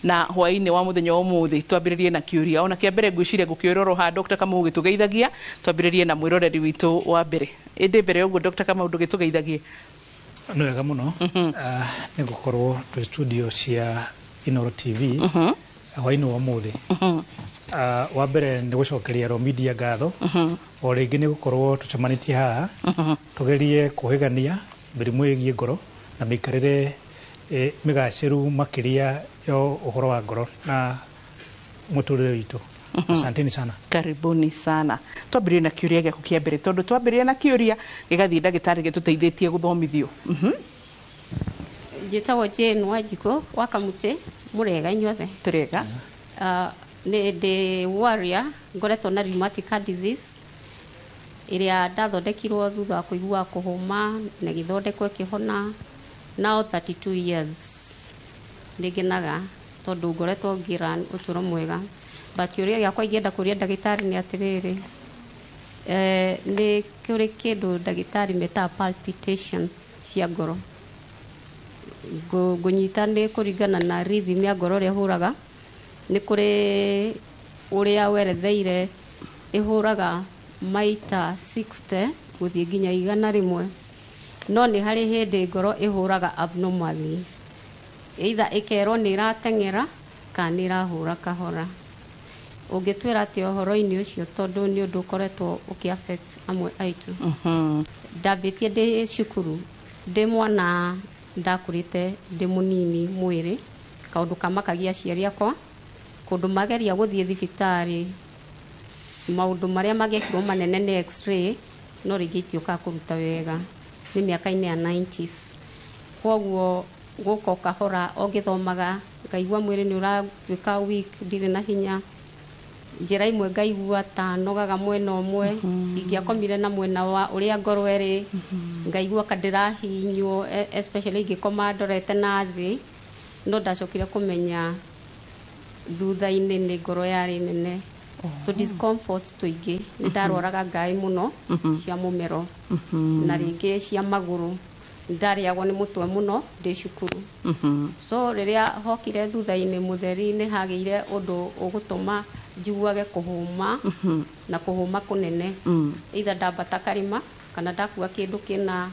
Na hwaĩ-inĩ wa mũthenya wa ũmũthĩ twambĩrĩrie na kĩũria ona kĩa mbere. Ngwĩciria ngũkĩũrora ha Dr. Kamau gĩtũgeithagia. Twambĩrĩrie na mwĩroreri witũ wa mbere, ĩndĩ mbere ya ũguo, Dr. Kamau, ndũgĩtũgeithagie. Nĩ wega mũno. Nĩ gũkorwo twĩ studio cia Inooro TV hwaĩ-inĩ wa ũmũthĩ. Wa mbere nĩ gũcokeria Royal Media ngatho o rĩngĩ nĩ gũkorwo tũcemanĩtie haha tũgerie kũhĩgania mĩrimũ ĩgiĩ ngoro na mĩikarĩre mĩgacĩru makĩria ya ũhoro wa ngoro na mũtũrĩre witũ. Asanteni sana. Karibuni sana. Twambĩrĩrie na kĩũria gĩaku kĩa mbere, tondũ twambĩrĩria na kĩũria gĩgathiĩ ndagĩtarĩ gĩtũteithĩtie gũthomithio. Njĩtagwo Jane Wanjikũ wa Kamũtĩ. Mũrega inyuothe? Tũrega. Nĩ ndĩ warrior, ngoretwo na rheumatic heart disease ĩrĩa ndathondekirwo thutha wa kũigua kũhũma na ĩgĩthondekwo ĩkĩhona. Now 32 years. Nĩ ngenaga tondũ ngoretwo ngĩrun ũtũũro mwega, but kĩũria gĩakwa ingĩenda kũria ndagĩtarĩ nĩ atĩrĩrĩ, nĩ kũrĩ kĩndũ ndagĩtarĩ metaga palpitations cia ngoro. Ngũnyita nĩ kũringana na rhythm ya ngoro ũrĩa ĩhũraga. Nĩ kũrĩ ũrĩa weretheire ĩhũraga maita 60 gũthiĩ nginya 100, no nĩ harĩ hĩndĩ ngoro ĩhũraga abnormally, either ĩkerwo nĩ ĩrateng'era kana nĩ ĩrahũra kahora. Ũngĩtwĩra atĩa ũhoro-inĩ ũcio, tondũ nĩ ũndũ ũkoretwo ũkĩ affect amwe aitũ? Ndambĩtie ndĩ cukuru, ndĩ mwana, ndakũrĩte ndĩ mũnini mwĩrĩ, kaũndũ kamakagia aciari akwa kũndũ mageria gũthiĩ thibitarĩ. Maũndũ marĩa mangĩekirwo manene nĩ X-ray, no rĩngĩ itiũkaga kũruta wega. Nĩ mĩaka-inĩ ya 90s. Koguo gũka o kahora o ngĩthomaga, ngaigua mwĩrĩ nĩ ũratuĩka weak, ndirĩ na hinya. Njĩra imwe ngaigua ta nogaga mwena ũmwe, ingĩakomire na mwena wa ũrĩa ngoro ĩrĩ, ngaigua ka ndĩrahihinywo, especially ingĩkoma ndorete na thĩ. No ndacokire kũmenya thutha-inĩ nĩ ngoro yarĩ nene. Tũ discomfort tũingĩ, nĩ ndarwaraga ngaĩ mũno cia mũmero na rĩngĩ cia magũrũ. Ndarĩagwo nĩ mũtwe mũno ndĩ cukuru. So rĩrĩa hokire thutha-inĩ mũtheri, nĩ hagĩire ũndũ ũgũtũma njiguage kũhũma na kũhũma kũnene, either ndambata karĩma kana ndakua kĩndũ kĩna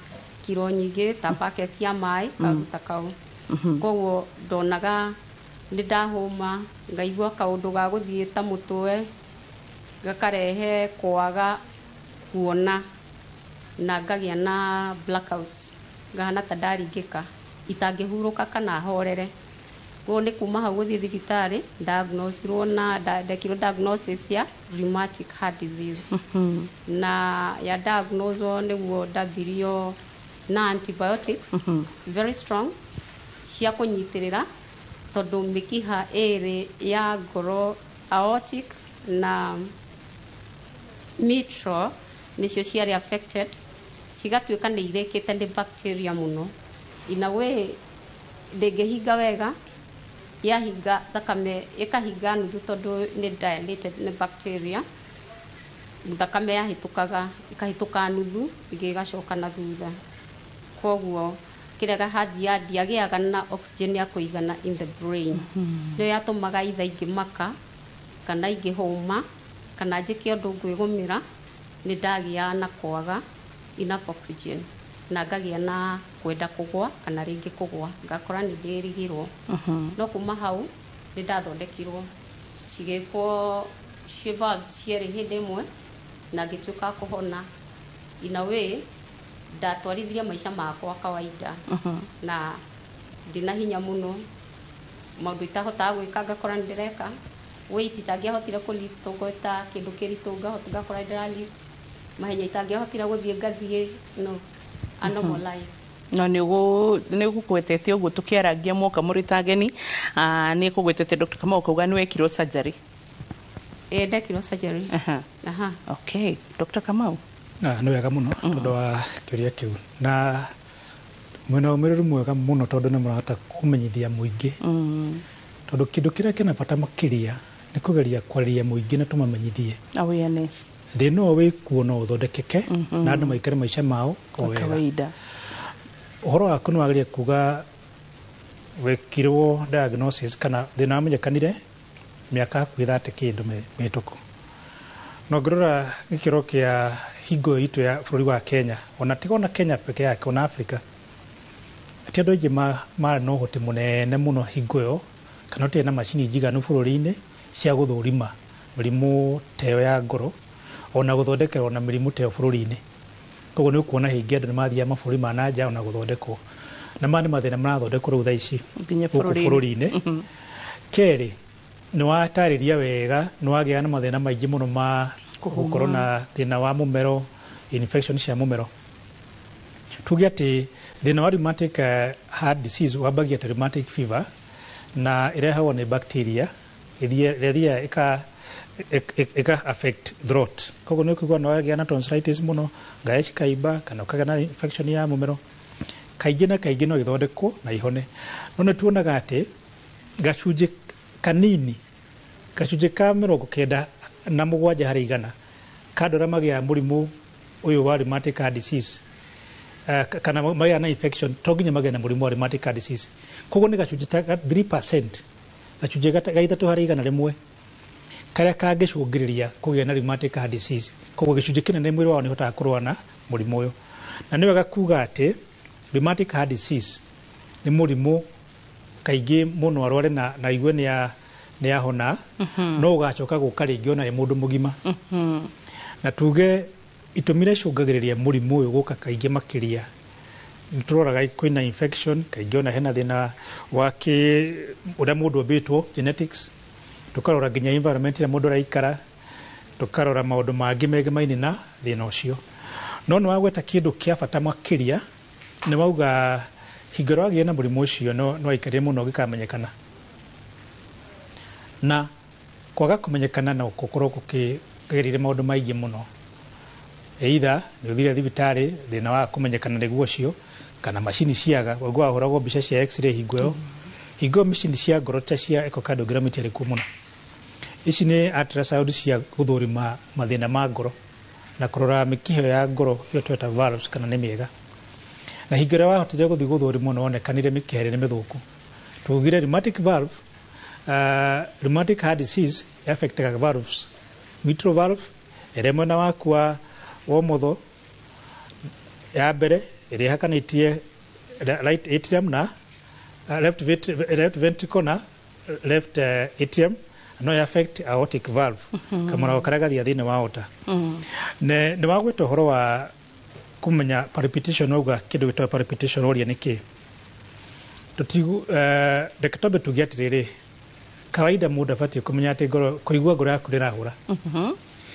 kiro nyingĩ ta bucket ya maĩ, kaũndũ ta kau. Koguo ndonaga nĩ ndahũma, ngaigua kaũndũ ga gũthiĩ ta mũtwe, gakarehe kwaga kuona na ngagĩa na blackouts, ngahana ta ndaringĩka itangĩhurũka kana horere. Koguo nĩ kuma hau gũthiĩ thibitarĩ, diagnosirwo na ndekirwo diagnosis ya rheumatic heart disease. Na ya diagnoswo nĩguo ndambirio na antibiotics very strong cia kũnyitĩrĩra, tondũ mĩkiha ĩrĩ ya ngoro, aortic na mitral, nĩcio ciarĩ affected, cigatuĩka nĩ irĩkĩte nĩ bacteria mũno. In a way ndĩngĩhinga wega, yahinga thakame ĩkahinga nuthu, tondũ nĩ dilated nĩ bacteria. Thakame yahĩtũkaga ĩkahĩtũka nuthu, ĩngĩ ĩgacoka na thutha. Koguo kĩrĩa hathia ndiagĩaga na oxygen ya kũigana in the brain. Nĩyo yatũmaga itha ingĩmaka kana ingĩhũma kana njĩke ũndũ ngwĩgũmĩra, nĩ ndagĩaga na kwaga enough oxygen na ngagĩa na kwenda kũgwa kana rĩngĩ kũgwa, ngakora nĩ ndĩrigirwo. No kuma hau nĩ ndathondekirwo, cigĩkwo ci valves cierĩ hĩndĩ ĩmwe na ngĩtuĩka wa kũhona. In a way ndatwarithirie maica makwa kawaida na ndĩna hinya mũno. Maũndũ itahotaga gwĩka ngakora nĩ ndĩreka. Weight itangĩahotire kũ lift, ngweta kĩndũ kĩritũ ngakora nĩ ndĩra lift. Mahenya itangĩahotire gũthiĩ ngathiĩ. No a normal life. No nĩ ũgũgwetete ũguo tũkĩarangia mwoka mũrĩ ta ageni, nĩ kũgwetete Dr. Kamau kauga nĩ wekirwo surgery. Ĩ, ndekirwo surgery. Aha. Okay, Dr. Kamau. Ah, nĩ wega mũno tondũ wa kĩũria kĩu na mwĩna ũmĩrĩru mwega mũno, tondũ nĩ mũrahota kũmenyithia mũingĩ, tondũ kĩndũ kĩrĩa kĩna bata makĩria nĩ kũgeria kwarĩria mũingĩ na tũmamenyithie awareness. Thĩna ũyũ wĩ kuo no ũthondekeke na andũ maikare maica mao o kwa wega. Kawaida. Ũhoro waku nĩ wagĩrĩire kuga Wekirwo diagnosis kana thĩna wamenyekanire mĩaka hakuhĩ 30 kĩndũ mĩhĩtũku. Na ũngĩrora gĩkĩro kĩa hingo itũ ya bũrũri wa Kenya, ona tiga ona Kenya peke yake, ona Africa, ti andũ aingĩ marĩ na ũhoti mũnene mũno hingo ĩyo, kana ũtarĩ na macini njiganu bũrũri-inĩ cia gũthũrima mĩrimũ ta ĩyo ya ngoro, ona gũthondekerwo na mĩrimũ ta ĩyo bũrũri-inĩ. Koguo nĩ ũkuona hĩngĩ andũ nĩ mathiaga mabũrũri ma na nja ona gũthondekwo. Na maya nĩ mathĩna marathondekwo rĩu thaa ici nginya gũkũ bũrũri-inĩ. Bũrũri-inĩ. Kerĩ, nĩ watarĩria wega nĩ wagĩa na mathĩna maingĩ mũno ma Kũhuma. gũkorwo na thĩna wa mũmero, infection cia mũmero. Tuge atĩ thĩna wa rheumatic heart disease wambagia ta rheumatic fever na ĩrehagwo nĩ bacteria ĩrĩa ĩthiaga ĩka affect throat. Koguo nĩ ũkũigua nĩ wagĩa na tonsillitis mũno, ngaĩ cikaimba, kana ũkagĩa na infection ya mũmero. Kaingĩ na kaingĩ no ithondekwo na ihone, no nĩ tuonaga atĩ gacunjĩ kanini, gacunjĩ ka 97 harĩ igana ka andũ arĩa magĩaga mũrimũ ũyũ wa rheumatic heart disease, kana magĩaga na infection, to nginya magĩe na mũrimũ wa rheumatic heart disease. Koguo nĩ gacunjĩ ta 3%, gacunjĩ ga 3 harĩ igana rĩmwe karĩa kangĩcũngĩrĩria kũgĩa na rheumatic heart disease. Koguo gĩcunjĩ kĩnene mwĩrĩ wao nĩ ũhotaga kũrũa na mũrimũ ũyũ. Na nĩ wega kuga atĩ rheumatic heart disease nĩ mũrimũ kaingĩ mũno arware na igue nĩ ahona, no ũgacoka gũka rĩngĩ ona ĩ mũndũ mũgima. Na tuge itũmi iria icũngagĩrĩria mũrimũ ũyũ gũka kaingĩ makĩria, nĩ tũroraga kwĩna infection kaingĩ, ona hena thĩna wa kĩ ũrĩa mũndũ ombĩtwo, genetics, tũkarora nginya environment ĩrĩa mũndũ araikara, tũkarora maũndũ mangĩ megemaine na thĩna ũcio. No nĩ wagweta kĩndũ kĩa bata makĩria, nĩ wauga hingo ĩrĩa wagĩa na mũrimũ ũcio no waikarire mũno ũgĩkamenyekana, na kwaga kũmenyekana no gũkorwo gũkĩgereire maũndũ maingĩ mũno, either nĩ ũthire thibitarĩ thĩna wa kũmenyekana nĩguo ũcio, kana macini ciaga. Waigua wahũragwo mbica cia x-ray hingo ĩyo. Hingo ĩyo macini cia ngoro ta cia echocardiogram itiarĩ kuo mũno. Ici nĩ ultrasound cia gũthũrima mathĩna ma ngoro na kũrora mĩkiha ĩyo ya ngoro ĩyo tweta valves kana nĩ mĩega. Na hingo ĩrĩa wahotire gũthiĩ gũthũrimwo nĩ wonekanire mĩkiha ĩrĩa nĩ mĩthũku. Tugire rheumatic valve, rheumatic heart disease affectaga valves, mitral valve ĩrĩa mwena waku wa ũmotho ya mbere, ĩrĩa ĩhakanĩtie right atrium na left ventricle na left atrium, no affect aortic valve, kamũrango karĩa gathiaga thĩinĩ wa aorta. Nĩ wagweta ũhoro wa kũmenya palpitation, wauga kĩndũ gĩtagwo palpitation, ũria nĩ kĩ. Tũtigu reke twambe tuge atĩrĩrĩ, kawaida mũndũ abatiĩ kũmenya atĩ ngoro, kũigua ngoro yaku nĩ ĩrahũra.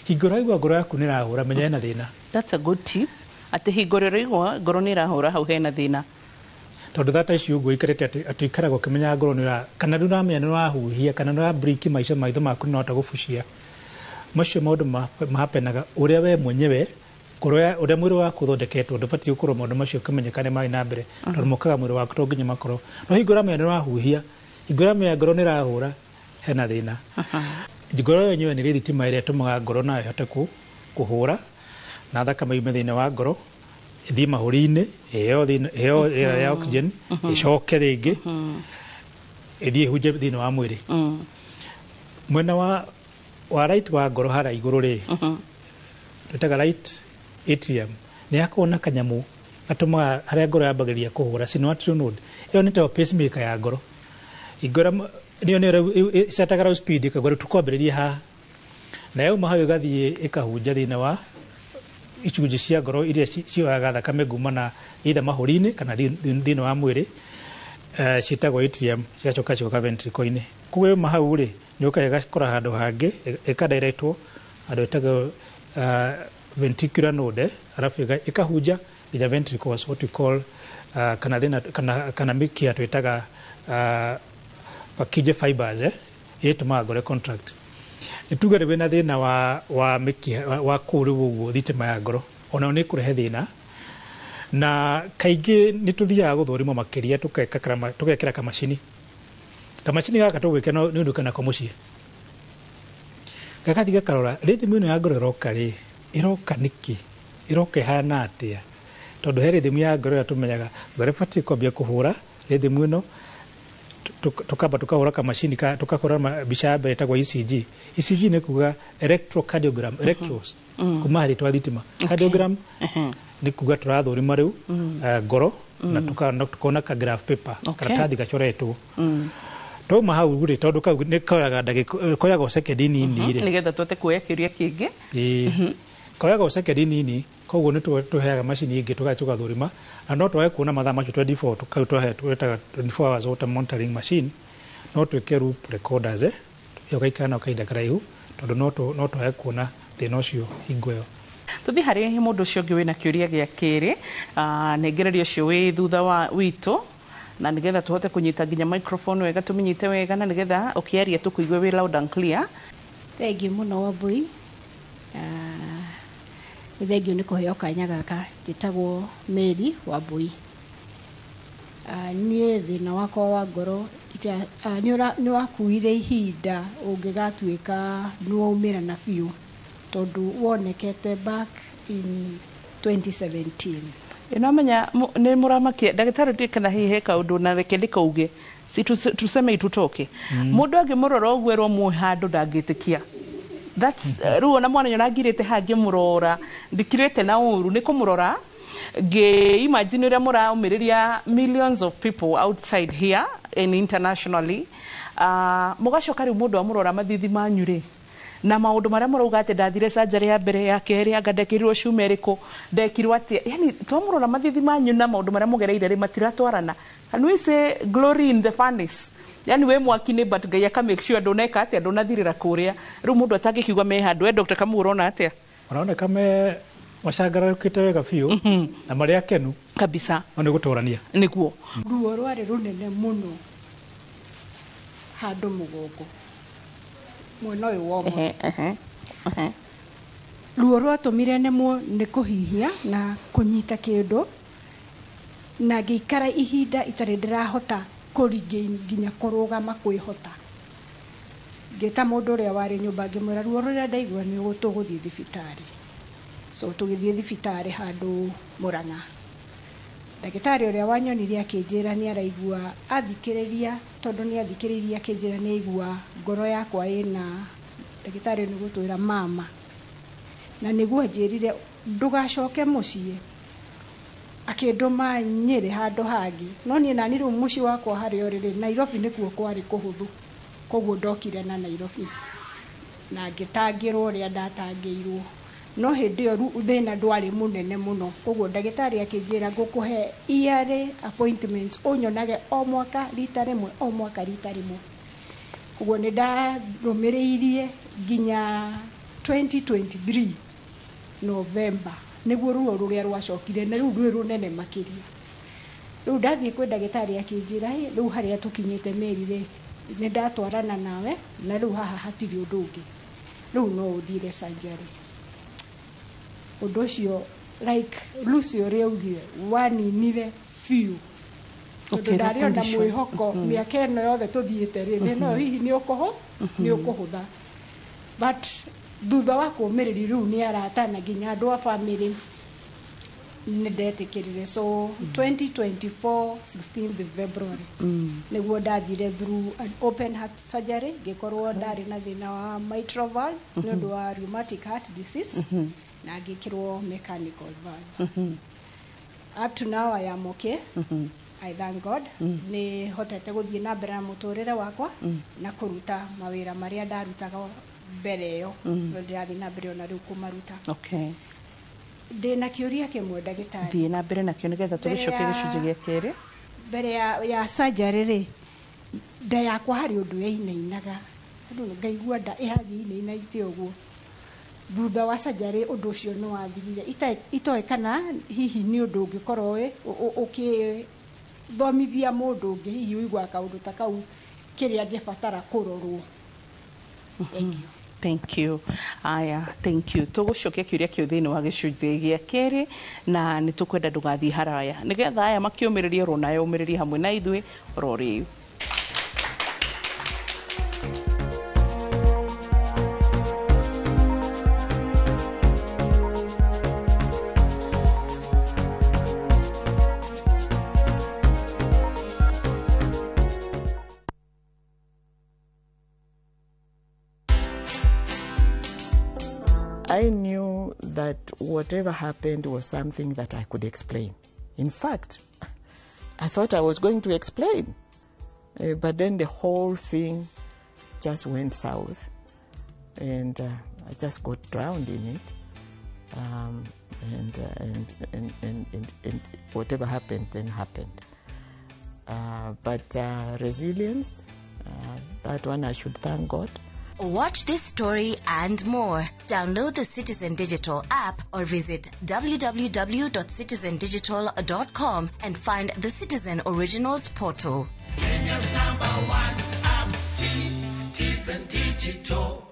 Hingo ĩrĩa waigua ngoro yaku nĩ ĩrahũra, menya hena thĩna. That's a good tip, atĩ hingo ĩrĩa ũraigua ngoro nĩ ĩrahũra, hau hena thĩna. Tondũ thata ici ũguo ikarĩte atĩ ũikaraga ũkĩmenyaga ngoro nĩ kana nĩ ũramenya nĩ ũrahuhia, kana nĩ ũrablink maico, maitho maku nĩ ũrahota gũbucia. Macio maũndũ mahapenaga ũrĩa we mwenyewe ngoro ya ũrĩa mwĩrĩ waku ũthondeketwo. Ndũbatiĩ gũkorwo maũndũ macio ũkĩmenyeka nĩ marĩ na mbere, tondũ mokaga mwĩrĩ waku to nginya makorwo. No hingo ũramenya nĩ ũrahuhia, hingo ũramenya ngoro nĩ ĩrahũra, hena thĩna. Ngoro yenyewe nĩ thitima ĩrĩa ĩtũmaga ngoro nayo ĩhote kũhũra na thakame yume thĩinĩ wa ngoro ĩthiĩ mahũri-inĩ, ĩheo rĩera rĩa oxygen, ĩcoke rĩngĩ ĩthiĩ ĩhunje thĩinĩ wa mwĩrĩ. Mwena wa right wa ngoro harĩa igũrũ rĩ, twĩtaga right atrium, nĩ hakoragwo na kanyamũ gatũmaga harĩa ngoro yambagĩrĩria kũhũra, sinoatrial node. Ĩyo nĩ tayo pacemaker ya ngoro. Ingora nĩyo ĩcetaga rĩu speed, ĩkauga rĩu tũkwambĩrĩria haha, na yauma hau ĩgathiĩ ĩkahunja thĩinĩ wa icunjĩ cia ngoro iria cioyaga thakame kuma na either mahũri-inĩ kana thĩinĩ wa mwĩrĩ, ciĩtagwo atrium, cigacoka cigoka ventricle-inĩ. Koguo yauma hau rĩ, nĩ yũkaga ĩgakora handũ hangĩ, ĩkadirectwo handũ ĩtagwo ventricular node, arabu ĩkahunja nginya ventricles, what we call kana thĩna kana mĩkiha twĩtaga Purkinje fibers, ĩtũmaga ngoro contract. Nĩ tuge rĩu wĩna thĩna wa mĩkiha wa kũu rĩu ũguo thitima ya ngoro onayo nĩ ĩkũrehe thĩna. Na kaingĩ nĩ tũthiaga gũthũrimwo makĩria, tũgekĩra kamacini gaka tũgwĩkĩra nĩ ũndũ nako mũciĩ, gagathiĩ gakarora rhythm ĩno ya ngoro ĩroka rĩ, ĩroka nĩkĩ, ĩroka ĩhana atĩa, tondũ he rhythm ya ngoro ĩrĩa tũmenyaga ngoro ĩbatiĩ kwambia kũhũra rhythm ĩno. Tukamba tukahũra kamacini tukahũra mbica ya mbere ĩtagwo ECG. ECG nĩ kuga electrocardiogram, electros kuma harĩ twa thitima, cardiogram nĩ kuga tũrathũrima rĩu ngoro na tukona ka graph paper, karatathi gacoretwo. Twauma hau rĩ, tondũ kau nĩ koyaga ndagĩka, koyaga o sekendi nini rĩ, Nĩgetha tũhote kuoya kĩũria kĩngĩ. Ĩĩ, koyaga o sekendi nini, koguo nĩ tũheaga macini ĩngĩ tũgathiĩ tũgathũrima, na no twage kuona mathaa macio 24. Kau twahe twĩtaga 24 hours water monitoring machine. No twĩke loop recorders, ĩyo gaikara nayo kahinda karaihu, tondũ no twage kuona thĩna ũcio hingo ĩyo. Tũthiĩ harĩ mũndũ ũcio ũngĩ wĩna kĩũria gĩa kerĩ. Nengereria ũcio wĩ thutha wa witũ, na nĩgetha tũhote kũnyita nginya microphone wega, tũmĩnyite wega, na nĩgetha ũkĩaria tũkũigue wĩ loud and clear. Thengiũ mũno Wambui. Nĩ thengiũ nĩ kũheo kanya gaka. Njĩtagwo Mary Wambui. Niĩ thĩna wakwa wa ngoro nĩ wakuire ihinda ũngĩgatuĩka nĩ waumĩra na biũ, tondũ wonekete back in 2017. Ĩnomenya nĩ mũramakia ndagĩtarĩ, ndiĩ kana hihi he kaũndũ na reke ndĩkauge, si tuseme itutoke. Mũndũ angĩmũrora ũguo erwo muoe handũ ndangĩtĩkia. That's rĩu ona mwana nyona ngirĩte hangĩmũrora, ndikirĩte na ũru nĩ kũmũrora ngĩ imagine ũrĩa mũraumĩrĩria millions of people outside here and internationally. Mũgacoka rĩu mũndũ amũrora mathithi manyu rĩ, na maũndũ marĩa mũrauga atĩ ndathire surgery ya mbere, ya kerĩ, anga ndekĩrirwo cuma ĩrĩkũ, ndekirwo atĩa, yani twamũrora mathithi manyu na maũndũ marĩa mũgereire rĩ, matiratwarana. Can we say glory in the furnace? Yani wĩ mwaki-inĩ, but Ngai aka make sure ndũneka atĩa, ndũnathirĩra kũrĩa. Rĩu mũndũ atangĩkiuga me handũ. We Dr. Kamau, ũrona atĩa? Maroneka me macangararũkĩte wega biũ na marĩ akenu. Kabisa. No nĩ gũtũrania. Nĩguo. Ruo rwarĩ rũnene mũno handũ mũgongo mwena ũyũ wa ũmotho. Ehe, ehe, ehe. Ruo rwatũmire nemwo nĩ kũhihia na kũnyita kĩndũ, na ngĩikara ihinda itarĩ ndĩrahota kũringĩ nginya kũrũgama kwĩhota. Ngĩta mũndũ ũrĩa warĩ nyũmba, ngĩmwĩra ruo rũrĩa ndaigua nĩ tũgũthiĩ thibitarĩ. So tũgĩthiĩ thibitarĩ handũ Mũrang'a. Ndagĩtarĩ ũrĩa wanyonire akĩnjĩra nĩ araigua, athikĩrĩria, tondũ nĩ athikĩrĩirie akĩnjĩra nĩ aigua ngoro yakwa ĩna, ndagĩtarĩ nĩ gũtwĩra mama, na nĩguo anjĩrire ndũgacoke mũciĩ, akĩndũma Nyĩrĩ handũ hangĩ. No niĩ nani rĩu mũciĩ wakwa harĩa ũrĩ rĩ, Nairobi nĩkuo kwarĩ kũhũthũ, koguo ndokire na Nairobi na ngĩtangĩrwo ũrĩa ndatangĩirwo. No hĩndĩ ĩyo thĩna ndwarĩ mũnene mũno, koguo ndagĩtarĩ akĩnjĩra ngũkũhe yearly appointments, ũnyonage o mwaka rita rĩmwe, o mwaka rita rĩmwe. Koguo nĩ ndarũmĩrĩirie nginya 2023 November, nĩguo ruo rũrĩa rwacokire, na rĩu rwĩ rũnene makĩria. Rĩu ndathiĩ kwĩ ndagĩtarĩ akĩnjĩra, "Ĩ, rĩu harĩa tũkinyĩte Mary rĩ, nĩ ndatwarana nawe, na rĩu haha hatirĩ ũndũ ũngĩ, rĩu no ũthire surgery." Ũndũ ũcio, like Lucy ũrĩa augire, waninire biũ, tondũ Ũkĩra ndarĩ ona condition. mwĩhoko mĩaka ĩno yothe tũthiĩte rĩ, thĩna ũyũ hihi nĩ ũkũhũtha. But thutha wa kũũmĩrĩria rĩu nĩ arata na nginya andũ a family, nĩ ndetĩkĩrire. So 2024 16th February nĩguo ndathire through an open heart surgery. Ngĩkorwo ndarĩ na thĩna wa mitral valve nĩ ũndũ wa rheumatic heart disease, na ngĩkĩrwo mechanical valve. Up to now I am okay, I thank God. Nĩ hotete gũthiĩ na mbere na mũtũrĩre wakwa na kũruta mawĩra marĩa ndarutaga mbere ĩyo, ndĩrathiĩ na mbere ona rĩu kũmaruta. Ndĩna kĩũria kĩmwe, ndagĩtarĩ. Thiĩ na mbere nakĩo nĩgetha Mbere tũgĩcoke gĩcunjĩ gĩa kerĩ. Mbere ya surgery rĩ, nda yakwa harĩ ũndũ yainainaga. Andũ ngaigua nda ĩhathiĩ inainaite ũguo. Thutha wa surgery ũndũ ũcio nĩ wathirire. Itoĩ kana hihi nĩ ũndũ ũngĩkorwo ũkĩthomithia mũndũ ũngĩ hihi ũiguaga kaũndũ ta kau kĩrĩa angĩbatara kũrorwo. Thank you. Thank you. Aya, thank you. Tũgũcokia kĩũria kĩu thĩinĩ wa gĩcunjĩ gĩa kerĩ, na nĩ tũkwenda ndũgathiĩ haraya nĩgetha aya makĩũmĩrĩria oro nawe ũmĩrĩrie hamwe na ithuĩ oro rĩu. I knew that whatever happened was something that I could explain. In fact, I thought I was going to explain. But then the whole thing just went south, and I just got drowned in it. And whatever happened, then happened. But resilience, that one I should thank God. Watch this story and more. Download the Citizen Digital app or visit www.citizendigital.com and find the Citizen Originals portal. Kenya's number one app, Citizen Digital.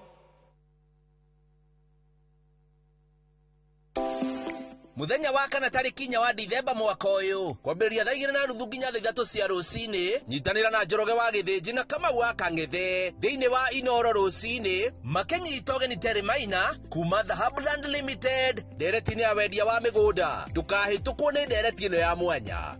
Muthenya wa kana tariki 4 wa Dithemba mwaka uyu kwambĩrĩria thaa 2:30 nginya thaa 3 cia rũcinĩ nyitanĩra na Njoroge wa Gĩthĩnji na Kamau wa Kang'ethe thĩinĩ wa Inoro rũcinĩ makĩnyita ũgeni Terry Maina kuma Dhahabuland Limited ndereti-inĩ ya wendia wa mĩgũnda. Ndũkahĩtũkwo nĩ ndereti ĩno ya mwanya.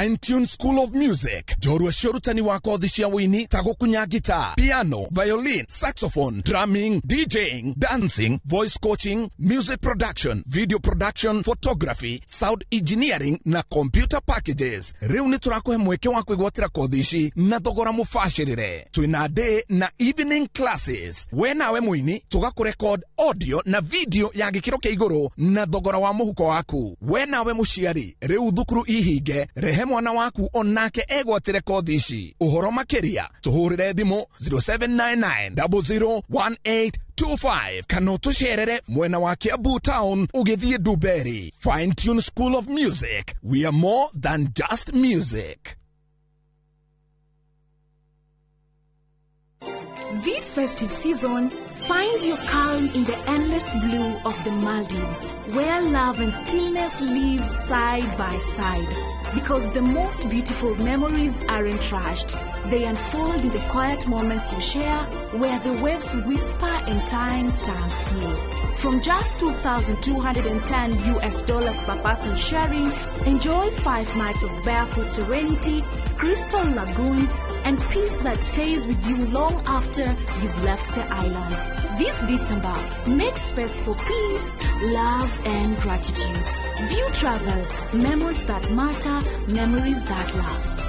Fine Tune School of Music, njorua cia ũrutani wa kothi cia wũini ta gũkunya guitar, piano, violin, saxophone, drumming, DJing, dancing, voice coaching, music production, video production, photography, sound engineering na computer packages. Rĩu nĩ tũrakũhe mweke wa kwĩgwatĩra kothi ici na thogora mũbacĩrĩre. Twĩna day na evening classes. We nawe mũini tũgakũrecord audio na video ya gĩkĩro kĩa igũrũ na thogora wa mũhuko waku. We nawe mũciari, rĩu thukuru ihinge, rehe mwana waku onake egwatĩre kothi ici. Ũhoro makĩria tũhũrĩre thimũ 0799 001825 kana ũtũcerere mwena wa Kiambu Town ũgĩthiĩ Dumberi. Fine Tune School of Music, we are more than just music. This festive season, find your calm in the endless blue of the Maldives, where love and stillness live side by side. Because the most beautiful memories aren't rushed. They unfold in the quiet moments you share, where the waves whisper and time stands still. From just $2,210 US per person sharing, enjoy 5 nights of barefoot serenity, crystal lagoons, and peace that stays with you long after you've left the island. This December, make space for peace, love, and gratitude. View Travel, memories that matter, memories that last.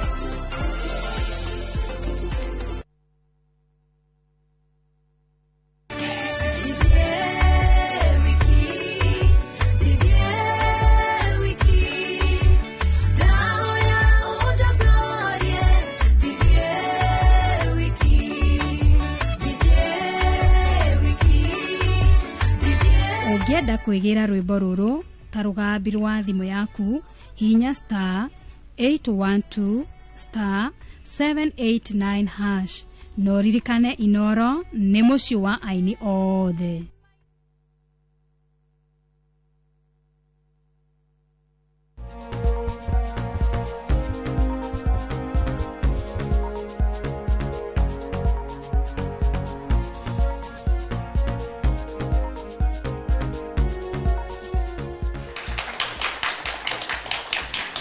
Ũngĩenda kwĩgĩra rwĩmbo rũrũ ta rũgambi rwa thimũ yaku, hihinya star 812 star 789 hash. No ririkane Inoro nĩ mũciĩ wa aini othe.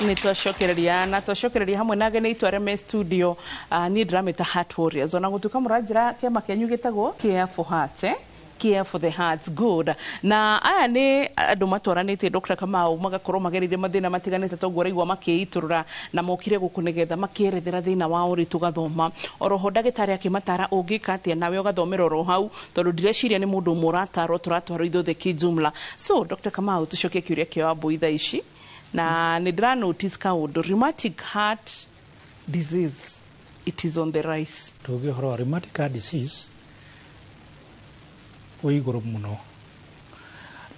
Nĩ twacokereria na twacokereria hamwe na ageni aitũ arĩa me studio. Niĩ ndĩramĩta Heart Warriors, ona gũtuĩka mũranjĩra kĩama kĩanyu gĩtagwo Care for Hearts, eh? Care for the Hearts, good. Na aya nĩ andũ matwaranĩtie Dr. Kamau magakorwo magereire mathĩna matiganĩte toguo ũraigua makĩitũrũra na mokire gũkũ nĩgetha makĩerethera thĩna wao rĩ tũgathoma oroho ndagĩtarĩ akĩmatara ũngĩka atĩa nawe ũgathomera oro hau tondũ ndireciria nĩ mũndũ ũmwe ũratarwo tũratwarwo ithuothe kijumla. So Dr. Kamau, tũcokie kĩũria kĩa Wambui thaa ici na nĩ ndĩra notice kaũndũ, rheumatic heart disease, it is on the rise. Tuge ũhoro wa rheumatic heart disease wĩ igũrũ mũno,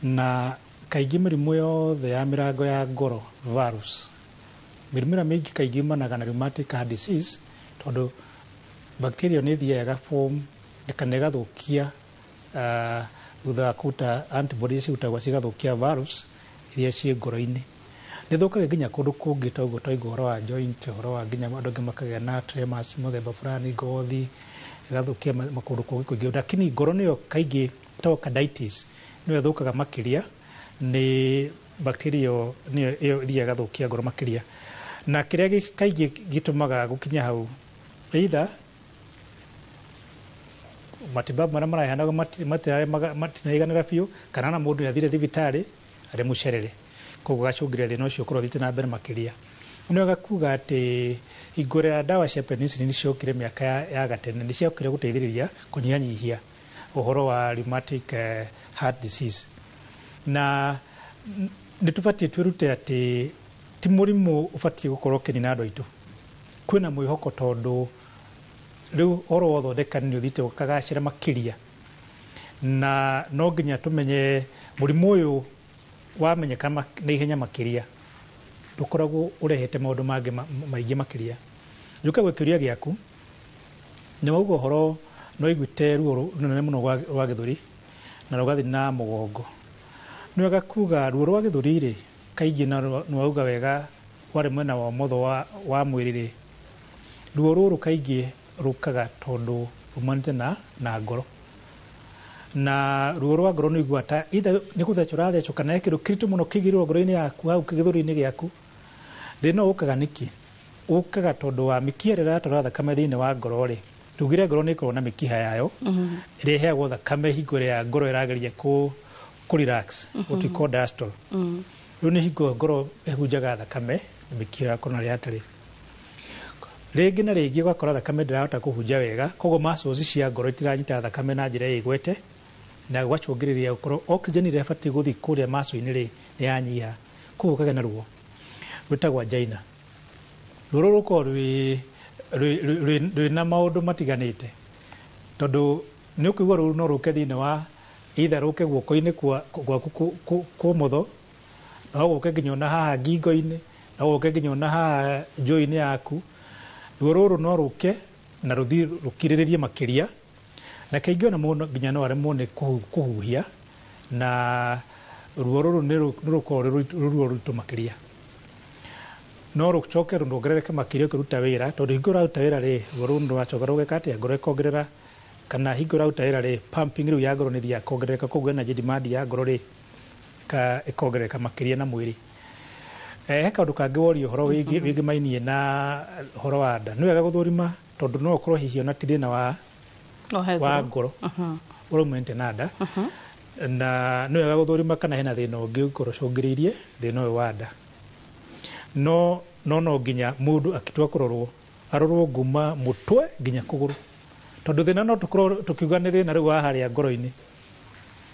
na kaingĩ mĩrimũ yothe ya mĩrango ya ngoro valves, mĩrimũ ĩrĩa mĩingĩ kaingĩ yumanaga na rheumatic heart disease tondũ bacteria nĩ ĩthiaga ĩga-form kana ĩgathũkia thutha wa kũruta antibodies cirutagwo cigathũkia valves iria ciĩ ngoro-inĩ. Nĩ thũkagia nginya kũndũ kũngĩ toguo twaigua ũhoro wa joint, ũhoro wa nginya andũ angĩ makagĩa na tremors mũthemba fulani, ngothi ĩgathũkia kũndũ kũngĩ kũingĩ, lakini ngoro nĩyo kaingĩ ĩtagwo carditis nĩyo ĩthũkaga makĩria, nĩ bacteria nĩyo ĩyo ĩthiaga ĩgathũkia ngoro makĩria. Na kĩrĩa kaingĩ gĩtũmaga gũkinya hau, either Matibabu marĩa maraheanagwo matiraiganĩra biũ, kana ona mũndũ nĩathire thibitarĩ arĩ mũcerere, koguo gacũngĩrĩria thĩna ũcio ũkorwo ũthiĩte na mbere makĩria. Nĩ wega kuga atĩ hingo ĩrĩa ndawa cia penicillin ciokire mĩaka ya gatene, nĩ ciokire gũteithĩrĩria kũnyihanyihia ũhoro wa rheumatic heart disease. Na nĩ tũbatiĩ twĩrute atĩ ti mũrimũ ũbatiĩ gũkorwo ũkĩnina andũ aitũ. Kwĩna mwĩhoko, tondũ rĩu ũhoro wa ũthondekani nĩ ũthiĩte ũkagacĩra makĩria, na no nginya tũmenye mũrimũ ũyũ wamenyeka na ihenya makĩria ndũkoragwo ũrehete maũndũ mangĩ maingĩ makĩria. Njũke gwĩ kĩũria gĩaku, nĩ wauga ũhoro no iguĩte ruo rũnene mũno rwa gĩthũri na rũgathiĩ na mũgongo. Nĩ wega kuga ruo rwa gĩthũri rĩ, kaingĩ na nĩ wauga wega warĩ mwena wa ũmotho wa mwĩrĩ rĩ, ruo rũrũ kaingĩ rũkaga tondũ rumanĩte na ngoro. Na ruo rwa ngoro nĩ ũiguaga ta either nĩ gũthecwo ũrathecwo kana he kĩndũ kĩritũ mũno kĩigĩrĩirwo ngoro-inĩ yaku hau gĩthũri-inĩ gĩaku. Thĩna ũyũ ũkaga nĩkĩ? Ũkaga tondũ wa mĩkiha ĩrĩa ĩratwara thakame thĩinĩ wa ngoro rĩ, tugire ngoro nĩ ĩkoragwo na mĩkiha yayo ĩrĩa ĩheagwo thakame hingo ĩrĩa ngoro ĩrageria kũ relax, what we call diastole. Rĩu nĩ hingo ngoro ĩhunjaga thakame na mĩkiha ya coronary artery. Rĩngĩ na rĩngĩ ũgakora thakame ndĩrahota kũhunja wega, koguo muscles cia ngoro itiranyita thakame na njĩra ĩgwete, na gũgacũngĩrĩria gũkorwo oxygen ĩrĩa ĩbatiĩ gũthiĩ kũrĩa muscle-inĩ rĩ nĩ yanyiha, koguo ũkagĩa na ruo rwĩtagwo angina. Ruo rũrũ rũkoragwo rwĩna maũndũ matiganĩte, tondũ nĩ ũkũigua rũu no rũke thĩinĩ wa either rũke guoko-inĩ gwaku kwa ũmotho, no gũke nginya ona haha ngingo-inĩ, no gũke nginya ona haha njũĩ-inĩ yaku. Ruo rũrũ no rũke na rũthiĩ rũkirĩrĩrie makĩria, na kaingĩ ona mũndũ nginya no aremwo nĩ kũhuhia, na ruo rũrũ nĩ rũkoragwo rwĩ ruo rũritũ makĩria. No rũcoke ruongerereke makĩria ũkĩruta wĩra, tondũ hingo ũraruta wĩra rĩ, ruo rũrũ nĩ rũracoka rũgeka atĩa, ngoro ĩkongerera, kana hingo ũraruta wĩra rĩ, pumping rĩu ya ngoro nĩ ĩthiaga ĩkongerereka, koguo energy demand ya ngoro rĩ ĩkongerereka makĩria na mwĩrĩ. He kaũndũ kangĩ woria ũhoro wĩgĩmainie na ũhoro wa nda. Nĩ wega gũthũrima, tondũ no ũkorwo hihi ona ti thĩna wa ngoro ũraumanĩte na nda, na nĩ wega gũthũrima kana hena thĩna ũngĩ ũngĩkorwo ũcũngĩrĩirie thĩna ũyũ wa nda. No nginya mũndũ akĩtua kũrorwo arorwo nguma mũtwe nginya kũgũrũ, tondũ thĩna no tũkorwo tũkiuga nĩ thĩna rĩu wa harĩa ngoro-inĩ,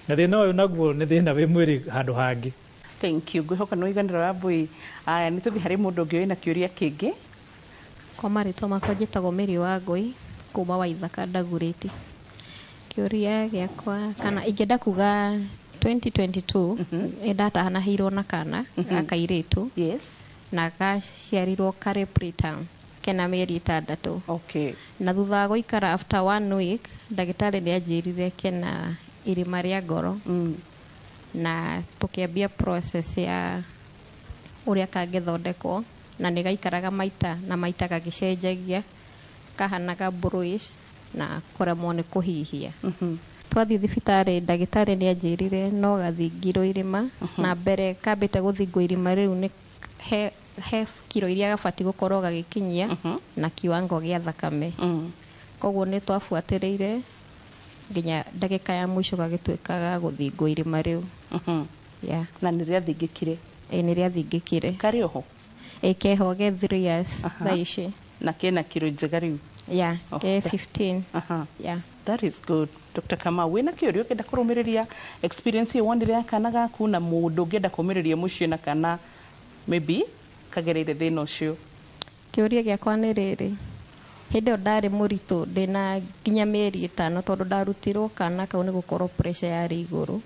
na thĩna ũyũ naguo nĩ thĩna wĩ mwĩrĩ handũ hangĩ. Thank you. Ngwĩhoka nĩ waiganĩra Wambui. Aya, nĩ tũthiĩ harĩ mũndũ ũngĩ wĩna kĩũria kĩngĩ. Kwa marĩtwa makwa njĩtagwo Mary Wangũi kuma Waithaka Ndagurĩti. Kĩũria gĩakwa kana ingĩenda kuga 2022 nĩ ndatahanahĩirwo na kana ga kairĩtu. Na gaciarirwo karĩ preterm, kena mĩeri 6. Na thutha wa gũikara after one week, ndagĩtarĩ nĩ anjĩrire kena irima rĩa ngoro. Na tũkĩambia process ya ũrĩa kangĩthondekwo, na nĩ gaikaraga maita na maita gagĩcenjagia, kahanaga bluish na kũremwo nĩ kũhihia. Twathiĩ thibitarĩ, ndagĩtarĩ nĩ anjĩrire no gathingirwo irima, na mbere kambĩte gũthingwo irima rĩu nĩ he kiro iria gabatiĩ gũkorwo gagĩkinyia na kiwango gĩa thakame. Koguo nĩ twabuatĩrĩire nginya ndagĩka ya mũico gagĩtuĩka ga gũthingwo irima rĩu. Yeah. Na nĩ rĩathingĩkire? Ĩĩ, nĩ rĩathingĩkire. Karĩ oho? Ĩĩ, keho, ge 3 years thaa ici. Na kena kiro njega rĩu? Yeah, ke 15. Yeah. That is good. Dr. Kamau, wĩna kĩũria ũngĩenda kũrũmĩrĩria experience ĩyo wonire ya kana gaku, na mũndũ ũngĩenda kũmĩrĩria mũciĩ na kana maybe kagereire thĩna ũcio? Kĩũria gĩakwa nĩ rĩrĩ, hĩndĩ ĩyo ndarĩ mũritũ, ndĩna nginya mĩeri 5, tondũ ndarutirwo kana kau nĩ gũkorwo pressure yarĩ igũrũ.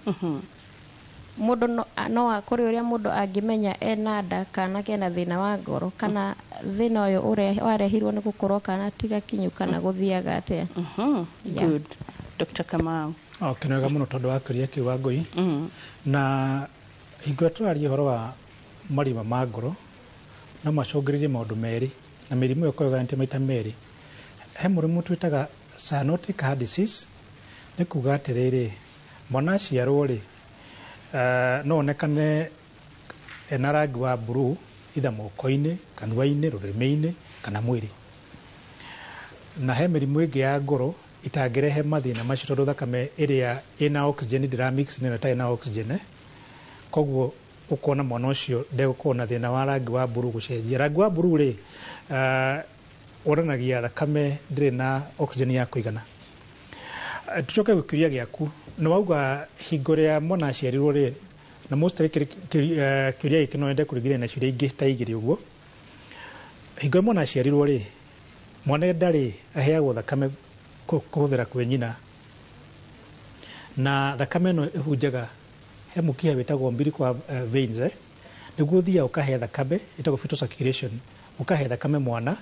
Mũndũ no kũrĩ ũrĩa mũndũ angĩmenya ena nda kana kena thĩna wa ngoro, kana thĩna ũyũ warehirwo nĩ gũkorwo kana ti gakinyu, kana gũthiaga atĩa? Yeah. Good. Dr. Kamau. Okay, nĩ wega mũno tondũ wa kĩũria kĩu Wangũi. Na hingo ĩrĩa tũraria ũhoro wa marima ma ngoro, no macũngĩrĩrie maũndũ merĩ, na mĩrimũ ĩyo ĩkoragwo ĩgayanĩtio maita merĩ. He mũrimũ twĩtaga cyanotic heart disease, nĩ kuga atĩrĩrĩ, mwana aciarwo rĩ, no onekane ena rangi wa blue either moko-inĩ, kanua-inĩ, rũrĩmĩ-inĩ kana mwĩrĩ. Na he mĩrimũ ĩngĩ ya ngoro Itangĩrehe mathĩna macio tondũ thakame ĩrĩa ĩna oxygen ndĩra mix na ĩno ĩtarĩ na oxygen, eh. Koguo ũkona mwana ũcio ndegũkorwo na thĩna wa rangi wa mburu gũcenjia. Rangi wa mburu rĩ, wonanagia thakame ndĩrĩ na oxygen ya kũigana. Tucoke gwĩ kĩũria gĩaku, nĩ wauga hingo ĩrĩa mwana aciarirwo rĩ, na mostly kĩũria gĩkĩ no nyende kũringithania na ciũria ingĩ ta igĩrĩ ũguo. Hingo ĩrĩa mwana aciarirwo rĩ, mwana enda rĩ, aheagwo thakame kũhũthĩra kwĩ nyina, na thakame ĩno ĩhunjaga he mũkiha wĩtagwo umbilical veins, eh? Nĩguo ũthiaga ũkahe thakame, ĩtagwo fetal circulation, ũkahe thakame mwana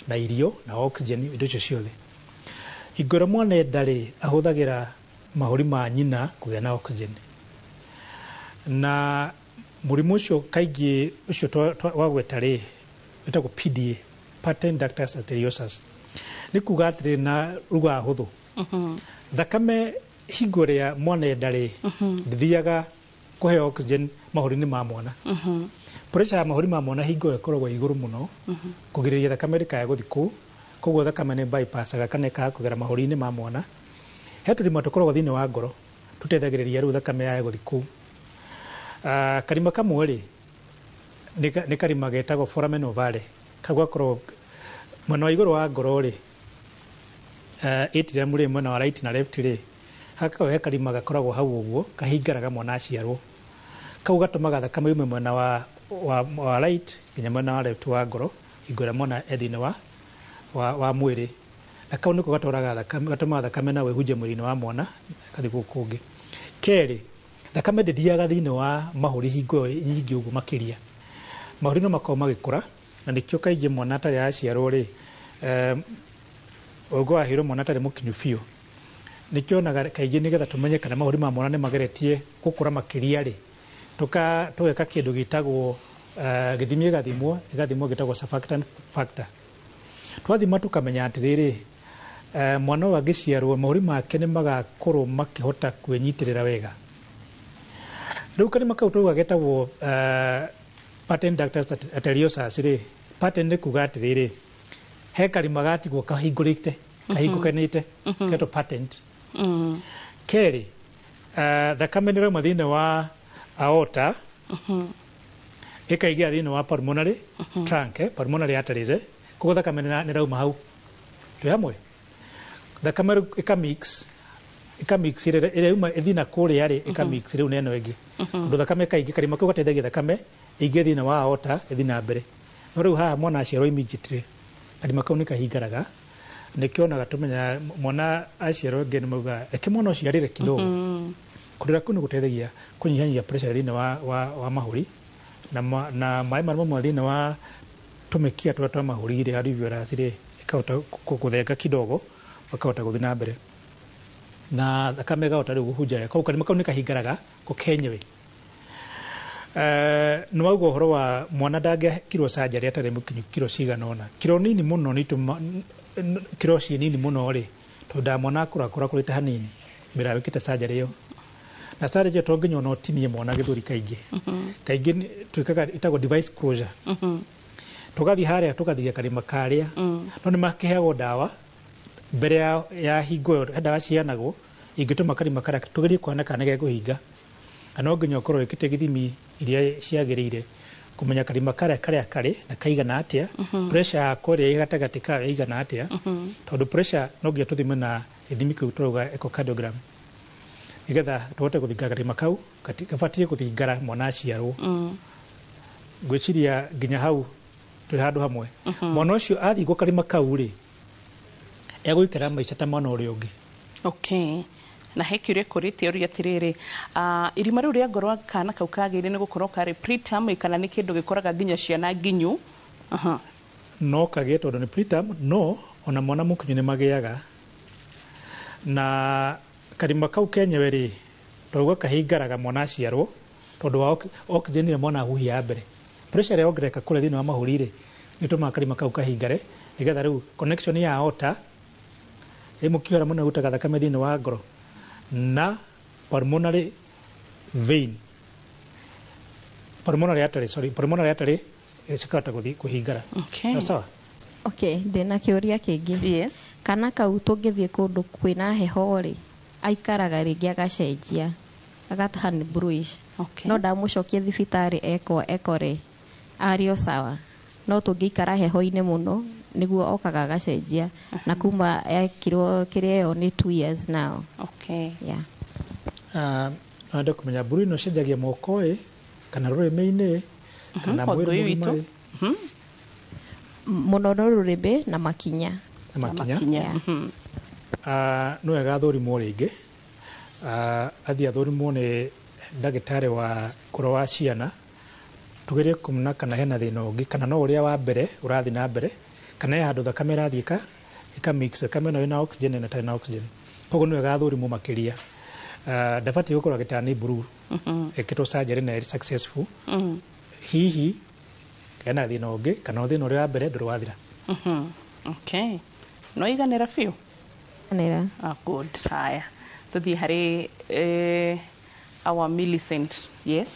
na irio na oxygen, indo icio ciothe. Hingo ĩrĩa mwana enda rĩ, ahũthagĩra mahũri ma nyina kũgĩa na oxygen, na mũrimũ ũcio kaingĩ ũcio wagweta rĩ, wĩtagwo PDA, patent ductus arteriosus. Nĩ kuga atĩrĩ na ruga hũthũ, thakame hingo ĩrĩa mwana enda rĩ, ndĩthiaga kũheo oxygen mahũri-inĩ ma mwana. Pressure ya mahũri ma mwana hingo ĩyo ĩkoragwo igũrũ mũno kũgirĩrĩria thakame ndĩkae gũthiĩ kũu. Koguo thakame nĩ bypassaga kana ĩkaga kũgera mahũri-inĩ ma mwana. He tũrima tũkoragwo thĩinĩ wa ngoro tũteithagĩrĩria rĩu thakame yae gũthiĩ kũu. Karima kamwe rĩ, nĩ karima getagwo foramen ovale. Kau gakoragwo mwena wa igũrũ wa ngoro rĩ, atrium rĩ, mwena wa right na left rĩ, hagakorwo he karima gakoragwo hau ũguo kahingaraga mwana aciarwo. Kau gatũmaga thakame yume mwena wa right nginya mwena wa left wa ngoro hingo ĩrĩa mwana e thĩinĩ wa mwĩrĩ, na kau nĩko gatwaraga thakame, gatũmaga thakame na wĩhunje mwĩrĩ-inĩ wa mwana gathiĩ kũu kũngĩ. Kerĩ, thakame ndĩthiaga thĩinĩ wa mahũri hingo ĩyo nyingĩ ũguo makĩria. Mahũri no makoragwo magĩkũra, na nĩkĩo kaingĩ mwana atarĩ aciarwo rĩ, ũguo waheirwo mwana atarĩ mũkinyu biũ, nĩkĩo onaga kaingĩ nĩgetha tũmenye kana mahũri ma mwana nĩ mageretie gũkũra makĩria rĩ, tũgeka kĩndũ gĩtagwo gĩthimi, gĩgathimwo gĩtagwo surfactant factor. Twathima tũkamenya atĩrĩrĩ, mwana ũyũ angĩciarwo mahũri make nĩ magakorwo makĩhota kwĩnyitĩrĩra wega. Rĩu karima kau twauga getagwo patent ductus arteriosus rĩ, patent nĩ kuga atĩrĩrĩ, he karima gatigwo kahingũrĩte, kahingũkanĩte, getwo patent. Kerĩ, thakame nĩ ĩrauma thĩinĩ wa aorta ĩkaingĩra thĩinĩ wa pulmonary trunk, pulmonary arteries, eh? Koguo thakame nĩ ĩrauma hau. Twĩ hamwe? Thakame rĩu ĩkamix ĩrĩa yuma ĩthiĩ na kũrĩa rĩ, ĩkamix rĩu na ĩno ĩngĩ, tondũ thakame kaingĩ karima kau gateithagia thakame ĩingĩre thĩinĩ wa aorta ĩthiĩ na mbere. No rĩu haha mwana aciarwo immediately karima kau nĩ kahingaraga. Nĩkĩo onaga tũmenyaga mwana aciarwo ĩngĩ nĩ maugaga reke mwana ũcio arĩre kidogo. Kũrĩra kũu nĩ gũteithagia kũnyihanyihia pressure thĩinĩ wa mahũri, na maĩ marĩa mauma thĩinĩ wa tũmĩkiha tũrĩa twa mahũri rĩ, alveolus rĩ, ĩkahota gũthenga kidogo, makahota gũthiĩ na mbere na thakame ĩkahota rĩu kũhunja wega. Koguo karima kau nĩ kahingaraga ko kenyewe. Nĩ wauga ũhoro wa mwana ndangĩekirwo surgery atarĩ mũkinyu kiro cigana ũna. Kiro nini mũno nĩ itũma, kiro ci nini mũno rĩ, tondũ nda mwana akũra akũra hanini mbere ya wĩkĩte surgery ĩyo. Na surgery ĩyo to nginya ona ũtinie mwana gĩthũri kaingĩ. Kaingĩ twĩkaga ĩtagwo device closure. Tũgathiĩ harĩa tũgathiĩ karima karĩa, no nĩ makĩheagwo ndawa mbere ya hingo ĩyo. He ndawa ciheanagwo ingĩtũma karima karĩa tũgerie kuona kana nĩ gegũhinga. Na no nginya ũkorwo wĩkĩte gĩthimi iria ciagĩrĩire kũmenya karima karĩa karĩa karĩ na kaigana atĩa, pressure yako ĩrĩa ĩ gatagatĩ kayo ĩigana atĩa, tondũ pressure no nginya tũthime na gĩthimi kĩu tũrauga echocardiogram, nĩgetha tũhote gũthinga karima kau gabatiĩ gũthingara mwana aciarwo. Ngwĩciria nginya hau twĩ handũ hamwe. Mwana ũcio athingwo karima kau rĩ, egũikara maica ta mwana ũrĩa ũngĩ. Okay, na he kĩũria kũrĩtie ũria atĩrĩrĩ, irima rĩu rĩa ngoro kana kau kagĩrĩire nĩ gũkorwo karĩ preterm kana nĩ kĩndũ gĩkoraga nginya ciana nginyu? Aha. No kagĩe tondũ nĩ preterm, no ona mwana mũkinyu nĩ magĩaga. Na karima kau kenyewe rĩ, twauga kahingaraga mwana aciarwo tondũ wa oxygen ĩrĩa mwana ahuhia ya mbere. Pressure ĩrĩa yongerereka kũrĩa thĩinĩ wa mahũri rĩ, nĩ ĩtũmaga karima kau kahingare, nĩgetha rĩu connection ya aorta ĩ mũkiha ũrĩa mũnene ũrutaga thakame thĩinĩ wa ngoro na pulmonary vein, pulmonary artery, sorry, pulmonary artery, cikahota gũthiĩ kũhingara. Okay. Sawa sawa. Okay, ndĩna kĩũria kĩngĩ. Yes. Kana kau tũngĩthiĩ kũndũ kwĩna heho rĩ, aikaraga rĩngĩ agacenjia agaturn bluish. No ndamũcokia thibitarĩ ekwo ekore arĩ o sawa, no tũngĩikara heho-inĩ mũno nĩguo okaga agacenjia. Na kuma ekirwo kĩrĩa ĩyo nĩ 2 years now. Yeah. No ende kũmenya mburu ĩno ĩcenjagia moko ĩ kana rũrĩmĩ-inĩ kana mwĩrĩ Wangũi mũgima witũ. ĩ? Mũno no rũrĩmĩ na makinya. Na makinya. Yeah. No wega athũrimwo rĩngĩ. Athiĩ athũrimwo nĩ ndagĩtarĩ wa ngoro wa ciana, tugerie kũmona kana hena thĩna ũngĩ, kana no ũrĩa wa mbere ũrathiĩ na mbere, kana he handũ thakame ĩrathiĩ ĩka mix thakame ĩno ĩna oxygen na ĩtarĩ na oxygen. Koguo nĩ wega athũrimwo makĩria. Ndabatiĩ gũkorwo agĩturn blue ĩkĩtwo surgery na ĩrĩ successful. Hihi hena thĩna ũngĩ, kana thĩna ũrĩa wa mbere ndũrĩ wathira. Okay, no iganĩra biũ. Iganĩra. Ah, good. Haya, tuthiĩ harĩ our Millicent. Yes.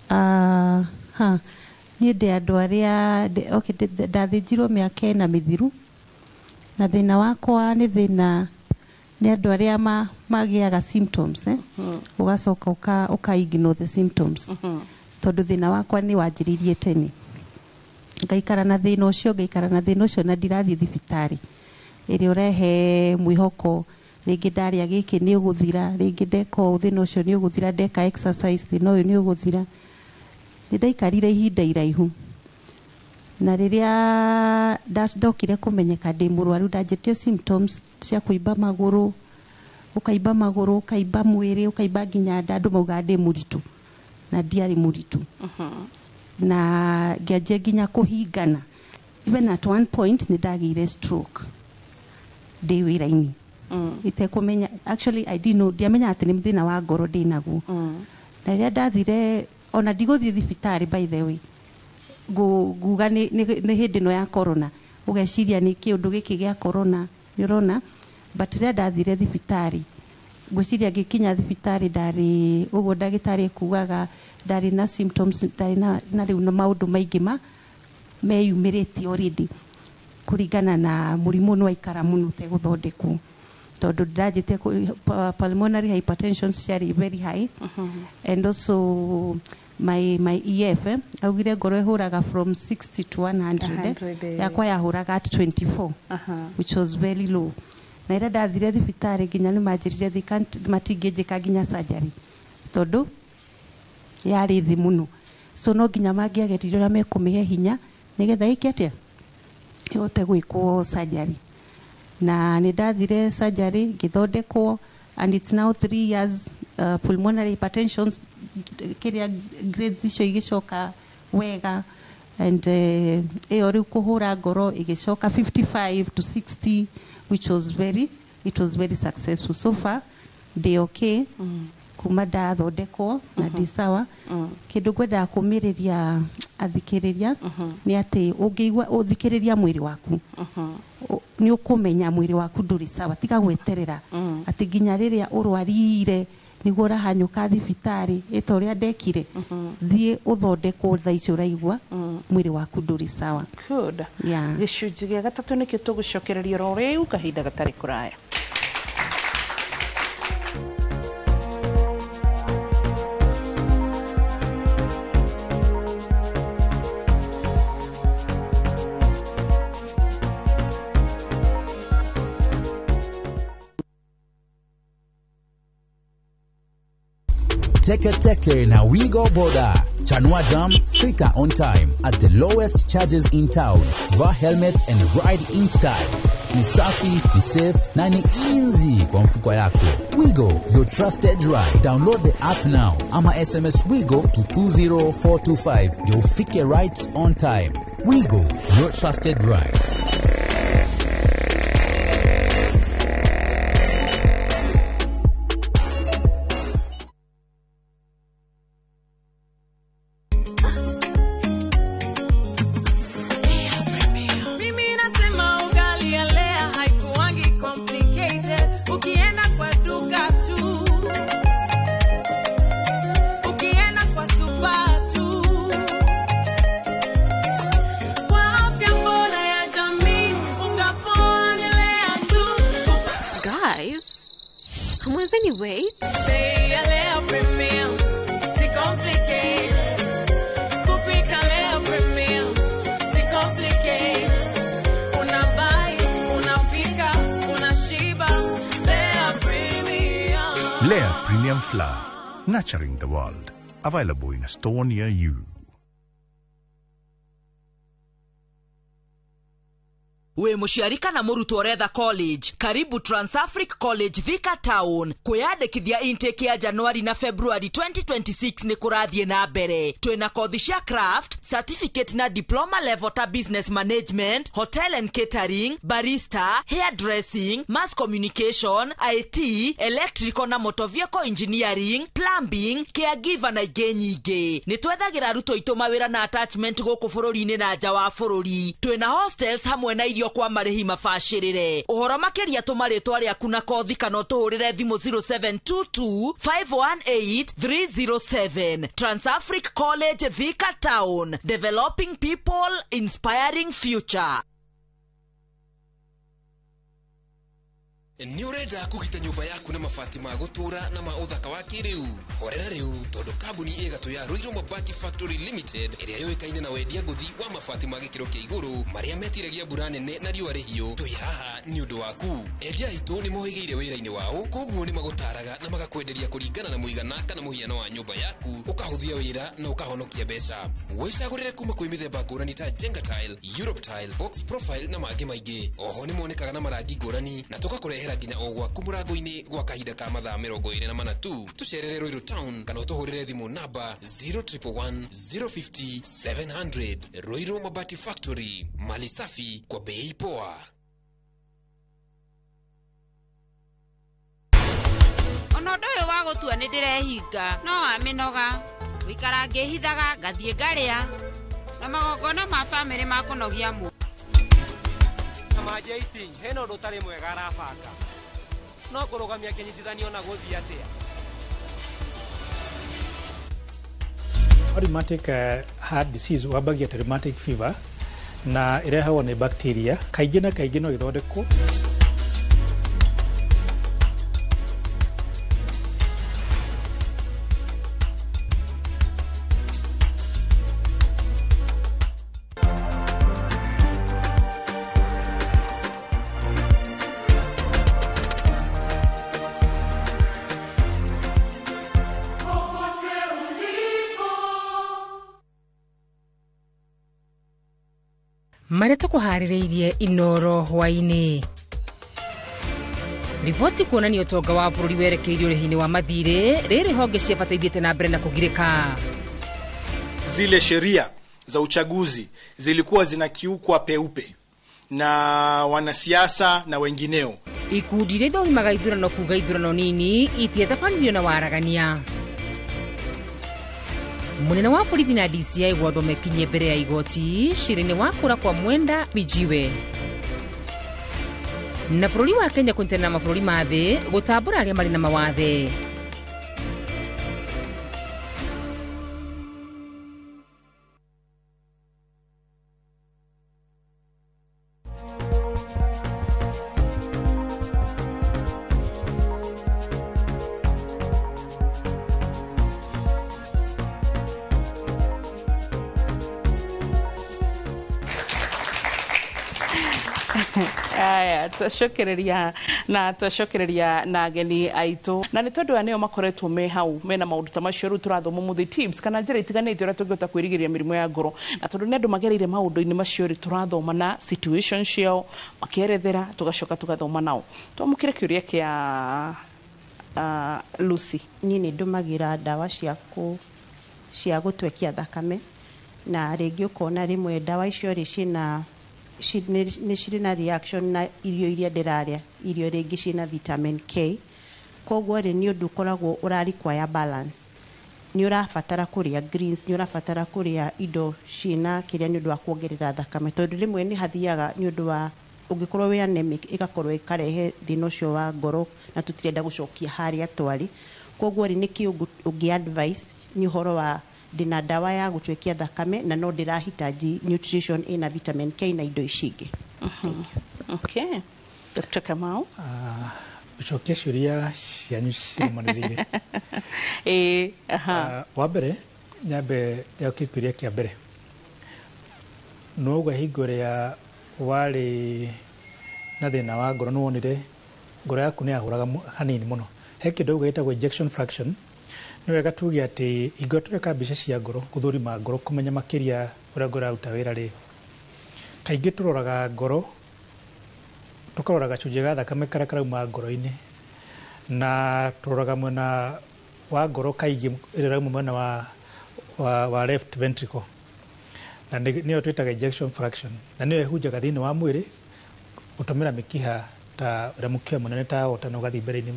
Ha niĩ ndĩ andũ arĩa okay, ndathĩnjirwo mĩaka 4 mĩthiru, na thĩna wakwa nĩ thĩna nĩ andũ arĩa magĩaga symptoms, eh? Ũgacoka ũka ignore the symptoms, tondũ thĩna wakwa nĩ wanjĩrĩirie tene, ngaikara na thĩna ũcio, ngaikara na thĩna ũcio, na ndirathiĩ thibitarĩ ĩrĩa ũrehe mwĩhoko, rĩngĩ ndarĩa gĩkĩ nĩ ũgũthira, rĩngĩ ndeka ũũ thĩna ũcio nĩ ũgũthira, ndeka exercise thĩna ũyũ nĩ ũgũthira. Nĩ ndaikarire ihinda iraihu, na rĩrĩa ndokire kũmenyeka ndĩ mũrwaru, ndanjĩtie symptoms cia kũimba magũrũ, ũkaimba magũrũ, ũkaimba mwĩrĩ, ũkaimba nginya nda, andũ maugaga ndĩ mũritũ na ndiarĩ mũritũ, na ngĩanjia nginya kũhingana. Even at one point nĩ ndagĩire stroke ndĩ wĩra-inĩ itekũmenya. Actually, I didn't know, ndiamenya atĩ nĩ thĩna wa ngoro ndĩ naguo. Na rĩrĩa ndathire, ona ndigũthiĩ thibitarĩ, by the way, nguga nĩ hĩndĩ ĩno ya corona, ũgeciria nĩ kĩũndũ gĩkĩ gĩa corona nĩ ũrona. But rĩrĩa ndathire thibitarĩ, ngwĩciria ngĩkinya thibitarĩ ndarĩ ũguo ndagĩtarĩ ekugaga ndarĩ na symptoms, ndarĩ na rĩu na maũndũ maingĩ ma meyumĩrĩtie already kũringana na mũrimũ nĩ waikara mũno ũtegũthondekwo, tondũ ndĩranjĩtie pulmonary hypertension ciarĩ very high, and also my EF, augire ngoro ĩhũraga from 60 to 100, 100, eh. Yakwa yahũraga at 24, which was very low. Na ĩrĩa ndathire thibitarĩ nginya nĩ manjĩrire they can't, matingĩnjĩka nginya surgery tondũ yarĩ thĩ mũno, so no nginya mangĩageririe ũrĩa mekũmĩhe hinya nĩgetha ĩke atĩa, ĩhote gwĩkwo surgery. Na nĩ ndathire surgery ngĩthondekwo, and it's now 3 years. Pulmonary hypertension kĩrĩa grades icio igĩcoka wega, and ĩyo rĩu kũhũra ngoro ĩgĩcoka 55 to 60, which was very, it was very successful. So far ndĩ okay kuma ndathondekwo na ndĩ sawa. Kĩndũ ngwendaga kũmĩrĩria athikĩrĩria nĩ atĩ ũngĩigua ũthikĩrĩria mwĩrĩ waku, nĩ ũkũmenya mwĩrĩ waku ndũrĩ sawa. Tiga gweterera atĩ nginya rĩrĩa ũrwarire nĩguo ũrahanyũka thibitarĩ ĩta ũrĩa ndekire. Thiĩ ũthondekwo thaa ici ũraigua mwĩrĩ waku ndũrĩ sawa. Good. Yeah. Gĩcunjĩ gĩa gatatũ nĩkĩo tũgũcokereria oro rĩu kahinda gatarĩ kũraya. Teke Teke na Wigo Boda. Chanua Jam, fika on time at the lowest charges in town. Vaa helmet and ride in style. Ni safi, ni safe na ni easy kwa mfuko yako. Wigo, your trusted ride. Download the app now ama SMS Wigo to 20425 ndio ufike right on time. Wigo, your trusted ride. Mimi nasema ugali ya Lea haikuwangi complicated. Ukienda kwa duka tu, ukienda kwa super tu. Kwa afya bora ya jamii, Any weight. Bei ya Lea Premium si complicated. Kupika Lea Premium si complicated. Unabai, unapika, unashiba. Lea Premium. Lea Premium Flour, nurturing the world. Available in a store near you. Wĩ mũciari kana mũrutwo ũretha college, karibu Transafric College, Thika Town. Kwĩyandĩkithia intake ya Januari na February 2026 nĩ kũrathiĩ na mbere. Twĩna kothi cia craft, certificate na diploma level ta business management, hotel and catering, barista, hairdressing, mass communication, IT, electrical na motor vehicle engineering, plumbing, caregiver na ingĩ nyingĩ. Nĩ twethagĩra arutwo aitũ mawĩra na attachment gũkũ bũrũri-inĩ na nja wa bũrũri. Twĩna hostels hamwe na irio kwa marĩhi mabacĩrĩre. Ũhoro makĩria tũma rĩtwa rĩaku na kothi kana ũtũhũrĩre thimũ 0722 518 307. Transafric College, Thika Town, developing people, inspiring future. Nĩ ũrenda kũgita nyũmba yaku na mabati ma gũtũũra na ma ũthaka wa kĩrĩu? Horera rĩu, tondũ kambuni ĩgatũ ya Ruiru Mabati Factory Limited, ĩrĩa yũĩkaine na wendia ngũthi wa mabati ma gĩkĩro kĩa igũrũ marĩa metiragia mbura nene na riũa rĩhiũ, twĩ haha nĩ ũndũ waku. Endia aitũ nĩ mohĩgĩire wĩra-inĩ wao, koguo nĩ magũtaraga na magakwenderia kũringana na mũigana kana mũhiano wa nyũmba yaku, ũkahũthia wĩra na ũkahonokia mbeca. Wĩcagũrĩre kuma kwĩ mĩthemba ngũrani ta Jenga Tile, Europe Tile, Box Profile na mangĩ maingĩ. Oho nĩ monekaga na marangi ngũrani na tũgakũrehera nginya o gwaku mũrango-inĩ gwa kahinda ka mathaa 24 tu. Tũcerere Ruiru Town kana ũtũhũrĩre thimũ namba 0111 050 700. Ruiru Mabati Factory, mali safi kwa bei poa. Ona ũndũ ũyũ wa gũtua nĩ ndĩrehinga no wa mĩnoga gũikara ngĩhithaga ngathiĩ ngarĩa na magongona ma bamĩrĩ makũnogia mũ. Kama JC hena ũndũ ũtarĩ mwega arabanga no kũrũgamia kĩnyitithanio na gũthiĩ atĩa? Rheumatic heart disease wambagia ta rheumatic fever na ĩrehagwo nĩ bacteria. Kaingĩ na kaingĩ no ĩthondekwo. Popote ulipo. Marĩa tũkũharĩrĩirie Inoro hwainĩ. Riboti kuonania ũtonga wa bũrũri werekeirio ũrĩhi-inĩ wa mathirĩ, rĩrĩ honge cia bata ithiĩte na mbere na kũgirĩka. Zile sheria za uchaguzi zilikuwa zinakiukwa peupe na wanasiasa na wengineo. Ikundi iria ithogimaga ithurano kuga ithurano nini itiatabanirio na waragania. Munene wa borithi na DCI gwathwo mekinyie mbere ya igoti cira-inĩ wa kũra kwa Mwenda Mijiwe. Na bũrũri wa Kenya kũnyitanĩra na mabũrũri ma thĩ gũtambũra arĩa marĩ na mawathe. Aya, twacokereria na twacokereria na ageni aitũ, na nĩ tondũ aya nĩo makoretwo me hau mena maũndũ ta macio. Rĩu tũrathoma mũthĩ tips kana njĩra itiganĩte ũrĩa tũngĩhota kwĩrigĩrĩria mĩrimũ ya ngoro, na tondũ nĩ andũ magereire maũndũ-inĩ macio rĩ, tũrathoma na situation ciao makĩerethera, tũgacoka tũgathoma nao. Twamũkĩre kĩũria kĩa Lucy. Niĩ nĩ ndũmagĩra ndawa cia gũtwekia thakame, na rĩngĩ ũkona rĩmwe ndawa icio rĩ ciĩna nĩ cirĩ na reaction na irio iria ndĩrarĩa, irio rĩngĩ ciĩna vitamin K. Koguo rĩ, nĩ ũndũ ũkoragwo ũra require balance. Nĩ ũrabatara kũrĩa greens, nĩ ũrabatara kũrĩa indo ciĩna kĩrĩa nĩ ũndũ wa kuongerera thakame, tondũ rĩmwe nĩ hathiaga nĩ ũndũ wa ũngĩkorwo wĩ anemic ĩgakorwo ĩkarehe thĩna ũcio wa ngoro, na tũtirenda gũcokia harĩa twarĩ. Koguo rĩ, nĩkĩ ũngĩ advice nĩ ũhoro wa ndĩna ndawa ya gũtwekia thakame na no ndĩrahitaji nutrition ĩna vitamin K na indo ici ingĩ? Okay. Dr. Kamau? Gũcokia ciũria cianyu cirũmanĩrĩire. Ĩĩ, aha. Wa mbere nyambe njokie kĩũria kĩa mbere. Nĩwauga hingo ĩrĩa warĩ na thĩna wa ngoro nĩwonire ngoro yaku nĩyahũraga hanini mũno. He kĩndũ auga gĩtagwo ejection fraction. Nĩ wega tuge atĩ hingo ĩrĩa tũreka mbica cia ngoro, gũthũrima ngoro, kũmenya makĩria ũrĩa ngoro ĩraruta wĩra rĩ, kaingĩ tũroraga ngoro, tũkarora gacunjĩ ga thakame karĩa karauma ngoro-inĩ, na tũroraga mwena wa ngoro kaingĩ ĩrĩa ĩrauma mwena wa left ventricle, na nĩyo twĩtaga ejection fraction, na nĩyo ĩhunjaga thĩinĩ wa mwĩrĩ gũtũmĩra mĩkiha ta ũrĩa mũkiha mũnene ta aorta na ũgathiĩ mbere-inĩ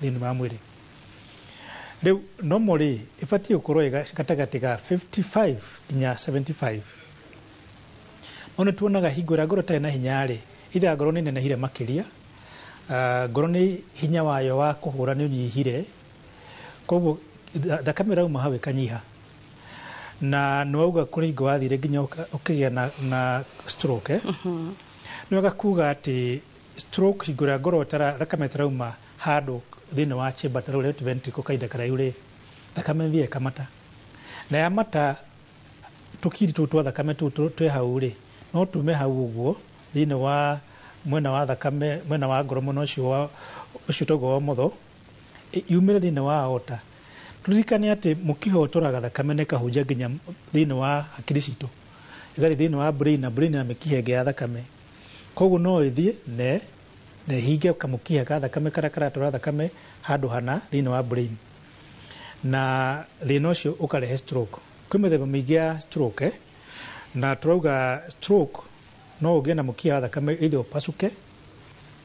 thĩinĩ wa mwĩrĩ. Rĩu normal rĩ ĩbatiĩ gũkorwo ĩ gatagatĩ ga 55 nginya 75. No nĩ tuonaga hingo ĩrĩa ngoro ĩtarĩ na hinya rĩ, either ngoro nĩ ĩnenehire makĩria, ngoro nĩ hinya wayo wa kũhũra nĩ ũnyihire, koguo thakame ĩrauma hau ĩkanyiha. Na nĩ wauga kũrĩ hingo wathire nginya ũkĩgĩa na stroke, Nĩ wega kuga atĩ stroke hingo ĩrĩa ngoro thakame ĩtarauma handũ thĩinĩ wa chamber ta rĩu left ventricle kahinda karaihu rĩ, thakame ĩthiaga ĩkamata. Na yamata tũkiri tũu twa thakame tũu twĩ hau rĩ, no tume hau ũguo thĩinĩ wa mwena wa thakame, mwena wa ngoro mwena ũcio ũcio tauga wa ũmotho, yumĩre thĩinĩ wa aorta. Tũririkane atĩ mũkiha ũtũraga thakame na ĩkahunja nginya thĩinĩ wa hakiri citũ, ĩgathiĩ thĩinĩ wa brain na brain na mĩkiha ĩngĩ ya thakame. Koguo no ĩthiĩ na ĩhinge kamũkiha ka thakame karĩa karatwara thakame handũ hana thĩinĩ wa brain, na thĩna ũcio ũkarehe stroke. Kwĩ mĩthemba mĩingĩ ya stroke, na tũrauga stroke no ũgĩe na mũkiha wa thakame either ũpacũke,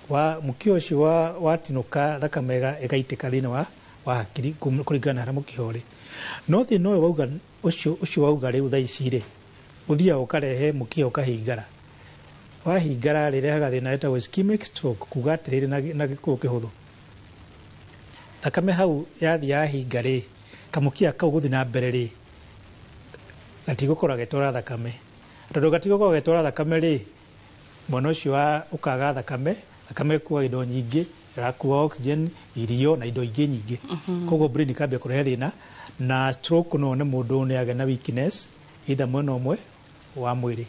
wa mũkiha ũcio watinũka thakame ĩgaitĩka thĩinĩ wa hakiri kũringana na harĩa mũkiha ũrĩ. No thĩna ũyũ wauga ũcio wauga rĩu thaa ici rĩ, ũthiaga ũkarehe mũkiha ũkahingara. Wahingara rĩ, ĩrehaga thĩna wĩtagwo ischemic stroke, kuga atĩrĩrĩ na gĩkũyũ kĩhũthũ, thakame hau yathiĩ yahinga rĩ, kamũkiha kau gũthiĩ na mbere rĩ, gatigũkorwo gagĩtwara thakame. Tondũ gatigũkorwo gagĩtwara thakame rĩ, mwena ũcio ũkaga thakame, thakame ĩkuaga indo nyingĩ, ĩrakua oxygen, irio na indo ingĩ nyingĩ. Koguo brain ĩkambia kũrehe thĩna, na stroke no one mũndũ nĩ agĩa na weakness either mwena ũmwe wa mwĩrĩ.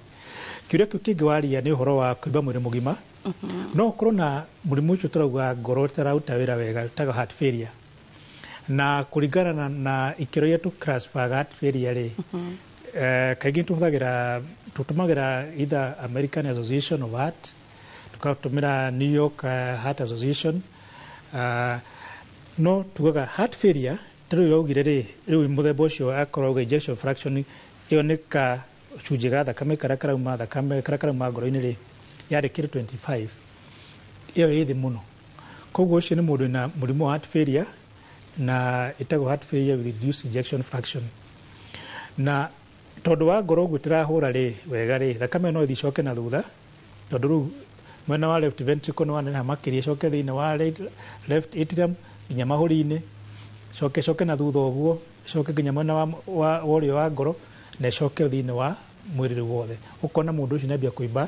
Kĩũria kĩu kĩngĩ waria nĩ ũhoro wa kũimba mwĩrĩ mũgima. No ũkorwo na mũrimũ ũcio tũrauga ngoro ĩtararuta wĩra wega, ĩtagwo heart failure. Na kũringana na ikĩro iria tũ classify heart failure rĩ, kaingĩ tũtũmagĩra either American Association of Heart, tũgatũmĩra New York Heart Association, no tugaga heart failure ta rĩu yaugire rĩ, rĩu mũthemba ũcio akorwo auga ejection fraction ĩyo nĩ ka cunjĩ ga thakame karĩa karauma thakame karĩa karauma ngoro-inĩ rĩ, yarĩ kĩndũ 25, ĩyo ĩ thĩ mũno. Koguo ũcio nĩ mũndũ wĩna mũrimũ wa heart failure, na ĩtagwo heart failure with reduced ejection fraction. Na tondũ wa ngoro ũguo ĩtarahũra rĩ wega rĩ, thakame no ĩthiĩ ĩcoke na thutha, tondũ rĩu mwena wa left ventricle nĩ waneneha makĩria, ĩcoke thĩinĩ wa left atrium nginya mahũri-inĩ, coke na thutha ũguo, ĩcoke nginya mwena wa ũrĩo wa ngoro, na ĩcoke thĩinĩ wa mwĩrĩ rĩu wothe. Ũkona mũndũ ũcio nĩambia kũimba,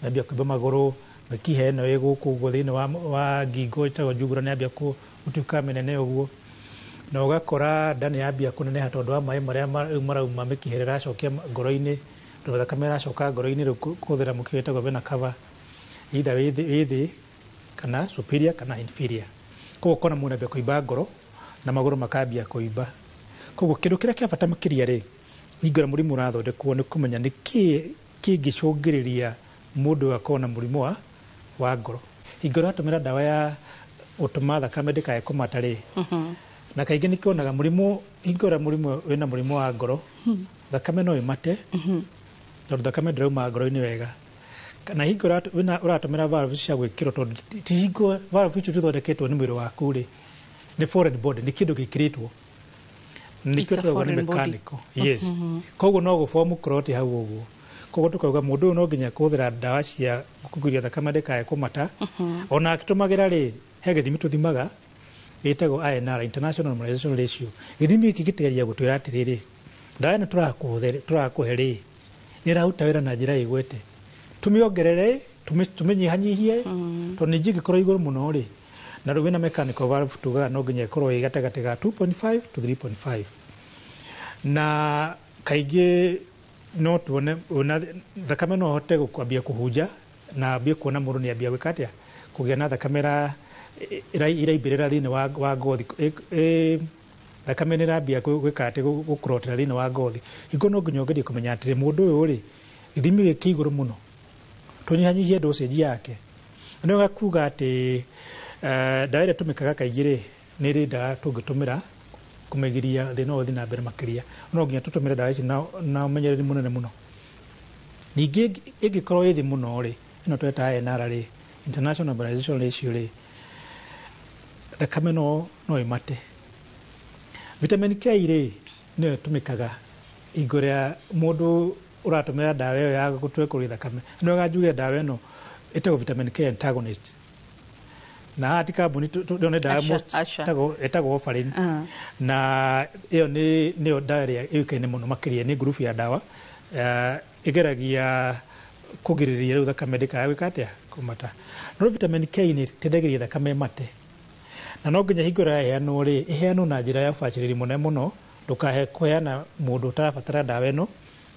nĩambia kũimba magũrũ, mĩkiha ĩno ĩ gũkũ ũguo thĩinĩ wa ngingo ĩtagwo jugular nĩambia gũtuĩka mĩnene ũguo, na ũgakora nda nĩyambia kũneneha tondũ wa maĩ marĩa rĩu marauma mĩkiha ĩrĩa ĩracokia ngoro-inĩ, tondũ thakame ĩracoka ngoro-inĩ rĩu kũhũthĩra mũkiha wĩtagwo vena cava, either wĩ thĩ kana superior kana inferior. Koguo ũkona mũndũ nĩambia kũimba ngoro na magũrũ makambia kũimba. Koguo kĩndũ kĩrĩa kĩa bata makĩria rĩ, hingo ĩrĩa mũrimũ ũrathondekwo nĩ kũmenya nĩ kĩĩ kĩngĩcũngĩrĩria mũndũ akorwo na mũrimũ wa ngoro. Hingo ĩrĩa ũratũmĩra ndawa ya gũtũma thakame ndĩkae kũmata rĩ, na kaingĩ nĩkĩonaga mũrimũ, hingo ĩrĩa mũrimũ wĩna mũrimũ wa ngoro, thakame no ĩmate, tondũ thakame ndĩrauma ngoro-inĩ wega. Na hingo ĩrĩa ũratũmĩra valve cia gwĩkĩrwo, tondũ ti hingo valve icio cithondeketwo nĩ mwĩrĩ waku rĩ, nĩ foreign body, nĩ kĩndũ gĩkĩrĩtwo. Nĩkĩo tũrauga nĩ mechanical. Yes. Koguo no gũbomu clot hau ũguo. Koguo tũkauga mũndũ ũyũ no nginya kũhũthĩra ndawa cia kũgiria thakame ndĩkae kũmata. Ona akĩtũmagĩra rĩ, he gĩthimi tũthimaga gĩtagwo INR, International Normalization Ratio. Gĩthimi gĩkĩ gĩtegeria gũtwĩra atĩrĩrĩ, ndawa ĩno tũrakũhe rĩ, nĩ ĩraruta wĩra na njĩra ĩgwete. Tũmĩongerere, tũmĩnyihanyihie, tondũ ningĩ ĩngĩkorwo igũrũ mũno rĩ, Na rĩu wĩna mechanical valve tugaga no nginya ĩkorwo ĩ gatagatĩ ga 2.5 to 3.5. Na kaingĩ no tuone ona thakame no hote kwambia kũhunja na ambie kuona mũndũ nĩ ambia gwĩka atĩa, kũgĩa na thakame ĩraibĩrĩra thĩinĩ wa ngothi. Thakame nĩ ĩrambia gwĩka atĩ gũkrotera thĩinĩ wa ngothi. Hingo no nginya ũgerie kũmenya atĩrĩ, mũndũ ũyũ rĩ, gĩthimi gĩkĩ kĩ igũrũ mũno, tũnyihanyihie dosage yake. Nĩ wega kuga atĩ ndawa ĩrĩa ĩtũmĩkaga kaingĩ rĩ, nĩ ĩrĩ ndawa tũngĩtũmĩra kũmĩgiria thĩna ũyũ ũthiĩ na mbere makĩria. No nginya tũtũmĩre ndawa ici na ũmenyereri mũnene mũno. Ningĩ ĩngĩkorwo ĩ thĩ mũno rĩ, ĩno twetaga INR rĩ, International Normalization Ratio rĩ, thakame no ĩmate. Vitamin K rĩ, nĩyo ĩtũmĩkaga hingo ĩrĩa mũndũ ũratũmĩra ndawa ĩyo ya gũtwekũria thakame. Nĩ wega njuge ndawa ĩno ĩtagwo vitamin K antagonist. Na haha ti kambuni ĩyo nĩ ndawa ĩtagwo Warfarin. Na ĩyo nĩyo ndawa ĩrĩa ĩũĩkaine mũno makĩria, nĩ ngurubu ya ndawa ĩgeragia kũgirĩrĩria rĩu thakame ndĩkae gwĩka atĩa, kũmata. No vitamin K nĩ ĩteithagĩrĩria thakame ĩmate. Na no nginya hingo ĩrĩa ĩheanwo rĩ, ĩheanwo na njĩra ya ũbacĩrĩri mũnene mũno, ndũkahe kũheana mũndũ ũtarabatara ndawa ĩno,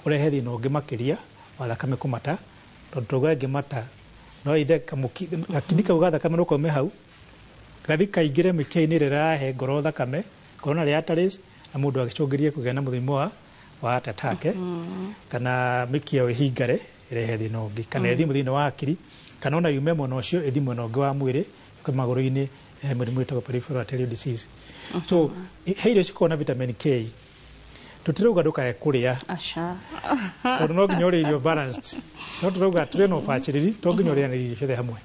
ũrehe thĩna ũngĩ makĩria wa thakame kũmata, tondũ tauga ĩngĩmata no ithe gakindi kau ga thakame no kaume hau gathi kaingĩre mĩkiha-inĩ ĩrĩa ĩrahe ngoro thakame, coronary arteries, na mũndũ agĩcũngĩrie kũgĩa na mũrimũ wa heart attack, kana mĩkiha ĩyo ĩhingare ĩrehe thĩna ũngĩ, kana ĩthiĩ thĩinĩ wa hakiri, kana ona yume mwena ũcio ĩthiĩ mwena ũngĩ wa mwĩrĩ, yũke magũrũ-inĩ, mũrimũ wĩtagwo peripheral arterial disease. So he irio cikoragwo na vitamin K, tũtirauga ndũkae kũrĩa, tondũ no nginya ũrĩe irio balanced, no tũrauga tũrĩe na ũbacĩrĩri, to nginya ũrĩanĩrie irio ciothe hamwe.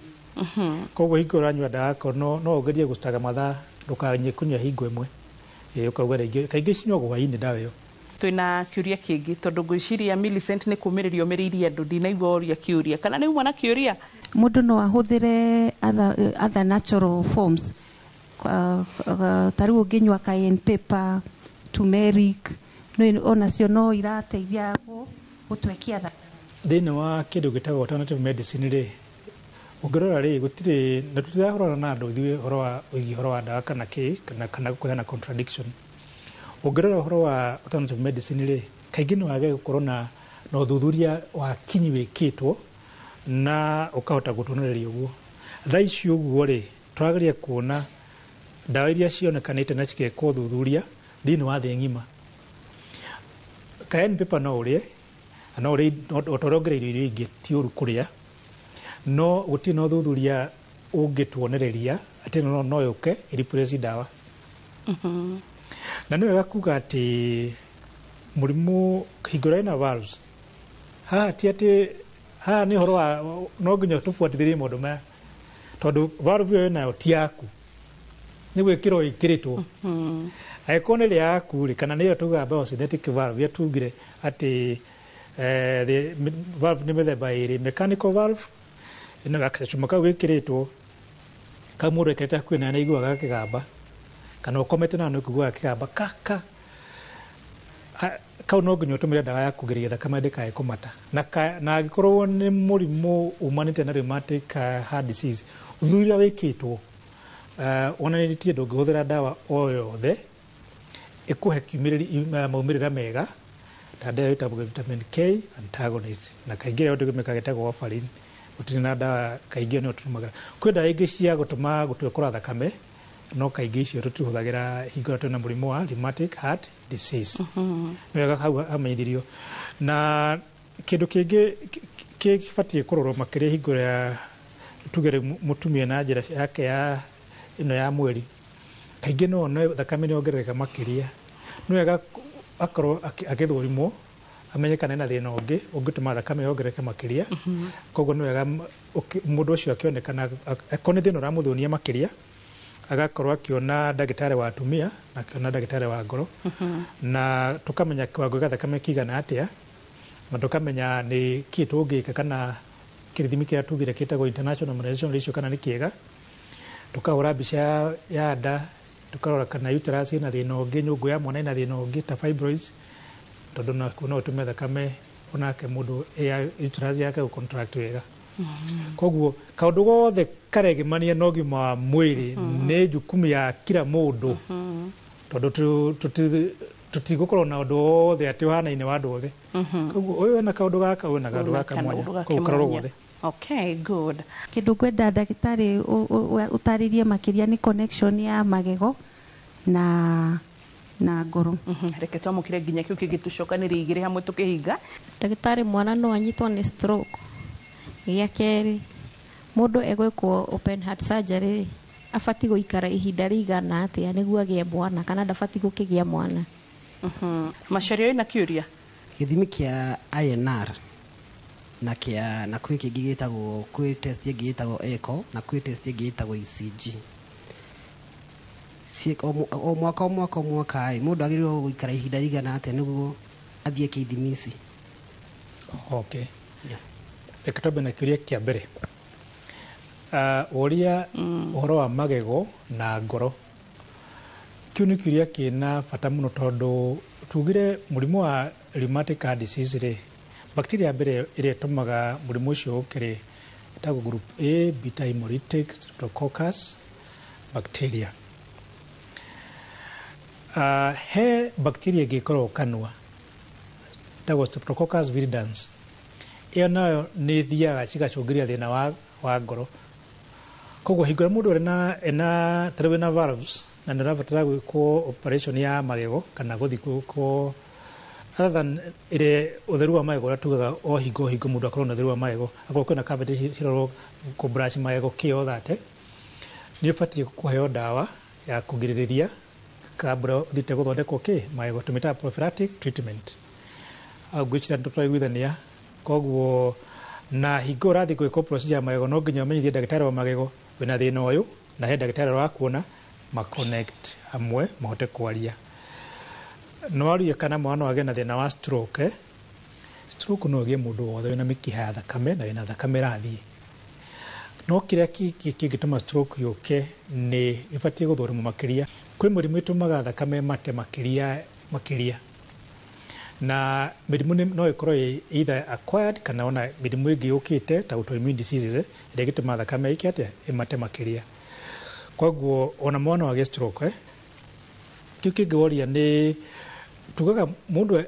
Koguo hingo ũranyua ndawa yaku no ũgerie gũcitaga mathaa, ndũkanyue kũnyua hingo ĩmwe, ũkauga rĩngĩ kaingĩ cinyuagwo hwaĩ-inĩ ndawa ĩyo. Twĩna kĩũria kĩngĩ tondũ ngwĩciria Millicent nĩ kũmĩrĩria ũmĩrĩirie andũ, ndinaigua oria kĩũria, kana nĩ uma na kĩũria? Mũndũ no ahũthĩre other natural forms, ta rĩu ũngĩnyua cayenne pepper, turmeric, onacio no irateithia gũtwekia thakame. Thĩinĩ wa kĩndũ gĩtagwo alternative medicine rĩ, ũngĩrora rĩ, gũtirĩ na tũtirahũrana na andũ ithuĩ ũhoro wa wĩgiĩ ũhoro wa ndawa kana kĩ, kana kũheana contradiction. Ũngĩrora ũhoro wa alternative medicine rĩ, kaingĩ no wage gũkorwo na ũthuthuria wa kinyi wĩkĩtwo na ũkahota gũtuonereria ũguo. Thaa ici ũguo rĩ, tũrageria kuona ndawa iria cionekanĩte na cigekwo ũthuthuria thĩinĩ wa thĩ ng'ima. Cayenne pepper no ũrĩe, na no ũrĩe o ta ũrĩa ũngereire irio ingĩ, ti ũru kũrĩa, no gũtirĩ na ũthuthuria ũngĩtuonereria atĩ no yũke ĩ replace ndawa. Na nĩ wega kuga atĩ mũrimũ hingo ĩrĩa ĩna valves, haha ti atĩ haha nĩ ũhoro wa no nginya tũbuatithĩrie maũndũ maya, tondũ valve ĩyo ĩnayo ti yaku, nĩ gwĩkĩrwo ĩkĩrĩtwo. Angĩkorwo nĩ ĩrĩa yaku rĩ, kana nĩ ĩyo tugaga biosynthetic valve, ĩrĩa tugire atĩ valve nĩ mĩthemba ĩrĩ, mechanical valve ĩno gacuma kau wĩkĩrĩtwo kau mũndũ ekĩrĩte hakuhĩ nawe nĩ aiguaga gakĩgamba, kana ũkomete nawe nĩ ũkũiguaga gakĩgamba ka ka kau no nginya ũtũmĩre ndawa ya kũgirĩrĩria thakame ndĩkae kũmata. Na angĩkorwo nĩ mũrimũ umanĩte na rheumatic heart disease, ũthuthuria wĩkĩtwo wonanĩtie ndũngĩhũthĩra ndawa o yothe ĩkũhe maumĩrĩra mega ta ndawa ĩtagwo vitamin K antagonist, na kaingĩ ĩrĩa tũmĩkaga ĩtagwo Warfarin. Gũtirĩ na ndawa kaingĩ nĩyo tũtũmagĩra. Kwĩ ndawa ingĩ cia gũtũma gũtwekũra thakame, no kaingĩ icio tũtihũthagĩra hingo ĩrĩa twĩna mũrimũ wa rheumatic heart disease. Nĩ wega hau hamenyithirio. Na kĩndũ kĩngĩ kĩbatiĩ kũrorwo makĩria hingo ĩrĩa tuge rĩu mũtumia na njĩra yake ya ĩno ya mweri, kaingĩ no one thakame nĩ yongerereka makĩria. Nĩ wega akorwo agĩthũrimwo amenye kana ena thĩna ũngĩ ũngĩtũma thakame yongerereke makĩria. Koguo nĩ wega mũndũ ũcio akĩonekana akorwo nĩ thĩna ũramũthũnia makĩria, agakorwo akĩona ndagĩtarĩ wa atumia na akĩona ndagĩtarĩ wa ngoro, na tũkamenya kĩwango gĩa thakame kĩigana atĩa, na tũkamenya nĩ kĩĩ tũngĩka, kana kĩrĩthimi kĩrĩa tugire kĩtagwo International Normalization Ratio kana nĩ kĩega. Tũkahũra mbica ya nda, tũkarora kana uterus ĩna thĩna ũngĩ, nyũngũ ya mwana ĩna thĩna ũngĩ ta fibroids, tondũ nakuo no ũtũme thakame onake mũndũ ya uterus yake gũ contract wega. Koguo kaũndũ gothe karegemania na ũgima wa mwĩrĩ nĩ jukumu ya kila mũndũ, tondũ tũtigũkorwo na ũndũ wothe atĩ ũhanaine wa andũ othe. Koguo ũyũ ena kaũndũ gaka, ũyũ ena kaũndũ gaka mwanya, koguo karorwo guothe. Okay, good. Kĩndũ ngwenda ndagĩtarĩ ũtarĩrie makĩria nĩ connection ya magego na ngoro. Reke twamũkĩre nginya kĩu kĩngĩ tũcokanĩrie igĩrĩ hamwe tũkĩhinga. Ndagĩtarĩ, mwana no anyitwo nĩ stroke? Gĩa kerĩ, mũndũ egwĩkwo open heart surgery abatiĩ gũikara ihinda rĩigana atĩa nĩguo agĩe mwana, kana ndabatiĩ gũkĩgĩa mwana? Macharia, ĩna kĩũria. Gĩthimi kĩa INR na kĩa na kwĩ kĩngĩ gĩtagwo, kwĩ test ĩngĩ ĩtagwo echo na kwĩ test ĩngĩ ĩtagwo ECG. O mwaka o mwaka o mwaka ĩ, mũndũ agĩrĩirwo gũikara ihinda rĩigana atĩa nĩguo athiĩ eke ithimi ici? Okay, reke twambe na kĩũria kĩa mbere. Ũria ũhoro wa magego na ngoro, kĩu nĩ kĩũria kĩna bata mũno, tondũ tugire mũrimũ wa rheumatic heart disease rĩ, bacteria ya mbere ĩrĩa ĩtũmaga mũrimũ ũcio ũke rĩ, ĩtagwo group A beta hemolytic streptococcus bacteria. He bacteria ĩngĩ ĩkoragwo kanua ĩtagwo Streptococcus viridans. Ĩyo nayo nĩ ĩthiaga cigacũngĩrĩria thĩna wa ngoro. Koguo hingo ĩrĩa mũndũ ena ta rĩu ena valves na nĩ arabatara gwĩkwo operation ya magego kana gũthiĩ gwĩkwo, other than ĩrĩa ũtheru wa magego ũrĩa tugaga o hingo o hingo mũndũ akorwo na ũtheru wa magego, akorwo kwĩna cavity cirorwo, kũ brush magego kĩ o that, nĩ ũbatiĩ kũheo ndawa ya kũgirĩrĩria kabla ũthiĩte gũthondekwo kĩ magego, tũmĩtaga prophylactic treatment. Hau ngwĩciria nĩ twaiguithania. Koguo na hingo ũrathiĩ gwĩkwo procedure ya magego, no nginya ũmenyithie ndagĩtarĩ wa magego wĩna thĩna ũyũ, na he ndagĩtarĩ ũrakuona ma connect hamwe mahote kwaria. No waria kana mwana no agĩe na thĩna wa stroke, eh? Stroke no ĩgĩe mũndũ wothe wĩna mĩkiha ya thakame na wĩna thakame ĩrathiĩ, no kĩrĩa kĩngĩtũma stroke yũke nĩ ĩbatiĩ gũthũrimwo makĩria. Kwĩ mĩrimũ ĩtũmaga thakame mate makĩria makĩria, na mĩrimũ no ĩkorwo ĩ either acquired kana ona mĩrimũ ĩngĩ yũkĩte ta autoimmune diseases, ĩrĩa ĩgĩtũmaga thakame ĩke atĩa, ĩmate makĩria. Koguo ona mwana no agĩe stroke, eh? Kĩu kĩngĩ woria nĩ tugaga mũndũ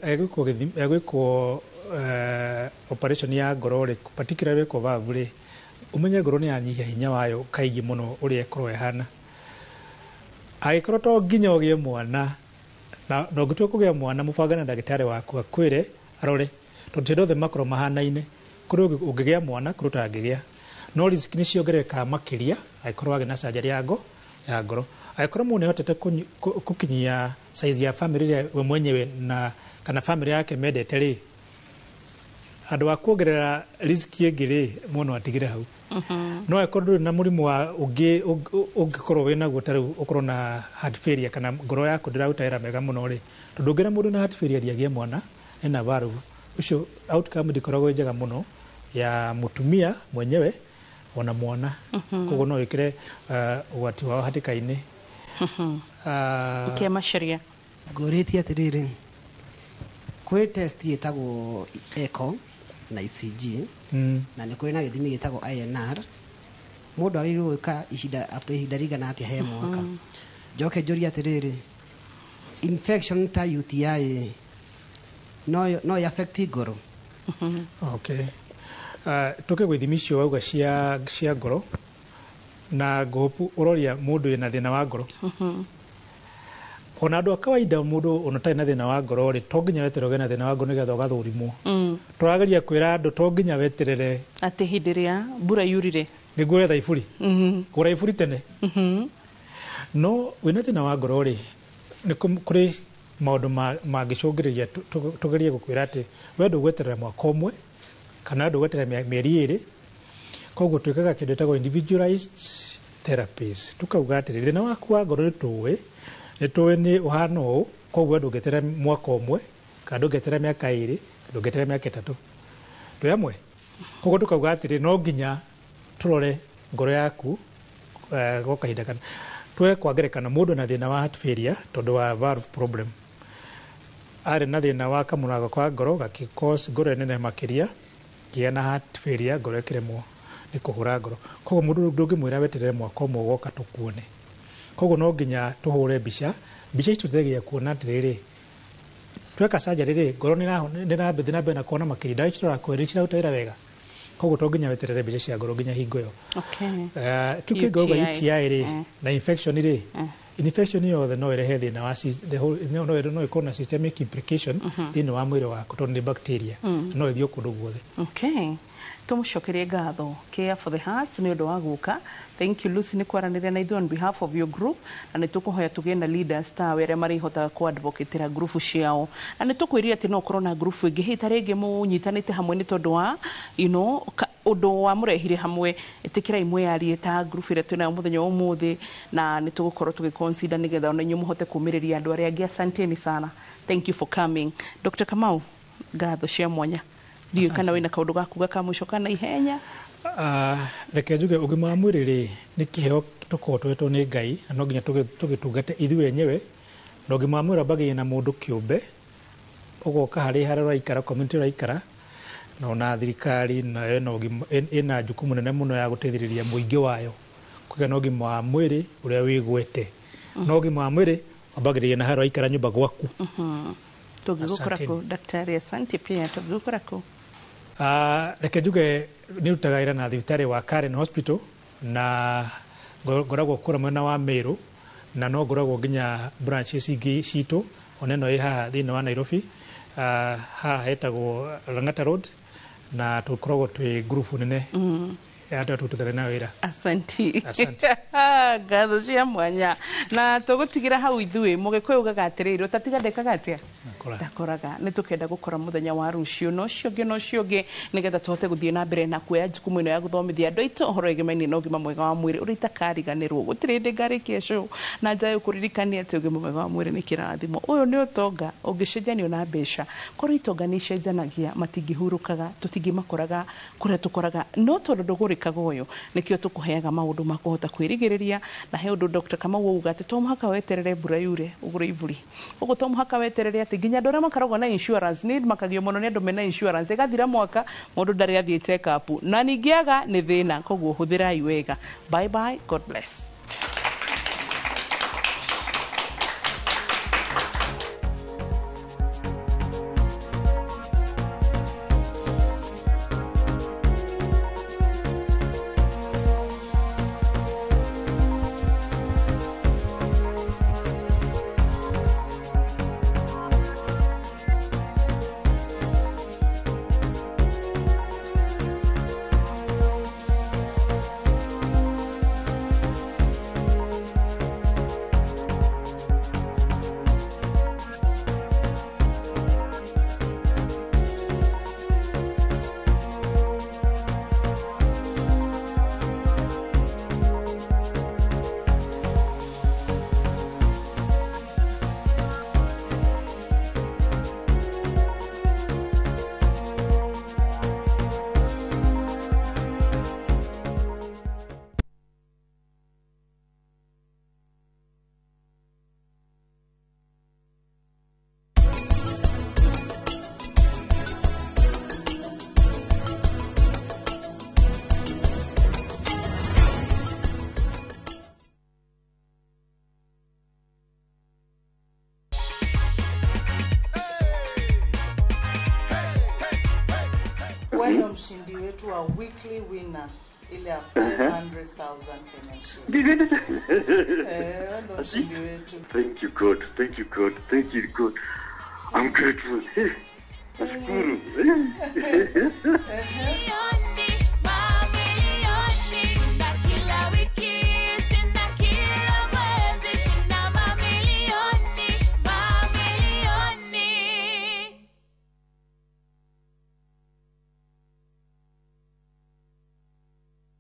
egwĩkwo operation ya ngoro rĩ, particularly wĩkwo valve rĩ, ũmenye ngoro nĩ yanyihia hinya wayo kaingĩ mũno ũrĩa ĩkorwo ĩhana. Angĩkorwo to nginya ũgĩe mwana, na ũngĩtua kũgĩa mwana, mũbange na ndagĩtarĩ waku akwĩre arore, tondũ ti andũ othe makorwo mahanaine. Kũrĩ ũngĩgĩa mwana, kũrĩ ũtangĩgĩa, no risk nĩ ciongererekaga makĩria angĩkorwo wagĩa na surgery ya ngoro. Angĩkorwo mũndũ nĩahotete gũkinyia size ya family ĩrĩa we mwenyewe na kana family yake mendete rĩ, andũ a kuongerera risk ĩngĩ rĩ, mũndũ atigire hau. No angĩkorwo ndũrĩ na mũrimũ wa ũngĩ ũngĩkorwo wĩ naguo, ta rĩu ũkorwo na heart failure kana ngoro yaku ndĩraruta wĩra mega mũno rĩ, tondũ ũngĩra mũndũ na heart failure ndiagĩe mwana ena valve ũcio, outcome ndĩkoragwo ĩ njega mũno ya mũtumia mwenyewe ona mwana. Koguo no wĩkĩre ũgwati wao hatĩka-inĩ. Kĩa Macharia. Ngũrĩtie atĩrĩrĩ, kwĩ test ĩtagwo echo na ECG na nĩ kũrĩ na gĩthimi gĩtagwo INR. Mũndũ agĩrĩirwo gwĩka ihinda after ihinda rĩigana atĩa he mwaka? Njoke njũrie atĩrĩrĩ, infection ta UTI no ĩ affect ngoro? Okay. Tũke gwĩ ithimi icio wauga cia ngoro na ngũpu, ũroria mũndũ wĩna thĩna wa ngoro, ona andũ a kawaida, mũndũ ona ũtarĩ na thĩna wa ngoro rĩ, to nginya weterere ũgĩe na thĩna wa ngoro nĩgetha ũgathũrimwo. Tũrageria kwĩra andũ to nginya weterere atĩ hĩndĩ ĩrĩa mbura yurire nĩguo wetha iburi, kũgũra iburi tene. No wĩna thĩna wa ngoro rĩ, nĩ kũrĩ maũndũ mangĩcũngĩrĩria tũgerie gũkwĩra atĩ we ndũgweterera mwaka ũmwe kana ndũgweterera mĩeri 2. Koguo twĩkaga kĩndũ gĩtagwo individualized therapies. Tukauga atĩrĩ, thĩna waku wa ngoro nĩ tũĩ nĩ ũhana ũũ, koguo we ndũngĩeterera mwaka ũmwe kana ndũngĩeterera mĩaka 2, ndũngĩeterera mĩaka 3. Twĩ hamwe? Koguo tukauga atĩrĩ, no nginya tũrore ngoro yaku gwa kahinda kana tuwe. Kwa ngerekano, mũndũ na thĩna wa heart failure tondũ wa valve problem, arĩ na thĩna wa kamũrango kwa ngoro gakĩ cause ngoro ĩnene makĩria, kĩgĩa na heart failure, ngoro ĩkĩremwo. Nĩ kũhũra ngoro. Koguo mũndũ ndũngĩmwĩra weterere mwaka ũmwe ũgoka tũkuone. Koguo no nginya tũhũre mbica. Mbica ici tũteithagia kuona atĩrĩrĩ, tweka surgery rĩ, ngoro nĩ ĩrathiĩ na mbere na kuona makĩria, ndawa ici tũrakũhe nĩ ciraruta wĩra wega. Koguo to nginya weterere mbica cia ngoro nginya hingo ĩyo. Kĩu kĩngauga UTI. UTI rĩ na infection rĩ, infection yothe no ĩrehe thĩna wa the whole, no ĩkorwo na systemic implication thĩinĩ wa mwĩrĩ waku tondũ nĩ bacteria, no ĩthiĩ o kũndũ guothe. Okay. Tumucokerie ngatho Care for the Hearts nĩ ũndũ wa gũka. Thank you, Lucy, nĩ kwaranĩria na ithuĩ on behalf of your group, na nĩ tũkũhoya tũgĩe na leaders tawe arĩa marĩhotaga kũ-advocatĩra group ciao, na nĩ tũkwĩrire atĩ no ũkorwo na group ĩngĩ hihi ta rĩngĩ mũnyitanĩte hamwe nĩ tondũ wa ũndũ wamũrehire hamwe. Ĩtĩkĩrai mwĩyarie ta group ĩrĩa twĩnayo mũthenya wa ũmũthĩ, na nĩ tũgũkorwo tũgĩ-consider nĩgetha ona inyuĩ mũhote kũmĩrĩria andũ arĩa angĩ. Asanteni sana, thank you for coming. Dr. Kamau, ngatho cia mwanya. Ndiũĩ kana wĩna kaũndũ ga kuga ka mũico kana ihenya. Reke njuge ũgima wa mwĩrĩ rĩ, nĩ kĩheo tũkoragwo tũhetwo nĩ Ngai, na no nginya tũgĩtungate ithuĩ enyewe. Na ũgima wa mwĩrĩ wambagĩrĩria na mũndũ kĩũmbe, ũgoka harĩ harĩa ũraikara, community ũraikara, na ona thirikari nayo ĩna jukumu nene mũno ya gũteithĩrĩria mũingĩ wayo kũgĩa na ũgima wa mwĩrĩ ũrĩa wĩgwete. Na ũgima wa mwĩrĩ wambagĩrĩria na harĩa ũraikara, nyũmba gwaku. Tũngĩgũkora Asanteni. kũ, daktari? Asante pia. Tũngĩgũkora kũ? Reke njuge nĩ rutaga wĩra na thibitarĩ wa Karen Hospital, na ngoragwo kũrĩa mwena wa Meru, na no ngoragwo nginya branches ingĩ citũ, ona ĩno ĩ haha thĩinĩ wa Nairobi. Haha hetagwo Lang'ata Road, na tũkoragwo twĩ ngurubu nene ya andũ arĩa tũrutithanagia nayo wĩra. Asanti. Asante. Ngatho cia mwanya, na tũgũtigĩra hau ithuĩ. Mũgĩkũyũ ugaga atĩrĩrĩ, ũtatiga ndekaga atĩa? Ndakoraga. Nĩ tũkenda gũkora mũthenya wa rũciũ na ũcio ũngĩ na ũcio ũngĩ, nĩgetha tũhote gũthiĩ na mbere na kuoya jukumu ĩno ya gũthomithia andũ aitũ ũhoro ĩgemaine na ũgima mwega wa mwĩrĩ ũrĩa itakariganĩrwo. Gũtirĩ hĩndĩ ngarĩkia show na njae kũririkania atĩ ũgima mwega wa mwĩrĩ nĩ kĩrathimo. Ũyũ nĩ ũtonga ũngĩcenjanio na mbeca. Korwo itonga nĩ icenjanagia, matingĩhurũkaga, tũtingĩmakoraga kũrĩa tũkoraga, no tondũ ndũgũrĩkaga ũyũ, nĩkĩo tũkũheaga maũndũ ma kũhota kwĩrigĩrĩria. Na he ũndũ Dr. Kamau auga atĩ to mũhaka weterere mbura yure ũgũre iburi, ũguo to mũhaka weterere atĩ nginya andũ arĩa makoragwo na insurance nĩ makagio mũno nĩ andũ mena insurance, ĩgathira mwaka mũndũ ndarĩ athiĩ check up, na ningĩ aga nĩ thĩna. Koguo hũthĩrai wega. Bye bye, God bless. Wewe ndo mshindi wetu wa weekly winner ile ya 500,000 Kenyan shillings. Wewe ndo mshindi wetu. Thank you, God. Thank you, God. Thank you, God. I'm grateful. Nashukuru. Shinda kila wiki, shinda kila mwezi, shinda mamilioni, mamilioni.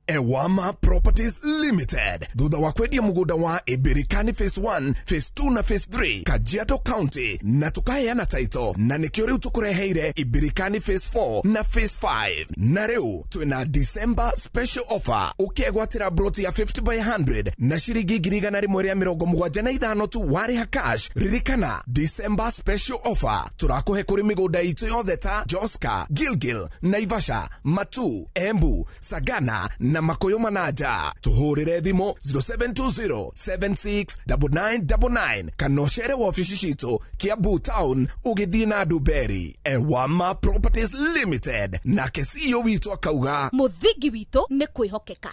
Ewama Properties Limited thutha wa kwendia mugunda wa Ibirikani phase 1, phase 2 na phase 3 Kajiado County, na tukaheana title, na nikio riu tukureheire Ibirikani phase 4 na phase 5. Na riu twina December special offer, ukiegwatira broti ya 50 by 100 na ciringi 175 tu wariha cash. Ririkana December special offer turakuhe kuri migunda itu yothe ta Joska, Gilgil, Naivasha, Matu, Embu, Sagana na Makuyu Manaja. Tuhurire thimu 0720 769999 kana ucere wabici citu Kiambu Town ugithii na Nduberi. Ewama Properties Limited, nake CEO witũ akauga muthingi witũ nĩ kwĩhokeka.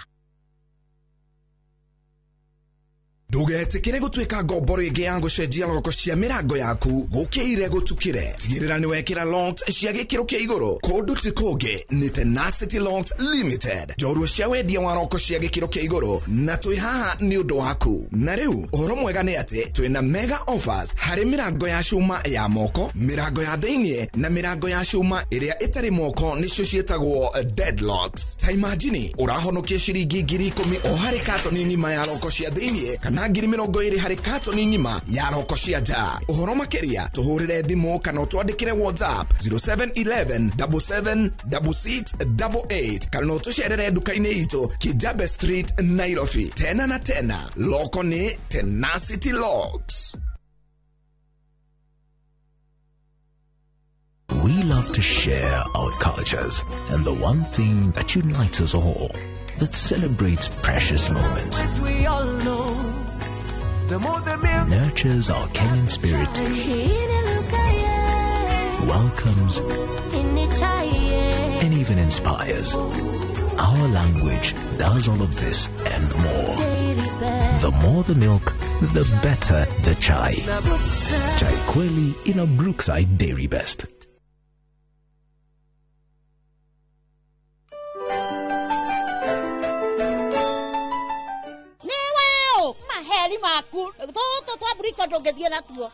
Ndũgetĩkĩre gũtuĩka ngombo rĩngĩ ya gũcenjia loko cia mĩrango yaku gũkĩire gũtukĩre. Tigĩrĩra nĩ wekĩra locks cia gĩkĩro kĩa igũrũ. Kũndũ ti kũngĩ nĩ Tenacity Locks Limited, njorua cia wendia wa roko cia gĩkĩro kĩa igũrũ, na twĩ haha nĩ ũndũ waku. Na rĩu ũhoro mwega nĩ atĩ twĩna mega offers harĩ mĩrango ya cuma ya moko, mĩrango ya thĩiniĩ na mĩrango ya cuma ĩrĩa ĩtarĩ moko, nĩcio ciĩtagwo deadlocks. Ta imagine ũrahonokia ciringi 10,000 o harĩ katoni ng'ima ya roko cia thĩiniĩ kana 20,000 harĩ katoni ng'ima ya roko cia nja. Ũhoro makĩria tũhũrĩre thimũ kana ũtwandĩkĩre WhatsApp 0711 77 6688 kana ũtũcerere nduka-inĩ itũ Kijabe Street, Nairobi. Tena na tena, loko nĩ Tenacity Locks. We love to share our cultures and the one thing that unites us all, that celebrates precious moments, we all know, the more the milk, nurtures our Kenyan spirit, welcomes, and even inspires. Our language does all of this and more. The more the milk, the better the chai. Chai Kweli in a Brookside Dairy Best. Maheri maku tũtũ twamburika ndũngĩthiĩ natuo.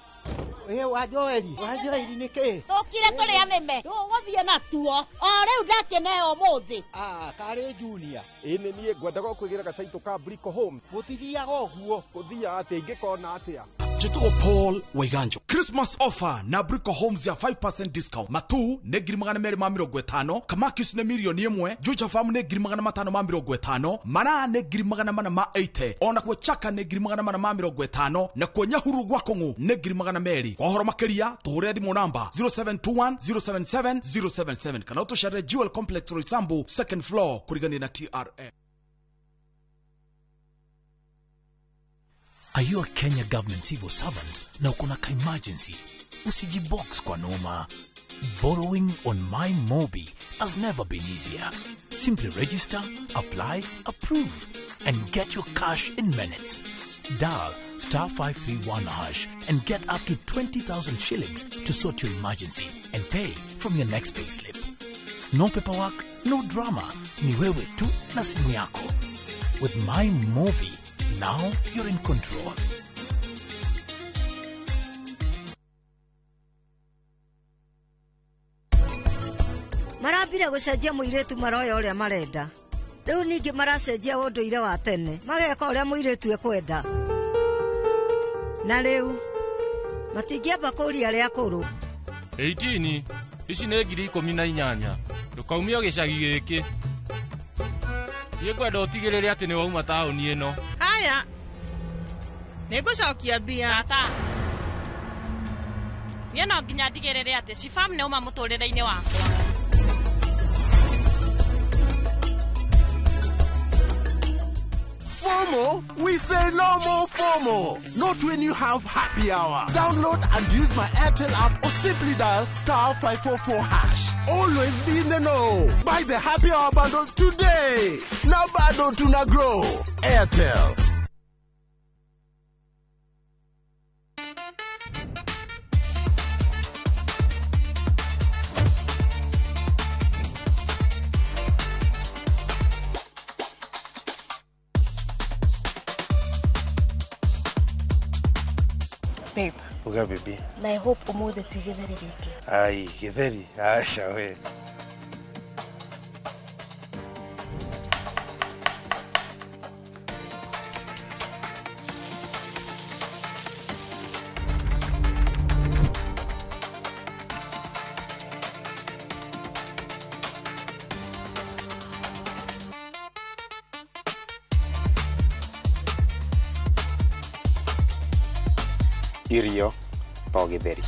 Ĩ wa Joeli, wa Joeli nĩ kĩ? Tũkire tũrĩa nĩme tũgũthiĩ natuo o rĩu ndakĩneo ũmũthĩ. Ah, karĩ Junior. Ĩ nĩ niĩ ngwendaga kwĩgĩra gataitũ ka Brico Homes. Gũtithiaga ũguo. Gũthiaga atĩa ingĩkona atĩa? Njĩtagwo Paul Waiganjo. Christmas offer na Brico Homes ya 5% discount. Matu nĩ 250,000, Kamakis nĩ 1,000,000, Juja Farm nĩ 550,000, Mara nĩ 480,000, ona kuo Chaka nĩ 450,000, na kuo Nyahuru gwa Kũng'ũ nĩ 200,000. Kwa ũhoro makĩria tũhũrĩre thimũ namba 0721 077 077 kana ũtũcerere Jewel Complex Roysambu second floor kũrigania na TRM. Are you a Kenya government civil servant na uko na ka-emergency? Usijibox kwa noma. Borrowing on My Mobi has never been easier. Simply register, apply, approve, and get your cash in minutes. Dial star 531 hash and get up to 20,000 shillings to sort your emergency and pay from your next payslip. No paperwork, no drama. Ni wewe tu na simu yako. With My Mobi, now you're in control. Marambire gũcenjia mũirĩtu maroya ũrĩa marenda. Rĩu ningĩ maracenjia ũndũire wa tene, mageka ũrĩa mũirĩtu ekwenda. Na rĩu matingĩamba kũria arĩa akũrũ. 18 ici nĩ 18,000. Ndũkaumio gĩcagi gĩkĩ. Niĩ ngwenda ũtigĩrĩre atĩ nĩ wauma taũni ĩno. Haya, nĩngũcokia mbia. Tata, niĩ no nginya ndigĩrĩre atĩ Shifam nĩ uma mũtũrĩre-inĩ wakwa. FOMO? We say no more FOMO. Not when you have happy hour. Download and use my Airtel app or simply dial star 544 hash. Always be in the know. Buy the happy hour bundle today. Now bado tuna grow. Airtel. Babe. Uga baby. Na I hope umuthi ti githeri giki. Ai, githeri. Aca we. Irio to gĩtheri.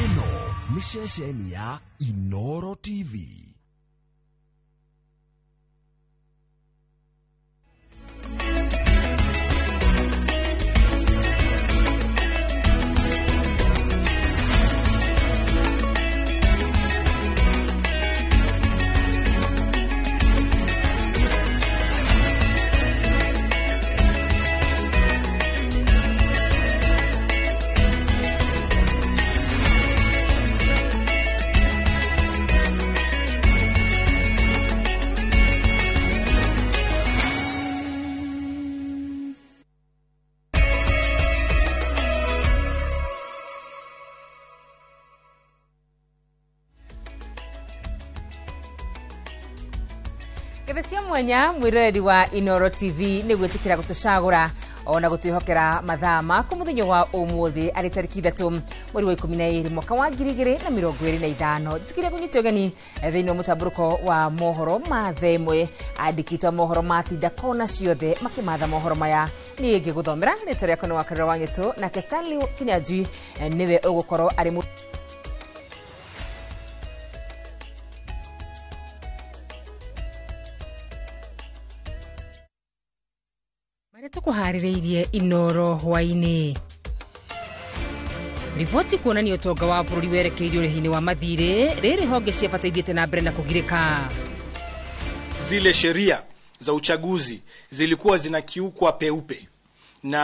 Ĩno nĩ ceceni ya Inoro TV. Cio mwenya mwiroreri wa Inoro TV nĩ gwĩtĩkĩra gũtũcagũra ona gũtwĩhokera mathaa maku mũthenya wa ũmũthĩ arĩ tarĩki 3 mweri wa 12 mwaka wa 2025. Njĩtĩkĩria kũnyita ũgeni thĩinĩ wa mũtambũrũko wa mohoro ma thaa ĩmwe. Andĩkĩtwo mohoro matinda kona ciothe makĩmatha mohoro maya. Niĩ ngĩgũthomera rĩtwa rĩakwa nĩ Wakarĩra wa Ng'ĩtũ, nake Stanley Kinyanjui nĩwe ũgũkorwo arĩ tukuharĩrĩirie Inoro hwainĩ. Riboti kuonania ũtonga wa bũrũri werekeirio ũrĩhi-inĩ wa mathirĩ rĩrĩ honge cia bata ithiĩte na mbere na kũgirĩka. Zile sheria za uchaguzi zilikuwa zinakiukwa peupe na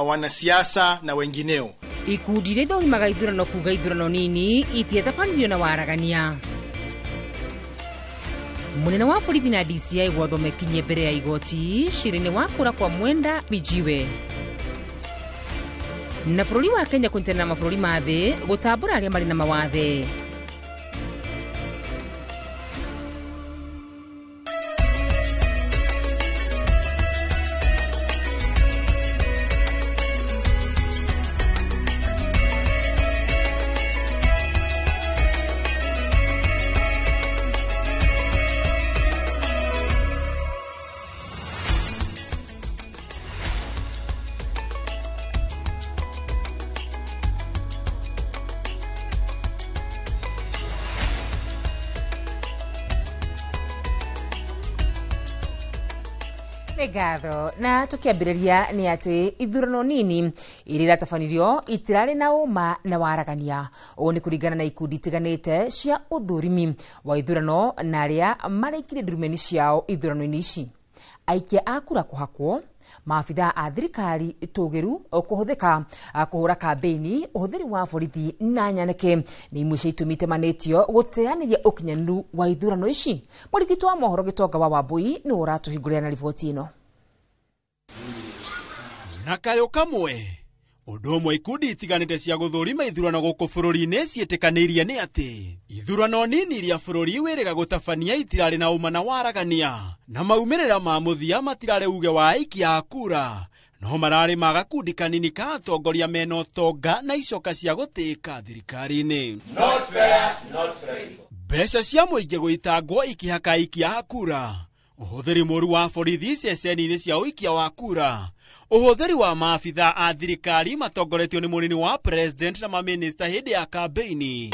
wanasiasa na wengineo. Ikundi iria ithũrimaga ithurano kuga ithurano nini itiethabanirio na waragania. Munene wa borithi na DCI gwathwo mekinyie mbere ya igoti cira-inĩ wa kũra kwa Mwenda Mijiwe. Na bũrũri wa Kenya kũnyitanĩra na mabũrũri ma thĩ gũtambũra arĩa marĩ na mawathe. Ngatho na tukiambĩrĩria nĩ atĩ ithurano nini iria iratabanirio itirarĩ na ũma na waragania. Ũũ nĩ kũringana na ikundi itiganĩte cia ũthũrimi wa ithurano na arĩa maraikirie ndurumeni ciao ithurano-inĩ ici. Aikia a kura kũhakwo, maabithaa a thirikari tũgĩru kũhũthĩka kũhũra kambĩini, ũhũthĩri wa borithi na nyanake nĩ imwe cia itũmi itemanĩtio gũteanĩria ũkinyanĩru wa ithurano ici. Mwandĩki wa mohoro Gĩtonga wa Wambui nĩ ũratũhingũrĩra na riboti ĩno. Na kayũ kamwe ũndũ ũmwe ikundi itiganĩte cia gũthũrima ithurano gũkũ bũrũri-inĩ ciĩtĩkanĩirie nĩ atĩ ithurano nini iria bũrũri wĩrĩga gũtabania itirarĩ na ũma na waragania na maumĩrĩra ma mũthia matirarĩ uge wa aikia a kura no mararĩ ma gakundi kanini ka atongoria mena ũtonga na icoka cia gũtĩĩka thirikari-inĩ. Mbeca cia mũingĩ gũitangwo ikĩhaka aikia a kura, ũhũthĩri mũru wa borithi ceceni-inĩ cia ũikia wa kura, ũhũthĩri wa maabithaa a thirikari matongoretio nĩ mũnini wa president na mamĩnĩsta hĩndĩ ya kambĩini.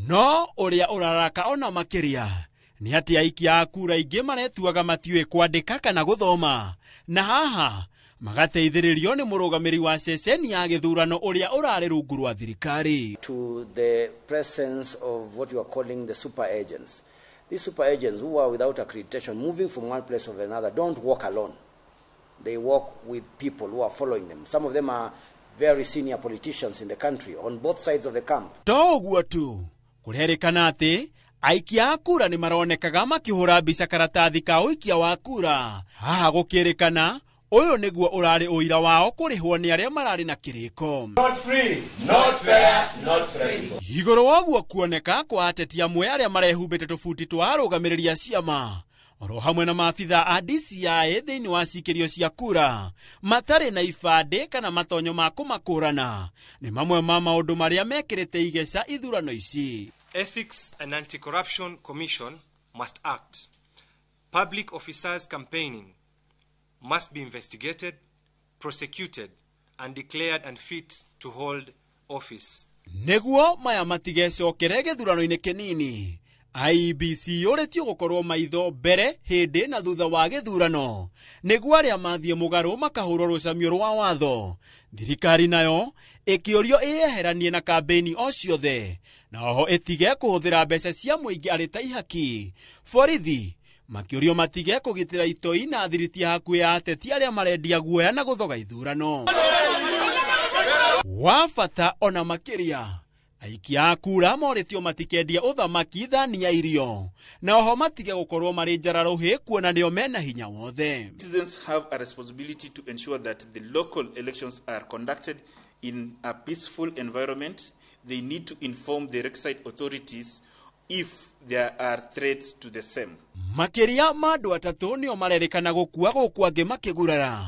No ũrĩa ũraraka ona makĩria nĩ atĩ aikia a kura aingĩ maretuaga matiũĩ kwandĩka kana gũthoma, na haha magateithĩrĩrio nĩ mũrũgamĩrĩri wa ceceni ya gĩthurano ũrĩa ũrarĩ rungu rwa thirikari. To the presence of what you are calling the super agents. These super agents who are without accreditation, moving from one place to another, don't walk alone. They walk with people who are following them. Some of them are very senior politicians in the country, on both sides of the camp. To ũguo tu, kũrerĩkana atĩ aikia a kura nĩ maronekaga makĩhũra mbica karatathi ka ũikia wa kura. Haha gũkĩrĩkana ũyũ nĩguo ũrarĩ ũira wao kũrĩhwo nĩ arĩa mararĩ na kĩrĩko. Not free, not fair, not credible. Igũrũ wa ũguo kuoneka kwa ateti amwe arĩa marehumbĩte tũbuti twa arũgamĩrĩri a ciama oro hamwe na maabithaa a DCI thĩinĩ wa cikĩrio cia kura matarĩ na ibandĩ kana matonyo ma kũmakũrana nĩ mamwe ma maũndũ marĩa mekĩrĩte igeca ithurano ici. Ethics and Anti-Corruption Commission must act. Public officers campaigning must be investigated, prosecuted, and declared unfit to hold office. Nĩguo maya matigecokere gĩthurano-inĩ kĩnini, IEBC yũrĩtio gũkorwo maitho mbere, hĩndĩ na thutha wa gĩthurano nĩguo arĩa mathiĩ mũgarũ makahũrwo rũcamio rwa watho. Thirikari nayo ĩkĩũrio ĩyeheranie na kambĩini o ciothe na oho ĩtige kũhũthĩra mbeca cia mũingĩ arĩ ta ihaki. Borithi makĩũrio matige kũgitĩra itoi na thiriti hakuhĩ ya ateti arĩa marendia guoya na gũthoga ithurano. Wa bata ona makĩria, aikia a kura morĩtio matikendie ũthamaki thani ya irio na oho matige gũkorwo marĩ njara-rũhĩ kuona nĩo mena hinya wothe. Citizens have a responsibility to ensure that the local elections are conducted in a peaceful environment. They need to inform the requisite authorities if there are threats to the same. Makĩria ma andũ atatũ nĩo marerĩkana gũkua gũkũ angĩ makĩgurara,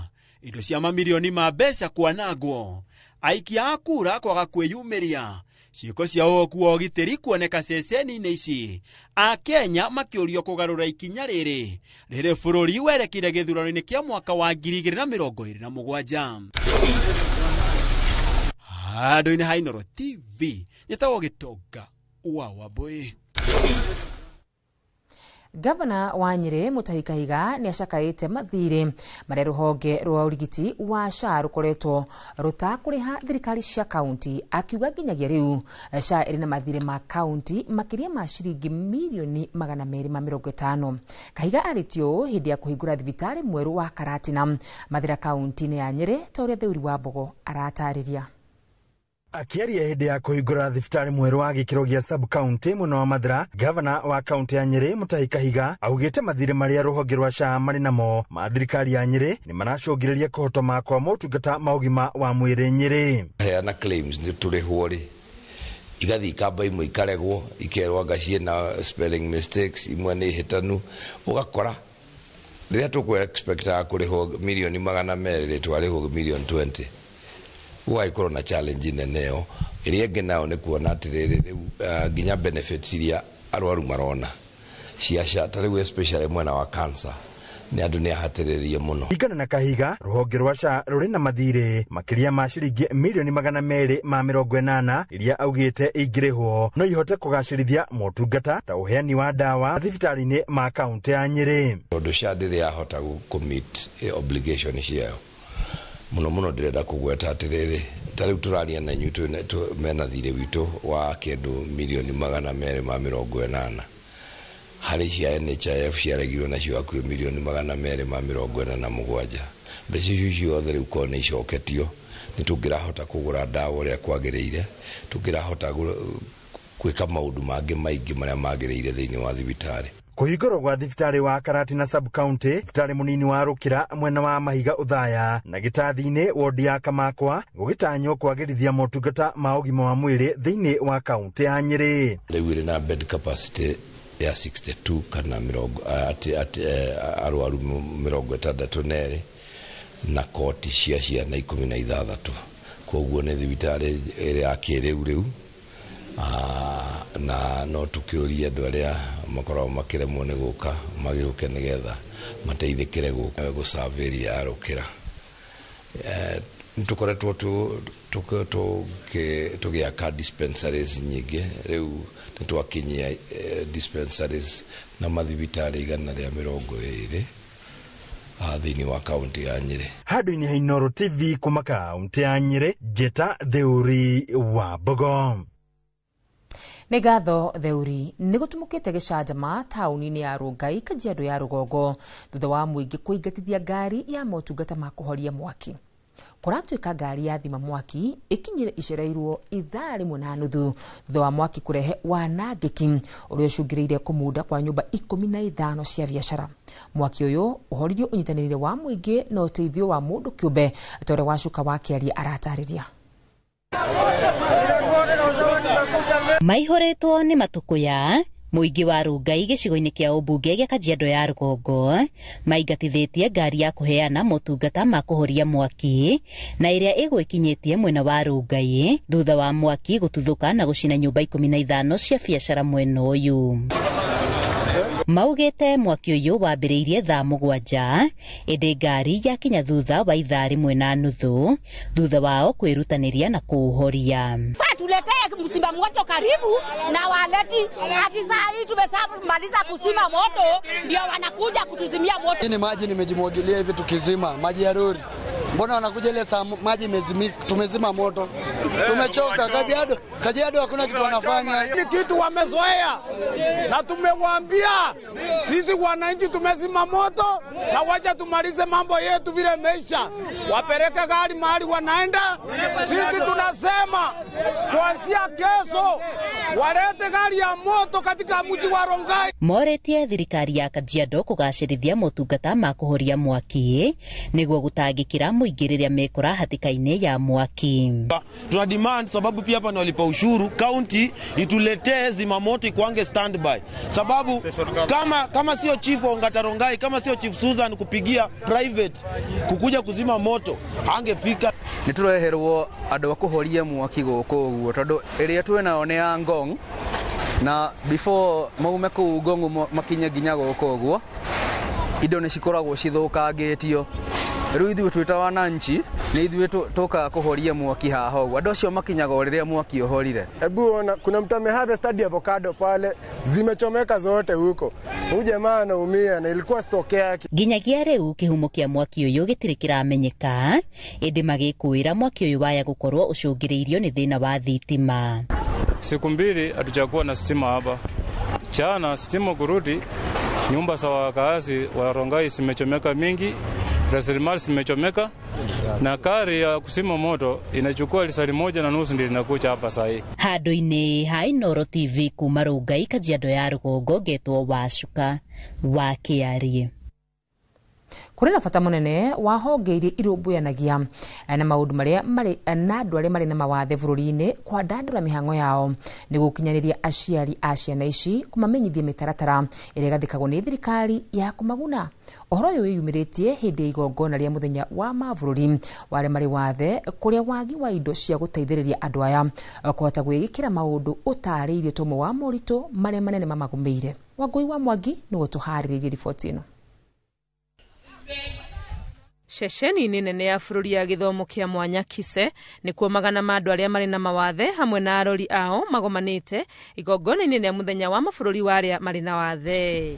indo cia mamirioni ma mbeca kwanangwo, aikia a kura kwaga kwĩyumĩria, ciĩko cia ũhoku wa ũgitĩri kuoneka ceceni-inĩ ici. Akenya makĩũrio kũgarũra ikinya rĩrĩ rĩrĩ bũrũri werekeire gĩthurano-inĩ kĩa mwaka wa 2027. Handũ-inĩ ha Inooro TV, njĩtagwo Gĩtonga wa Wambũi. Gavana wa Nyeri Mutahi Kahiga nĩ acakaĩte mathirĩ marĩa rũhonge rwa ũrigiti wa SHA rũkoretwo rũtakũrĩha thirikari cia kaunti, akiuga nginyagia rĩu SHA ĩrĩ na mathirĩ ma kaunti makĩria ma ciringi mirioni 250. Kahiga arĩtio ũũ hĩndĩ ya kũhingũra thibitarĩ mwerũ wa Karatina Mathira kaunti-inĩ ya Nyeri, ta ũrĩa Theuri wa Mbogo aratarĩria. Akiaria hĩndĩ ya kũhingũra thibitarĩ mwerũ wa gĩkĩro gĩa sub county mwena wa Mathira, gavana wa kaunti ya Nyeri Mutahi Kahiga augĩte mathirĩ marĩa rũhonge rwa SHA marĩ namo ma thirikari ya Nyeri nĩ maracũngĩrĩria kũhotoma kwa motungata ma ũgima wa mwĩrĩ Nyeri. Heana claims nĩ tũrĩhwo rĩ, igathiĩ ikamba imwe ikaregwo, ikerwo anga ciĩna spelling mistakes, imwe nĩ hĩtanu, ũgakora rĩrĩa tũkũ expectaga kũrĩhwo mirioni 200 twarĩhwo mirioni 20. Gũgagĩkorwo na challenge nene ĩyo. Ĩrĩa ĩngĩ nayo nĩ kuona atĩrĩrĩ, rĩu nginya benefits iria arwaru marona cia SHA, ta rĩu especially mwena wa cancer, nĩ andũ nĩ ahatĩrĩrie mũno. Kũringana na Kahiga, rũhonge rwa SHA rũrĩ na mathirĩ makĩria ma ciringi mirioni 280 iria augĩte ingĩrĩhwo no ihote kũgacĩrithia motungata ta ũheani wa ndawa thibitarĩ-inĩ ma kaunti ya Nyeri. Tondũ SHA ndĩrĩ yahota gũ-meet obligation ciayo. Mũno mũno ndĩrenda kũgweta atĩrĩrĩ, ta rĩu tũraria na inyuĩ mena thirĩ witũ wa kĩndũ mirioni 280. Harĩ cia NHIF ciaregirwo nacio hakuhĩ mirioni 247. Mbeca icio ciothe rĩu korwo nĩ icoketio, nĩ tũngĩrahota kũgũra ndawa ũrĩa kwagĩrĩire, tũngĩrahota gwĩka maũndũ mangĩ maingĩ marĩa magĩrĩire thĩinĩ wa thibitarĩ. Kũhingũrwo gwa thibitarĩ wa Karatina sub county, thibitarĩ mũnini wa Rũkĩra mwena wa Mahiga Ũthaya na Gĩtathi-inĩ wodi ya Kamakwa gũgĩtanywo kwagĩrithia motungata ma ũgima wa mwĩrĩ thĩinĩ wa kaunti ya Nyeri. Rĩu ĩrĩ na bed capacity ya 62 kana arwaru 62 na koti cia ciana 16. Koguo nĩ thibitarĩ ĩrĩa ya kĩrĩu rĩu, na no tũkĩũrie andũ arĩa makoragwo makĩremwo nĩ gũka magĩũke nĩgetha mateithĩkĩre gũserve area ya Rũkĩra. Nĩtũkoretwo tũgĩaka dispensaries nyingĩ, rĩu nĩtwakinyia dispensaries na mathibitarĩ 120 thĩinĩ wa kaunti ya Nyeri. Handũ-inĩ ha Inooro TV kuma kaunti ya Nyeri, njĩta Theuri wa Mbogo. Nĩ ngatho Theuri. Nĩ gũtumũkĩte gĩcanjama taũni-inĩ ya Rongai, Kajiado ya rũgongo, thutha wa mũingĩ kũingatithia ngari ya motungata ma kũhoria mwaki. Kũratuĩka ngari ya thima mwaki ĩkinyire icereirwo ithaa 1.5 thutha wa mwaki kũrehe wanangĩki ũrĩa ũcũngĩrĩirie kũmunda kwa nyũmba 15 cia biacara. Mwaki ũyũ ũhoririo ũnyitanĩrĩre wa mũingĩ na ũteithio wa mũndũ kĩũmbe ta ũrĩa Wacuka wa Kĩaria aratarĩria. Maihũrĩtwo nĩ matũkũya Mũingĩ wa Rongai gĩcigo-inĩ kĩa ũmbunge gĩa Kajiado ya Rũgongo maingatithĩtie ngari ya kũheana motungata ma kũhoria mwaki na ĩrĩa ĩgwĩkinyĩtie mwena wa Rongai thutha wa mwaki gũtuthũka na gũcina nyũmba 15 cia biacara mwena ũyũ. Maugĩte mwaki ũyũ wambĩrĩirie thaa 7 ĩndĩ ngari yakinya thutha wa ithaa 1.5 thutha wao kwĩrutanĩria na kũũhoria. Tuletee mzima moto karibu na waleti ati saa hii tumemaliza kuzima moto ndio wanakuja kutuzimia moto. Ni maji nimejimwagilia hivi tukizima maji ya lori. Mbona wanakuja ile saa maji imezimika, tumezima moto. Tumechoka. Kajiado hakuna kitu wanafanya. Ni kitu wamezoea na tumewaambia sisi wananchi tumezima moto na wacha tumalize mambo yetu vile meisha. Wapeleke gari mahali wanaenda. Sisi tunasema kuanzia kesho walete gari ya moto katika mji wa Rongai. Moretie thirikari ya Kajiado kugacĩrithia motungata ma kũhoria mwaki nĩguo gũtangĩkĩra mũingĩ rĩrĩa mekora hatĩka-inĩ ya mwaki. Tuna demand sababu pia hapa ni walipa ushuru, county ituletee zimamoto ikuange standby. Sababu kama sio chief wa Ongata Rongai, kama sio chief Susan kupigia private kukuja kuzima moto, angefika. Nĩtũreherwo andũ a kũhoria mwaki gũkũ ũguo tondũ ĩrĩa twĩnayo nĩ ya Ngong na before maume kũu Ngong makinye nginya gũkũ ũguo indo nĩ cikoragwo cithũkangĩtio. Rĩu ithuĩ twĩ ta wananchi nĩ ithuĩ tũkaga kũhoria mwaki haha ũguo andũ acio makinyaga o rĩrĩa mwaki ũhorire. Hebu ona kuna mtu ameharvest hadi avocado pale zimechomeka zote huko. Huyu jamaa anaumia na ilikuwa stock yake. Nginyagia rĩu kĩhumo kĩa mwaki ũyũ gĩtirĩ kĩramenyeka ĩndĩ magĩkũĩra mwaki ũyũ waya gũkorwo ũcũngĩrĩirio nĩ thĩna wa thitima. Siku mbili hatujakuwa na stima hapa. Chana stima kurudi, nyumba za wakaazi wa Rongai zimechomeka mingi, rasilimali zimechomeka na kari ya kuzima moto inachukua lisali 1.5 ndio inakuja hapa saa hii. Handũ-inĩ ha Inooro TV kuma Rongai Kajiado ya Rũgongo ngetwo Wacuka wa Kĩarie. Kũrĩ na bata mũnene wa honge iria irũmbũyanagia na maũndũ marĩa marĩ na andũ arĩa marĩ na mawathe bũrũri-inĩ kwandandũra mĩhang'o yao nĩ gũkinyanĩria aciari a ciana ici kũmamenyithia mĩtaratara ĩrĩa ĩgathĩkagwo nĩ thirikari ya kũmaguna. Ũhoro ũyũ wĩyumĩrĩtie hĩndĩ ya igongona rĩa mũthenya wa mabũrũri wa arĩa marĩ wathe kũrĩa wagi wa indo cia gũteithĩrĩria andũ aya kũhota gwĩgĩkĩra maũndũ ũtarĩirie tũmwe wa moritũ marĩa manene mamagũmĩire. Wangũi wa Mwangi nĩwe ũtũharĩrĩirie riboti ĩno. Ceceni-inĩ nene ya bũrũri ya gĩthomo kĩa mwanya Kise nĩkuo magana ma andũ arĩa marĩ na mawathe hamwe na arori ao magomanĩte igongona-inĩ rĩa mũthenya wa mabũrũri wa arĩa marĩ na wathe.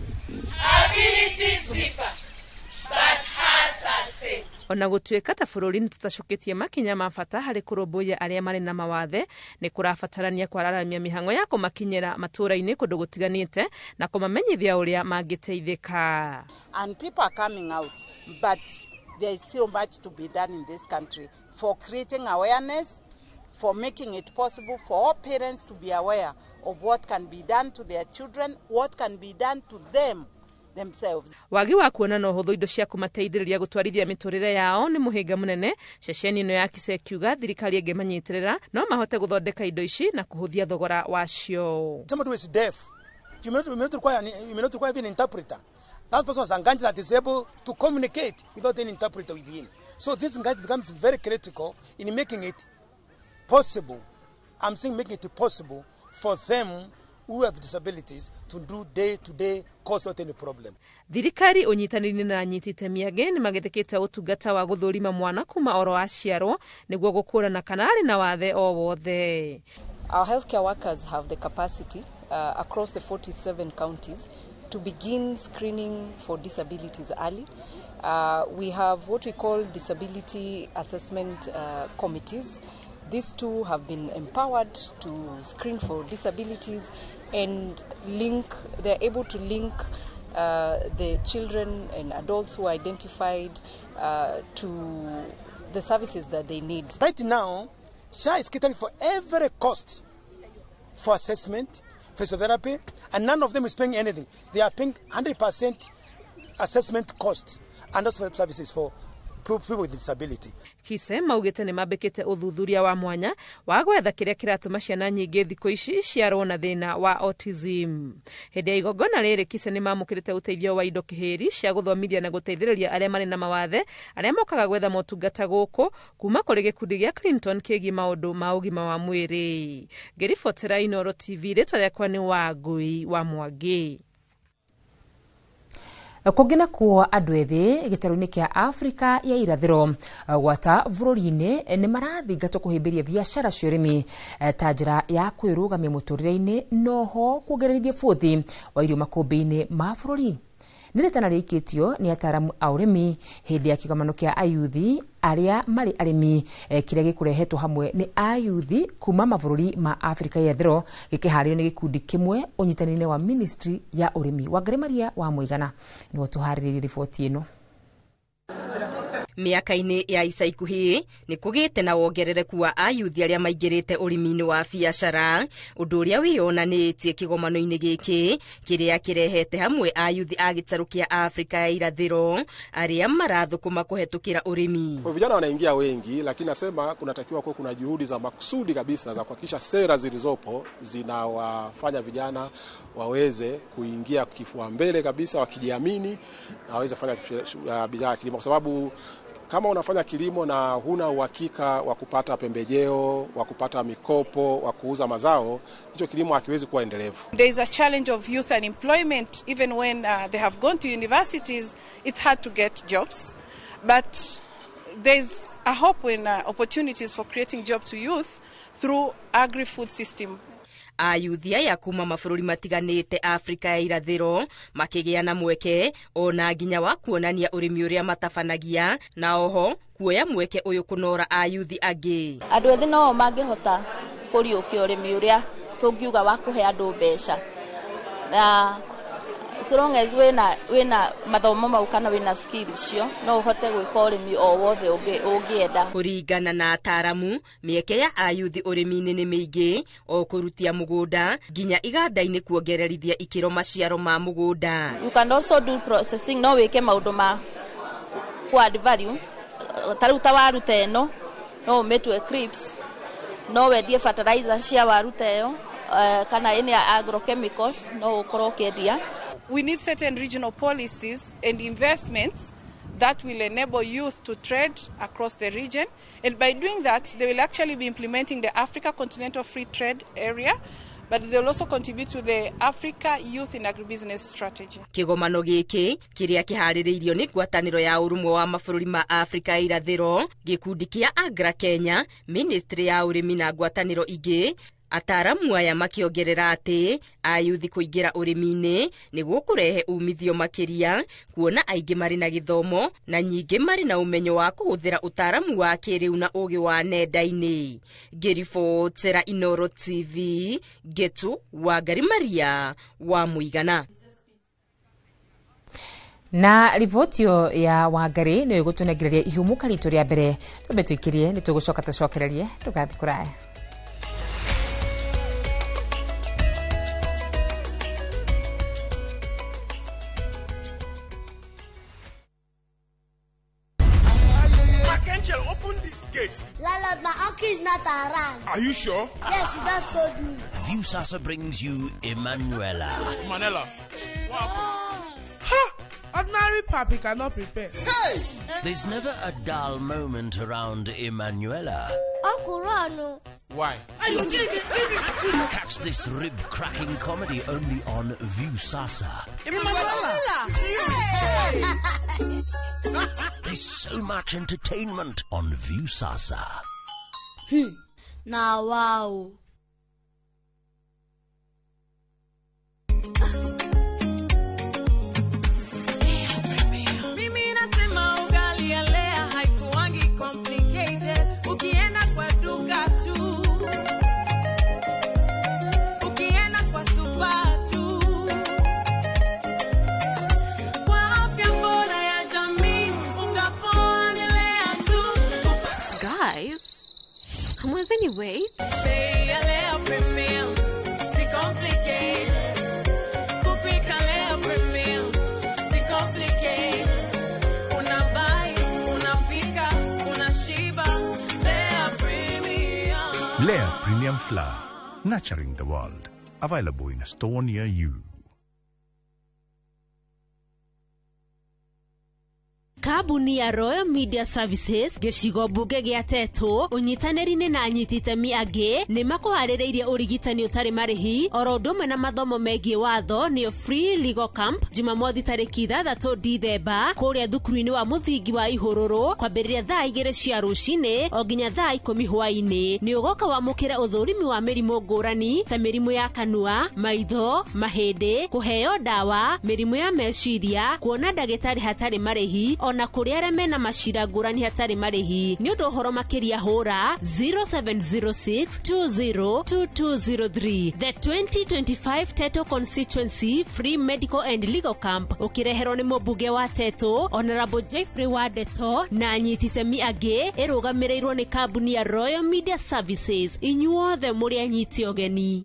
Ona gũtuĩka ta bũrũri nĩ tũtacũkĩtie makinya ma bata harĩ kũrũmbũiya arĩa marĩ na mawathe nĩ kũrabatarania kwararamia mĩhang'o ya kũmakinyĩra matũũra-inĩ kũndũ gũtiganĩte na kũmamenyithia ũrĩa mangĩteithĩka. And people are coming out, but there is still much to be done in this country for creating awareness, for making it possible for all parents to be aware of what can be done to their children, what can be done to them themselves. Wagi wa kuona na ũhũthũ indo cia kũmateithĩrĩria gũtwarithia mĩtũrĩre yao nĩ mũhĩnga mũnene. Ceceni ĩno ya Kise ĩkiuga thirikari ĩngĩmanyitĩrĩra no mahote gũthondeka indo ici na kũhũthia thogora wacio. Somebody who is deaf, you may not require even an interpreter. That person is engaged that is able to communicate without any interpreter with him. So this engagement becomes very critical in making it possible. I'm saying making it possible for them who have disabilities to do day-to-day cause not any problem. Thirikari ũnyitanĩri na anyiti itemi angĩ nĩ magĩthĩkĩte ũtungata wa gũthũrima mwana kuma oro aciarwo nĩguo gũkũrana kana arĩ na wathe o wothe. Our healthcare workers have the capacity across the 47 counties to begin screening for disabilities early. We have what we call disability assessment committees. These two have been empowered to screen for disabilities and link, they're able to link the children and adults who are identified to the services that they need. Right now, SHA is catering for every cost for assessment, physiotherapy, and none of them is paying anything. They are paying 100% assessment cost and also services for people with disability. Kise maugĩte nĩ mambĩkĩte ũthuthuria wa mwanya wa gwetha kĩrĩa kĩratũma ciana nyingĩ thikũ ici ciarwo na thĩna wa autism. Hĩndĩ ya igongona rĩrĩ Kise nĩ mamũkĩrĩte ũteithio wa indo kĩhĩri cia gũthomithia na gũteithĩrĩria arĩa marĩ na mawathe arĩa mokaga gwetha motungata gũkũ kuma kũrĩ gĩkundi gĩa Clinton kĩgiĩ maũndũ ma ũgima wa mwĩrĩ. Ngĩribotera Inooro TV, rĩtwa rĩakwa nĩ Wangui wa Mwangi. Kũngĩ nakuo andũ ethĩ gĩtarũ-inĩ kĩa Afrika ya irathĩro gwata bũrũri-inĩ nĩ marathingatwo kũhĩmbĩria biacara cia ũrĩmi ta njĩra ya kwĩrũgamia mũtũrĩre-inĩ noho kuongererithia bũthi wa irio makũmbĩ-inĩ ma bũrũri. Nĩ rĩtana rĩikĩtio nĩ ataaramu a ũrĩmi hĩndĩ ya kĩgomano kĩa ayuthi arĩa marĩ arĩmi kĩrĩa gĩkũrehetwo hamwe nĩ ayuthi kuma mabũrũri ma Afrika ya irathĩro gĩkĩharĩrio nĩ gĩkundi kĩmwe ũnyitanĩri-inĩ wa Ministry ya ũrĩmi. Wangari Maria wa Mũigana nĩwe ũtũharĩrĩirie riboti ĩno. Mĩaka-inĩ ya ica ikuhĩ nĩ kũgĩte na wongerereku wa ayuthi arĩa maingĩrĩte ũrĩmi-inĩ wa biacara, ũndũ ũrĩa wĩyonanĩtie kĩgomano-inĩ gĩkĩ kĩrĩa kĩrehete hamwe ayuthi a gĩtarũ kĩa Afrika ya irathĩro arĩa marathũkũma kũhetũkĩra ũrĩmi. Vijana wanaingia wengi, lakini nasema kunatakiwa kuwa kuna juhudi za makusudi kabisa za kuhakikisha sera zilizopo zinawafanya vijana waweze kuingia kifua mbele kabisa, wakijiamini na waweze kufanya bidhaa ya kilimo, kwa sababu kama unafanya kilimo na huna uhakika wa kupata pembejeo, wa kupata mikopo, wa kuuza mazao, hicho kilimo hakiwezi kuwa endelevu. There is a challenge of youth unemployment. Even when they have gone to universities, it's hard to get jobs. But there's a hope in opportunities for creating jobs to youth through agri-food system. Ayuthi aya kuma mabũrũri matiganĩte Afrika ya irathĩro makĩgĩa na mweke ona nginya wa kuonania ũrĩmi ũrĩa matabanagia na oho kuoya mweke ũyũ kũnora ayuthi angĩ. Andũ ethĩ no mangĩhota kũriũkia ũrĩmi ũrĩa tũngiuga wa kũhe andũ mbeca, na so long as wĩna mathomo mau kana wĩna skills icio no ũhote gwĩka ũrĩmi o wothe ũngĩenda. Kũringana na ataaramu, mĩeke ya ayuthi ũrĩmi-inĩ nĩ mĩingĩ o kũrutia mũgũnda nginya iganda-inĩ kuongererithia ikĩro maciaro ma mũgũnda. You can also do processing, no wĩke maũndũ ma ku add value, ta rĩu ta waru ta ĩno no ũmĩtue crisps, no wendie fertilizer cia waru ta ĩyo kana any agrochemicals no ũkorwo ũkĩendia. We need certain regional policies and investments that will enable youth to trade across the region. And by doing that, they will actually be implementing the Africa Continental Free Trade Area, but they will also contribute to the Africa Youth in Agribusiness Strategy. Kĩgomano gĩkĩ kĩrĩa kĩharĩrĩirio nĩ ngwatanĩro ya ũrũmwe wa mabũrũri ma Afrika ya irathĩro, gĩkundi kĩa Agra Kenya, Ministry ya ũrĩmi na ngwatanĩro ingĩ. Ataaramu aya makĩongerera atĩ ayuthi kũingĩra ũrĩmi-inĩ nĩguo kũrehe umithio makĩria, kuona aingĩ marĩ na gĩthomo na nyingĩ marĩ na ũmenyo wa kũhũthĩra ũtaaramu wa kĩrĩu na ũgĩ wa nenda-inĩ. Ngĩribotera Inooro TV, Ngetu Wangari Maria wa Mũigana. Na riboti ya Wangari nĩyo ĩgũtũnengereria ihũmũka ritũ rĩa mbere. Twambe tũikirie nĩ tũgũcoka tũcokererie, ndũgathiĩ kũraya. Lala, my uncle is not around. Are you sure? Yes, he just told me. Viusasa brings you Emanuela. Manela. Ha! Ordinary papi cannot prepare. Hey! There's never a dull moment around Emanuela. Uncle Ronald. Why? Catch this rib-cracking comedy only on Viusasa. Emanuela! There's so much entertainment on Viusasa. Now, wow. Mimi nasema ugali ya Lea haikuangi complicated. Ukienda kwa duka tu, ukienda kwa super tu. Kwa afya bora ya jamii, unga poa ni Lea tu. Guys, hamwezi wait? Bei ya Lea Premium, si complicated. Kupika Lea Premium, si complicated. Unabuy, unapika. Lair Premium Flour, nurturing the world. Available in a store near you. Kambuni ya Royal Media Services gĩcigo mbunge gĩa Tetũ ũnyitanĩri-inĩ na anyiti itemi angĩ nĩ makũharĩrĩirie ũrigitani ũtarĩ marĩhi oro ũndũ ũmwe na mathomo megiĩ watho nĩyo Free Legal Camp Jumamothi tarĩki 6 Dithemba kũrĩa thukuru-inĩ wa mũthingi wa Ihũrũrũ kwambĩrĩria thaa 2 cia rũcinĩ o nginya thaa 10 hwaĩ-inĩ. Nĩ ũgoka wamũkĩre ũthũrimi wa mĩrimũ ngũrani ta mĩrimũ ya kanua, maitho, mahĩndĩ, kũheo ndawa, mĩrimũ ya meciria, kuona ndagĩtarĩ hatarĩ marĩhi ona kũrĩ arĩa mena macira ngũrani hatarĩ marĩhi. Nĩ ũndũ ũhoro makĩria hũra 0706 202203. The 2025 Teto Constituency Free Medical and Legal Camp ũkĩreherwo nĩ mũmbunge wa Teto Honorable Jeffrey Wadeto na anyiti itemi angĩ, ĩrũgamĩrĩirwo nĩ kambuni ya Royal Media Services. Inyuothe mũrĩ anyiti ũgeni.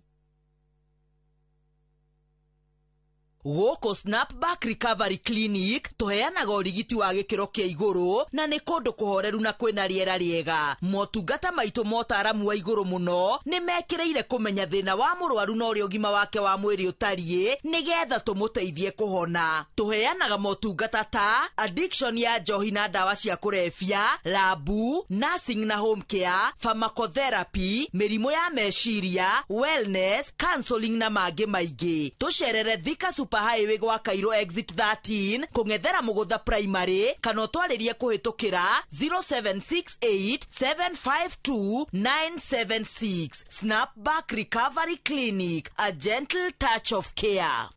Gũkũ Snapback Recovery Clinic tũheanaga ũrigiti wa gĩkĩro kĩa igũrũ na nĩ kũndũ kũhoreru na kwĩna rĩera rĩega. Motungata maitũ motaramu wa igũrũ mũno nĩ mekĩrĩire kũmenya thĩna wa mũrwaru na ũrĩa ũgima wake wa mwĩrĩ ũtariĩ nĩgetha tũmũteithie kũhona. Tũheanaga motungata ta addiction ya njohi na ndawa cia kũrebia, labu, nursing na home care, pharmacotherapy, mĩrimũ ya meciria, wellness, counseling na mangĩ maingĩ. Tũcerere Thika Super Highway gwa Cairo exit 13 kũng'ethera Mũgũtha Primary kana ũtwarĩrie kũhĩtũkĩra 0768 752 976. Snapback Recovery Clinic, a gentle touch of care.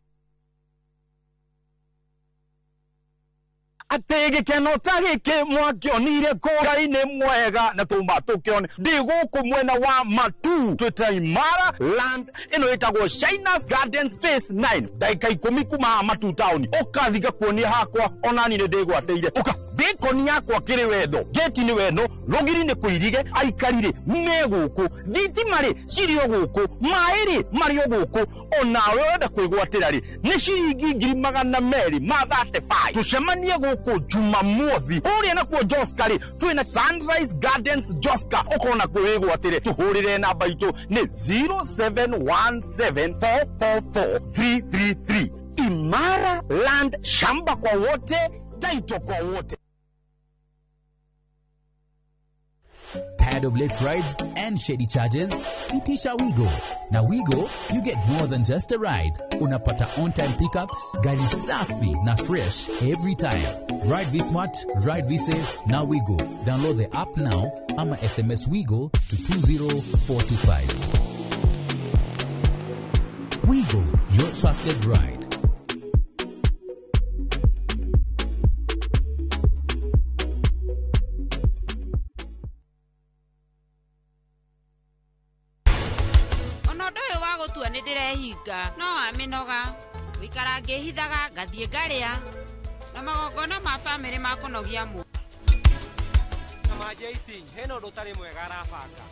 Atĩ gĩkeno ta gĩkĩ mwakĩonire kũra-inĩ mwega na tũma tũkĩone ndĩ gũkũ mwena wa Matu twĩta Imara Land ĩno ĩtagwo Shinas Gardens Phase 9 ndagĩka 10 kuma haha Matu town ũkathi ngakuonia hakwa onani nĩ ndĩgwatĩire ũka bĩkoni yakwa kĩrĩ wendo geti nĩ wendo rũgiri nĩ kũirige aikari rĩ me gũkũ thitima rĩ cirĩ o gũkũ maĩ rĩ marĩ o gũkũ onawe ũrenda kwĩgwatĩra rĩ nĩ ciringi 235 tũcemanie gũkũ Jumamothi kũrĩa nakuo Joska rĩ twĩna Sunrise Gardens Joska ũkona kwĩgwatĩre tũhũrĩre namba itũ nĩ 0717444333. Imara Land, shamba kwa wote, title kwa wote. Tired of late rides and shady charges? Itisha Wigo. Now Wigo, you get more than just a ride. Unapata on-time pickups, gari safi na fresh every time. Ride V-Smart, ride V-Safe, now Wigo. Download the app now ama SMS Wigo to 20425. Wigo, your trusted ride. No amĩnoga gũikara ngĩhithaga ngathiĩ ngarĩa na magongona ma bamĩrĩ makũnogia mũ na JC hena ũndũ ũtarĩ mwega arabanga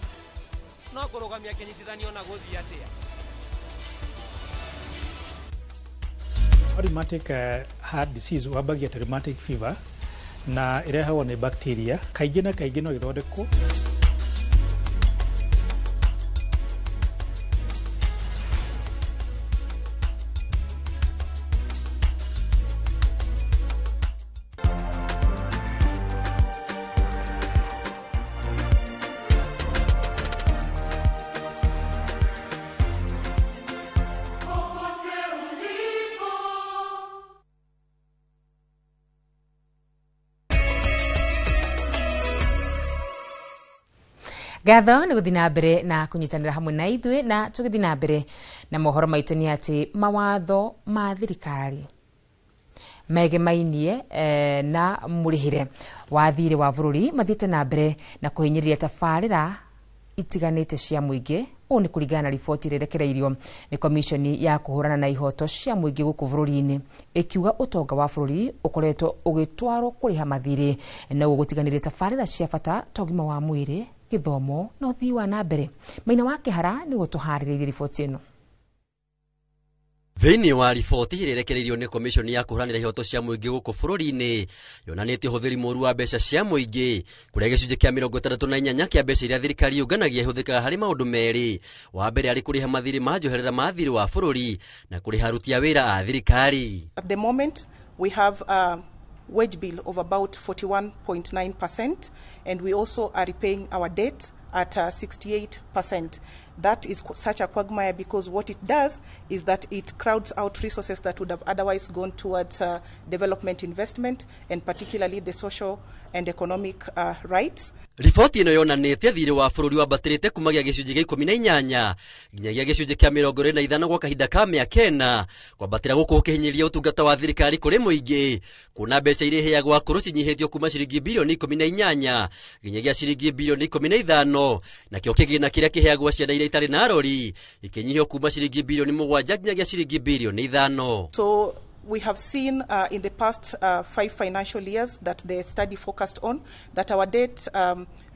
no kũrũgamia kĩnyitithanio na gũthiĩ atĩa. Rheumatic heart disease wambagia ta rheumatic fever na ĩrehagwo nĩ bacteria kaingĩ na kaingĩ no ĩthondekwo. Ngatho nĩ gũthiĩ na mbere na kũnyitanĩra hamwe na ithuĩ na tũgĩthiĩ na mbere na mohoro maitũ nĩ atĩ mawatho ma thirikari megemainie na mũrĩhĩre wa thirĩ wa bũrũri mathiĩte na mbere na kũhinyĩrĩria tabarĩra itiganĩte cia mũingĩ. Ũũ nĩ kũringana na riboti ĩrĩa ĩrekereirio nĩ komishoni ya kũhũrana na ihoto cia mũingĩ gũkũ bũrũri-inĩ ĩkiuga ũtonga wa bũrũri ũkoretwo ũgĩtwarwo kũrĩha mathirĩ na gũtiganĩria tabarĩra cia bata ta ũgima wa mwĩrĩ, gĩthomo na ũthii wa na mbere. Maina wa Kĩhara nĩguo tũharĩrĩirie riboti ĩno. Thĩinĩ wa riboti ĩrĩa ĩrekereirio nĩ komishoni ya kũhũranĩra ihoto cia mũingĩ gũkũ bũrũri-inĩ yonanĩtie ũhũthĩri mũũru wa mbeca cia mũingĩ kũrĩa gĩcunjĩ kĩa 68 kĩa mbeca iria thirikari yũnganagia ihũthĩkaga harĩ maũndũ merĩ. Wa mbere arĩ kũrĩha mathirĩ ma njoherera ma thirĩ wa bũrũri na kũrĩha aruti a wĩra a thirikari. At the moment we have a wage bill of about 41.9% and we also are repaying our debt at 68%. That is such a quagmire because what it does is that it crowds out resources that would have otherwise gone towards development investment and particularly the social and economic rights. Riboti ĩno yonanĩtie thirĩ wa bũrũri wambatĩrĩte kumagia gĩcunjĩ gĩa 18 nginyagia gĩcunjĩ kĩa 25 gwa kahinda ka mĩaka 4, kwambatĩra gũkũ gũkĩhinyĩrĩria ũtungata wa thirikari kũrĩ mũingĩ, kuona mbeca iria iheagwo akũrũ cinyihĩtio kuma ciringi bilioni 18 nginyagia ciringi bilioni 15, nakĩo kĩgĩna kĩrĩa kĩheagwo ciana iria itarĩ na arori gĩkĩnyihio kuma ciringi bilioni 7 nginyagia ciringi bilioni 5. So we have seen in the past 5 financial years that the study focused on that our debt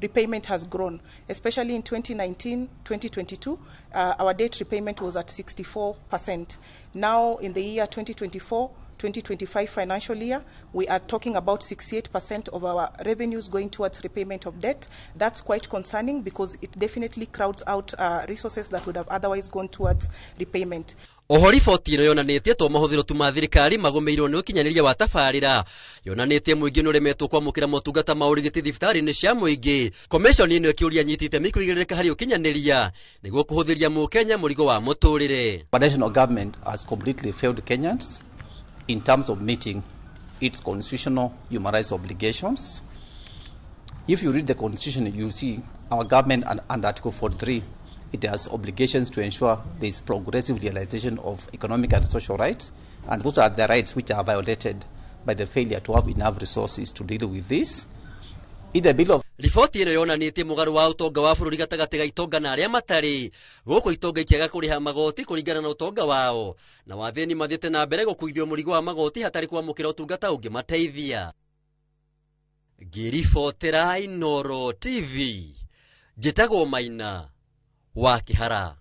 repayment has grown, especially in 2019-2022, our debt repayment was at 64%. Now in the year 2024-2025 financial year, we are talking about 68% of our revenues going towards repayment of debt. That's quite concerning because it definitely crowds out resources that would have otherwise gone towards repayment. Oho riboti ĩno yonanĩtie to mahũthĩro tu ma thirikari magũmĩirwo nĩ ũkinyanĩria wa tabarĩra, yonanĩtie mũingĩ nĩ ũremetwo kwamũkĩra motungata ma ũrigiti thibitarĩ-inĩ cia mũingĩ. Komishoni ĩno ĩkĩũria anyiti itemi kũigĩrĩrĩka harĩ ũkinyanĩria nĩguo kũhũthĩria mũkenya mũrigo wa mũtũrĩre. The national government has completely failed Kenyans in terms of meeting its constitutional human rights obligations. If you read the constitution, you see our government under Article 43, it has obligations to ensure there is progressive realization of economic and social rights, and those are the rights which are violated by the failure to have enough resources to deal with this. In the bill of Riboti ĩno yonanĩtie mũgarũ wa ũtonga wa bũrũri gatagatĩ ga itonga na arĩa matarĩ, gũkũ itonga ikĩaga kũrĩha magoti kũringana na ũtonga wao, na wathĩni mathiĩte na mbere gũkuithio mũrigo wa magoti hatarĩ kwamũkĩra ũtungata ũngĩmateithia. Ngĩribotera Inooro TV, njĩtagwo Maina wa Kĩhara.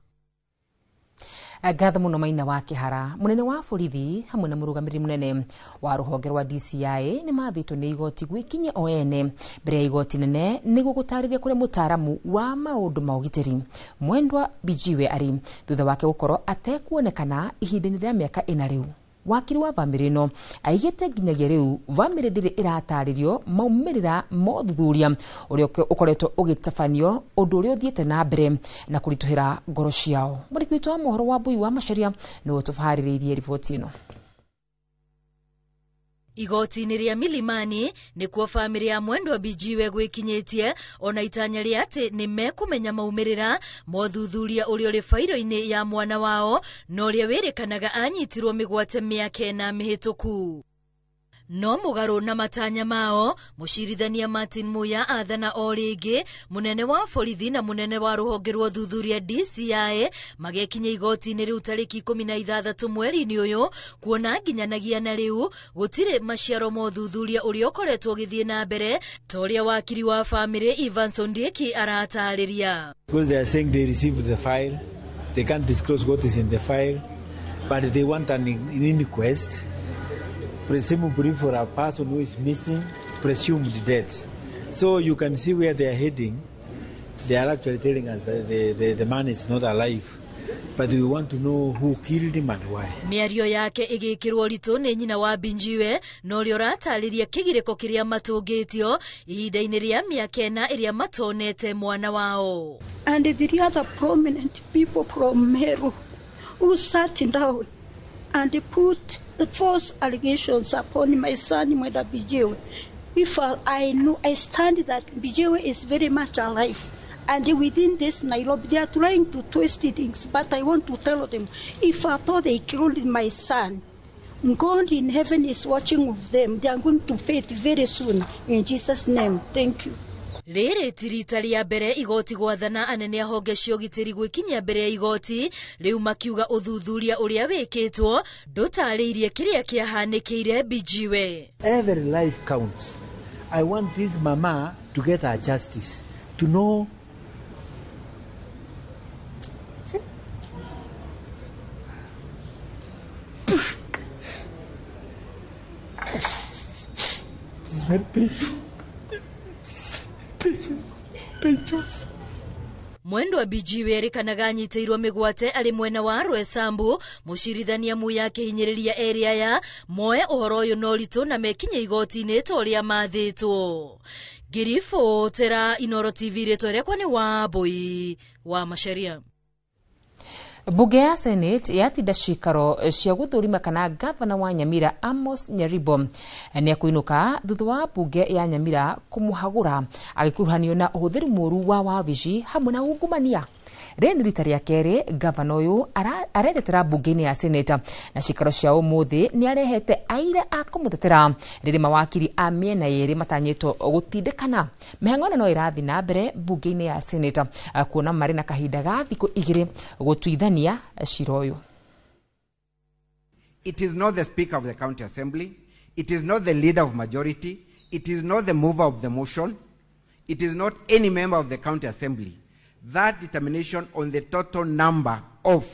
Ngatho muno Maina wa Kĩhara. Munene wa borithi hamwe na mũrũgamĩrĩri mũnene wa rũhonge rwa DCI nĩ mathĩtwo nĩ igoti gwĩkinyia o ene mbere ya igoti nene nĩguo gũtarĩria kũrĩa mũtaaramu wa maũndũ ma ũgitĩri Mwendwa Bijiwe arĩ thutha wake gũkorwo atekuonekana ihinda-inĩ rĩa mĩaka 4 rĩu. Wakiri wa bamĩrĩ ĩno aigĩte nginyagia rĩu bamĩrĩ ndĩrĩ ĩratarĩrio maumĩrĩra ma ũthuthuria ũrĩa ũkoretwo ũgĩtabanio, ũndũ ũrĩa ũthiĩte na mbere na kũritũhĩra ngoro ciao. Mwandĩki witũ wa mohoro wa Mbui wa Macharia nĩwe ũtũharĩrĩirie riboti ĩno. Igoti-inĩ rĩa Milimani nĩkuo bamĩrĩ ya Mwendwa Bijiwe gwĩkinyĩtie ona itanya rĩa atĩ nĩ mekũmenya maumĩrĩra ma ũthuthuria ũrĩa ũrĩ bairo-inĩ ya mwana wao na ũrĩa wĩrĩkanaga anyitirwo mĩgwate mĩaka 4 mĩhĩtũku. No mũgarũ na matanya mao, mũcirithania Martin Muya athana o rĩngĩ mũnene wa borithi na mũnene wa rũhonge rwa ũthuthuria DCI magekinya igoti-inĩ rĩu tarĩki 16 mweri-inĩ ũyũ, kuona nginyanagia na rĩu gũtirĩ maciaro ma ũthuthuria ũrĩa ũkoretwo ũgĩthiĩ na mbere ta ũrĩa wakiri wa bamĩrĩ Evans Ondieki aratarĩria. Because they are saying they received the file, they can't disclose what is in the file, but they want an inquest, presumably for a person who is missing, presumed dead. So you can see where they are heading. They are actually telling us that the man is not alive, but we want to know who killed him and why. Mĩario yake ĩgĩkĩrwo ritũ nĩ nyina wa Binjiwe na ũrĩa ũratarĩria kĩgirĩko kĩrĩa matũngĩtio ihinda-inĩ rĩa mĩaka 4 ĩrĩa matonete mwana wao. And the other prominent people from Meru who sat down and put the false allegations upon my son Mwenda Bijiwe. If I know, I stand that Bijiwe is very much alive. And within this Nairobi, they are trying to twist things. But I want to tell them, if at all they killed my son, God in heaven is watching of them. They are going to pay it very soon. In Jesus' name, thank you. Rĩrĩ ti rita rĩa mbere igoti gwathana anene a honge cia ũgitĩri gwĩkinyia mbere ya igoti rĩu makiuga ũthuthuria ũrĩa wĩkĩtwo ndũtarĩirie kĩrĩa kĩahanĩkĩire Bijiwe. Every life counts. I want this mama to get her justice, to know very painful. Painful. Painful. Mwendwa BG werĩkanaga anyitĩirwo mĩgwate arĩ mwena wa Rwesambu. Mũcirithania Muya akĩhinyĩrĩria erĩ aya moe ũhoro ũyũ na ũritũ na mekinye igoti-inĩ ta ũrĩa mathĩtwo. Ngĩribotera Inoro TV, rĩtwa rĩakwa nĩ Wambui wa Macharia. Bunge ya Senate yatinda cikaro cia gũthũrima kana gavana wa Nyamira Amos Nyaribo nĩ ekũinũka thutha wa bunge ya Nyamira kũmũhagũra agĩkuruhanio na ũhũthĩri mũru wa wabici hamwe na ungumania. Rĩrĩ nĩ rita rĩa kerĩ gavana ũyũ aretetera bunge-inĩ ya Senate, na cikaro cia ũmũthĩ nĩ arehete aira a kũmũtetera rĩrĩ mawakiri a mĩena yerĩ matanyĩtwo gũtindĩkana. Mĩhang'o ĩno no ĩrathiĩ na mbere bunge-inĩ ya Senate kuona marĩ na kahinda ga thikũ 2 gũtuithania cira ũyũ. It is not the Speaker of the County Assembly. It is not the leader of majority. It is not the mover of the motion. It is not any member of the County Assembly. That determination on the total number of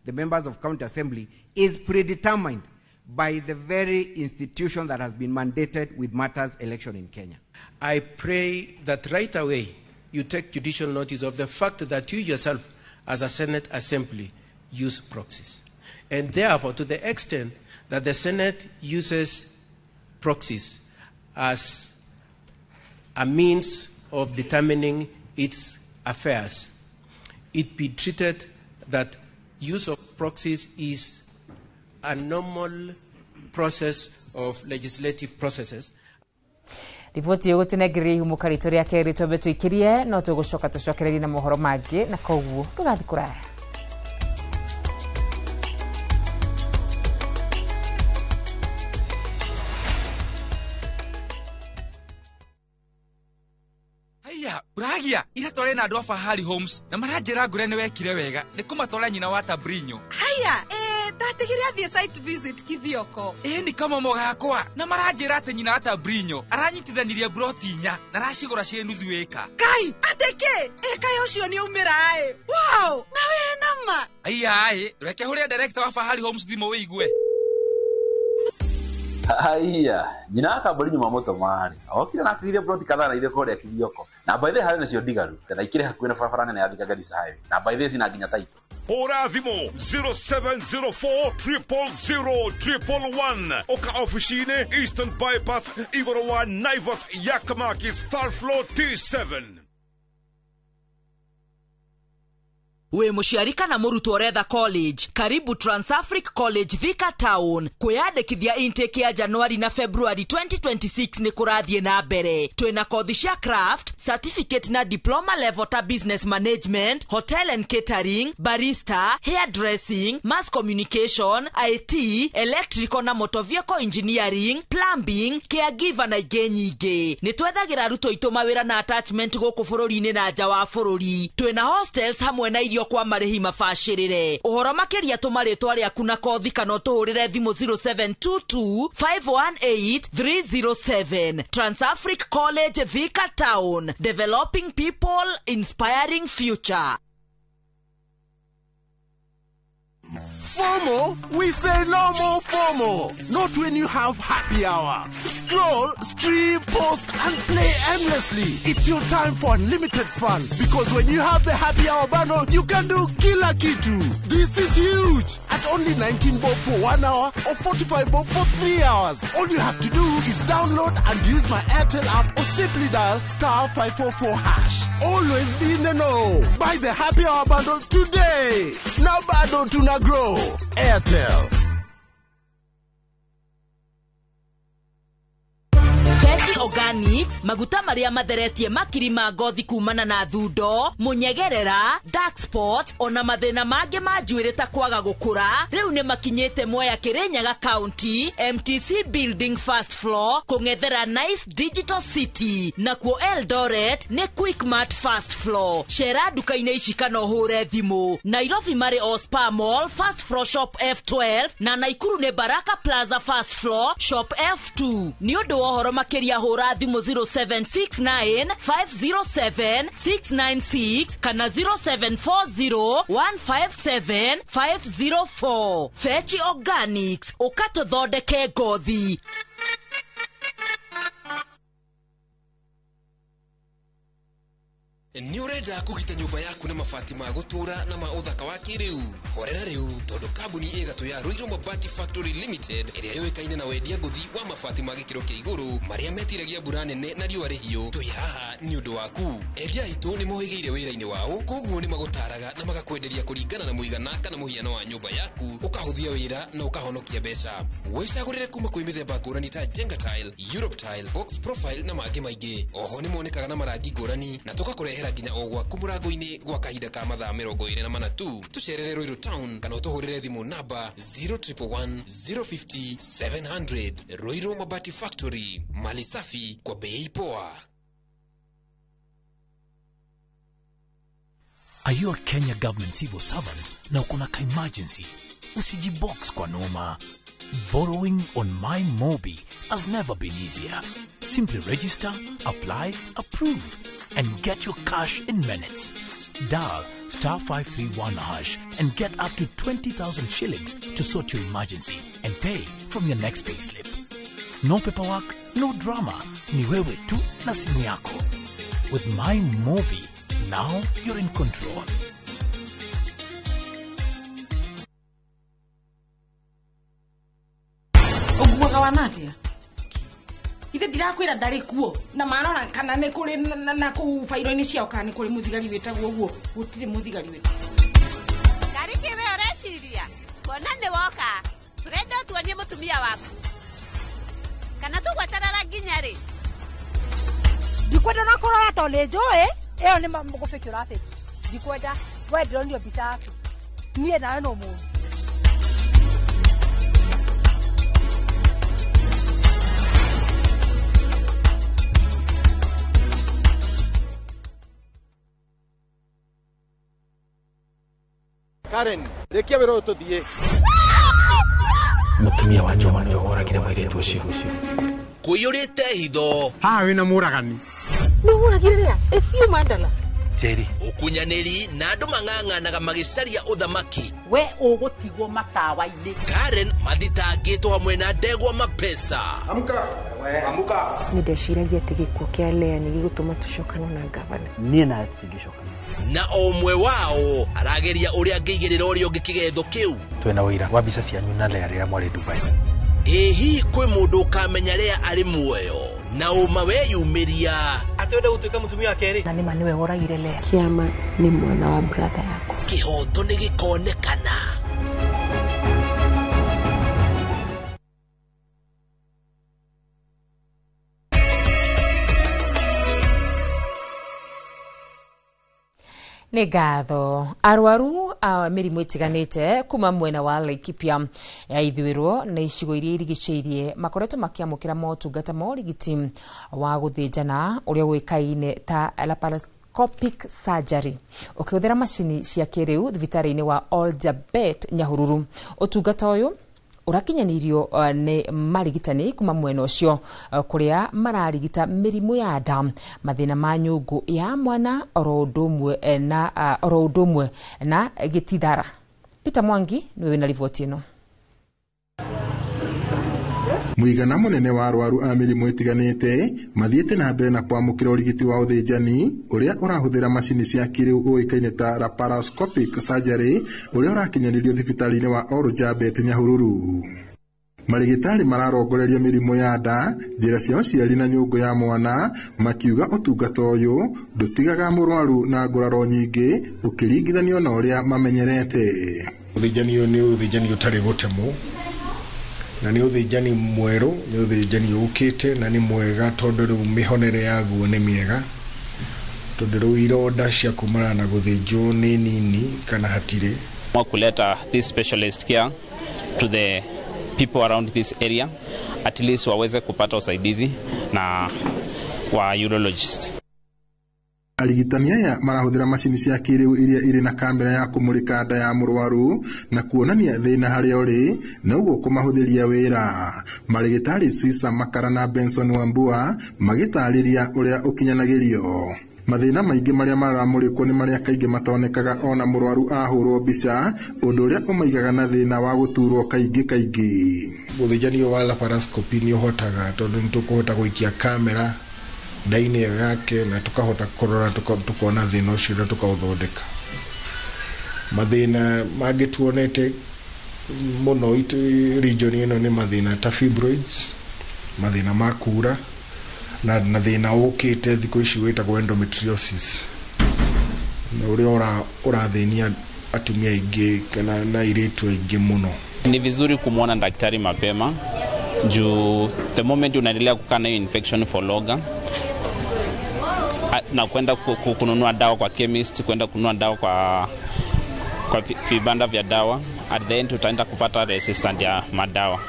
the members of County Assembly is predetermined by the very institution that has been mandated with matters election in Kenya. I pray that right away you take judicial notice of the fact that you yourself as a Senate Assembly use proxies. And therefore, to the extent that the Senate uses proxies as a means of determining its affairs, it be treated that use of proxies is a normal process of legislative processes. Riboti ĩyo gũtinengereria ihumũka ritũ rĩa kerĩ twambe tũikĩrie, no tũgũcoka tũcokererie na mohoro mangĩ, na koguo ndũgathiĩ kũraya. Uragia ira tware na andu a Fahari Homes na maranjira ngure ni wekire wega ni kumatwara nyina wa Tabrinyo. Haya, ndatigire athie site visit Kithioko. Ni kama mogakwa na maranjira ati nyina wa Tabrinyo aranyitithanirie broti 4 na aracigura cie nuthu ĩka. Kai, ateke eka ucio ni umira ai. Wow, na we nama. Aya ai, reke huria director wa Fahari Homes thimo wigue. Haya, nyina akambari nyuma moto mari. Okire na atigire broti kadhaa na ithe kũrĩa Kithioko. Na by the harĩ nacio ndigaru, na ikire hakuhĩ na barabara nene ya Thika Garissa Highway. Na by the cina nginya taito. Hũra thimũ 0704 000 111. Oka ofici-inĩ Eastern Bypass igũrũ wa Naivas Yakamakis third floor T7. Wĩ mũciari kana mũrutwo ũretha college, karibu Transafric College Thika Town. Kwĩyandĩkithia intake ya January na February 2026 nĩ kũrathiĩ na mbere. Twĩna kothi cia craft, certificate na diploma level ta business management, hotel and catering, barista, hairdressing, mass communication, IT, electrical na motor vehicle engineering, plumbing, caregiver na ingĩ nyingĩ. Nĩ twethagĩra arutwo aitũ mawĩra na attachment gũkũ bũrũri-inĩ na nja wa bũrũri. Twĩna hostels hamwe na irio kwa marĩhi mabacĩrĩre. Ũhoro makĩria tũma rĩtwa rĩaku na kothi kana ũtũhũrĩre thimũ 0722 518 307. Transafric College Thika Town, developing people, inspiring future. FOMO? We say no more FOMO. Not when you have happy hour. Scroll, stream, post, and play endlessly. It's your time for unlimited fun. Because when you have the happy hour bundle, you can do kila kitu. This is huge. At only 19 bob for 1 hour or 45 bob for 3 hours. All you have to do is download and use my Airtel app or simply dial *544#. Always be in the know. Buy the happy hour bundle today. Now bado tuna grow. Airtel. Fechi Organics, maguta maria matheretie makiri ma ngothi kumana na thundo, munyegerera, dark spot, ona mathina mangĩ ma njuĩrĩ ta kwaga gũkũra, rĩu nĩ makinyĩte Mwea Kirinyaga County, MTC Building first floor, kũng'ethera Nice Digital City, nakuo Eldoret nĩ Quickmart first floor. Cera nduka-inĩ ici kana ũhũre thimũ. Nairobi marĩ o Spa Mall first floor shop F12 na Naikuru nĩ Baraka Plaza first floor shop F2. Nĩ ũndũ wa ũhoro makĩria hũra thimũ 0769 507 696 kana 0740 157 504. Fechi Organics, ũkatũthondeke ngothi. Nĩ ũrenda kũgita nyũmba yaku na mabati ma gũtũũra na ma ũthaka wa kĩrĩu? Horera rĩu, tondũ kambuni ĩgatũ ya Ruiru Mabati Factory Limited ĩrĩa yũĩkaine na wendia ngũthi wa mabati ma gĩkĩro kĩa igũrũ marĩa metiragia mbura nene na riũa rĩhiũ, twĩ haha nĩ ũndũ waku. Endia aitũ nĩ mohĩgĩire wĩra-inĩ wao, koguo nĩ magũtaraga na magakwenderia kũringana na mũigana kana mũhiano wa nyũmba yaku, ũkahũthia wĩra na ũkahonokia mbeca. Wĩcagũrĩre kuma kwĩ mĩthemba ngũrani ta Jenga Tile, Europe Tile, Box Profile na mangĩ maingĩ. Oho nĩ monekaga na marangi ngũrani na tũgakũrehera nginya o gwaku mũrango-inĩ gwa kahinda ka mathaa 24 tu. Tũcerere Ruiru Town kana ũtũhũrĩre thimũ namba 0111 050 700. Ruiru Mabati Factory, mali safi kwa bei poa. Are you a Kenya government civil servant na uko na ka emergency? Usijibox kwa noma. Borrowing on MyMobi has never been easier. Simply register, apply, approve, and get your cash in minutes. Dial star 531 hash and get up to 20,000 shillings to sort your emergency and pay from your next payslip. No paperwork, no drama. Ni wewe tu na simu yako. With MyMobi, now you're in control. Ũguaga wa natia ithe ndirakwĩra ndarĩ kuo na marora kana nĩ kũrĩ na kũu bairo-inĩ ciao kana nĩ kũrĩ mũthigari wĩtagwo ũguo gũtirĩ mũthigari wĩtagwo. Ndarĩ kĩ we ũreciria kuona nĩ woka tũrenda ũtuonie mũtumia waku kana tũgweterera nginya rĩ? Ndikwenda na kũrora tondũ nĩ njũĩ ĩyo nĩ mũgũbĩki ũrabĩki. Ndikwenda we ndĩronio mbica yaku niĩ nawe no mũũru. Karen, rĩkia wĩra ũyũ tũthiĩ. Mũtumia wa Njoma nĩwe woragire mũirĩtu ũcio. Kũiyũrĩte hitho. Haha wĩna mũragani. Nĩ mũragire rĩa? Ĩcio mandala. Njeri. Ũkunyanĩri na andũ mang'ang'anaga magĩcaria ũthamaki. We ũgũtigwo matawa-inĩ. Karen mathitangĩtwo hamwe na ndegwa mapesa. Amka. Amka. Nĩ ndeciragia atĩ gĩkuũ kĩa Lea nĩ gĩgũtũma tũcokane na ngavana. Niĩ nawe tũtingĩcokana. Na o ũmwe wao arageria ũrĩa angĩigĩrĩra ũrĩa ũngĩ kĩgetho kĩu. Twĩna ũira wa mbica cianyu na Lea rĩrĩa mwarĩ Dubai. Ĩ hihi kwĩ mũndũ ũkamenya Lea arĩ muoyo na ũma weyumĩria? Atĩ wenda gũtuĩka mũtumia wa kerĩ? Na nĩma nĩwe woragire Lea. Kĩama nĩ mwana wa brother yakwa. Kĩhoto nĩ gĩkonekana. Nĩ ngatho. Arwaru a mĩrimũ ĩtiganĩte kuma mwena wa Laikipia ya ithũĩro na icigo iria irigicĩirie makoretwo makĩamũkĩra motungata ma ũrigiti wa gũthĩnjana ũrĩa ũĩkaine ta laparoscopic surgery ũkĩhũthĩra macini cia kĩrĩu thibitarĩ-inĩ wa Oljabet Nyahururu. Ũtungata ũyũ ũrakinyanĩirio nĩ marigitani kuma mwena ũcio kũrĩa mararigita mĩrimũ ya nda, mathĩna ma nyũngũ ya mwana oro ũndũ ũmwe na gĩtithara. Peter Mwangi nĩwe wĩna riboti ĩno. Mũigana mũnene wa arwaru a mĩrimũ ĩtiganĩte mathiĩte na mbere na kwamũkĩra ũrigiti wa ũthĩnjani ũrĩa ũrahũthĩra macini cia kĩrĩu ũĩkaine ta laparoscopic surgery ũrĩa ũrakinyanĩrio thibitarĩ-inĩ wa Oljabet Nyahururu. Marigitari mararongoreria mĩrimũ ya nda, njĩra cia ũciari na nyũngũ ya mwana, makiuga ũtungata ũyũ ndũtigaga mũrwaru na nguraro nyingĩ ũkĩringithanio na ũrĩa mamenyerete. Ũthĩnjani ũyũ nĩ ũthĩnjani ũtarĩ gũtemwo na nĩ ũthĩnjani mwerũ, nĩ ũthĩnjani ũkĩte na nĩ mwega tondũ rĩu mĩhonere yaguo nĩ mĩega, tondũ rĩu ironda cia kumana na gũthĩnjwo nĩ nini kana hatirĩ. Kuleta this specialist care to the people around this area at least waweze kupata usaidizi na wa urologist. Arigitani aya marahũthĩra macini cia kĩrĩu iria irĩ na kamera ya kũmũrĩka nda ya mũrwaru na kuonania thĩna harĩa ũrĩ na ũguo kũmahũthĩria wĩra. Marigitari Cesar Makara na Benson Wambua magĩtarĩria ũrĩa ũkinyanagĩrio. Mathĩna maingĩ marĩa maramũrĩkwo nĩ marĩa kaingĩ matonekaga ona mũrwaru ahũrwo mbica, ũndũ ũrĩa ũmaigaga na thĩna wa gũturwo kaingĩ kaingĩ. Ũthĩnjani wa laparoscopy nĩ ũhotaga tondũ nĩ tũkũhota gũikia kamera nda-inĩ ĩyo yake na tũkahota kũrora tũkona thĩna ũcio na tũkaũthondeka. Mathĩna mangĩ tuonete mũno region ĩno nĩ mathĩna ta fibroids, mathĩna ma kura na thĩna ũkĩte thikũ ici wĩtagwo endometriosis, na ũrĩa ũrathĩnia atumia aingĩ kana na airĩtu aingĩ mũno. Ni vizuri kumwona daktari mapema juu the moment unaendelea kukaa na hiyo infection for longer na kwenda kununua dawa kwa chemist, kwenda kununua dawa kwa vibanda vya dawa, at the end utaenda kupata resistant ya madawa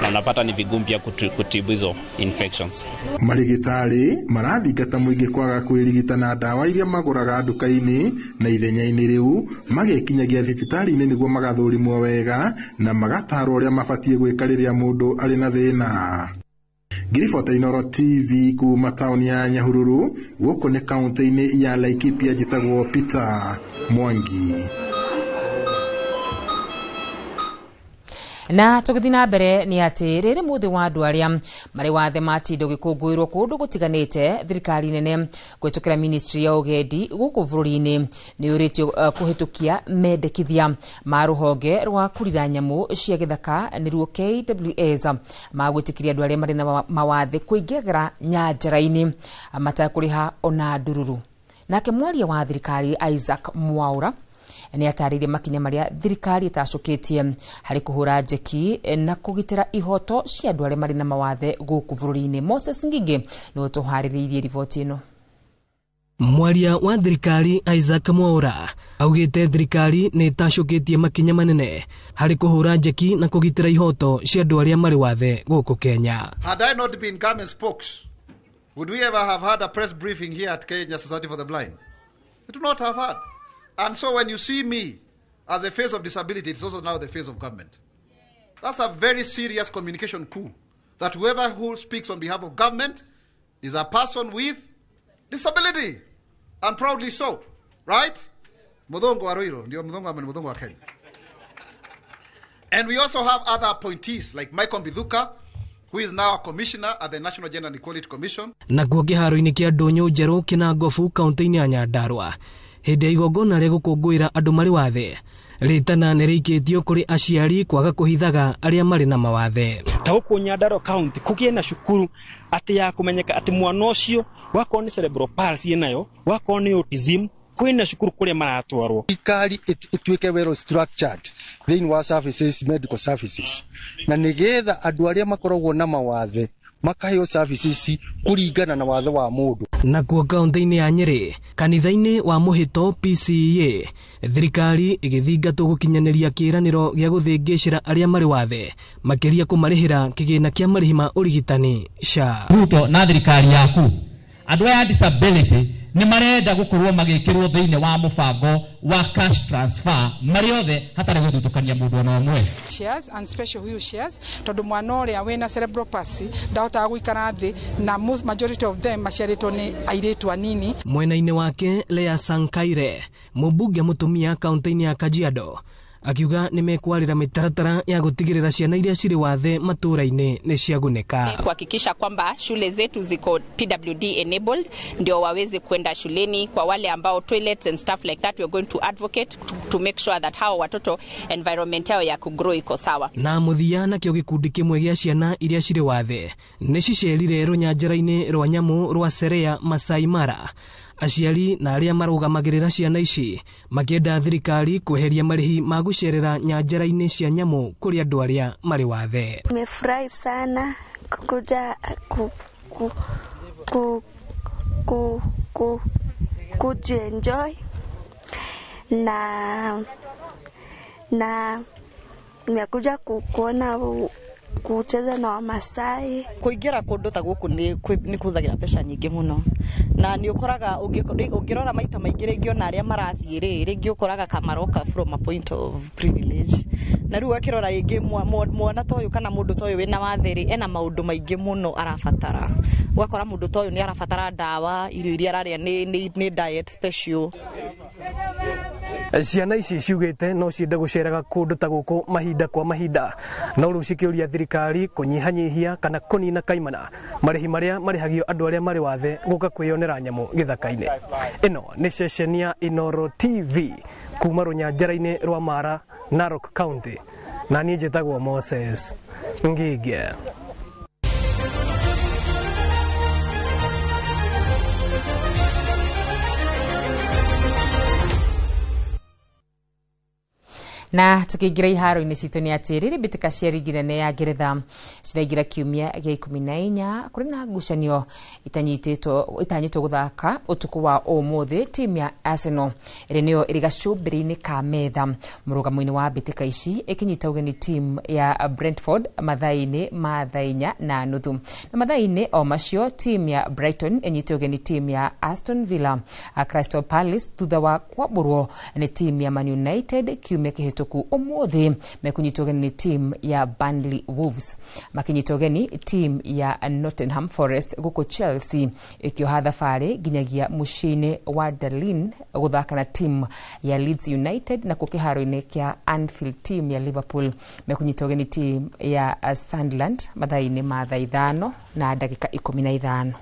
na unapata ni vigumu pia kutibu hizo infections. Marigitari marathingata mũingĩ kwaga kwĩrigita na ndawa iria magũraga nduka-inĩ na ithenya-inĩ rĩu magekinyagia thibitarĩ-inĩ nĩguo magathũrimwo wega na magatarwo ũrĩa mabatiĩ gwĩka rĩrĩa mũndũ arĩ na thĩna. Ngiribota Inooro TV kuma taũni ya Nyahururu, gũkũ nĩ kaũntĩ-inĩ ya Laikipia, njĩtagwo Peter Mwangi. Na tũgĩthiĩ na mbere nĩ atĩ rĩrĩ mũthĩ wa andũ arĩa marĩ wathe matindo gĩkũngũĩrwo kũndũ gũtiganĩte, thirikari nene kũhĩtũkĩra ministry ya ũgendi gũkũ bũrũri-inĩ nĩ yũrĩtio kũhĩtũkia mendekithia ma rũhonge rwa kũrira nyamũ cia gĩthaka nĩruo KWS ma gwĩtĩkĩria andũ arĩa marĩ na mawathe kũingĩra nyanjara-inĩ matekũrĩha ona ndururu. Nake mwaria wa thirikari Isaac Mwaura nĩ atarĩirie makinya marĩa thirikari ĩtacũkĩtie harĩ kũhũra njeki na kũgitĩra ihoto cia andũ arĩa marĩ na mawathe gũkũ bũrũri-inĩ. Moses Ngigĩ nĩwe ũtũharĩrĩirie riboti ĩno. Mwaria wa thirikari Isaac Mwaura augĩte thirikari nĩ ĩtacũkĩtie makinya manene harĩ kũhũra njeki na kũgitĩra ihoto cia andũ arĩa marĩ wathe gũkũ Kenya. Had I not been government spokes, would we ever have had a press briefing here at Kenya Society for the Blind? We do not have had. And so when you see me as the face of disability, it's also now the face of government. That's a very serious communication coup, that whoever who speaks on behalf of government is a person with disability, and proudly so, right? Muthongo wa Ruiru, ndio Muthongo ama ni Muthongo wa Kenya. And we also have other appointees like Michael Mbithuka, who is now a commissioner at the National Gender and Equality Commission. Nakuo kĩharo-inĩ kĩa Ndũnyũ Njerũ Kĩnangobu kaunti-inĩ ya Nyandarua, hĩndĩ ya igongona rĩa gũkũngũĩra andũ marĩ wathe, rĩtana nĩ rĩikĩtio kũrĩ aciari kwaga kũhithaga arĩa marĩ na mawathe. Ta gũkũ Nyandarua county kũgĩe na cukuru atĩ ya kũmenyeka atĩ mwana ũcio wakorwo nĩ cerebral palsy nayo, wakorwo nĩ autism, kwĩna cukuru kũrĩa maratwarwo. Thirikari ĩtuĩke well structured thĩinĩ wa services, medical services, na nĩgetha andũ arĩa makoragwo na mawathe makaheo services kũringana na wathe wa mũndũ. Nakuo kaunti-inĩ ya Nyĩrĩ, kanitha-inĩ wa Mũhĩto PCEA, thirikari ĩgĩthingatwo gũkinyanĩria kĩĩranĩro gĩa gũthĩngĩcĩra arĩa marĩ wathe, makĩria kũmarĩhĩra kĩgĩna kĩa marĩhi ma ũrigitani SHA. Ruto na thirikari yaku andũ aya disability nĩ marenda gũkorwo magĩkĩrwo thĩinĩ wa mũbango wa cash transfer marĩ othe hatarĩ gũthutũkania mũndũ ona ũmwe. Chairs and special wheelchairs tondũ mwana ũrĩa wĩna cerebral palsy ndahotaga gũikara thĩ na most majority of them maciarĩtwo nĩ airĩtu anini. Mwena-inĩ wake Lea Sankaire, mũmbunge mũtumia kaunti-inĩ ya Kajiado, akiuga nĩ mekwarĩra mĩtaratara ya gũtigĩrĩra ciana iria cirĩ wathe matũũra-inĩ nĩ ciagunĩka. Kuhakikisha kwamba shule zetu ziko PWD enabled ndio waweze kwenda shuleni. Kwa wale ambao toilets and stuff like that, we are going to advocate to make sure that hao watoto environment yao ya kugrow iko sawa. Na mũthia nakĩo gĩkundi kĩmwe gĩa ciana iria cirĩ wathe nĩ cicerire rũnyanjara-inĩ rwa nyamũ rwa Serea Masai Mara. Aciari na arĩa marũgamagĩrĩra ciana ici makĩenda thirikari kweheria marĩhi ma gũcerera nyanjara-inĩ cia nyamũ kũrĩ andũ arĩa marĩ wathe. Nimefurahi sana kuja kujienjoy na nimekuja kuona kucheza na Wamasai. Kuingira kundu ta guku ni kuthagira mbeca nyingi muno, na ni ukoraga ungirora maita maingi ringi ona aria marathie ri ringi ukoraga kamaroka from a point of privilege, na riu akirora ringi mwana ta uyu kana mundu ta uyu wina wathe ri ena maundu maingi muno arabatara. Ugakora mundu ta uyu ni arabatara ndawa, irio iria araria ni diet special. Ciana ici ciugĩte no ciende gũceraga kũndũ ta gũkũ mahinda kwa mahinda, no rĩu cikĩũria thirikari kũnyihanyihia kana kũnina kaimana marĩhi marĩa marĩhagio andũ arĩa marĩ wathe gũka kwĩyonera nyamũ gĩthaka-inĩ. Ĩno nĩ ceceni ya Inooro TV kuma rũnyanjara-inĩ rwa Mara, Narok County, na niĩ njĩtagwo Moses Ngige. Na tukiingira iharo-inĩ citũ nĩ atĩ rĩrĩ mbĩtĩka cia rigi nene ya Ngeretha ciraingĩra kiumia gĩa 14 kũrĩ na ngucanio itanyĩtwo gũthaka ũtukũ wa ũmũthĩ. Timu ya Arsenal ĩrĩa nĩyo ĩrĩ gacũmbĩrĩ-inĩ ka metha mũrũgamo-inĩ wa mbĩtĩka ici ĩkĩnyita ũgeni timu ya Brentford mathaa-inĩ ma thaa 4:30, na mathaa-inĩ o macio timu ya Brighton ĩnyite ũgeni timu ya Aston Villa. Crystal Palace thutha wa kwambũrwo nĩ timu ya Man United kiumia kĩhĩtũku ũmũthĩ mekunyitwo ũgeni nĩ timu ya Burnley. Wolves makinyitwo ũgeni timu ya Nottingham Forest, gũkũ Chelsea ĩkĩoha thabarĩ nginyagia mũciĩ-inĩ wa Berlin gũthaka na timu ya Leeds United, nakuo kĩharo-inĩ kĩa Anfield timu ya Liverpool mekunyitwo ũgeni timu ya Sunderland mathaa-inĩ ma thaa 5:15.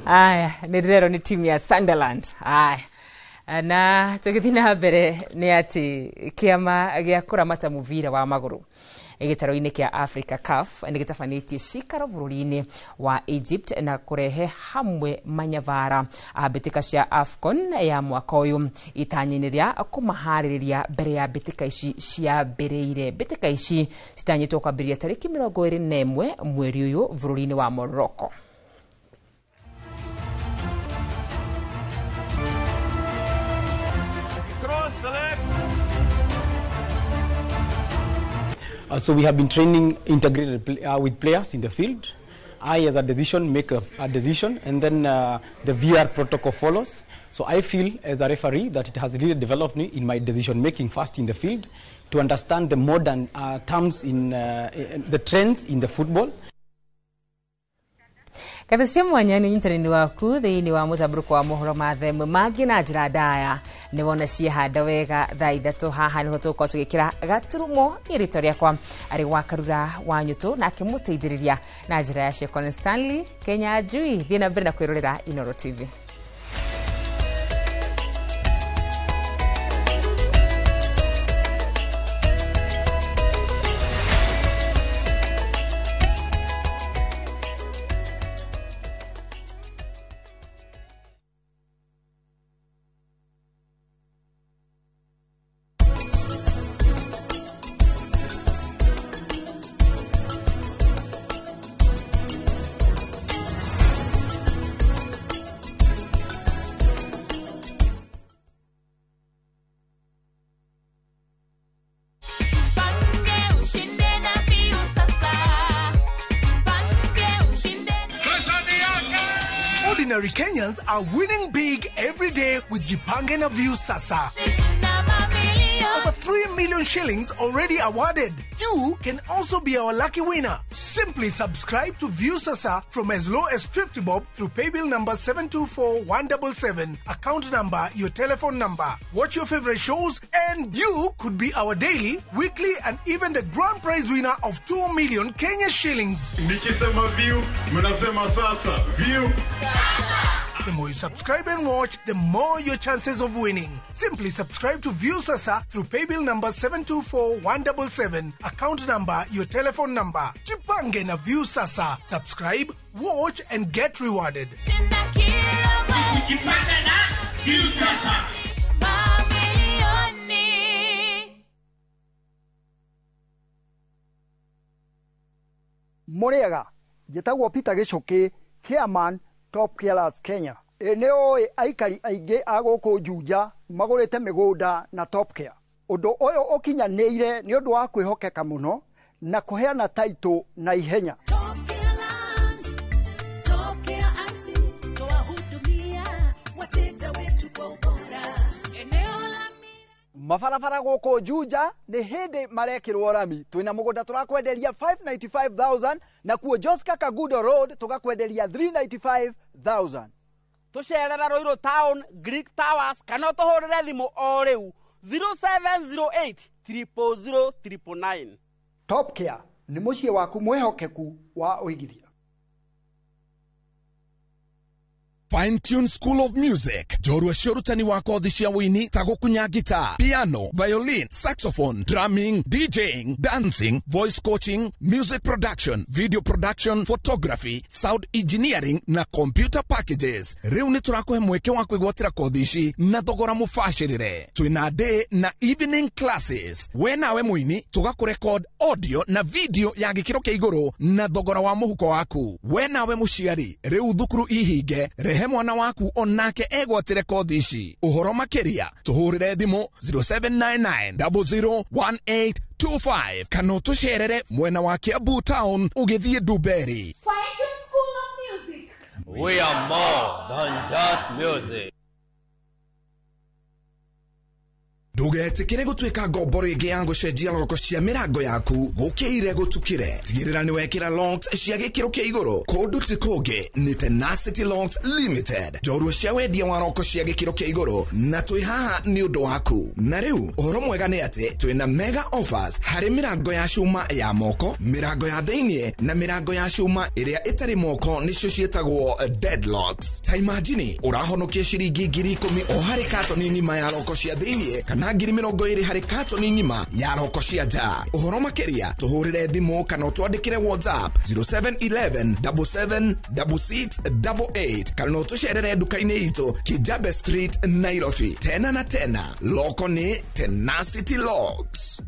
Aya, nĩ ndĩrerwo nĩ timu ya Sunderland. Aya, na tũgĩthiĩ na mbere nĩ atĩ kĩama gĩa kũramata mũbira wa magũrũ gĩtaro-inĩ kĩa Africa CAF nĩ gĩtabanĩtie cikaro bũrũri-inĩ wa Egypt na kũrehe hamwe manyabara a mbĩtĩka cia AFCON ya mwaka ũyũ itanya-inĩ rĩa kũmaharĩrĩria mbere ya mbĩtĩka ici ciambĩrĩire. Mbĩtĩka ici citanyĩtwo kwambĩrĩria tarĩki 21 mweri ũyũ bũrũri-inĩ wa Morocco. So we have been training integrated with players in the field. I, as a decision, make a decision, and then the VR protocol follows. So I feel, as a referee, that it has really developed me in my decision making fast in the field to understand the modern terms in the trends in the football. Ngatho cia mwanya nĩ ũnyitanĩri waku thĩinĩ wa mũtambũrũko wa mohoro ma thaa ĩmwe mangĩ na njĩra ndaya nĩ wona ciehanda wega thaa 3 haha nĩho tũgũkorwo tũgĩkĩra gaturumo. Niĩ rĩtwa rĩakwa arĩ wa Karura wa Nyũtũ, nake mũteithĩrĩria na njĩra ya Shekon Stanley Kenya Njui. Thiĩ na mbere na kwĩrorera Inooro TV. Ordinary Kenyans are winning big every day with Jipange na Viusasa. Over 3 million shillings already awarded. You can also be our lucky winner. Simply subscribe to Viusasa from as low as 50 bob through paybill number 724177, account number, your telephone number. Watch your favorite shows and you could be our daily, weekly and even the grand prize winner of 2 million Kenya shillings. Nikisema view, mnasema sasa. View. The more you subscribe and watch, the more your chances of winning. Simply subscribe to Viusasa through paybill number 724177, account number, your telephone number. Jipange na Viusasa. Subscribe, watch and get rewarded. Jipange na Viusasa. Muriaga, njĩtagwo Peter Gĩcũkĩ, chairman Top Killers Kenya. Ĩ nĩ ũĩ aikari aingĩ a gũkũ Juja magũrĩte mĩgũnda na Top Care. Ũndũ ũyũ ũkinyanĩire nĩ ũndũ wa kwĩhokeka mũno na kũheana taitũ na ihenya. Mabarabara gũkũ Juja nĩ hĩndĩ marekĩrwo rami. Twĩna mũgũnda tũrakwenderia 595,000 nakuo Joska Kagudo Road tũgakwenderia 395,000. Tũcerere Ruiru Town, Greek Towers, kana ũtũhũrĩre thimũ o rĩu 0708 000 999. Top Care nĩ mũciĩ waku mwĩhokeku wa ũigithia. Fine Tune School of Music, njorua cia ũrutani wa kothi cia wũini ta gũkunya guitar, piano, violin, saxophone, drumming, DJing, dancing, voice coaching, music production, video production, photography, sound engineering na computer packages. Rĩu nĩ tũrakũhe mweke wa kwĩgwatĩra kothi ici na thogora mũbacĩrĩre. Twĩna day na evening classes. We nawe mũini tũgakũrekod audio na video ya gĩkĩro kĩa igũrũ na thogora wa mũhuko waku. We nawe mũciari, rĩu thukuru ihinge, rehe mwana waku onake egwatĩre kothi ici. Ũhoro makĩria tũhũrĩre thimũ 0799 001825 kana ũtũcerere mwena wa Kiambu Town ũgĩthiĩ Ndumberi. We are more than just music. Ndũgetĩkĩre gũtuĩka ngombo rĩngĩ ya gũcenjia loko cia mĩrango yaku gũkĩire gũtukire. Tigĩrĩra nĩ wekĩra locks cia gĩkĩro kĩa igũrũ. Kũndũ ti kũngĩ nĩ Tenacity Locks Limited, njorua cia wendia wa roko cia gĩkĩro kĩa igũrũ, na twĩ haha nĩ ũndũ waku. Na rĩu ũhoro mwega nĩ atĩ twĩna mega offers harĩ mĩrango ya cuma ya moko, mĩrango ya thĩiniĩ na mĩrango ya cuma ĩrĩa ĩtarĩ moko, nĩcio ciĩtagwo deadlocks. Ta imagine ũrahonokia ciringi 10,000 o harĩ katoni ng'ima ya roko cia thĩiniĩ kana 20,000 harĩ katoni ng'ima ya roko cia nja. Ũhoro makĩria tũhũrĩre thimũ kana ũtwandĩkĩre WhatsApp 0711 77 6688 kana ũtũcerere nduka-inĩ itũ Kijabe Street, Nairobi. Tena na tena, loko nĩ Tenacity Locks.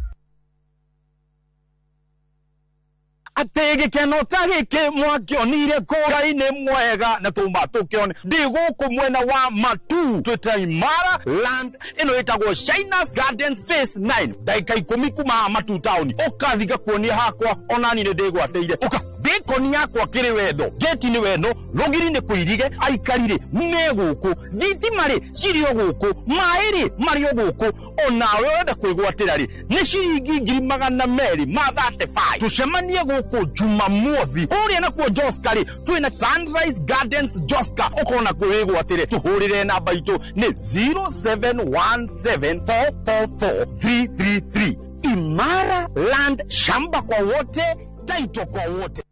Atĩ gĩkeno ta gĩkĩ mwakĩonire kũra-inĩ mwega na tũma tũkĩone ndĩ gũkũ mwena wa Matu twĩta Imara Land ĩno ĩtagwo Shinas Garden Phase 9 ndagĩka 10 kuma Matu Town ũkathi ngakuonia hakwa onani nĩ ndĩgwatĩire ũka bacon yakwa kĩrĩ wendo gate nĩ wendo rũgiri nĩ kũirige aikari rĩ me gũkũ thitima rĩ cirĩ o gũkũ maĩ rĩ marĩ o gũkũ onawe ũrenda kwĩgwatĩra rĩ nĩ ciringi 235,000 tũcemanie gũkũ Jumamothi kũrĩa nakuo Joska rĩ twĩna Sunrise Gardens Joska ũkona kwĩgwatĩre tũhũrĩre namba itũ nĩ 0717444333. Imara Land, shamba kwa wote, title kwa wote.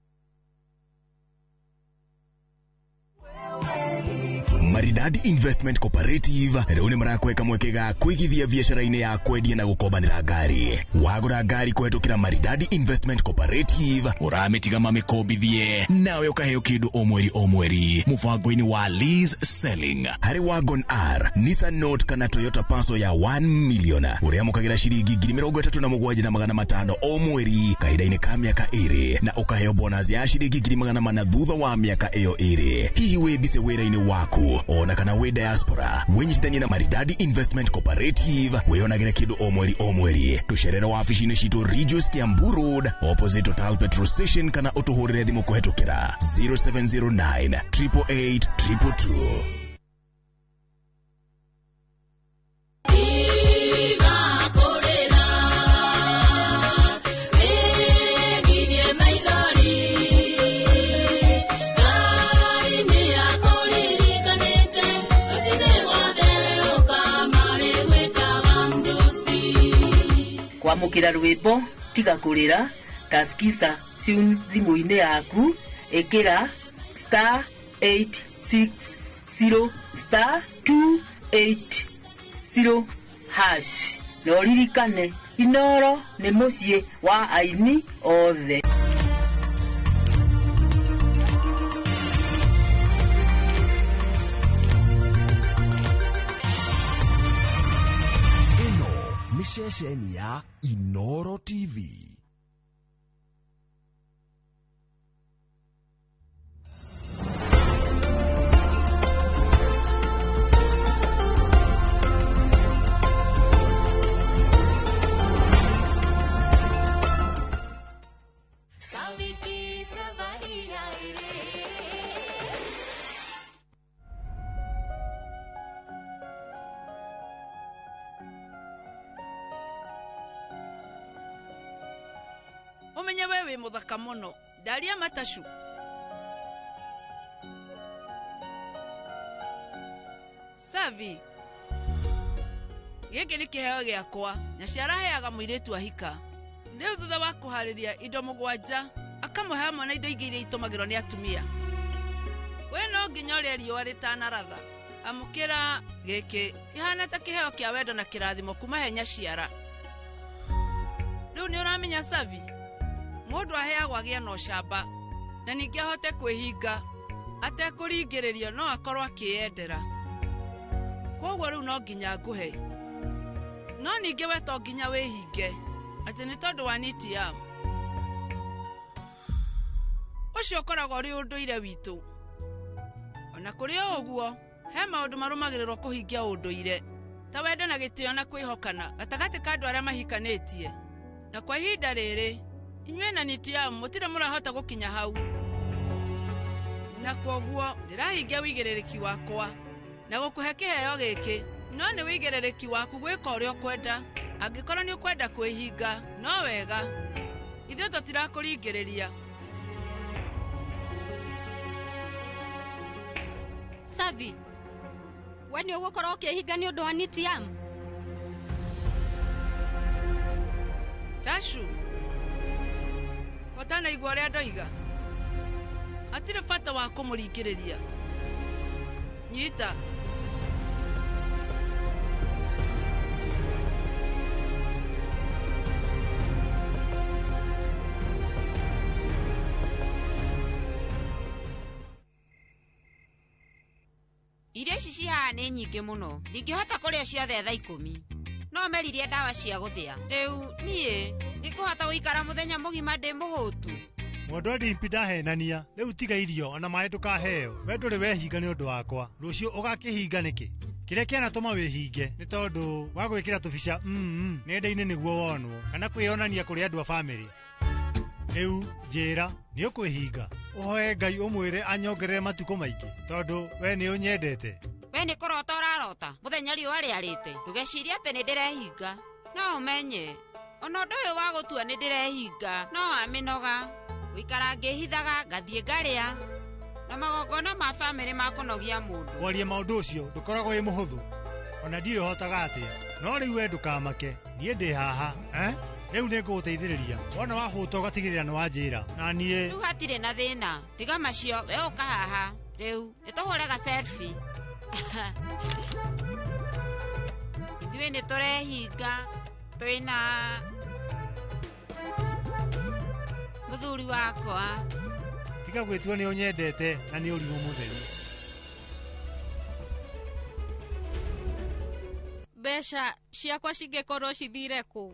Maridadi Investment Cooperative rĩu nĩ marakweka mweke ga kũigithia biacara-inĩ ya kwendia na gũkombanĩra ngari. Wagũra ngari kũhetũkĩra Maridadi Investment Cooperative ũramĩtiga mamĩkombithie nawe ũkaheo kĩndũ o mweri o mweri mũbango-inĩ wa lease selling. Harĩ Wagon R, Nissan Note kana Toyota Passo ya 1 million ũrĩamũkagĩra ciringi 37,500 o mweri kahinda-inĩ ka mĩaka 2 na ũkaheo bonus ya ciringi 400 thutha wa mĩaka ĩyo 2. Hihi wĩ busy wĩra-inĩ waku ona kana wĩ diaspora, wĩnyitithanie na Maridadi Investment Cooperative wĩonagĩre kĩndũ o mweri o mweri. Tũcerere wabici-inĩ citũ Ridgeways Kiambu Road opposite Total Petrol Station kana ũtũhũrĩre thimũ kũhetũkĩra 0709 888 222. Kwamũkĩra rwĩmbo tiga kũrĩra taskisa tune thimũ-inĩ yaku ĩkĩra star 860 star 280 hash na ũririkane Inoro nĩ mũciĩ wa aini othe. Nĩ ceceni ya Inoro TV. wĩ mũthaka mũno. Ndaria matacu. Savi, gĩkĩ nĩ kĩheo gĩakwa. Nyaciara aheaga mũirĩtu ahika. Rĩu thutha wa kũharĩria indo 7 akamũhe hamwe na indo ingĩ iria itũmagĩrwo nĩ atumia. We no nginya ũrĩe riũa rĩtanaratha. Amũkĩra gĩkĩ kĩhana ta kĩheo kĩa wendo na kĩrathimo kuma he nyaciara. Rĩu nĩ ũramenya Savi, mũndũ aheagwo agĩe na ũcamba na ningĩ ahote kwĩhinga atekũringĩrĩrio, no akorwo akĩyendera. Kwoguo rĩu no nginya ngũhe. No ningĩ we to nginya wĩhinge atĩ nĩ tondũ wa niti yao. Ũcio ũkoragwo ũrĩ ũndũire witũ. Ona kũrĩ o ũguo, he maũndũ marũmagĩrĩrwo kũhingia ũndũire ta wendo na gĩtĩo na kwĩhokana gatagatĩ ka andũ arĩa mahikanĩtie. Na kwa ihinda rĩrĩ, inyuĩ na niti yao mũtirĩ mũrahota gũkinya hau. Na kwoguo ndĩrahingia wĩigĩrĩrĩki wakwa na gũkũhe kĩheo gĩkĩ, no nĩ wĩigĩrĩrĩki waku gwĩka ũrĩa ũkwenda. Angĩkorwo nĩ ũkwenda kwĩhinga, no wega. Ithuĩ tũtirakũringĩrĩria. Savi, we nĩ ũgũkorwo ũkĩhinga nĩ ũndũ wa Nitiam? Tashu, ũtanaigua ũrĩa ndoiga? Hatirĩ bata wa kũmũringĩrĩria. Nyita. Irio ici cihaha nĩ nyingĩ mũno. Ndingĩhota kũrĩa ciothe thaa 10. No meririe ndawa cia gũthĩa. Rĩu niĩ nĩngũhota gũikara mũthenya mũgima ndĩ mũhũtu. Mwendwa Dimpi ndahenania. Rĩu tiga irio ona maĩ ndũkaheo. We ndũrĩ wehinga nĩ ũndũ wakwa. Rũciũ ũgakĩhinga nĩkĩ? Kĩrĩa kĩanatũma wĩhinge nĩ tondũ wa gwĩkĩra tũbica nenda-inĩ nĩguo wonwo kana kwĩyonania kũrĩ andũ a bamĩrĩ. Rĩu njĩra nĩ ũkwĩhinga. Ũhoe Ngai ũmwĩre anyongerere matukũ maingĩ tondũ we nĩ ũnyendete. We nĩ kũrota ũrarota mũthenya riũa rĩarĩte. Ndũgecirie atĩ nĩ ndĩrehinga. No ũmenye ona ũndũ ũyũ wa gũtua nĩ ndĩrehinga no wamĩnoga. Gũikara ngĩhithaga ngathiĩ ngarĩa na magongona ma bamĩrĩ makũnogia mũndũ. Kwaria maũndũ ũcio ndũkoragwo wĩ mũhũthũ. Ona ndiũĩ ũhotaga atĩa. No rĩu we ndũkamake, niĩ ndĩ haha. Rĩu nĩ ngũgũteithĩrĩria. Wona wahũta ũgatigĩrĩra nĩ wanjĩra. Na niĩ rĩu hatirĩ na thĩna. Tiga macio, we ũka haha. Rĩu nĩ tũhũre ga selfie. Ithuĩ nĩ tũrehinga twĩna mũthuri wakwa. Tiga gwĩtua nĩ ũnyendete na nĩ ũrimũ mũtheri. Mbeca ciakwa cingĩkorwo cithire kũ?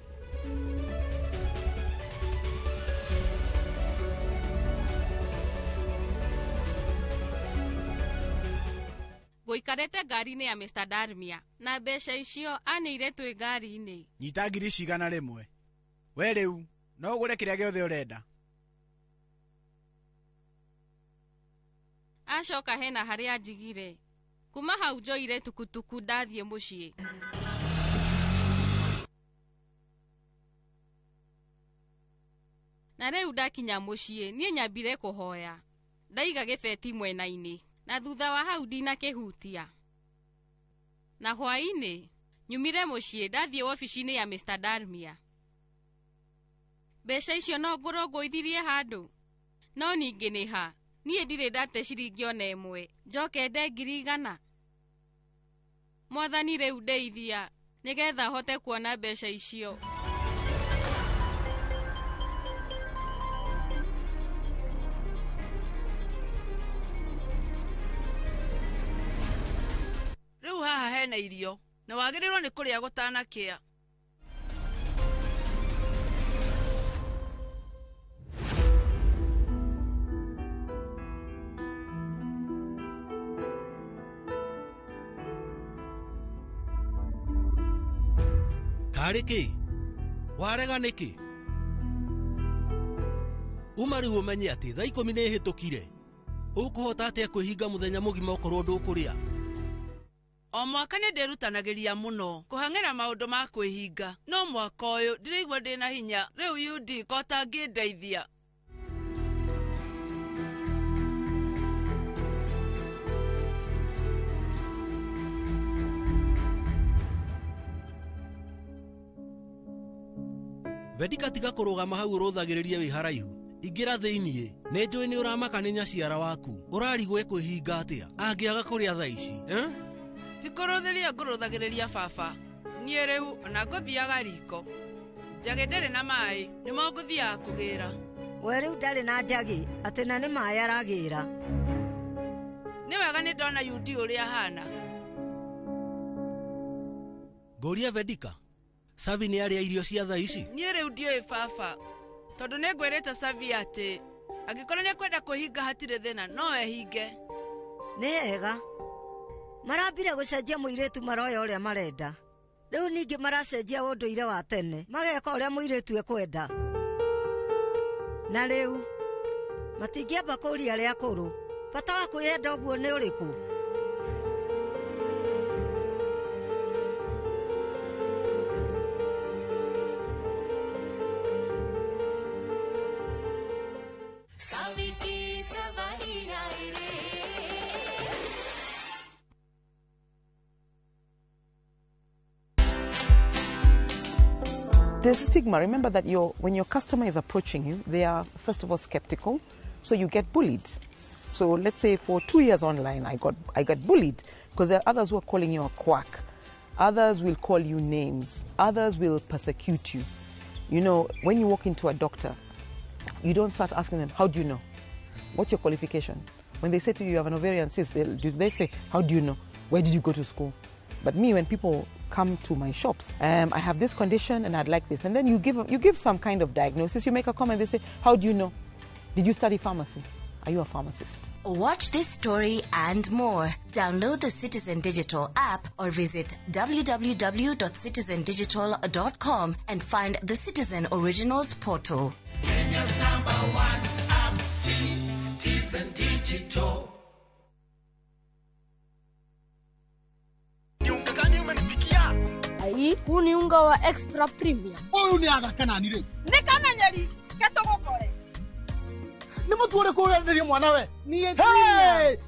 Gũikarĩte ngari-inĩ ya Mr. Darmia na mbeca icio anĩire twĩ ngari-inĩ. Nyita 100,000. We rĩu no ũgũre kĩrĩa gĩothe ũrenda. Acoka hena harĩa njigire. Kuma hau njoire tukutuku ndathiĩ mũciĩ. Na rĩu ndakinya mũciĩ niĩ nyambire kũhoya. Ndaiga gĩbeti mwena-inĩ na thutha wa hau ndinakĩhutia. Na hwaĩ-inĩ nyumire mũciĩ ndathiĩ wabici-inĩ ya Mr. Darmia. Mbeca icio no ngũrwo ngũithirie handũ. No ningĩ nĩ ha? Niĩ ndirĩ ndate ciringi ona ĩmwe. Njoke nde 100,000. Mwathani rĩu ndeithia nĩgetha hote kuona mbeca icio. Rĩu haha hena irio na wagĩrĩirwo nĩ kũrĩa gũtanakĩa. Tarĩ kĩ? Warega nĩkĩ? Uma rĩu ũmenye atĩ thaa 10 nĩ ĩhĩtũkire. Ũkũhota atĩa kwĩhinga mũthenya mũgima ũkorwo ndũkũrĩa? O mwaka nĩ ndĩrutanagĩria mũno kũhang'ĩra maũndũ ma kwĩhinga, no mwaka ũyũ ndĩraigua ndĩna hinya. Rĩu UD ko ũtangĩndeithia. Vedika tiga kũrũgama hau ũrũthagĩrĩrie wĩ haraihu. Ingĩra thĩiniĩ, nĩ njũĩ nĩ ũramaka nĩ nyaciara waku. Ũrarigwo ekwĩhinga atĩa angĩaga kũrĩa thaa ici, eh? Ti kũrũthĩria ngũrũthagĩrĩria baba. Niĩ rĩu ona ngũthiaga riko. Njagĩ ndĩrĩ na maĩ, nĩmo ngũthiaga kũgĩra. We rĩu ndarĩ na njagĩ, atĩ na nĩ maĩ aragĩra. Nĩ wega nĩ ndona Yudi ũrĩa ahana. Ngũrie Vedika, Savi nĩ arĩa irio cia thaa ici? Niĩ rĩu ndiũĩ baba, tondũ nĩ ngwĩrĩte Savi atĩ angĩkorwo nĩ ekwenda kwĩhinga hatirĩ thĩna, no ehinge. Nĩ hega. Marambire gũcenjia mũirĩtu maroya ũrĩa marenda. Rĩu ningĩ maracenjia ũndũire wa tene, mageka ũrĩa mũirĩtu ekwenda. Na rĩu matingĩamba kũũria arĩa akũrũ, bata wa kwĩyenda ũguo nĩ ũrĩkũ? There's stigma. Remember that when your customer is approaching you, they are, first of all, skeptical, so you get bullied. So let's say for 2 years online, I got bullied because there are others who are calling you a quack. Others will call you names. Others will persecute you. You know, when you walk into a doctor, you don't start asking them, how do you know? What's your qualification? When they say to you, you have an ovarian cyst, they say, how do you know? Where did you go to school? But me, when people come to my shops, I have this condition and I'd like this. And then you give some kind of diagnosis, you make a comment, they say, how do you know? Did you study pharmacy? Are you a pharmacist? Watch this story and more. Download the Citizen Digital app or visit www.citizendigital.com and find the Citizen Originals portal. Kenya's number one app, Citizen Digital. Ai, huu ni unga wa extra premium. Uyu ni athaka nani riu? Ni kamenyeri ketugukore. Ni mutu uriku urenderio mwana we? Ni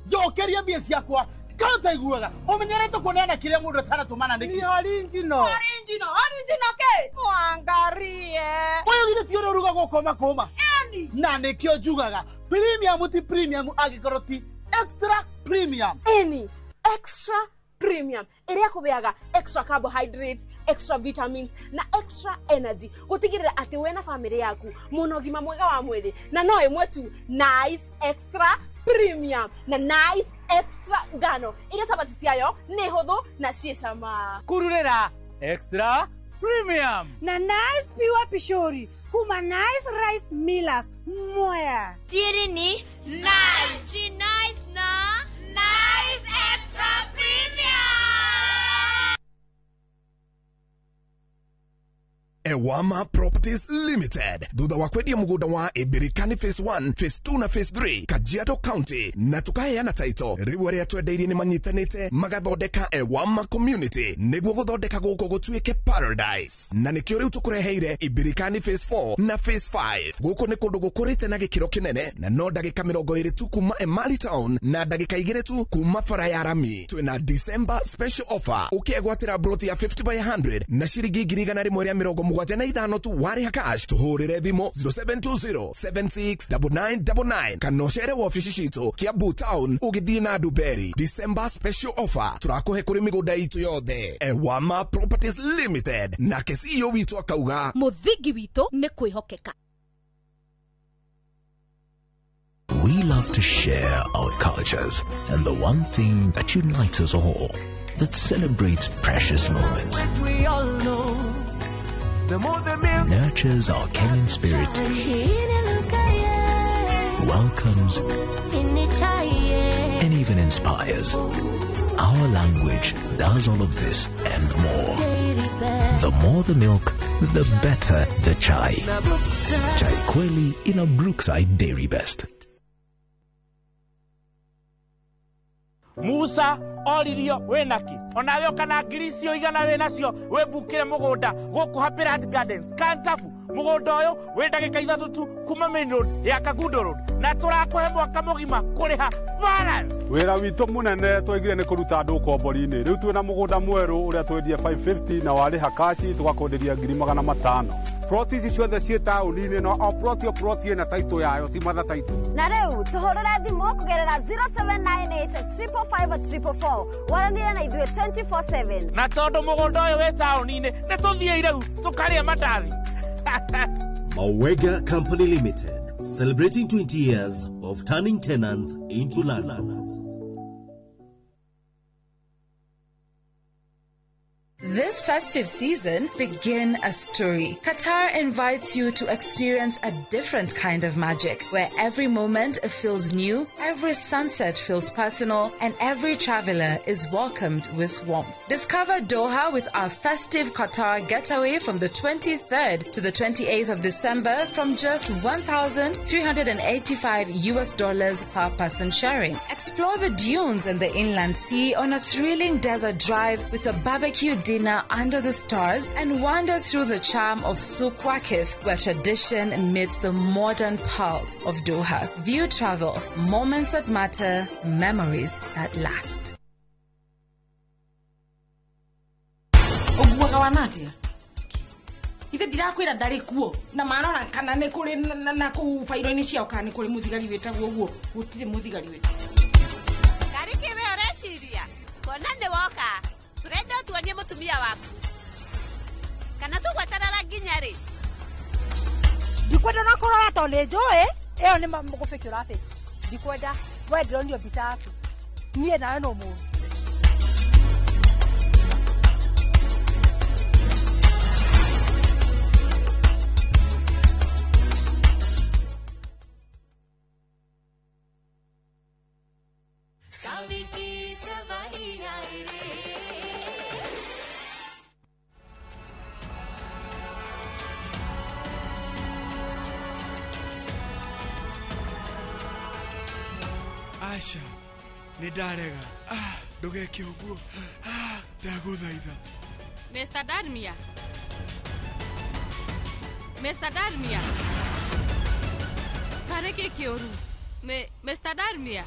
njokeria mbia ciakwa. Kana utaiguaga umenyerete kuneana kiria mundu atanatũmana niki. Ni original. Original, original ke? Mwangarie. Uyu githĩ ti ũrĩa ũrugagwo koma kũma? Eni. Na nĩkĩo njugaga premium ti premium angĩkorwo ti extra premium. Eni, extra premium ĩrĩa kũbeaga extra carbohydrates, extra vitamins na extra energy gũtigĩrĩra atĩ we na famĩlĩ yaku mũna ũgima mwega wa mwĩrĩ, na no ĩmwe tu, Nice Extra Premium na Nice Extra Ngano iria cabaci ciayo nĩ hũthũ na ciĩ cama. Kururĩra Extra Premium na Nice Pure Pishori kuma Nice Rice Millers Mwea. Tiri ni Nice. Chi Nice na Nice Extra Premium. Ewama Properties Limited thutha wa kwendia mugunda wa Ibirikani Phase 1, Phase 2 na Phase 3 Kajiado County na tukaheana title riu aria twendeirie ni manyitanite magathondeka Ewama Community niguo guthondeka guku gutuike paradise, na nikio riu tukureheire Ibirikani Phase 4 na Phase 5. Guku ni kundu gukurite na gikiro kinene na no ndagika 20 tu kuma Emali Town na ndagika 2 tu kuma bara ya rami. Twina December special offer ukiegwatira broti ya 50 by 100 na ciringi 175 tu warĩha cash. Tũhũrĩre thimũ 0720 769999 kana ũcere wabici citũ Kiambu Town ũgĩthiĩ na Nduberi. December special offer tũrakũhe kũrĩ mĩgũnda itũ yothe. Ewama Properties Limited, nake CEO witũ akauga mũthingi witũ nĩ kwĩhokeka. We love to share our cultures and the one thing that unites us all, that celebrates precious moments, We all know the more the milk, nurtures our Kenyan spirit, welcomes, and even inspires. Our language does all of this and more. The more the milk, the better the chai. Chai Kweli in a Brookside Dairy Best. Musa oririo winaki onawe ukana ngiri icio igana winacio wibukire mugunda guku Happy Land Gardens Kantafu. Mugunda uyu wi ndagika 3 tu kuma main road ya Kangundo Road, na turakuhe mwaka mugima kuriha balance. Wira witu munene twaigire ni kuruta andu ukombori-ini. Riu twina mugunda mweru uria twendie 550 na wariha kashi tugakwenderia 500,000. Ploti ici ciothe ciĩ taũni-inĩ no o ploti o ploti ĩna taitũ yayo ti matha taitũ. Na rĩu tũhũrĩre thimũ kũgerera 0798 555 444 waranire na ithuĩ 24/7. Na tondũ mũgũnda ũyũ wĩ taũni-inĩ nĩ tũthiĩ rĩu tũkarĩe mandathi. Mawega Company Limited, celebrating 20 years of turning tenants into landlords. This festive season, begin a story. Qatar invites you to experience a different kind of magic, where every moment feels new, every sunset feels personal, and every traveler is welcomed with warmth. Discover Doha with our festive Qatar getaway from the 23rd to the 28th of December from just $1,385 US per person sharing. Explore the dunes and the inland sea on a thrilling desert drive with a barbecue dinner under the stars and wander through the charm of Souk Waqif, where tradition meets the modern pulse of Doha. View Travel, moments that matter, memories that last. Ũguaga wa natia ithe ndirakwĩra ndarĩ kuo na marora kana nĩ kũrĩ na kũu bairo-inĩ ciao kana nĩ kũrĩ mũthigari wĩtagwo ũguo gũtirĩ mũthigari wĩtagwo. Karĩ kĩ we ũreciria kuona nĩ woka tũrenda ũtuonie mũtumia waku kana tũgweterera nginya rĩ? Ndikwenda na kũrora tondũ nĩ njũĩ ĩyo nĩ gũbĩki ũrabĩki. Ndikwenda we ndĩronio mbica yaku niĩ nawe no mũru. Aca nĩ ndarega. Ndũgeke ũguo, ndagũthaitha. Mr. Darmia. Mr. Darmia. Karĩ kĩ kĩũru? Mr. Darmia.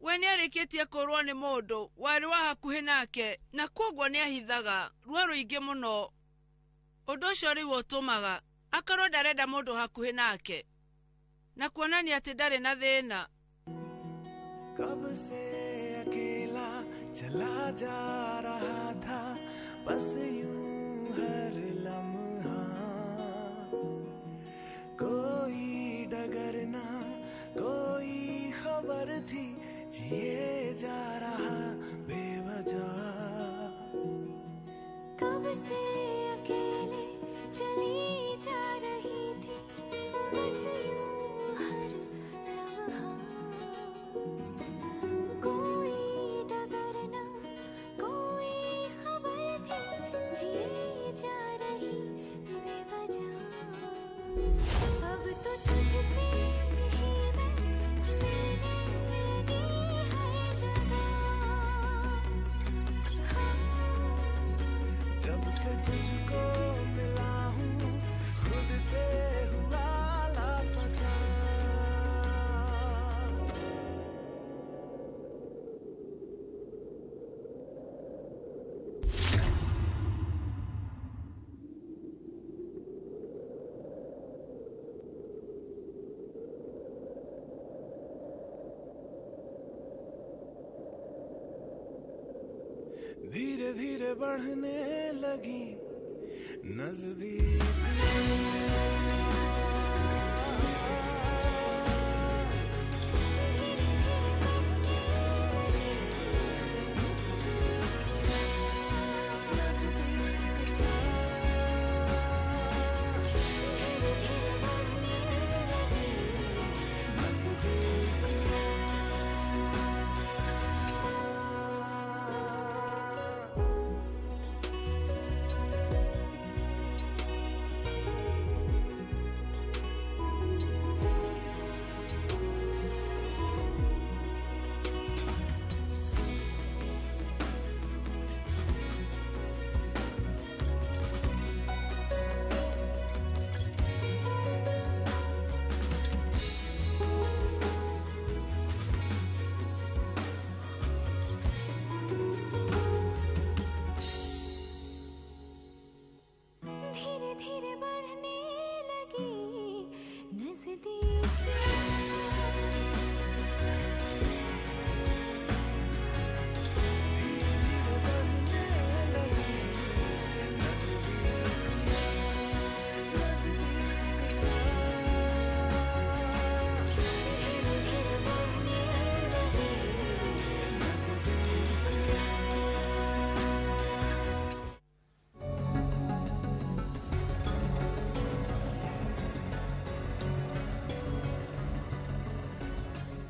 We nĩarĩkĩtie kũrwo nĩ mũndũ warĩ wa hakuhĩ nake na kwoguo nĩahithaga ruo rũingĩ mũno. Ũndũ ũcio rĩu ũtũmaga akorwo ndarenda mũndũ hakuhĩ nake na kuonania atĩ ndarĩ na thĩna. कब से अकेला चला जा रहा था बस यूं हर लम्हा कोई डगर ना कोई खबर थी जिए जा रहा बेवजह। कब से अकेले चली जा रही थी बस यूं हर लम्हा कोई डगर ना कोई खबर से तुझको मिला हूँ, खुद से हुआ लापता। धीरे धीरे बढ़ने लगी नजदीक। धीरे धीरे बढ़ने लगी नजदीकियाँ।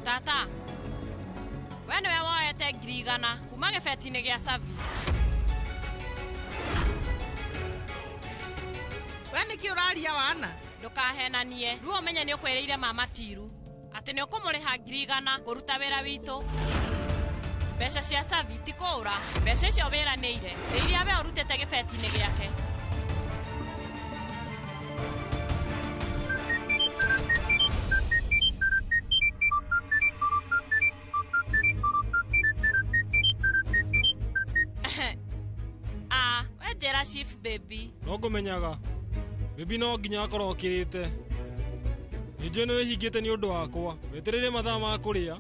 Tata, we nĩwe woete 1,000 kuma gĩbeti-inĩ gĩa Savi. We nĩkĩ ũraria wana? Ndũkahenanie, rĩu ũmenye nĩ ũkwĩrĩire mama Tiru atĩ nĩ ũkũmũrĩha 1,000 kũruta wĩra witũ. Mbeca cia Savi ti kũũra, mbeca icio wĩranĩire nĩ iria we ũrutĩte gĩbeti-inĩ gĩake. Njĩra Chief Baby. No ngũmenyaga Baby no nginya akorwo okĩrĩte. Nĩ njũĩ nĩ wĩhingĩte nĩ ũndũ wakwa, wetereire mathaa ma kũrĩa.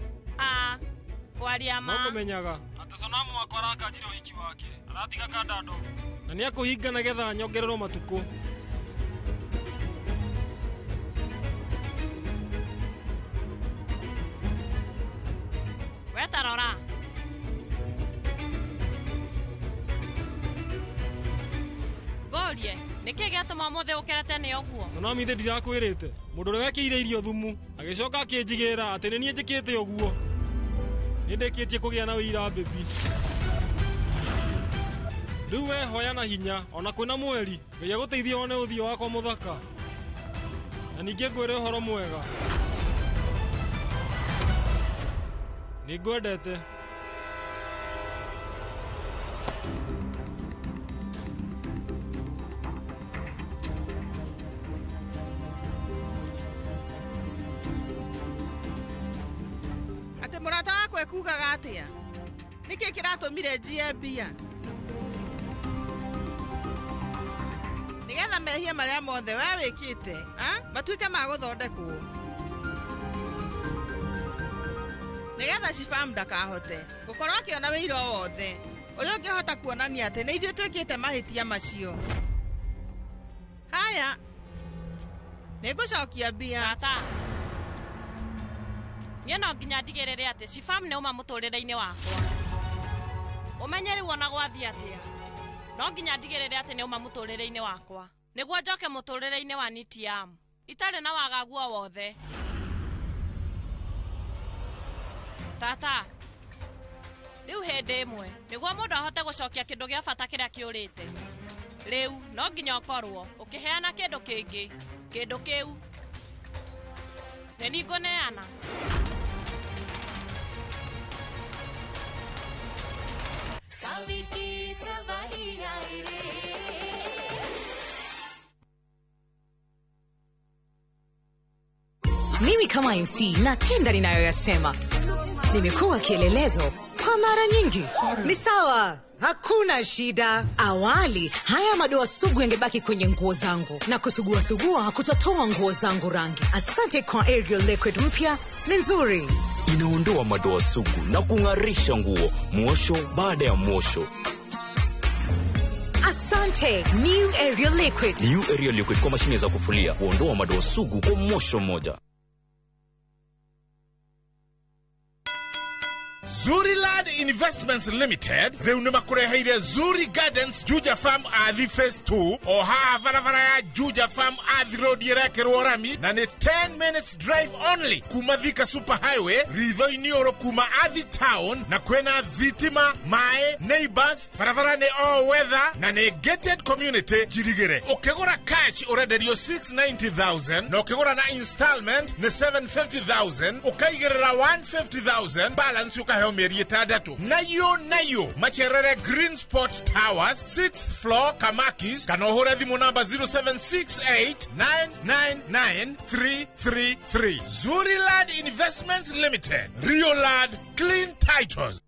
Kwaria ma. No ngũmenyaga atĩ Sonamu wakwa arakanjire ũhiki wake, aratiga kanda ndogo na nĩ akũhinga nĩgetha nyongererwo matukũ. We ta rora. Ngũrie, nĩkĩ gĩatũma ũmũthĩ ũkĩre tene ũguo? Sonamu ithe ndirakwĩrĩte, mũndũ ũrĩa wekĩire irio thumu agĩcoka akĩnjigĩra atĩ nĩ niĩ njĩkĩte ũguo. Nĩ ndĩkĩtie kũgĩa na ũira Baby. Rĩu we hoya na hinya ona kwĩna mweri, Ngai agũteithie wone ũthiũ wakwa mũthaka. Na ningĩ ngwĩre ũhoro mwega. Nĩ ngwendete. Atĩ mũrata wakwa ekugaga atĩa? Nĩkĩ kĩratũmire njiye mbia? Nĩgetha mehia marĩa mothe we wĩkĩte, matuĩke ma gũthondekwo. Nĩgetha Shifam ndakahote gũkorwo akĩona wĩira o wothe ũrĩa ũngĩhota kuonania atĩ nĩ ithuĩ twĩkĩte mahĩtia macio. Haya, nĩngũcokia mbia. Tata, niĩ no nginya ndigĩrĩre atĩ Shifam nĩ uma mũtũrĩre-inĩ wakwa. Ũmenye rĩu ona gwathiĩ atĩa, no nginya ndigĩrĩre atĩ nĩ uma mũtũrĩre-inĩ wakwa nĩguo njoke mũtũrĩre-inĩ wa Nitiam itarĩ na wagagu o wothe. Tata, rĩu hĩndĩ ĩmwe nĩguo mũndũ ahote gũcokia kĩndũ gĩa bata kĩrĩa kĩũrĩte, rĩu no nginya ũkorwo ũkĩheana kĩndũ kĩngĩ. Kĩndũ kĩu nĩ niĩ ngũneana. Savi ki सवारी आए रे। Mimi kama MC natenda ninayoyasema. Nimekuwa kielelezo kwa mara nyingi. Ni sawa, hakuna shida. Awali haya madoa sugu yangebaki kwenye nguo zangu na kusugua sugua hakutatoa nguo zangu rangi. Asante kwa Ariel Liquid mpya, ni nzuri. Inaondoa madoa sugu na kung'arisha nguo mwosho baada ya mwosho. Asante New Ariel Liquid. New Ariel Liquid kwa mashine za kufulia huondoa madoa sugu kwa mwosho mmoja. Zuriland Investments Limited rĩu nĩ makũreheire Zuri Gardens Juja Farm Athi Phase 2 o haha barabara ya Juja Farm Athi Road ĩrekĩrwo rami na nĩ 10 minutes drive only kuma Thika Super Highway ritho-inĩ ũrũ kuma Athi Town, na kwĩna thitima, maĩ, neighbors, barabara nĩ all weather na nĩ gated community njirigĩre. Ũkĩgũra cash ũrenderio 690,000 na ũkĩgũra na installment nĩ 750,000, ũkaigĩrĩra 150,000 balance ũkaheo mĩeri 6. Nayo macherere Green Spot Towers 6th floor Kamakis, kana ũhũre thimũ namba 0768999333. Zuriland Investments Limited, Riolad Clean Titles.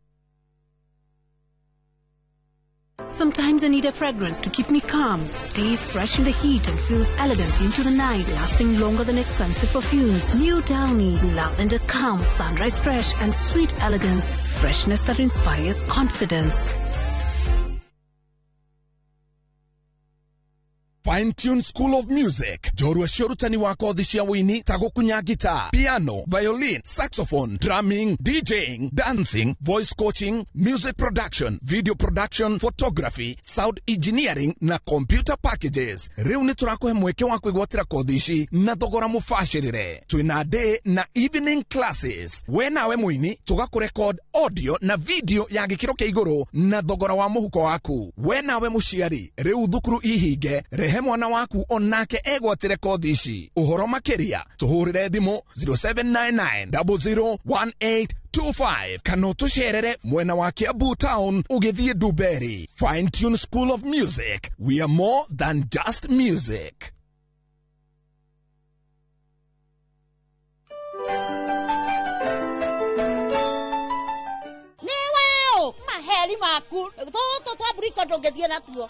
Sometimes I need a fragrance to keep me calm, stays fresh in the heat and feels elegant into the night, lasting longer than expensive perfumes. New Downy, lavender calm, sunrise fresh and sweet elegance, freshness that inspires confidence. Fine Tune School of Music, njorua cia ũrutani wa kothi cia wũini ta gũkunya guitar, piano, violin, saxophone, drumming, DJing, dancing, voice coaching, music production, video production, photography, sound engineering na computer packages. Rĩu nĩ tũrakũhe mweke wa kwĩgwatĩra kothi ici na thogora mũbacĩrĩre. Twĩna day na evening classes. We nawe mũini tũgakũrecord audio na video ya gĩkĩro kĩa igũrũ na thogora wa mũhuko waku. We nawe mũciari, rĩu thukuru ihinge, rehe mwana waku onake egwatĩre kothi ici. Ũhoro makĩria tũhũrĩre thimũ 0799001825 kana ũtũcerere mwena wa Kiambu Town ũgĩthiĩ Dumberi. Fine Tune School of Music, we are more than just music. Nĩweo maheri maku tũtũ twamburika ndũngĩthiĩ natuo.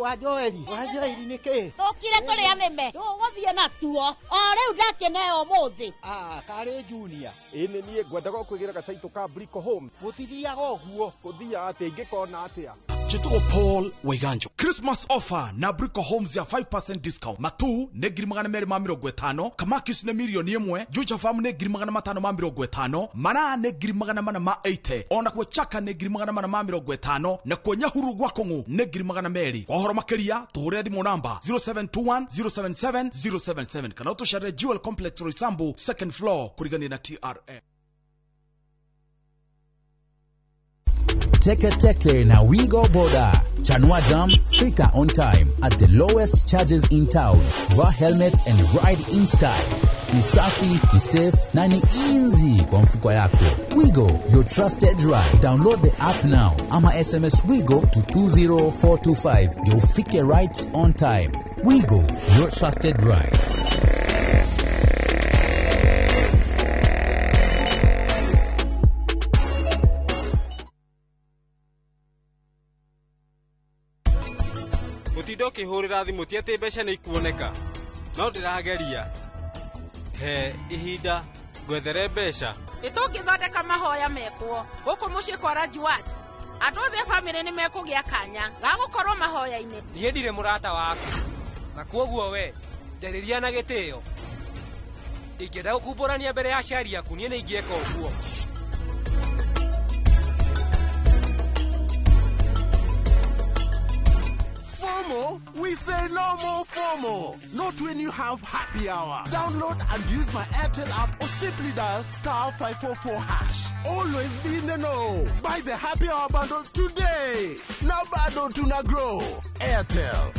Wa Joeli, wa Joeli nĩ kĩ? Tũkire tũrĩa nĩme, tũgũthiĩ natuo. O rĩu ndakĩneo ũmũthĩ. Ah, karĩ Junior. Ĩ nĩ niĩ ngwendaga kwĩgĩra gataitũ ka Brico Homes. Gũtithiaga ũguo. Gũthiaga atĩa ingĩkona atĩa? Chitugo Paul Waiganjo. Christmas offer na Brico Homes ya 5% discount. Matu nĩ 250,000, Kamakis nĩ 1,000,000, Juja Farm nĩ 550,000, Mara nĩ 480,000, ona kuo Chaka nĩ 450,000, na kuo Nyahuru gwa Kong'u nĩ 200,000. Kwa ũhoro makĩria tũhũrĩre thimũ namba 0721 077 077 kana ũtũcerere Jewel Complex Roysambu second floor kũrigania na TRA. Teke Teke na Wigo Boda. Chanua Jam, fika on time at the lowest charges in town. Vaa helmet and ride in style. Ni safi, ni safe na ni easy kwa mfuko yako. Wigo, your trusted ride. Download the app now ama SMS Wigo to 20425. You'll fike right on time. Wigo, your trusted ride. Gũtinda ũkĩhũrĩra thimũ ti atĩ mbeca nĩ ikuoneka, no ndĩrageria. He ihinda ngwethere mbeca. Ĩtũngĩthondeka mahoya mekwo gũkũ mũciĩ kwa Rajuat, andũ othe a bamĩrĩ nĩ mekũgĩa kanya ga gũkorwo mahoya-inĩ. Niĩ ndirĩ mũrata waku, na kwoguo we njarĩria na gĩtĩo. Ingĩenda gũkumbũrania mbere ya aciari aku, niĩ nĩ ingĩeka ũguo. FOMO? We say no more FOMO. Not when you have happy hour. Download and use my Airtel app or simply dial *544#. Always be in the know. Buy the happy hour bundle today. Now bado tuna grow. Airtel.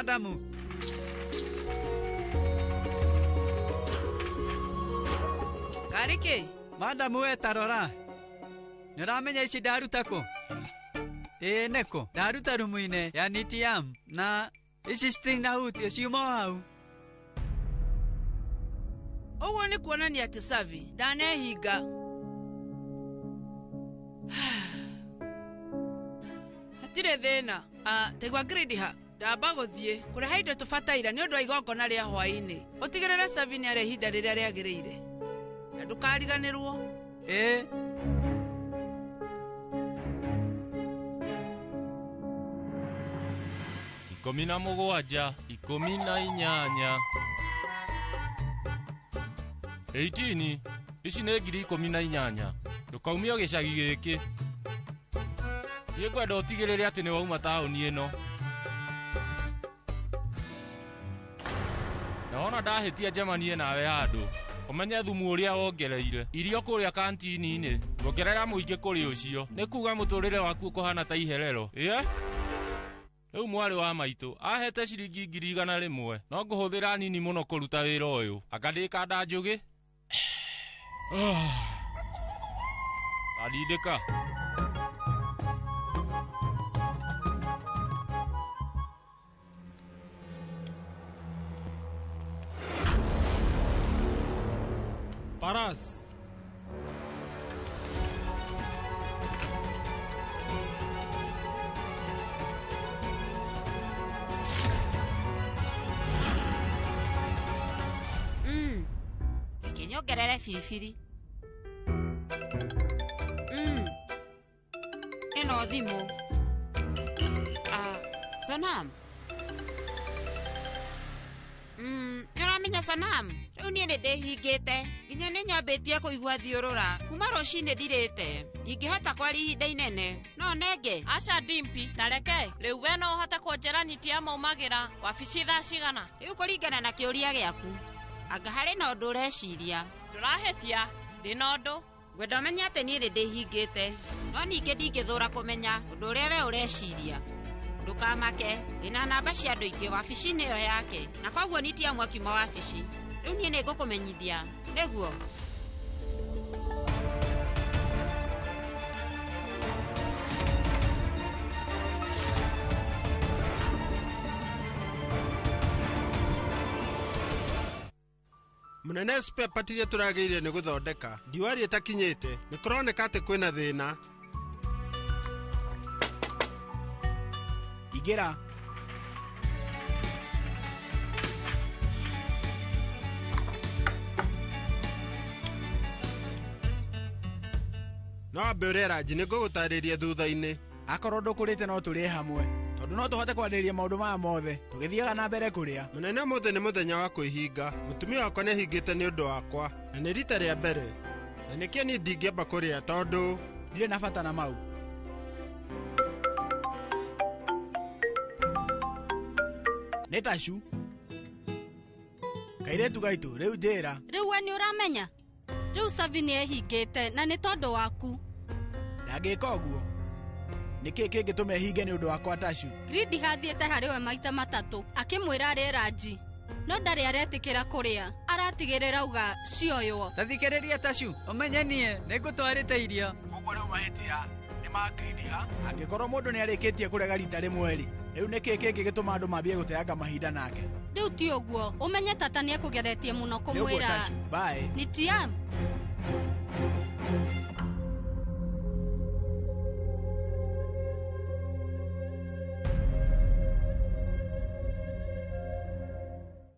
Madamu. Karĩ kĩ? Madamu we tarora. Nĩũramenya ici ndaruta kũ? Ĩĩ nĩkũ? Ndaruta rumu-inĩ ya Nitiam na ici citinahutio ciuma o hau. Ũguo nĩ kuonania atĩ Savi ndanehinga. Hatirĩ thĩna. Taigua grade ha ndamba gũthiĩ kũrehe indo tũbataire nĩ ũndũ wa igongona rĩa hwaĩ-inĩ. Ũtigĩrĩre Savi nĩ arĩa ihinda rĩrĩa rĩagĩrĩire. Na ndũkariganĩrwo. Ĩĩ. 17, 18. 18 ici nĩ 18,000. Ndũkaumio gĩcagi gĩkĩ. Niĩ ngwenda ũtigĩrĩre atĩ nĩ wauma taũni ĩno. Na wona ndahĩtia njemanie nawe handũ, ũmenye thumu ũrĩa wongereire irio kũrĩa kantini-inĩ, ongerera mũingĩ kũrĩ ũcio. Nĩ kuga mũtũrĩre waku ũkũhana ta iherero. Ĩĩ? Rĩu mwarĩ wa maitũ ahete ciringi 100,000, no ngũhũthĩra nini mũno kũruta wĩra ũyũ. Anga ndĩ kanda njũgĩ? Tandindĩka. Paras. Reke nyongerere biribiri. Ĩno thimũ. Sonam. Nĩ ũramenya Sonam? Rĩu niĩ nĩ ndĩhingĩte. Nginya nĩ nyambĩtie kũigua thiũrũra. Kuma rũcinĩ ndirĩte. Ndingĩhota kwaria ihinda inene. No nenge. Aca Dimpi, tareke. Rĩu we no ũhote kũnjĩra Niti amaumagĩra wabici thaa cigana? Rĩu kũringana na kĩũria gĩaku. Anga harĩ na ũndũ ũreciria. Ndũrahĩtia, ndĩna ũndũ. Ngwenda ũmenye atĩ niĩ nĩ ndĩhingĩte. No ningĩ ndingĩthũra kũmenya ũndũ ũrĩa we ũreciria. Ndũkamake, ndĩna namba cia andũ aingĩ wabici-inĩ ĩyo yake. Na koguo Niti amwe akiuma wabici. Rĩu niĩ nĩngũkũmenyithia. Nĩguo? Mũnene spare part iria tũragĩire nĩ gũthondeka ndiwari ĩtakinyĩte nĩ kũroneka atĩ kwĩna thĩna. Ingĩra. No ambe ũrĩe ranji nĩ ngũgũtarĩria thutha-inĩ. Akorwo ndũkũrĩte no tũrĩe hamwe. Tondũ no tũhote kwarĩrĩria maũndũ maya mothe tũgĩthiaga na mbere kũrĩa. Mũnene ũmũthĩ nĩ mũthenya wa kwĩhinga. Mũtumia wakwa nĩahingĩte nĩ ũndũ wakwa na nĩ rita rĩa mbere. Na nĩkĩo niĩ ndingĩamba kũrĩa tondũ ndirĩ na bata na mau. Nĩ tacu. Kairĩtu gaitũ rĩu njĩra. Rĩu we nĩ ũramenya? Rĩu Savi nĩ ehingĩte na nĩ tondũ waku. Ndangĩka ũguo. Nĩkĩ kĩngĩtũma ehinge nĩ ũndũ wakwa tacu? Gridi hathiĩte harĩ we maita 3 akĩmwĩra arĩe ranji. No ndarĩ aretĩkĩra kũrĩa. Aratigĩrĩra uga cioywo. Tathikĩrĩria tacu, ũmenye niĩ nĩngũtwarĩte irio. Koguo rĩu mahĩtia nĩ ma Gridi ha? Angĩkorwo mũndũ nĩarĩkĩtie kũrega rita rĩmwe rĩ, rĩu nĩkĩ kĩngĩgĩtũma andũ mambie gũteanga mahinda nake? Rĩu ti ũguo, ũmenye tata nĩekũgeretie mũno kũmwĩra. Tacu, bye. Nitiam.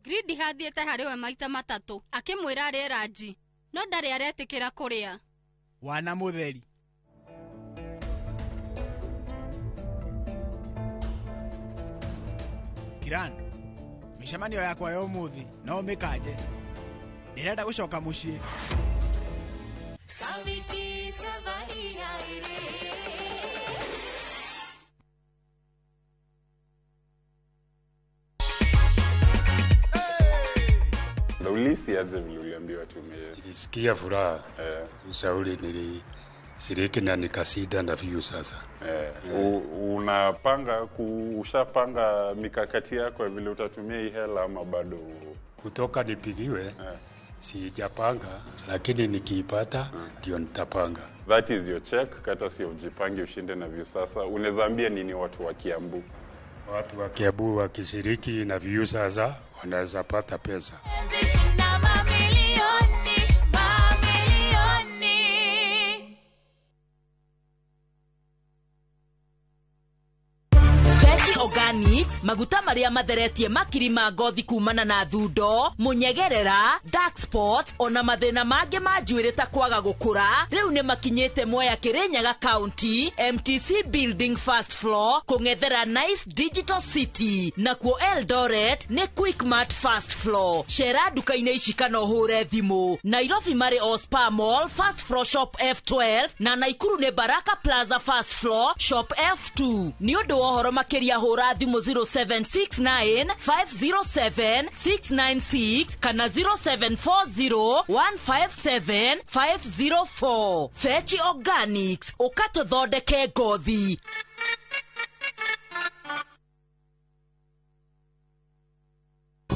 Gridi hathiĩte harĩ we maita 3 akĩmwĩra arĩe ranji, no ndarĩ aretĩkĩra kũrĩa. Wana mũtheri. Kiran, mĩcemanio yakwa ya ũmũthĩ no ũmĩkanje. Ndĩrenda gũcoka mũciĩ. Na ulisi aje vile uliambiwa ati Nilisikia furaha. Ushauri Nilishiriki na nikashinda na Viusasa. Unapanga ushapanga mikakati yako ya vile utatumia hii hela ama bado? Kutoka nipigiwe sijapanga, lakini nikiipata ndio nitapanga. That is your check, kata si ujipange ushinde na Viusasa. Unaweza ambia nini watu wa Kiambu? Watu wa Kiambu wakishiriki na Viusasa wanaweza pata pesa. Shinda mamilioni, mamilioni. Fechi Organics maguta maria matheretie makiri ma ngothi kumana na thundo munyegerera dark spot ona mathina mangi ma njuiri ta kwaga gukura riu ni makinyite Mwea Kirinyaga County MTC Building first floor kung'ethera Nice Digital City nakuo Eldoret ni Quickmart first floor. Cera nduka-inĩ ici kana ũhũre thimũ. Nairobi marĩ o Spa Mall first floor shop F12 na Naikuru nĩ Baraka Plaza first floor shop F2. Nĩ ũndũ wa ũhoro makĩria hũra thimũ 0769 507 696 kana 0740 157 504. Fechi Organics ũkatũthondeke ngothi.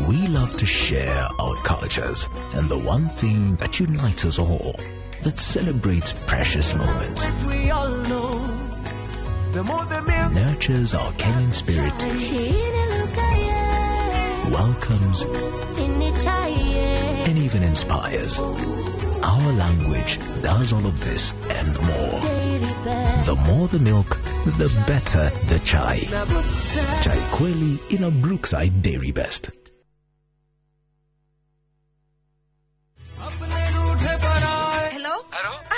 We love to share our cultures and the one thing that unites us all, that celebrates precious moments, We all know the more the milk nurtures our Kenyan spirit, welcomes, and even inspires. Our language does all of this and more. The more the milk, the better the chai. Chai Kweli in a Brookside Dairy Best. Hello?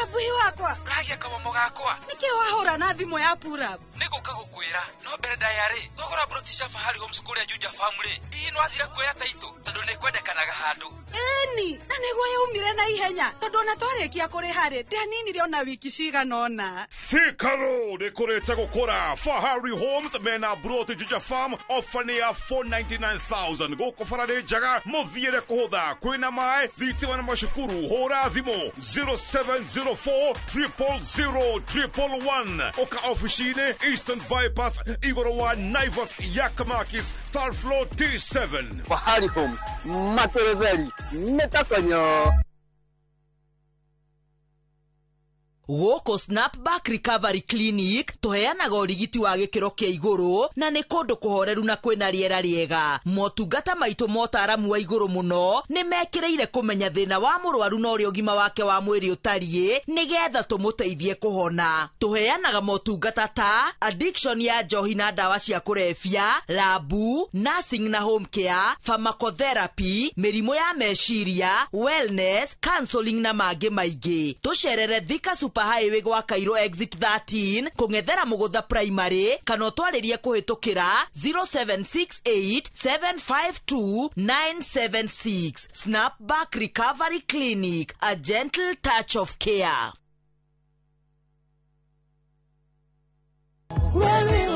Abuhi wakwa. Ragia kama mugakwa. Niki wahura na thimu ya pura. Niguka gukwira no mbere ndayari thogora broti cia Fahari Homes kuria Juja Family hihi no athira kuoya taito tondu ni kwendekanaga handu. Eni na niguo yaumire na ihenya tondu ona twarikia kuriha ri ndianinire ona wiki cigana ona. Thika Road ikurite gukura. Fahari Homes mena broti Juja Farm ofa ni ya 499,000 guku bara ni njega muthiire kuhutha kwina mai thitima na macukuru. Hura thimu 0704 000 111 oka ofici-inĩ Eastern Bypass igũrũ wa Naivas Yakamakis third floor T7. Fahari Homes materetheri metakonyo. Gũkũ Snapback Recovery Clinic tũheanaga ũrigiti wa gĩkĩro kĩa igũrũ na nĩ kũndũ kũhoreru na kwĩna rĩera rĩega. Motungata maitũ motaramu wa igũrũ mũno nĩ mekĩrĩire kũmenya thĩna wa mũrwaru na ũrĩa ũgima wake wa mwĩrĩ ũtariĩ nĩgetha tũmũteithie kũhona. Tũheanaga motungata ta addiction ya njohi na ndawa cia kũrebia, labu, nursing na home care, pharmacotherapy, mĩrimũ ya meciria, wellness, counseling na mangĩ maingĩ. Tũcerere Thika Super Highway gwa Cairo exit 13 kũng'ethera Mũgũtha Primary kana ũtwarĩrie kũhĩtũkĩra 0768 752 976. Snapback Recovery Clinic, a gentle touch of care. Wewe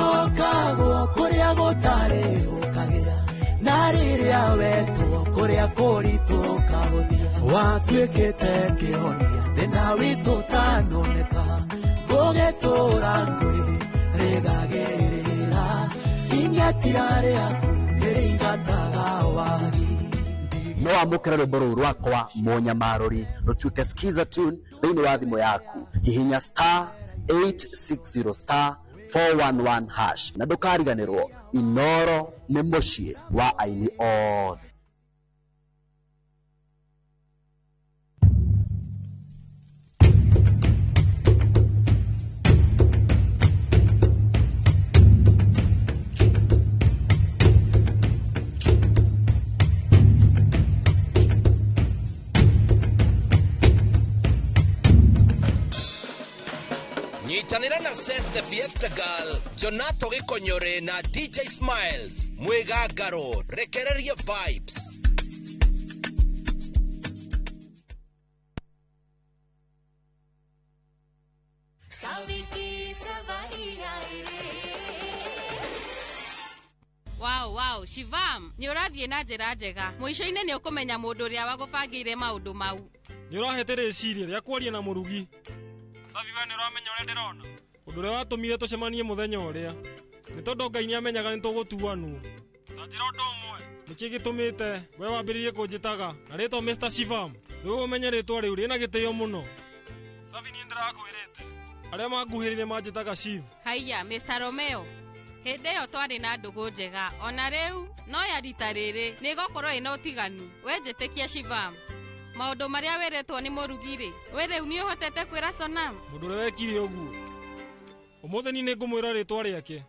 kuria gutari ukagira na riria wetwo kuria kuritwo kaguthia watuikite kihonia thina witu tanoneka ngugitura ngwi rigagirira ingetia riaku niringataga wagi. No amũkĩre rwĩmbo rũu rwakwa Mũnyamarũri rũtuĩke skiza tune thĩinĩ wa thimũ yaku. Hihinya star 860 star 411 hash na ndũkariganĩrwo Inoro nĩ mũciĩ wa aini othe. Nyitanĩra na Seste Fiesta Girl, Jonato Gĩkonyore na DJ Smiles mwĩgangaro rekereria vibes. Wow, wow, Shivam, nĩ ũrathiĩ na njĩra njega. Mũico-inĩ nĩ ũkũmenya mũndũ ũrĩa wagũbangĩire maũndũ mau. Nĩ ũrahete rĩciria rĩa kwaria na mũrugi. Savi, we nĩ ũramenya ũrĩa ndĩrona. Ũndũ ũrĩa watũmire tũcemanie mũthenya ũrĩa nĩ tondũ Ngai nĩ amenyaga nĩ tũgũtuanwo. Ta njĩra ũndũ ũmwe, nĩkĩ gĩtũmĩte we wambĩrĩrie kũnjĩtaga na rĩtwa Mr. Shivam? Rĩu ũmenye rĩtwa rĩu rĩna gĩtĩo mũno. Savi, niĩ ndĩrakwĩrĩte arĩa manguhĩrĩire manjĩtaga Shiv. Haiya, Mr. Romeo, hĩndĩ ĩyo twarĩ na ndũgũ njega, ona rĩu no ya rita rĩrĩ nĩ ĩgũkorwo ĩna ũtiganu. We njĩtĩkia Shivam, maũndũ marĩa wĩrĩtwo nĩ mũrugi-rĩ, we rĩu nĩ ũhotete kwĩra Sonam? Mũndũ ũrĩa wekire ũguo ũmũthĩ niĩ nĩngũmwĩra rĩtwa rĩake.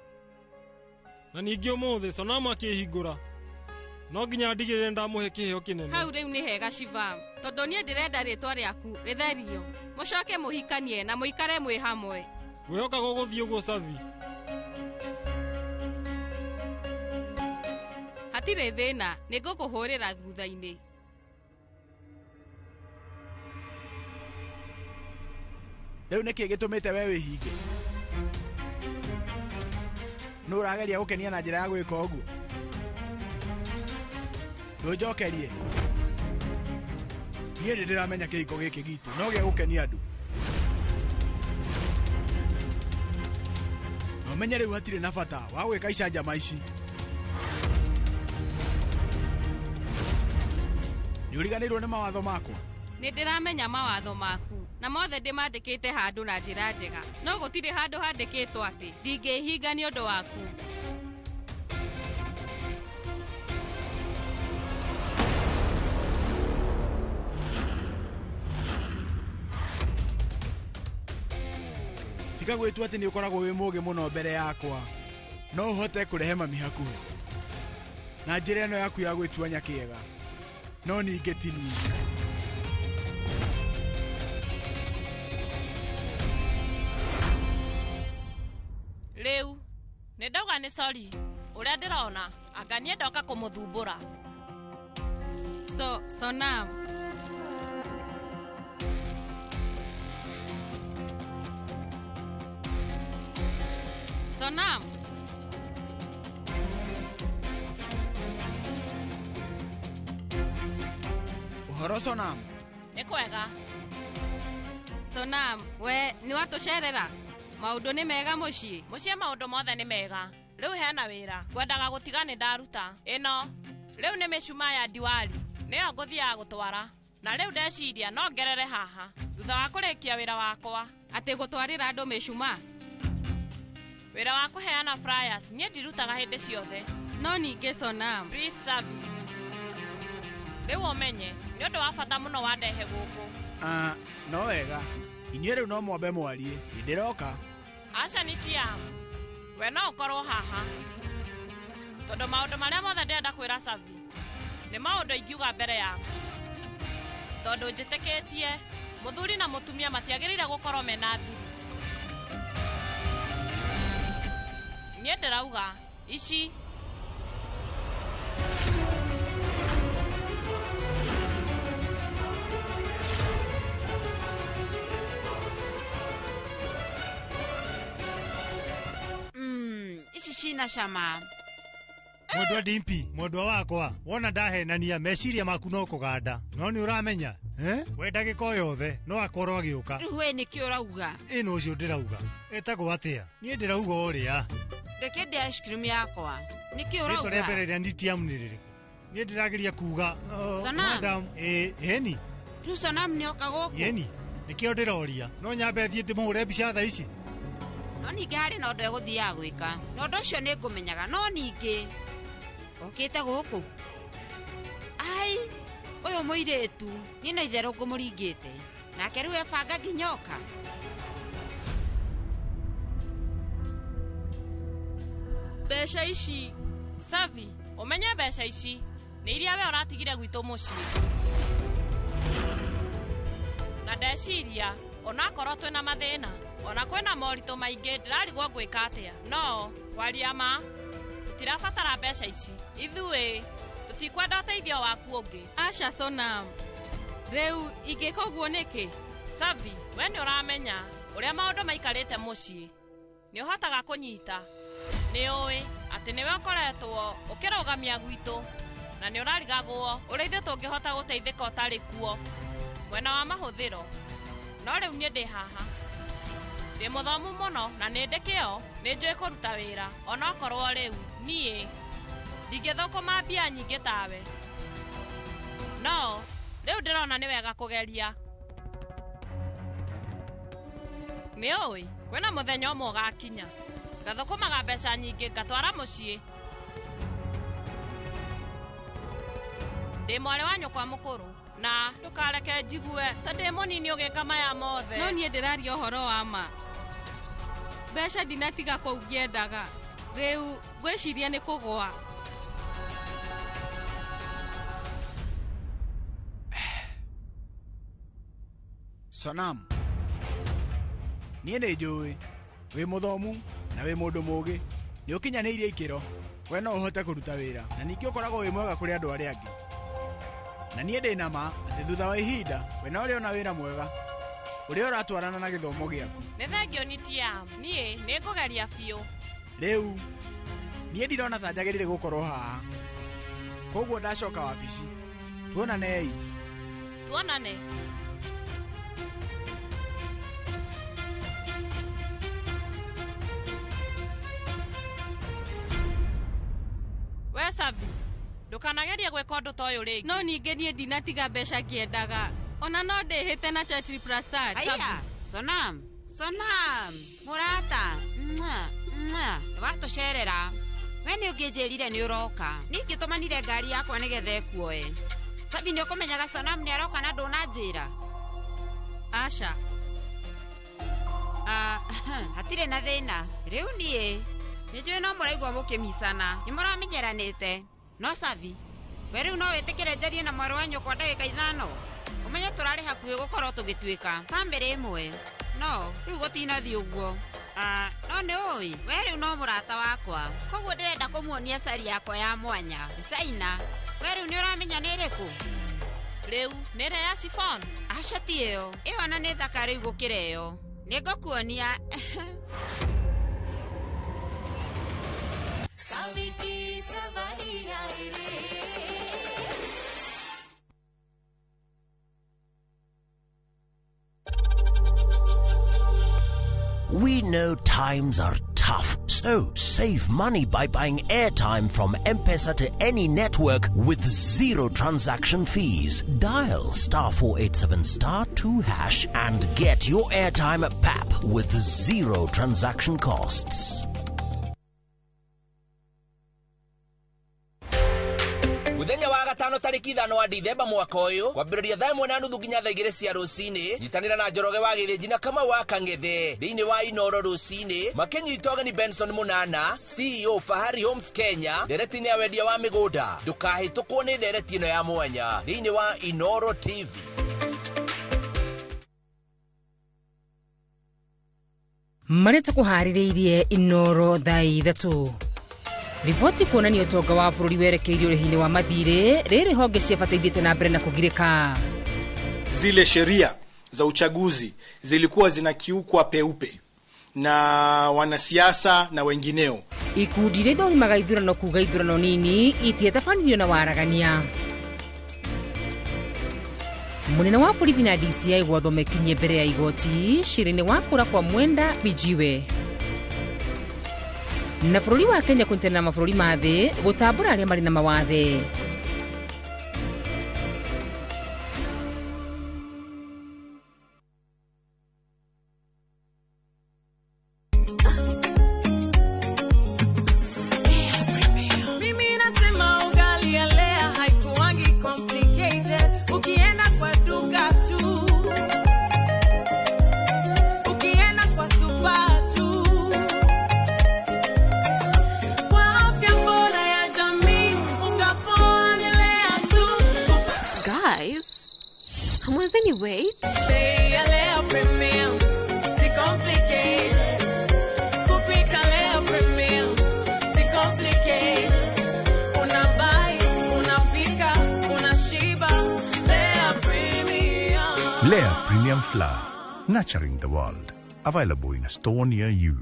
Na ningĩ ũmũthĩ Sonam akĩhingũra no nginya ndigĩrĩre ndamũhe kĩheo kĩnene. Hau rĩu nĩ hega Shivam, tondũ niĩ ndĩrenda rĩtwa rĩaku rĩtherio, mũcoke mũhikanie na mũikare mwĩ hamwe. Ngwĩhoka gũgũthiĩ ũguo Savi. Hatirĩ thĩna, nĩ ngũkũhũrĩra thutha-inĩ. Rĩu nĩkĩ gĩtũmĩte we wĩhinge? Nũ ũrageria gũkenia na njĩra ya gwĩka ũguo? Ndũnjokerie. Niĩ nĩ ndĩramenya kĩhiko gĩkĩ gitũ no gĩa gũkenia andũ. Na ũmenye rĩu hatirĩ na bata wa gwĩka icanjama ici. Nĩ ũriganĩirwo nĩ mawatho makwa? Nĩ ndĩramenya mawatho maku na mothe ndĩmandĩkĩte handũ na njĩra njega, no gũtirĩ handũ handĩkĩtwo atĩ ndingĩhinga nĩ ũndũ waku. Tiga gwĩtua atĩ nĩ ũkoragwo wĩ mũũgĩ mũno mbere yakwa, no ũhote kũrehe mami hakuhĩ na njĩra ĩno yaku ya gwĩtua nyakĩega, no ningĩ ti niĩ. Rĩu nĩ ndauga nĩ sorry, ũrĩa ndĩrona anga niĩ ndoka kũmũthumbũra. So Sonam, Sonam, Ũhoro Sonam? Nĩ kwega. Sonam, we nĩ watũcerera? Maũndũ nĩ mega mũciĩ? Mũciĩ maũndũ mothe nĩ mega. Rĩu hena wĩra ngwendaga gũtiga nĩ ndaruta. Ĩno rĩu nĩ mĩcumaa ya Diwali, nĩyo ngũthiaga gũtwara. Na rĩu ndeciria no ngerere haha thutha wa kũrĩkia wĩra wakwa. Atĩ gũtwarĩra andũ mĩcumaa? Wĩra wa kũheana flyers niĩ ndirutaga hĩndĩ ciothe. No ningĩ Sonam, Please Savi, rĩu ũmenye nĩ ũndũ wa bata mũno wandehe gũkũ. No wega, inyuĩ rĩu no mwambe mwarie, nĩ ndĩroka. Aca nĩ Tiam, we no ũkorwo haha tondũ maũndũ marĩa mothe ndĩrenda kwĩra Savi nĩ maũndũ ingiuga mbere yaku, tondũ njĩtĩkĩtie mũthuri na mũtumia matiagĩrĩire gũkorwo mena thiri. Niĩ ndĩrauga ici. Ici cina cama. Mwendwa Dimpi, mwendwa wakwa, wona ndahenania meciria maku no kũganda, no nĩ ũramenya we ndagĩka o yothe no akorwo agĩũka. Rĩu we nĩkĩ ũrauga? Ĩ nũ ũcio ndĩrauga etagwo atĩa? Niĩ ndĩrauga ũrĩa. Reke ndĩe ice cream yakwa. Nĩkĩ Rĩtwa rĩa ũrauga? mbere rĩa Nitiam nĩ rĩrĩkũ? Niĩ ndĩrageria kuga Sonam. madam, ĩ ĩni Rĩu Sonam nĩoka gũkũ? ĩni nĩkĩo ndĩroria, no nyambe thiĩ ndĩmũhũre mbica thaa ici. No ningĩ harĩ na ũndũ egũthiaga gwĩka, na ũndũ ũcio nĩ ngũmenyaga, no ningĩ okĩte gũkũ. Ai, ũyũ mũirĩtu niĩ no itherũ ngũmũringĩte, nake rĩu ebanga nginya oka. Mbeca ici. Savi, ũmenye mbeca ici nĩ iria we ũratigire gwitũ mũciĩ. Na ndeciria onakorwo twĩna mathĩna, ona kwĩna moritũ maingĩ, ndĩrarigwo ngwĩka atĩa. No kwaria ma, tũtirabatara mbeca ici. Ithuĩ tũtikwenda ũteithio waku ũngĩ. Aca Sonam, rĩu ingĩka ũguo nĩkĩ? Savi, we nĩ ũramenya ũrĩa maũndũ maikarĩte mũciĩ. Nĩ ũhotaga kũnyita. Nĩ ũĩ atĩ nĩwe ũkoretwo ũkĩrũgamia gwitũ na nĩ ũrarigagwo ũrĩa ithuĩ tũngĩhota gũteithĩka ũtarĩ kuo mwena wa mahũthĩro. No rĩu niĩ ndĩ haha. Ndĩ mũthomu mũno na nĩ ndĩ kĩo, nĩ njũĩ kũruta wĩra, onokorwo rĩu niĩ ndingĩthũkũma mbia nyingĩ tawe. No rĩu ndĩrona nĩ wega kũgeria. Nĩ ũĩ kwĩna mũthenya ũmwe ũgakinya ngathũkũmaga mbeca nyingĩ ngatwara mũciĩ. Ndĩ mwarĩ wa nyũkwa mũkũrũ na ndũkareke njigue ta ndĩ mũnini ũgĩka maya mothe. No niĩ ndĩraria ũhoro wa ma. Mbeca ndinatiga kũu ngĩendaga. Rĩu ngwĩciria nĩ kũgũa. Sonam, niĩ nĩ njũĩ wĩ mũthomu na wĩ mũndũ mũũgĩ, nĩ ũkinyanĩirie ikĩro, we no ũhote kũruta wĩra na ningĩ ũkoragwo wĩ mwega kũrĩ andũ arĩa angĩ. Na niĩ ndĩ na ma atĩ thutha wa ihinda we no ũrĩona wĩra mwega ũrĩa ũratwarana na gĩthomo gĩaku. Nĩ thengio nĩ Tiam, niĩ nĩ ngũgeria biũ. Rĩu niĩ ndirona ta njagĩrĩire gũkorwo haha, koguo ndacoka wabici. Tuonanei. Tuonane. We Savi, ndũkanagerie gwĩka ũndũ ta ũyũ rĩngĩ. No ningĩ niĩ ndinatiga mbeca ngĩendaga. Ona no ndĩhĩte na Chetri Prasad. Aya, Sonam, Sonam, mũrata, mwa, mwa, nĩwatũcerera. We nĩ ũngĩnjĩrire nĩ ũroka. Niĩ ngĩtũmanire ngari yakwa nĩgetha ĩkuoe. Savi, nĩ ũkũmenyaga Sonam nĩ aroka na ndũnanjĩra? Aca. Hatirĩ na thĩna. Rĩu niĩ nĩ njũĩ no mũraigua mũkĩmicana, nĩ mũramenyeranĩte. No Savi, we rĩu no wĩtĩkĩre njarie na mwarĩ wa nyũkwa ndagĩka 5? Ũmenye tũrarĩ hakuhĩ gũkorwo tũgĩtuĩka bamĩrĩ ĩmwe. No rĩu gũtinathiĩ ũguo. No nĩ ũĩ, we rĩu no mũrata wakwa, koguo ndĩrenda kũmuonia cari yakwa ya mwanya designer. We rĩu nĩ ũramenya nĩ ĩrĩkũ? Rĩu nĩ ĩrĩa ya chiffon? Aca ti ĩyo, ĩyo ona nĩ thaka rĩu gũkĩra ĩyo. Nĩ ngũkuonia. We know times are tough, so save money by buying airtime from M-Pesa to any network with zero transaction fees. Dial *487*2# and get your airtime at PAP with zero transaction costs. Muthenya wa gatano tariki 5 wa Dithemba mwaka uyu kwambĩrĩria thaa 1:30 nginya thaa 2 cia rũcinĩ, nyitanĩra na Njoroge wa Gĩthĩnji na Kamau wa Kang'ethe thĩinĩ wa Inoro rũcinĩ makĩnyita ũgeni Benson Munana, CEO Fahari Homes Kenya, ndereti-inĩ ya wendia wa mĩgũnda. Ndũkahĩtũkwo nĩ ndereti ĩno ya mwanya thĩinĩ wa Inoro TV. Marĩa tũkũharĩrĩirie Inoro thaa 3. Riboti kuonania ũtonga wa bũrũri werekeirio ũrĩhi-inĩ wa mathirĩ, rĩrĩ honge cia bata ithiĩte na mbere na kũgirĩka. Zile sheria za uchaguzi zilikuwa zinakiukwa peupe na wanasiasa na wengineo. Ikundi iria ithũrimaga ithurano kuga ithurano nini itiatabanirio na waragania. Mũnene wa borithi na DCI gwathwo mekinyie mbere ya igoti cira-inĩ wa kũra kwa Mwenda Mijiwe. Na bũrũri wa Kenya kũnyitanĩra na mabũrũri ma thĩ gũtambũra arĩa marĩ na mawathe. Mimi nasema ugali ya Lea haikuangi complicated. Ukienda kwa duka tu, ukienda kwa super tu. Kwa afya bora ya jamii, unga poa ni Lea tu. Guys, hamwezeni wait? Bei ya Lea Premium, si complicated. Kupika Lea Premium, si complicated. Unabuy, unapika, unashiba. Lea Premium. Lea Premium Flour, nurturing the world. Available in a store near you.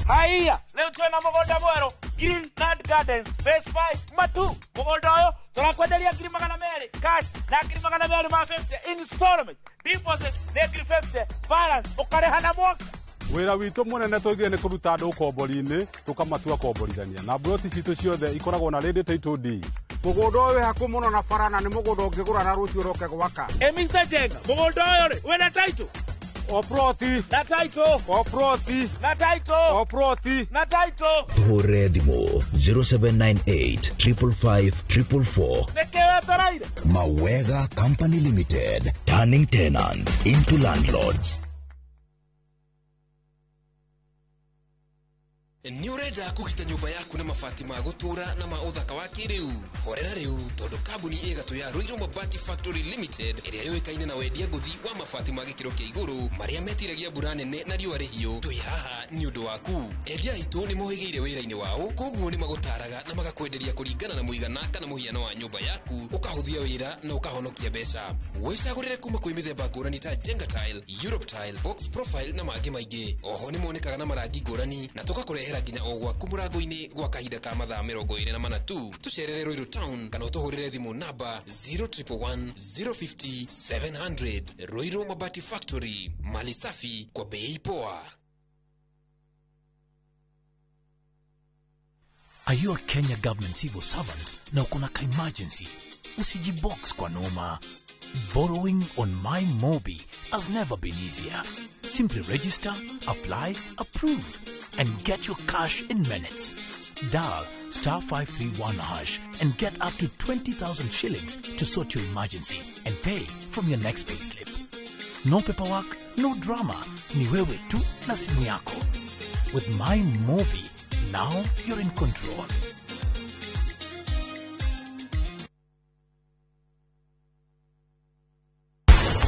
Haiya, leo twena mũgũnda mwerũ Greenland Gardens Phase 5 Matu. Mũgũnda ũyũ Tũrakwenderia 200,000 cash na 250,000 installment. Deposit nĩ 50,000, balance ũkarĩha na mwaka. Wĩra witũ mũnene tũigire nĩ kũruta andũ ũkombori-inĩ tũkamatua komborithania na mburoti citũ ciothe ikoragwo na ready title deed. Mũgũnda ũyũ wĩ hakuhĩ mũno na bara na nĩ mũgũnda ũngĩgũra na rũciũ ũroke gwaka. Ĩ Mr. Jenga, mũgũnda ũyũ rĩ wĩna title? O ploti. Na title. O ploti. Na title. O ploti. Na title. Tũhũrĩre thimũ 0798 555 444. Nĩkĩ wetereire? Mawega Company Limited, turning tenants into landlords. Nĩ ũrenda kũgita nyũmba yaku na mabati ma gũtũũra na ma ũthaka wa kĩrĩu? Horera rĩu, tondũ kambuni ĩgatũ ya Ruiru Mabati Factory Limited ĩrĩa yũĩkaine na wendia ngũthi wa mabati ma gĩkĩro kĩa igũrũ marĩa metiragia mbura nene na riũa rĩhiũ, twĩ haha nĩ ũndũ waku. Endia aitũ nĩ mohĩgĩire wĩra-inĩ wao, koguo nĩ magũtaraga na magakwenderia kũringana na mũigana kana mũhiano wa nyũmba yaku, ũkahũthia wĩra na ũkahonokia mbeca. Wĩcagũrĩre kuma kwĩ mĩthemba ngũrani ta Jenga Tile, Europe Tile, Box Profile na mangĩ maingĩ. Oho nĩ monekaga na marangi ngũrani na tũgakũrehera nginya o gwaku mũrango-inĩ gwa kahinda ka mathaa 24 tu. Tũcerere Ruiru Town kana ũtũhũrĩre thimũ namba 0111 050 700. Ruiru Mabati Factory, mali safi kwa bei poa. Are you a Kenya government civil servant na uko na ka emergency? Usijibox kwa noma. Borrowing on My Mobi has never been easier. Simply register, apply, approve, and get your cash in minutes. Dial star 531 hash and get up to 20,000 shillings to sort your emergency and pay from your next payslip. No paperwork, no drama. Ni wewe tu na simu yako. With My Mobi, now you're in control.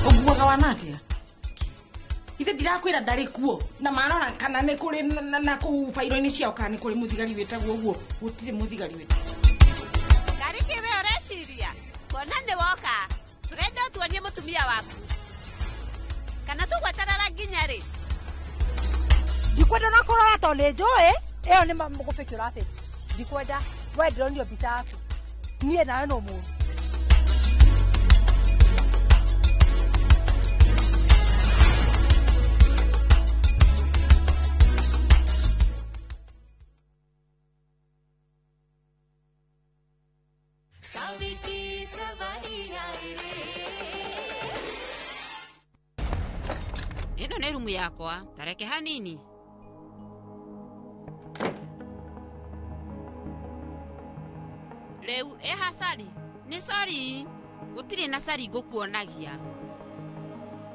Ũguaga wana atĩa? Ithe ndirakwĩra ndarĩ kuo na marora kana nĩ kũrĩ na kũu bairo-inĩ ciao kana nĩ kũrĩ mũthigari wĩtagwo ũguo. Gũtirĩ mũthigari wĩtagwo. Tarĩ kĩ we ũreciria? Kuona nĩ woka, tũrenda ũtuonie mũtumia waku. Kana tũgweterera nginya rĩ? Ndikwenda na kũrora tondũ nĩ njũĩ ĩyo nĩ mũgũbĩki ũrabĩki. Ndikwenda we ndĩronio mbica yaku. Niĩ nawe no mũru. Ĩno nĩ rumu yakwa, tareke hanini. Rĩu ĩha cari? Nĩ cori, gũtirĩ na cari ngũkuonagia.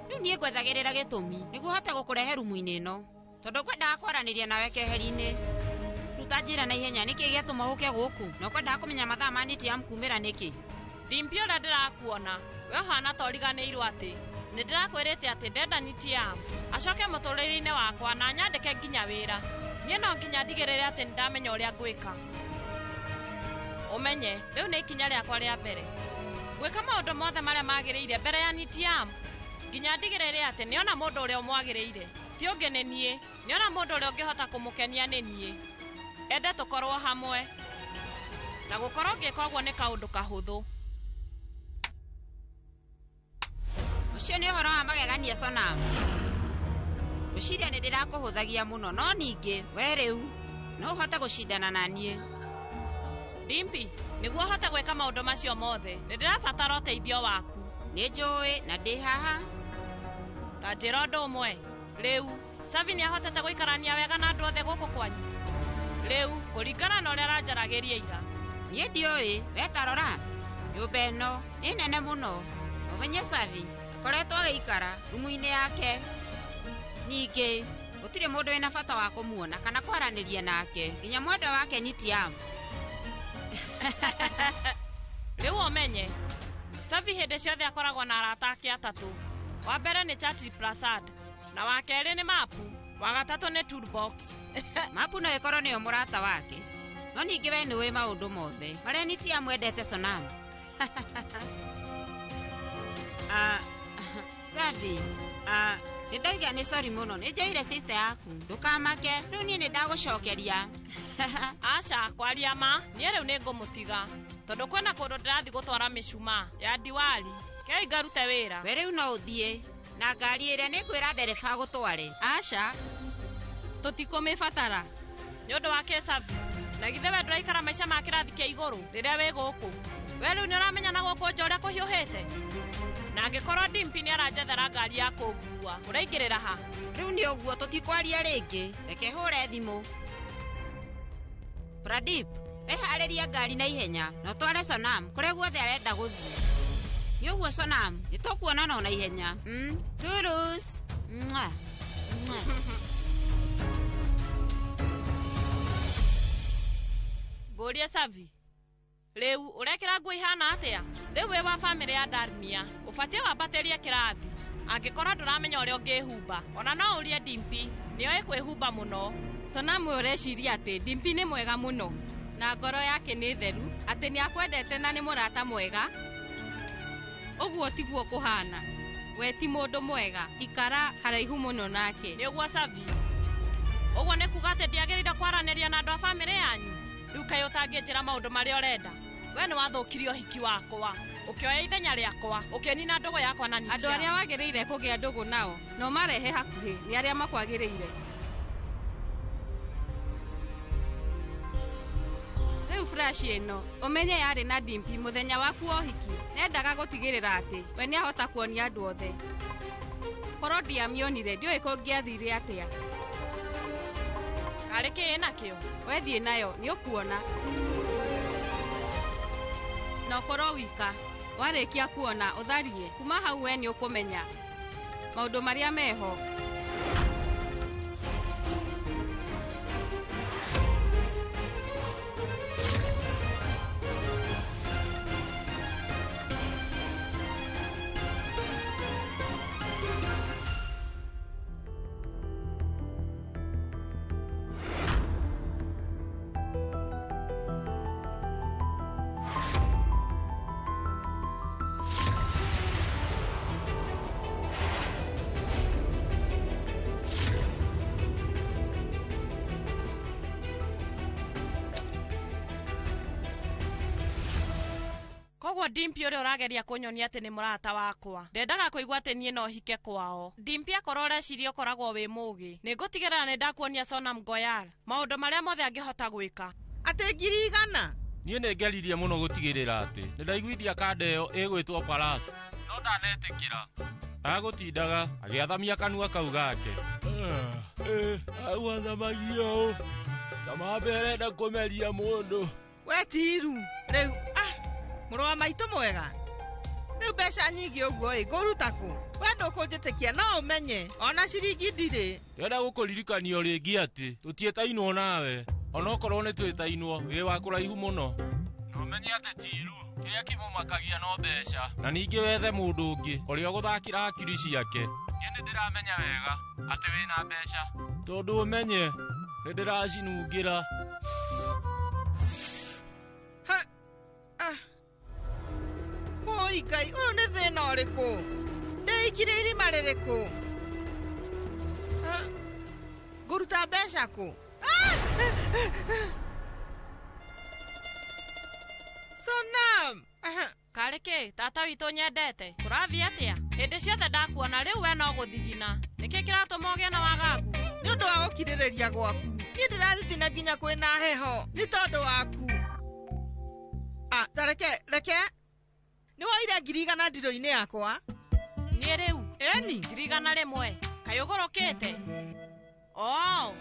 Rĩu niĩ ngwethagĩrĩra gĩtũmi nĩguo hote gũkũrehe rumu-inĩ ĩno, tondũ ngwendaga kwaranĩria nawe keheri-inĩ. Ruta njĩra na ihenya nĩkĩ gĩatũma ũke gũkũ na ũkwendaga kũmenya mathaa ma nĩti ya kumĩra nĩkĩ? Dimpi ũrĩa ndĩrakuona, we ũhana ta ũriganĩirwo atĩ nĩ ndĩrakwĩrĩte atĩ ndenda Nitiam acoke mũtũrĩre-inĩ wakwa na nyandĩke nginya wĩra. Niĩ no nginya ndigĩrĩre atĩ nĩndamenya ũrĩa ngwĩka. Ũmenye, rĩu nĩ ikinya rĩakwa rĩa mbere gwĩka maũndũ mothe marĩa magĩrĩire mbere ya Nitiam nginya ndigĩrĩre atĩ nĩona mũndũ ũrĩa ũmwagĩrĩire ti ũngĩ nĩ niĩ, nĩona mũndũ ũrĩa ũngĩhota kũmũkenia nĩ niĩ. Ende tũkorwo hamwe na gũkorwo ngĩka ũguo nĩ kaũndũ kahũthũ. Ũcio nĩ ũhoro wa magegania Sonam. Ngwĩciria nĩ ndĩrakũhũthagia mũno no ningĩ we rĩu no ũhote gũcindana na niĩ. Dimpi, nĩguo hote gwĩka maũndũ macio mothe nĩ ndĩrabatara ũteithio waku. Nĩ njũĩ na ndĩ haha. Ta njĩra ũndũ ũmwe, rĩu Savi nĩahotete gũikarania wega na andũ othe gũkũ kwanyu? Rĩu kũringana na ũrĩa aranjaragĩria ira. Niĩ ndiũĩ, we ta rora. Nyũmba ĩno nĩ nene mũno. Ũmenye Savi akoretwo agĩikara rumu-inĩ yake. Ningĩ gũtirĩ mũndũ wĩna bata wa kũmuona kana kwaranĩria nake nginya mwendwa wake Nitiam. Rĩu ũmenye Savi hĩndĩ ciothe akoragwo na arata ake atatũ. Wa mbere nĩ Chatri Prasad, na wa kerĩ nĩ Mapu, wa gatatũ nĩ Toolbox. Mapu no ĩkorwo nĩyo mũrata wake, no ningĩ we nĩũĩ maũndũ mothe marĩa Nitiam endete Sonam. Savi, nĩ ndoiga nĩ sorry mũno, nĩ njoire sister yaku, ndũkamake, rĩu niĩ nĩ ndagũcokeria. Aca, kwaria ma, niĩ rĩu nĩ ngũmũtiga. Tondũ kwĩna kũndũ ndĩrathiĩ gũtwara mĩcumaa ya Diwali. Kei ngarute wĩra. We rĩu no ũthiĩ na ngari ĩrĩa nĩngwĩra ndereba agũtware. Aca, tũtikũmĩbatara. Nĩ ũndũ wa kĩcabi. Na githĩ we ndũraikara maica ma kĩrathi kĩa igũrũ rĩrĩa wĩ gũkũ. We rĩu nĩũramenya na gũkũ nja ũrĩa kũhiũhĩte? Na angĩkorwo Dimpi nĩaranjethera ngari ya kũngua, ũraingĩrĩra ha? Rĩu nĩ ũguo tũtikwaria rĩngĩ. Reke hũre thimũ. Pradip, wĩharĩrie ngari na ihenya na ũtware Sonam kũrĩa guothe arenda gũthiĩ. Nĩ ũguo Sonam, nĩtũkuonana o na ihenya. Turus. Mwah. Mwah. Ngũrie Savi. Rĩu ũrekĩra nguo ihana atĩa? Rĩu wĩ wa bamĩrĩ ya Darmia, ũbatiĩ wambatĩrie kĩrathi. Angĩkorwo ndũramenya ũrĩa ũngĩhumba, ona no ũrie Dimpi, nĩoĩ kwĩhumba mũno. Sonamu ũreciria atĩ Dimpi nĩ mwega mũno na ngoro yake nĩ theru, atĩ nĩakwendete na nĩ mũrata mwega. Ũguo tiguo kũhana. We ti mũndũ mwega, ikara haraihu mũno nake. Nĩ ũguo Savi. Ũguo nĩ kuga atĩ ndiagĩrĩire kwaranĩria na andũ a bamĩrĩ yanyu? Rĩu kaĩ ũtangĩnjĩra maũndũ marĩa ũrenda? We nĩ wathũkirie ũhiki wakwa, ũkĩoya ithenya rĩakwa, ũkĩnina ndũgũ yakwa na Nitia. Andũ arĩa wagĩrĩire kũgĩa ndũgũ nao no marehe hakuhĩ nĩ arĩa makwagĩrĩire. Rĩu flash ĩno ũmenye yarĩ na Dimpi mũthenya waku wa ũhiki. Nendaga gũtigĩrĩra atĩ we nĩahota kuonia andũ othe. Korwo ndiamĩonire ndiũĩ kũngĩathire atĩa. Karĩ kĩĩ nakĩo? We thiĩ nayo nĩ ũkuona. Na ũkorwo wika warĩkia kuona ũtharie. Kuma hau we nĩ ũkũmenya maũndũ marĩa meho. Koguo Dimpi ũrĩa ũrageria kũnyonia atĩ nĩ mũrata wakwa. Ndendaga kũigua atĩ niĩ no hike kwao. Dimpi akorwo ũreciria ũkoragwo wĩ mũũgĩ, nĩngũtigĩrĩra nĩ ndakuonia Sonam Goyal maũndũ marĩa mothe angĩhota gwĩka. Atĩ 100,000? Niĩ nĩ ngeririe mũno gũtigĩrĩra atĩ nĩ ndaiguithia kanda ĩyo ĩgwĩtwo Paras, no ndanetĩkĩra. Agũtindaga agĩathamia kanua kau gake. Agwathamagia ũũ ta mambe arenda kũmeria mũndũ. We Tiru, rĩu mũrũ wa maitũ mwega. Rĩu mbeca nyingĩ ũguo ĩ ngũruta kũ? We ndũkũnjĩtĩkia no ũmenye ona ciringi ndirĩ. Ndĩrenda gũkũririkania rĩngĩ atĩ tũtiĩtainwo nawe, onokorwo nĩ twĩtainwo wĩ wa kũraihu mũno. Na ũmenye atĩ Tiru kĩrĩa kĩmũmakagia no mbeca. Na ningĩ wethe mũndũ ũngĩ ũrĩa ũgũthakĩra hakiri ciake. Niĩ nĩ ndĩramenya wega atĩ wĩna mbeca, tondũ ũmenye nĩ ndĩracinungĩra. Oi Ngai, ũyũ nĩ thĩna ũrĩkũ? Ndĩikire irima rĩrĩkũ? Ngũruta mbeca kũ? Sonam! Karĩ kĩ, tata witũ nyendete? Kũrathiĩ atĩa? Hĩndĩ ciothe ndakuona rĩu we no gũthigina. Nĩkĩ kĩratũma ũgĩe na wagagu? Nĩ ũndũ wa gũkirĩrĩria gwaku. Niĩ ndĩrathithina nginya kwĩna heho nĩ tondũ waku. Ta reke, reke. Nĩ woire 100,000 ndirũ-inĩ yakwa. Niĩ rĩu? Ĩni. 100,000. Kaĩ ũgũrũkĩte? Oh,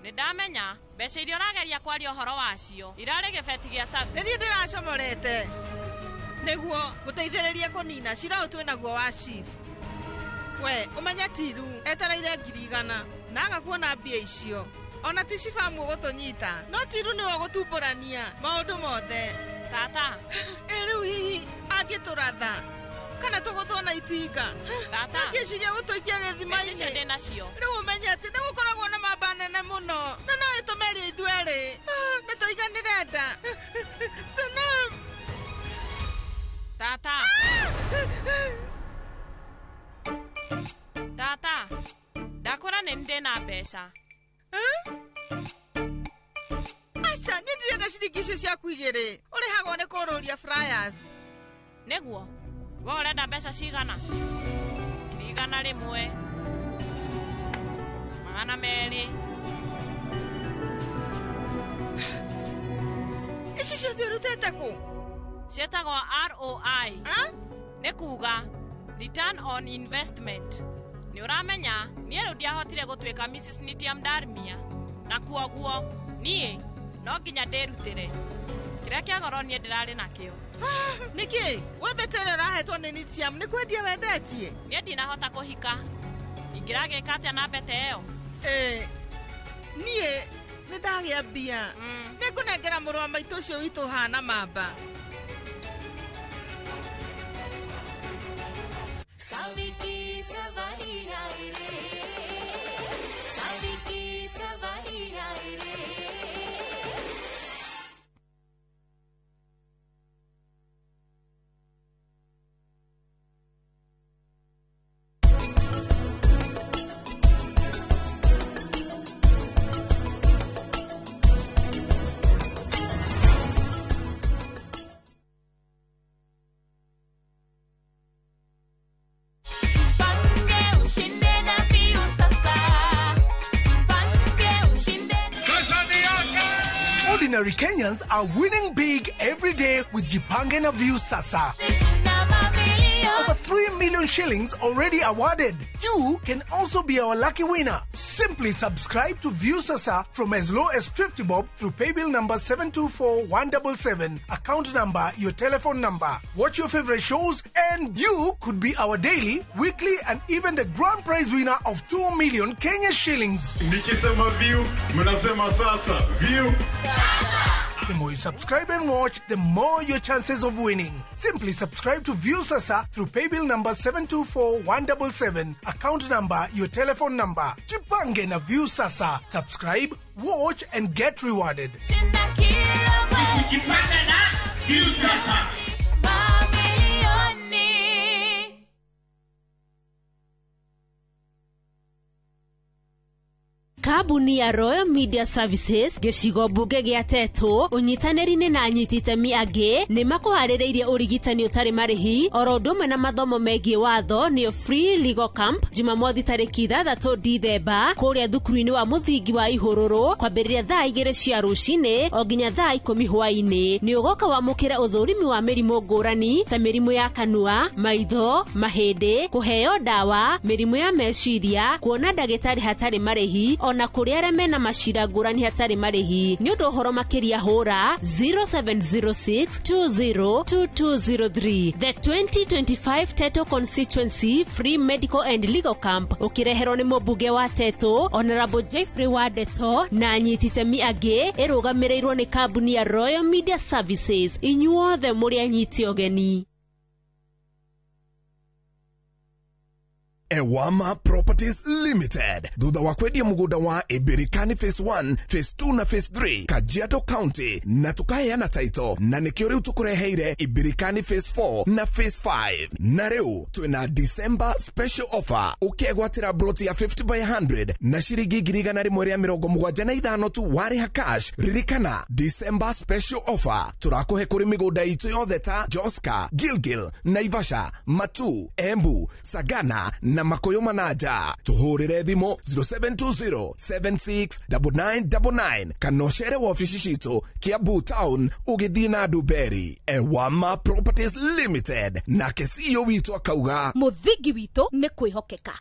nĩ ndamenya mbeca iria ũrageria kwaria ũhoro wacio irarĩ gĩbeti gĩa Savi. Nĩ niĩ ndĩracomorete nĩguo gũteithĩrĩria kũnina cira ũyũ twĩnaguo wa chief. We ũmenye Tiru etereire 100,000 na aga kuona mbia icio. Ona ti cibamu ũgũtũnyita, no Tiru nĩwe ũgũtumbũrania maũndũ mothe. Tata. Ĩ rĩu hihi angĩtũratha kana tũgũthwo na itinga? Tata. Angĩciria gũtũikia gĩthima-inĩ. Mbeca icio ndĩ nacio. Rĩu ũmenye atĩ nĩ gũkoragwo na mamba nene mũno na no ĩtũmerie ithuerĩ. Nĩ tũiganĩre nda. Sonam. Tata. Tata. Ndakwĩra nĩ ndĩ na mbeca. Aca, niĩ ndirenda ciringi icio ciaku igĩrĩ. Ũrĩhagwo Ndũkarigwo nĩ kũrũria flyers. Nĩguo. We ũrenda mbeca cigana? 100,000. 200. Ici ciothe ũrutĩte kũ? Ciĩtagwo ROI. Nĩ kuga return on investment. Nĩ ũramenya niĩ rĩu ndiahotire gũtuĩka Mrs. Nitiam Darmia na kuoguo niĩ no nginya ndĩrutĩre kĩrĩa kĩa goro niĩ ndĩrarĩ nakĩo. Nĩkĩ? We mbete ĩrĩa ũrahetwo nĩ Nitiam nĩ kwendia wendetie? Niĩ ndinahota kũhika. Ingĩragĩka atĩa na mbete ĩyo? Niĩ nĩ ndagĩa mbia. Nĩngũnengera mũrũ wa maitũ ũcio witũ ũhana mamba. Saviki सवारी आए रे साविकी सवारी आए रे Ordinary Kenyans are winning big every day with Jipange na View Sasa. Over 3 million shillings already awarded. You can also be our lucky winner. Simply subscribe to View Sasa from as low as 50 bob through paybill number 724177, account number, your telephone number. Watch your favorite shows and you could be our daily, weekly and even the grand prize winner of 2 million Kenya shillings. Nikisema view, mnasema sasa. View. The more you subscribe and watch, the more your chances of winning. Simply subscribe to View Sasa through paybill number 724177, account number, your telephone number. Jipange na View Sasa. Subscribe, watch and get rewarded. Jipange na View Sasa. Kambuni ya Royal Media Services gĩcigo mbunge gĩa Tetu ũnyitanĩri-inĩ na anyiti itemi angĩ nĩ makũharĩrĩirie ũrigitani ũtarĩ marĩhi oro ũndũ ũmwe na mathomo megiĩ watho nĩyo Free Legal Camp Jumamothi tarĩki 6 Dithemba kũrĩa thukuru-inĩ wa mũthingi wa Ihũrũrũ kwambĩrĩria thaa 2 cia rũcinĩ o nginya thaa 10 hwaĩ-inĩ. Nĩ ũgoka wamũkĩre ũthũrimi wa mĩrimũ ngũrani ta mĩrimũ ya kanua, maitho, mahĩndĩ, kũheo ndawa, mĩrimũ ya meciria, kuona ndagĩtarĩ hatarĩ marĩhi ona kũrĩ arĩa mena macira ngũrani hatarĩ marĩhi. Nĩ ũndũ ũhoro makĩria hũra 0706202203. The 2025 Tetu Constituency Free Medical and Legal Camp ũkĩreherwo nĩ mũmbunge wa Tetu Honorable Jeffrey Wandeto na anyiti itemi angĩ, ĩrũgamĩrĩirwo nĩ kambuni ya Royal Media Services. Inyuothe mũrĩ anyiti ũgeni. Ewama Properties Limited thutha wa kwendia mugunda wa Ibirikani Phase 1, Phase 2 na Phase 3 Kajiado County na tukaheana title na nikio riu tukureheire Ibirikani Phase 4 na Phase 5 na riu twina December special offer ukegwatira broti ya 50 by 100 na shiringi 175 tu wariha cash. Ririkana December special offer turakuhe kuri migunda itu yothe ta Joska, Gilgil, Naivasha, Matu, Embu, Sagana na Makoyo Manaja. Tuhurire thimo 0720769999 kana ũcere wabici citũ Kiambu Town ũgĩthiĩ na Nduberi. Ewama Properties Limited nake CEO witũ akauga mũthingi witũ nĩ kwĩhokeka.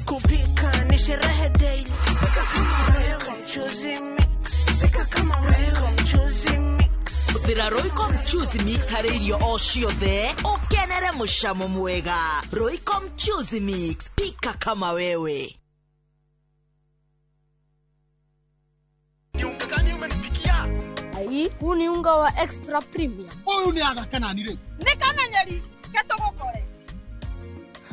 Kupika ni sherehe daily. Pika kama wewe, mchuzi mix. Pika kama wewe, mchuzi mix. Hũthĩra Royco Mchuzi Mix harĩ irio o ciothe ũkenere mũcamo mwega. Royco Mchuzi Mix, pika kama wewe. Ai, huu ni unga wa extra premium. Ũyũ nĩ athaka nani rĩu? Nĩ kamenyeri ke tũgũkore.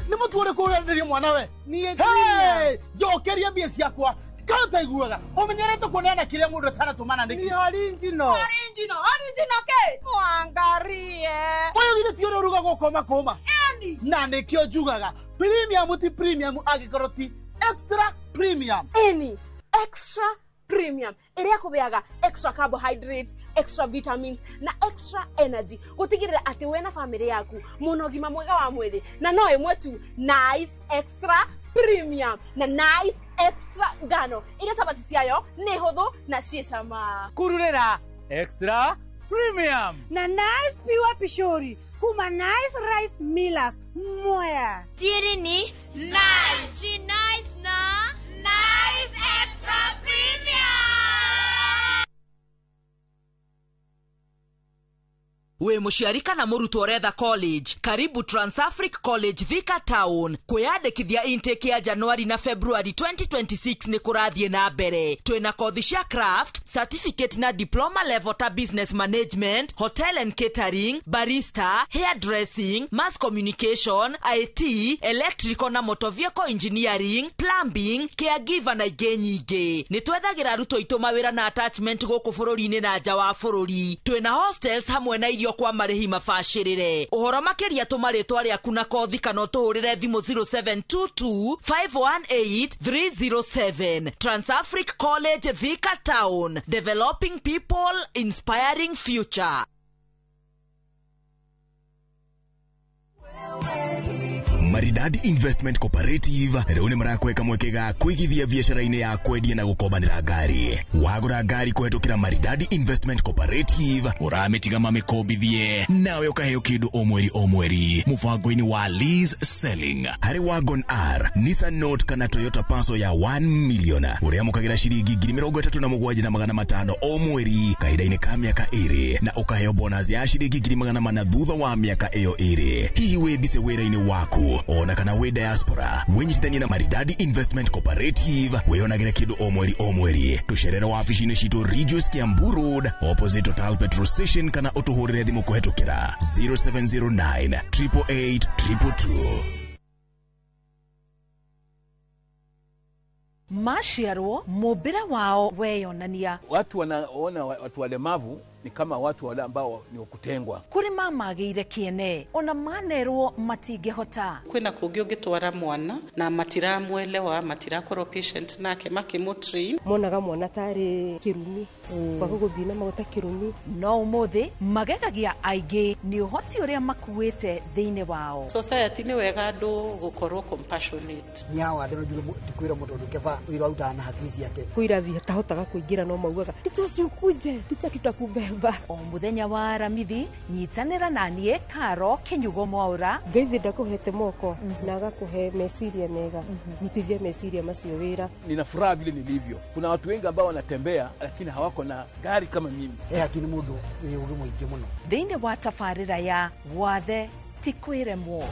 Nĩ mũtu ũrĩkũ ũrenderio mwana we? Niĩ nginya. Njokeria mbia ciakwa. Kana utaiguaga umenyerete kuoneana kiria mundu atanatũmana nĩkĩ? Ni original. Original, original ke? Mwangarie. Ũyũ githĩ ti ũrĩa ũrugagwo kũma kũma? Eni. Na nĩkĩo njugaga premium ti premium angĩkorwo ti extra premium. Eni, extra Premium ĩrĩa kũbeaga extra carbohydrates, extra vitamins na extra energy gũtigĩrĩra atĩ we na famĩlĩ yaku mũna ũgima mwega wa mwĩrĩ, na no ĩmwe tu, Nice Extra Premium na Nice Extra ngano iria cabaci ciayo nĩ hũthũ na ciĩ cama. Kururĩra Extra Premium na Nice Pure Pishori kuma Nice Rice Millers Mwea. Siri ni Nice. She nice na Nice Extra Premium. Wĩ mũciari kana mũrutwo ũretha college, karibu Transafric College Thika Town. Kwĩyandĩkithia intake ya Januari na February 2026 nĩ kũrathiĩ na mbere. Twĩna kothi cia craft, certificate na diploma level ta business management, hotel and catering, barista, hairdressing, mass communication, IT, electrical na motor vehicle engineering, plumbing, caregiver na ingĩ nyingĩ. Nĩ twethagĩra arutwo aitũ mawĩra na attachment gũkũ bũrũri-inĩ na nja wa bũrũri. Twĩna hostels hamwe na irio kwa marĩhi mabacĩrĩre. Ũhoro makĩria tũma rĩtwa rĩaku na kothi kana ũtũhũrĩre thimũ 0722 518 307. Transafric College Thika Town, developing people, inspiring future. Maridadi Investment Cooperative rĩu nĩ marakweka mweke ga kũigithia biacara-inĩ ya kwendia na gũkombanĩra ngari. Wagũra ngari kũhetũkĩra Maridadi Investment Cooperative, ũramĩtiga mamĩkombithie nawe ũkaheo kĩndũ o mweri o mweri mũbango-inĩ wa lease selling. Harĩ Wagon R, Nissan Note kana Toyota Passo ya 1 million ũrĩamũkagĩra ciringi 37,500 o mweri kahinda-inĩ ka mĩaka 2 na ũkaheo bonus ya ciringi 400 thutha wa mĩaka ĩyo 2. Hihi wĩ bice wĩra-inĩ waku ona kana wĩ diaspora, wĩnyitithanie na Maridadi Investment Cooperative wĩyonagĩre kĩndũ o mweri o mweri. Tũcerere wabici-inĩ citũ Ridgeways Kiambu Road opposite Total Petrol Station kana ũtũhũrĩre thimũ kũhetũkĩra 0709 888 222. Maciarwo mũmbĩre wao weyonania. Watu wanaona watu walemavu ni kama watu wale ambao ni wakutengwa. Kũrĩ mamagĩire kĩene ona manerwo matingĩhota. Kwĩna kũngĩ ũngĩtwara mwana na matiramwelewa, matirakorwo patient nake makĩmũtrain. Monaga mwana tarĩ kĩrumi, kwaga gũthiĩ na maguta kĩrumi. No ũmũthĩ magegagia aingĩ nĩ ũhoti ũrĩa makuĩte thĩinĩ wao. Society nĩ wega andũ gũkorwo compassionate. Nĩ hawa thĩ no njuge ndikwĩra mũndũ ũndũ keba ũira arutaga na haki ciake. Kwĩ irathi atahotaga kũingĩra no maugaga ticha ciukuje, ticha tutakubeba. O mũthenya wa Aramithi nyitanĩra na niĩ Karo Kinyugo Mwaura. Ngai thĩ ndakũhete moko na agakũhe meciria mega, rutithia meciria macio wĩra. Nina furaha vile nilivyo. Kuna watu wengi ambao wanatembea lakini hawako na gari kama mimi. Haki nĩ mũndũ wĩ ũgĩ mũingĩ mũno. Thĩinĩ wa tabarĩra ya Wathe ti kwĩremwo.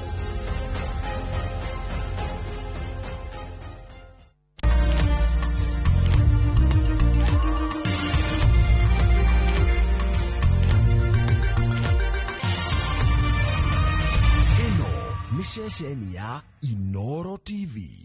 Ceceni ya Inoro TV.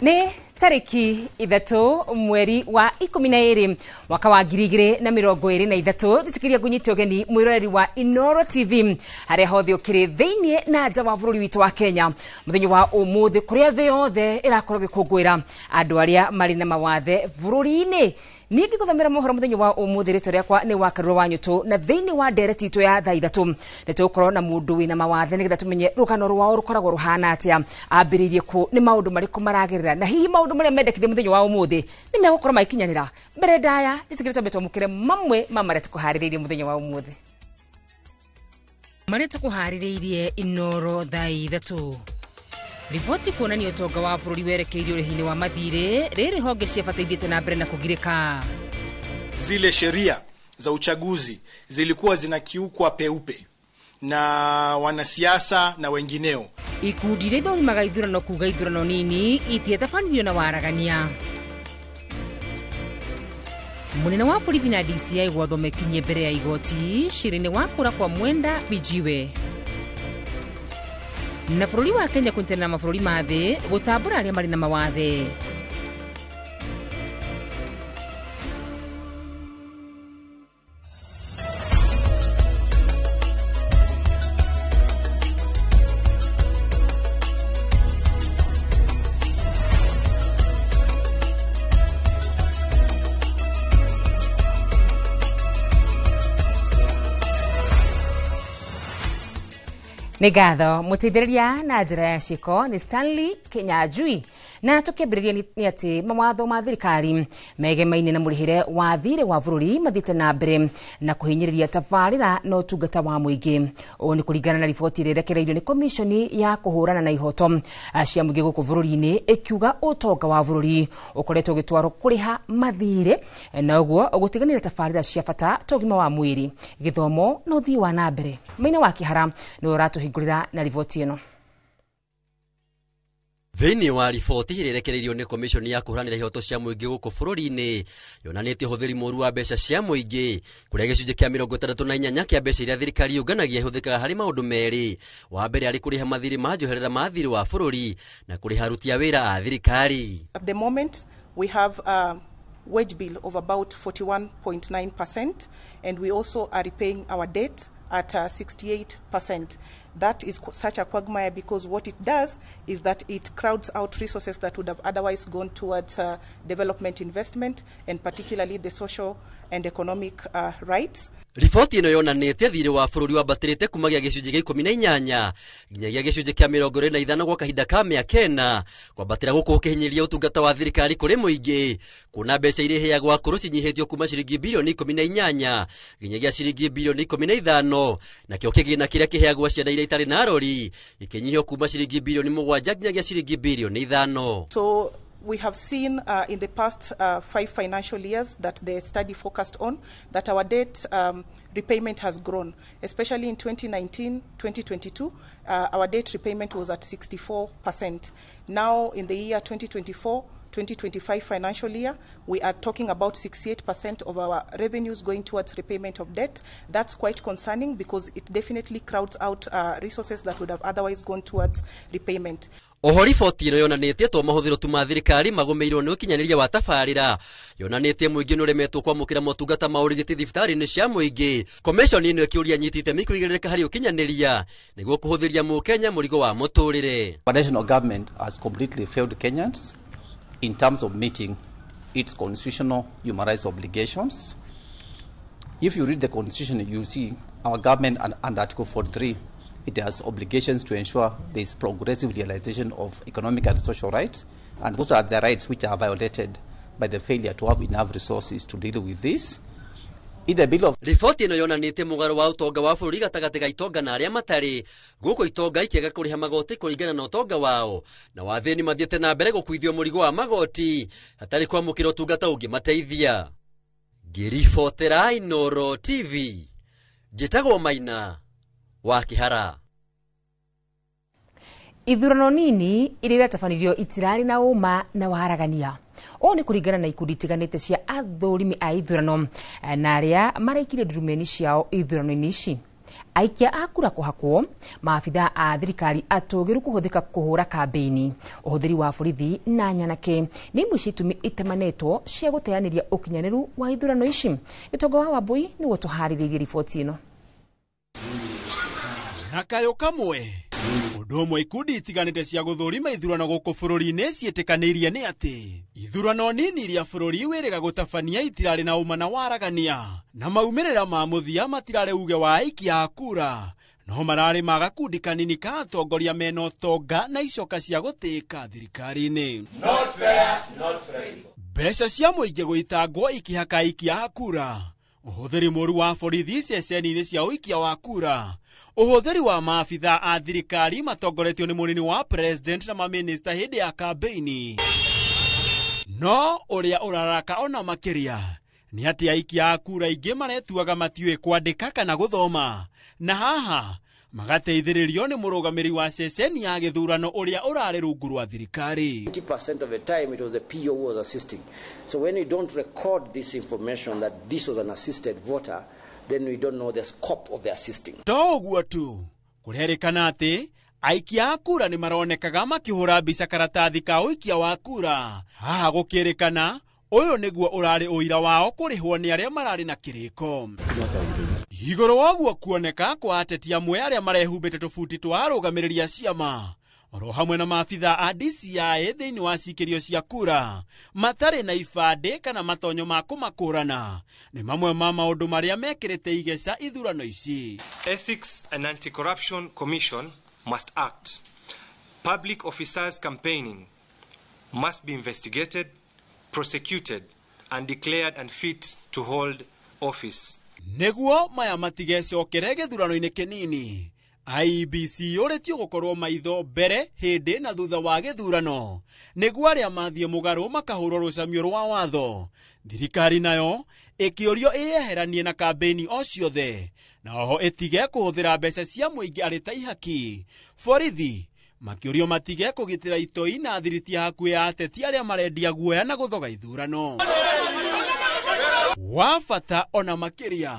Nĩ tarĩki 3 mweri wa 12 mwaka wa 2023 njĩtĩkĩria ngũnyite ũgeni mwĩroreri wa Inoro TV harĩa hothe ũkĩrĩ thĩinĩ na nja wa bũrũri witũ wa Kenya mũthenya wa ũmũthĩ kũrĩa thĩ yothe ĩrakorwo ĩgĩkũngũĩra andũ arĩa marĩ na mawathe bũrũri-inĩ. Niĩ ngĩgũthomera mohoro mũthenya wa ũmũthĩ rĩtwa rĩakwa nĩ Wakarura wa Nyũtũ na thĩinĩ wa ndereti itũ ya thaa 3 nĩ tũgũkorwo na mũndũ wĩna mawathe nĩgetha tũmenye rũgano rwao rũkoragwo rũhana atĩa, ambĩrĩirie kũ, nĩ maũndũ marĩkũ maragerera na hihi maũndũ marĩa mendekithia mũthenya wa ũmũthĩ nĩ megũkorwo magĩkinyanĩra. Mbere ndaya njĩtĩkĩre twambe twamũkĩre mamwe ma marĩa tũkũharĩrĩirie mũthenya wa ũmũthĩ. Marĩa tũkũharĩrĩirie Inoro thaa 3. Riboti kuonania ũtonga wa bũrũri werekeirio ũrĩhi-inĩ wa mathirĩ rĩrĩ honge cia bata ithiĩte na mbere na kũgirĩka. Zile sheria za uchaguzi zilikuwa zinakiukwa peupe na wanasiasa na wengineo. Ikundi iria ithũrimaga ithurano kuga ithurano nini itiatabanirio na waragania. Munene wa borithi na DCI gwathwo mekinyie mbere ya igoti cira-inĩ wa kũra kwa Mwenda Bijiwe. Na bũrũri wa Kenya kũnyitanĩra na mabũrũri ma thĩ gũtambũra arĩa marĩ na mawathe. Nĩ ngatho mũteithĩrĩria na njĩra ya ciĩko nĩ Stanley Kinyanjui. Na tũkĩambĩrĩria nĩ atĩ mawatho ma thirikari megemaine na mũrĩhĩre wa thirĩ wa bũrũri mathiĩte na mbere na kũhinyĩrĩria tabarĩra na ũtungata wa mũingĩ. Ũũ nĩ kũringana na riboti ĩrĩa ĩrekereirio nĩ komishoni ya kũhũrana na ihoto cia mũingĩ gũkũ bũrũri-inĩ ĩkiuga ũtonga wa bũrũri ũkoretwo ũgĩtwarwo kũrĩha mathirĩ na ũguo gũtiganĩria tabarĩra cia bata ta ũgima wa mwĩrĩ, gĩthomo na ũthii wa na mbere. Maina wa Kĩhara nĩwe ũratũhingũrĩra na riboti ĩno. Thĩinĩ wa riboti ĩrĩa ĩrekereirio nĩ komishoni ya kũhũranĩra ihoto cia mũingĩ gũkũ bũrũri-inĩ yonanĩtie ũhũthĩri mũũru wa mbeca cia mũingĩ kũrĩa gĩcunjĩ kĩa 68 kĩa mbeca iria thirikari yũnganagia ihũthĩkaga harĩ maũndũ merĩ. Wa mbere arĩ kũrĩha mathirĩ ma njoherera ma thirĩ wa bũrũri na kũrĩha aruti a wĩra a thirikari. At the moment we have a wage bill of about 41.9% and we also are repaying our debt at 68%. That is such a quagmire because what it does is that it crowds out resources that would have otherwise gone towards development investment and particularly the social and economic rights. Riboti ĩno yonanĩtie thirĩ wa bũrũri wambatĩrĩte kuma gĩa gĩcunjĩ gĩa 18 nginyagia gĩcunjĩ kĩa 25 gwa kahinda ka mĩaka 4, kwambatĩra gũkũ gũkĩhinyĩrĩria ũtungata wa thirikari kũrĩ mũingĩ, kuona mbeca iria iheagwo akũrũ cinyihĩtio kuma ciringi bilioni 18 nginyagia ciringi bilioni 15, nakĩo kĩgĩna kĩrĩa kĩheagwo ciana iria itarĩ na arori gĩkĩnyihio kuma ciringi bilioni 7 nginyagia ciringi bilioni 5. So we have seen in the past 5 financial years that the study focused on that our debt repayment has grown, especially in 2019-2022, our debt repayment was at 64%. Now in the year 2024-2025 financial year, we are talking about 68% of our revenues going towards repayment of debt. That's quite concerning because it definitely crowds out resources that would have otherwise gone towards repayment. Oho riboti ĩno yonanĩtie to mahũthĩro tu ma thirikari magũmĩirwo nĩ ũkinyanĩria wa tabarĩra, yonanĩtie mũingĩ nĩũremetwo kwamũkĩra motungata ma ũrigiti thibitarĩ-inĩ cia mũingĩ. Komishoni ĩno ĩkĩũria anyiti itemi kũigĩrĩrĩka harĩ ũkinyanĩria nĩguo kũhũthĩria mũkenya mũrigo wa mũtũrĩre. The national government has completely failed Kenyans in terms of meeting its constitutional human rights obligations. If you read the constitution, you see our government under Article 43, it has obligations to ensure there is progressive realization of economic and social rights, and those are the rights which are violated by the failure to have enough resources to deal with this. In the bill of Riboti ĩno yonanĩtie mũgarũ wa ũtonga wa bũrũri gatagatĩ ga itonga na arĩa matarĩ, gũkũ itonga ikĩaga kũrĩha magoti kũringana na ũtonga wao, na wathĩni mathiĩte na mbere gũkuithio mũrigo wa magoti hatarĩ kwamũkĩra ũtungata ũngĩmateithia. Ngĩribotera Inooro TV, njĩtagwo Maina wa Kĩhara. Ithurano nini iria iratabanirio itirarĩ na ũma na waragania. Ũũ nĩ kũringana na ikundi itiganĩte cia athũrimi a ithurano na arĩa maraikirie ndurumeni ciao ithurano-inĩ ici. Aikia a kura kũhakwo, maabithaa a thirikari atũgĩru kũhũthĩka kũhũra kambĩini, ũhũthĩri wa borithi na nyanake nĩ imwe cia itũmi itemanĩtwo cia gũteanĩria ũkinyanĩru wa ithurano ici. Gĩtongo wa Wambui nĩguo tũharĩrĩirie riboti ĩno. Na kayũ kamwe ũndũ ũmwe ikundi itiganĩte cia gũthũrima ithurano gũkũ bũrũri-inĩ ciĩtĩkanĩirie nĩ atĩ ithurano nini iria bũrũri wĩrĩga gũtabania itirarĩ na ũma na waragania, na maumĩrĩra ma mũthia matirarĩ uge wa aikia a kura, no mararĩ ma gakundi kanini ka atongoria mena ũtonga na icoka cia gũtĩĩka thirikari-inĩ. Mbeca cia mũingĩ gũitangwo ikĩhaka aikia a kura, Ũhũthĩri mũru wa borithi ceceni-inĩ cia ũikia wa kura, ũhũthĩri wa maabitha a thirikari matongoretio nĩ mũnini wa president na mamĩnĩsta hĩndĩ ya kambeini. No ũrĩa ũraraka ona makĩria nĩ atĩ aikia a kura aingĩ maretuaga matiũĩ kwandĩka kana gũthoma, na haha magateithĩrĩrio nĩ mũrũgamĩrĩri wa ceceni ya gĩthurano ũrĩa ũrarĩ rungu rwa thirikari. 80% of the time it was the PO who was assisting. So when you don't record this information that this was an assisted voter, then we don't know the scope of the assisting. To ũguo tu, kũrerĩkana atĩ aikia a kura nĩ maronekaga makĩhũra mbica karatathi ka ũikia wa kura. Haha gũkĩrĩkana ũyũ nĩguo ũrarĩ ũira wao kũrĩhwo nĩ arĩa mararĩ na kĩrĩko. Igũrũ wa ũguo kuoneka kwa ateti amwe arĩa marehumbĩte tũbuti twa arũgamĩrĩri a ciama oro hamwe na maabitha a DCI thĩinĩ wa cikĩrio cia kura matarĩ na ibandĩ kana matonyo ma kũmakũrana nĩ mamwe ma maũndũ marĩa mekĩrĩte igeca ithurano ici. Ethics and Anti-Corruption Commission must act. Public officers campaigning must be investigated, prosecuted and declared unfit to hold office. Nĩguo maya matigecokere gĩthurano-inĩ kĩnini, IEBC yũrĩtio gũkorwo maitho mbere, hĩndĩ na thutha wa gĩthurano nĩguo arĩa mathiĩ mũgarũ makahũrwo rũcamio rwa watho. Thirikari nayo ĩkĩũrio ĩyeheranie na kambĩini o ciothe na oho ĩtige kũhũthĩra mbeca cia mũingĩ arĩ ta ihaki. Borithi makĩũrio matige kũgitĩra itoi na thiriti hakuhĩ ya ateti arĩa marendia guoya na gũthoga ithurano. Wa bata ona makĩria,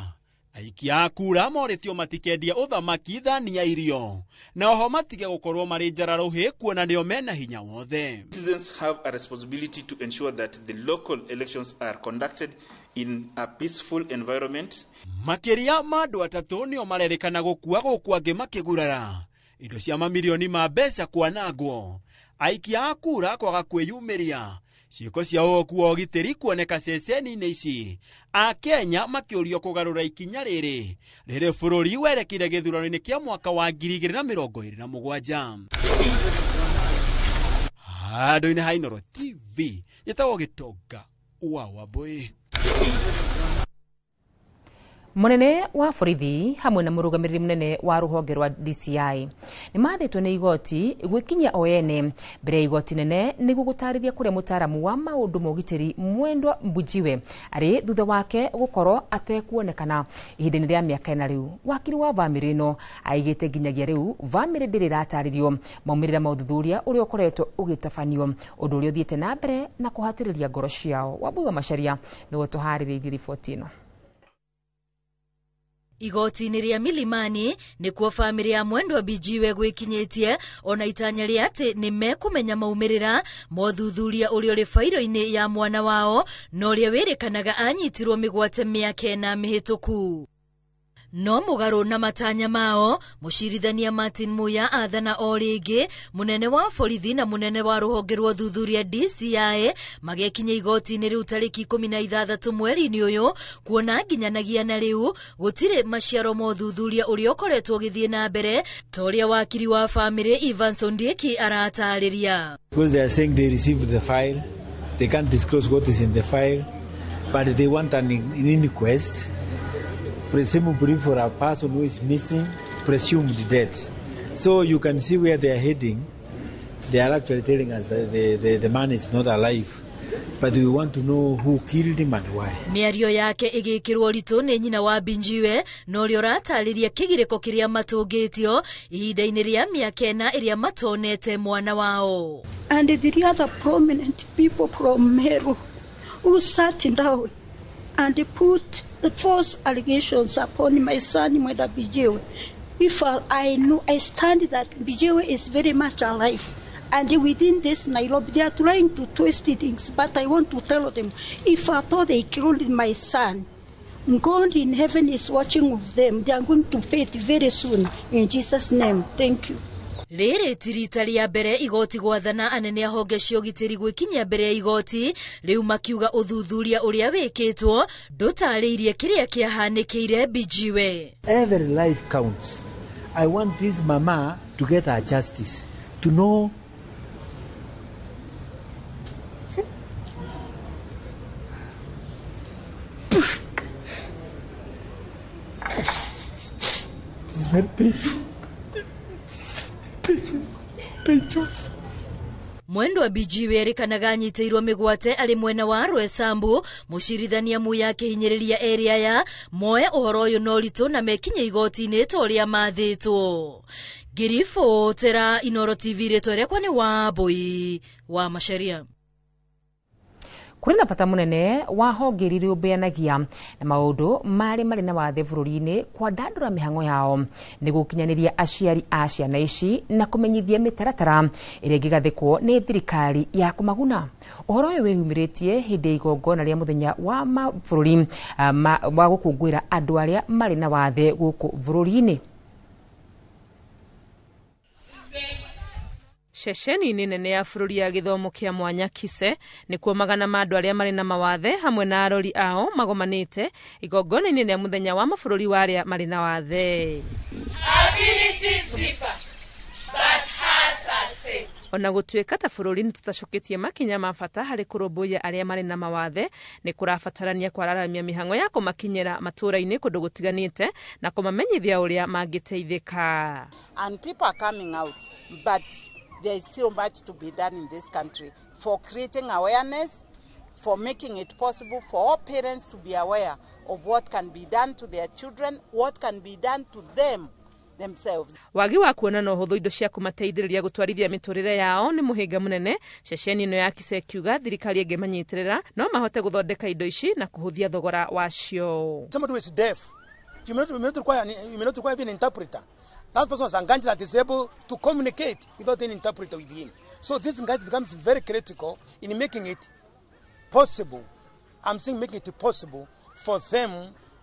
aikia a kura morĩtio matikendia ũthamaki thani ya irio na oho matige gũkorwo marĩ njara-rũhĩ kuona nĩo mena hinya wothe. Citizens have a responsibility to ensure that the local elections are conducted in a peaceful environment. Makĩria ma andũ atatũ nĩo marerĩkana gũkua gũkũ angĩ makĩgurara, indo cia mamirioni ma mbeca kwanangwo, aikia a kura kwaga kwĩyumĩria, ciĩko cia ũhoku wa ũgitĩri kuoneka ceceni-inĩ ici, Akenya makĩũrio kũgarũra ikinya rĩrĩ rĩrĩ bũrũri werekeire gĩthurano-inĩ kĩa mwaka wa 2027. Handũ-inĩ ha Inooro TV njĩtagwo Gĩtonga wa Wambũi. Munene wa borithi hamwe na murugamiriri munene wa ruhonge rwa DCI ni mathĩtwo nĩ igoti gwĩkinyia o ene mbere ya igoti nene nĩguo gũtarĩria kũrĩa mũtaaramu wa maũndũ ma ũgitĩri Mwendwa Mbujiwe arĩ thutha wake gũkorwo atekuonekana ihinda-inĩ rĩa mĩaka ĩna rĩu. Wakiri wa bamĩrĩ ĩno aigĩte nginyagia rĩu bamĩrĩ ndĩrĩ ĩratarĩrio maumĩrĩra ma ũthuthuria ũrĩa ũkoretwo ũgĩtabanio, ũndũ ũrĩa ũthiĩte na mbere na kũhatĩrĩria ngoro ciao. Wambui wa Macharia nĩwe tũharĩrĩirie riboti ĩno. Igoti-inĩ rĩa Milimani nĩkuo bamĩrĩ ya Mwendwa Mbijiwe gwĩkinyĩtie ona itanya rĩa atĩ nĩ mekũmenya maumĩrĩra ma ũthuthuria ũrĩa ũrĩ bairo-inĩ ya mwana wao na ũrĩa wĩrĩkanaga anyitirwo mĩgwate mĩaka ĩna mĩhĩtũku. No mũgarũ na matanya mao, mũcirithania Martin Muya athana o rĩngĩ mũnene wa borithi na mũnene wa rũhonge rwa ũthuthuria DCI magekinya igoti-inĩ rĩu tarĩki 16 mweri-inĩ ũyũ, kuona nginyanagia na rĩu gũtirĩ maciaro ma ũthuthuria ũrĩa ũkoretwo ũgĩthiĩ na mbere ta ũrĩa wakiri wa bamĩrĩ Evans Ondieki aratarĩria. Because they are saying they received the file, they can't disclose what is in the file, but they want an inquest, presumably for a person who is missing, presumed dead. So you can see where they are heading. They are actually telling us that the man is not alive, but we want to know who killed him and why. Mĩario yake ĩgĩkĩrwo ũritũ nĩ nyina wa Mbijiwe na ũrĩa ũratarĩria kĩgirĩko kĩrĩa matũngĩtio ihinda-inĩ rĩa mĩaka ĩna ĩrĩa matonete mwana wao. And the other prominent people from Meru who sat down and put the false allegations upon my son Mwenda Mbijiwe. If I know, I stand that Mbijiwe is very much alive. And within this Nairobi, they are trying to twist things. But I want to tell them, if at all they killed my son, God in heaven is watching of them. They are going to pay it very soon. In Jesus' name, thank you. Rĩrĩ ti rita rĩa mbere igoti gwathana anene a honge cia ũgitĩri gwĩkinyia mbere ya igoti rĩu makiuga ũthuthuria ũrĩa wĩkĩtwo ndũtarĩirie kĩrĩa kĩahanĩkĩire Mbijiwe. Every life counts. I want this mama to get her justice, to know It's very painful. Painful. Painful. Mwendwa Bijiwe erĩkanaga anyitĩirwo mĩgwate arĩ mwena wa Rwesambu. Mũcirithania Muya akĩhinyĩrĩria erĩ aya moe ũhoro ũyũ na ũritũ na mekinye igoti-inĩ ta ũrĩa mathĩtwo. Ngĩribotera Inooro TV, rĩtwa rĩakwa nĩ Wambui wa Macharia. Kũrĩ na bata mũnene wa honge iria irũmbũyanagia na maũndũ marĩ marĩ na wathe bũrũri-inĩ kwandandũra mĩhang'o yao nĩ gũkinyanĩria aciari a ciana ici na kũmenyithia mĩtaratara ĩrĩa ĩngĩgathĩkwo nĩ thirikari ya kũmaguna. Ũhoro ũyũ wĩyumĩrĩtie hĩndĩ ya igongona rĩa mũthenya wa mabũrũri wa gũkũngũĩra andũ arĩa marĩ na wathe gũkũ bũrũri-inĩ. Ceceni-inĩ nene ya bũrũri ya gĩthomo kĩa mwanya Kise nĩkuo magana ma andũ arĩa marĩ na mawathe hamwe na arori ao magomanĩte igongona-inĩ rĩa mũthenya wa mabũrũri wa arĩa marĩ na wathe. Abilities differ, but hearts are same. Ona gũtuĩka ta bũrũri nĩ tũtacũkĩtie makinya ma bata harĩ kũrũmbũiya arĩa marĩ na mawathe, nĩ kũrabatarania kwararamia mĩhang'o ya kũmakinyĩra matũũra-inĩ kũndũ gũtiganĩte na kũmamenyithia ũrĩa mangĩteithĩka. And people are coming out, but there is still much to be done in this country for creating awareness, for making it possible for all parents to be aware of what can be done to their children, what can be done to them themselves. Wagi wa kuona na ũhũthũ indo cia kũmateithĩrĩria gũtwarithia mĩtũrĩre yao nĩ mũhĩnga mũnene. Ceceni ĩno ya Kise ĩkiuga thirikari ĩngĩmanyitĩrĩra no mahote gũthondeka indo ici na kũhũthia thogora wacio. Somebody who is deaf, you may not require even an interpreter. That person is a guy that is able to communicate without any interpreter with him. So this guy becomes very critical in making it possible. I'm saying making it possible for them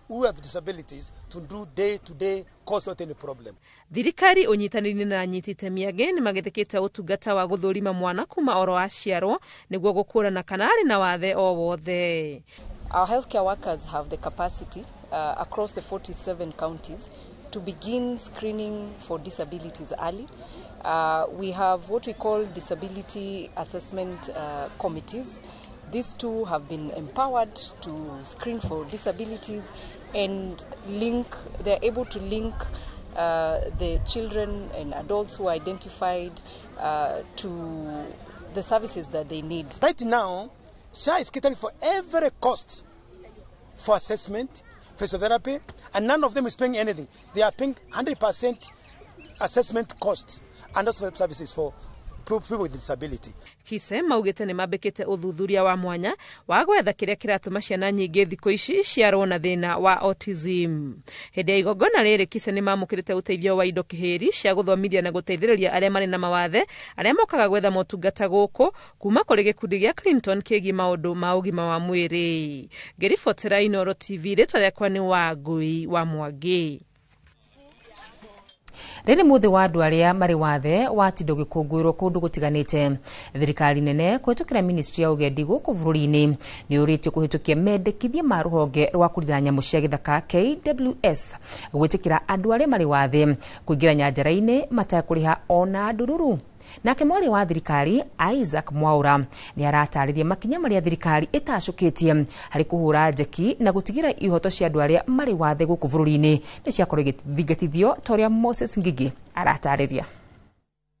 who have disabilities to do day-to-day cause not any problem. Thirikari ũnyitanĩri na anyiti itemi angĩ nĩ magĩthĩkĩte ũtungata wa gũthũrima mwana kuma oro aciarwo nĩguo gũkũrana kana arĩ na wathe o wothe. Our healthcare workers have the capacity across the 47 counties to begin screening for disabilities early. We have what we call disability assessment committees. These two have been empowered to screen for disabilities and link, they're able to link the children and adults who are identified to the services that they need. Right now, SHA is catering for every cost for assessment, physiotherapy, and none of them is paying anything. They are paying 100% assessment cost and also services for people with disability. Kise maugĩte nĩ mambĩkĩte ũthuthuria wa mwanya wa gwetha kĩrĩa kĩratũma ciana nyingĩ thikũ ici ciarwo na thĩna wa autism. Hĩndĩ ya igongona rĩrĩ Kise nĩ mamũkĩrĩte ũteithio wa indo kĩhĩri cia gũthomithia na gũteithĩrĩria arĩa marĩ na mawathe arĩa mokaga gwetha motungata gũkũ kuma kũrĩ gĩkundi gĩa Clinton kĩgiĩ maũndũ ma ũgima wa mwĩrĩ. Ngĩribotera Inooro TV, rĩtwa rĩakwa nĩ Wangui wa Mwangi. Rĩrĩ mũthĩ wa andũ arĩa marĩ wathe watinda ũgĩkũngũĩrwo kũndũ gũtiganĩte. Thirikari nene kũhĩtũkĩra ministry ya ũgendi gũkũ bũrũri-inĩ nĩ ũrĩtio kũhĩtũkia mendekithia ma rũhonge rwa kũrira nyamũ cia gĩthaka KWS gwĩtĩkĩra andũ arĩa marĩ wathe kũingĩra nyanjara-inĩ matekũrĩha ona ndururu. Nake mwaria wa thirikari Isaac Mwaura nĩ aratarĩria makinya marĩa thirikari ĩtacũkĩtie harĩ kũhũra njeki na gũtigĩra ihoto cia andũ arĩa marĩ wathe gũkũ bũrũri-inĩ nĩ ciakorwo igĩthingatithio ta ũrĩa Moses Ngigi aratarĩria.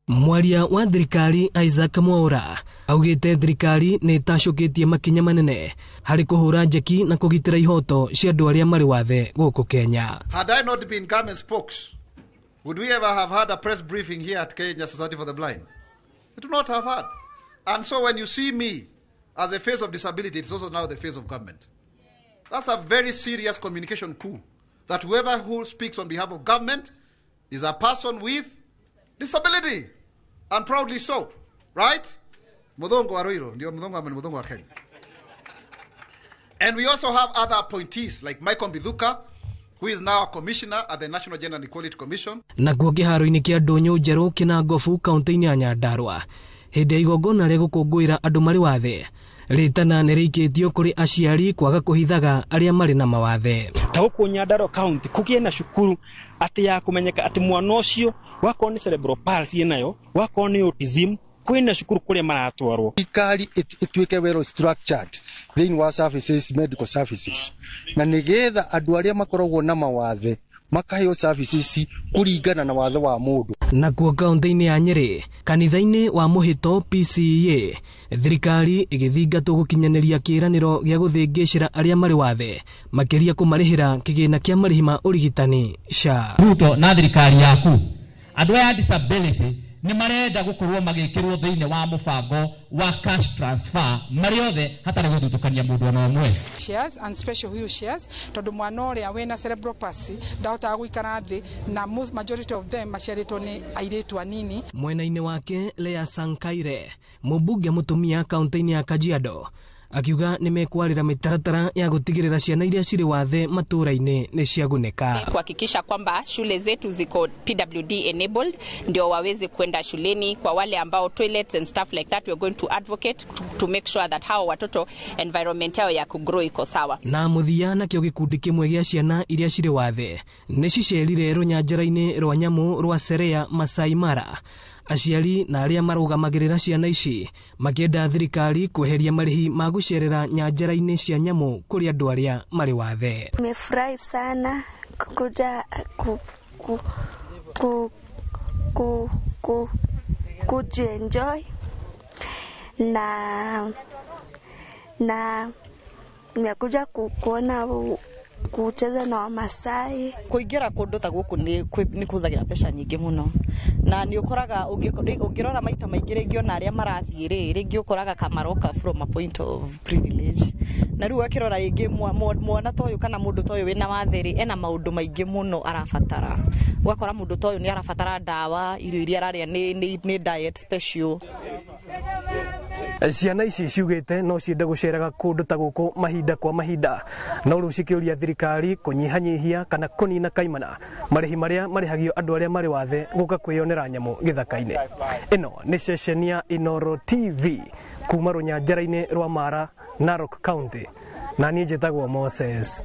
Mwaria wa thirikari Isaac Mwaura augĩte thirikari nĩ ĩtacũkĩtie makinya manene harĩ kũhũra njeki na kũgitĩra ihoto cia andũ arĩa marĩ wathe gũkũ Kenya. Had I not been government spokes, would we ever have had a press briefing here at Kenya Society for the Blind? We do not have had. And so when you see me as the face of disability, it's also now the face of government. That's a very serious communication coup, that whoever who speaks on behalf of government is a person with disability, and proudly so, right? Muthongo wa Ruiru, ndio muthongo ama ni muthongo wa Kenya. And we also have other appointees like Michael Mbithuka, who is now a commissioner at the National Gender and Equality Commission. Nakuo kĩharo-inĩ kĩa Ndũnyũ Njerũ Kĩnangobu kaunti-inĩ ya Nyandarua hĩndĩ ya igongona rĩa gũkũngũĩra andũ marĩ wathe, rĩtana nĩ rĩikĩtio kũrĩ aciari kwaga kũhithaga arĩa marĩ na mawathe. Ta gũkũ Nyandarua county kũgĩe na cukuru atĩ ya kũmenyeka atĩ mwana ũcio wakorwo nĩ cerebral palsy nayo, wakorwo nĩ autism, kwĩna cukuru kũrĩa maratwarwo. Thirikari ĩtuĩke well structured thĩinĩ wa services, medical services, na nĩgetha andũ arĩa makoragwo na mawathe Makaheo services kũringana na wathe wa mũndũ. Nakuo kaunti-inĩ ya Nyĩrĩ, kanitha-inĩ wa Mũhĩto PCEA, thirikari ĩgĩthingatwo gũkinyanĩria kĩĩranĩro gĩa gũthĩngĩcĩra arĩa marĩ wathe, makĩria kũmarĩhĩra kĩgĩna kĩa marĩhi ma ũrigitani SHA. Ruto na thirikari yaku andũ aya a disability nĩ marenda gũkorwo magĩkĩrwo thĩinĩ wa mũbango wa cash transfer marĩ othe hatarĩ gũthutũkania mũndũ ona ũmwe. Chairs and special wheelchairs tondu mwana ũrĩa wĩna cerebral palsy ndahotaga gũikara thĩ na most majority of them maciarĩtwo nĩ airĩtu anini. Mwena-inĩ wake Lea Sankaire, mũmbunge mũtumia kaunti-inĩ ya Kajiado, akiuga nĩ mekwarĩra mĩtaratara ya gũtigĩrĩra ciana iria cirĩ wathe matũũra-inĩ nĩ ciagunĩka. Kuhakikisha kwamba shule zetu ziko PWD enabled ndio waweze kwenda shuleni. Kwa wale ambao toilets and stuff like that, we are going to advocate to make sure that hao watoto environment yao ya kugrow iko sawa. Na mũthia nakĩo gĩkundi kĩmwe gĩa ciana iria cirĩ wathe nĩ cicerire rũnyanjara-inĩ rwa nyamũ rwa Serea Masai Mara. Aciari na arĩa marũgamagĩrĩra ciana ici makĩenda thirikari kweheria marĩhi ma gũcerera nyanjara-inĩ cia nyamũ kũrĩ andũ arĩa marĩ wathe. Nimefurahi sana kuja ku ku ku ku ku kujienjoy na nimekuja kuona kucheza na Wamasai. Kuingira kundu ta guku ni kuhuthagira mbeca nyingi muno na ni ukoraga ungirora maita maingi ringi ona aria marathie ri ringi ukoraga kamaroka from a point of privilege na riu akirora ringi mwana ta uyu kana mundu ta uyu wina wathe ri ena maundu maingi muno arabatara ugakora mundu ta uyu ni arabatara ndawa irio iria araria ni diet special. Ciana ici ciugĩte no ciende gũceraga kũndũ ta gũkũ mahinda kwa mahinda, no rĩu cikĩũria thirikari kũnyihanyihia kana kũnina kaimana marĩhi marĩa marĩhagio andũ arĩa marĩ wathe gũka kwĩyonera nyamũ gĩthaka-inĩ. Ĩno nĩ ceceni ya Inooro TV kuma rũnyanjara-inĩ rwa Mara, Narok County, na niĩ njĩtagwo Moses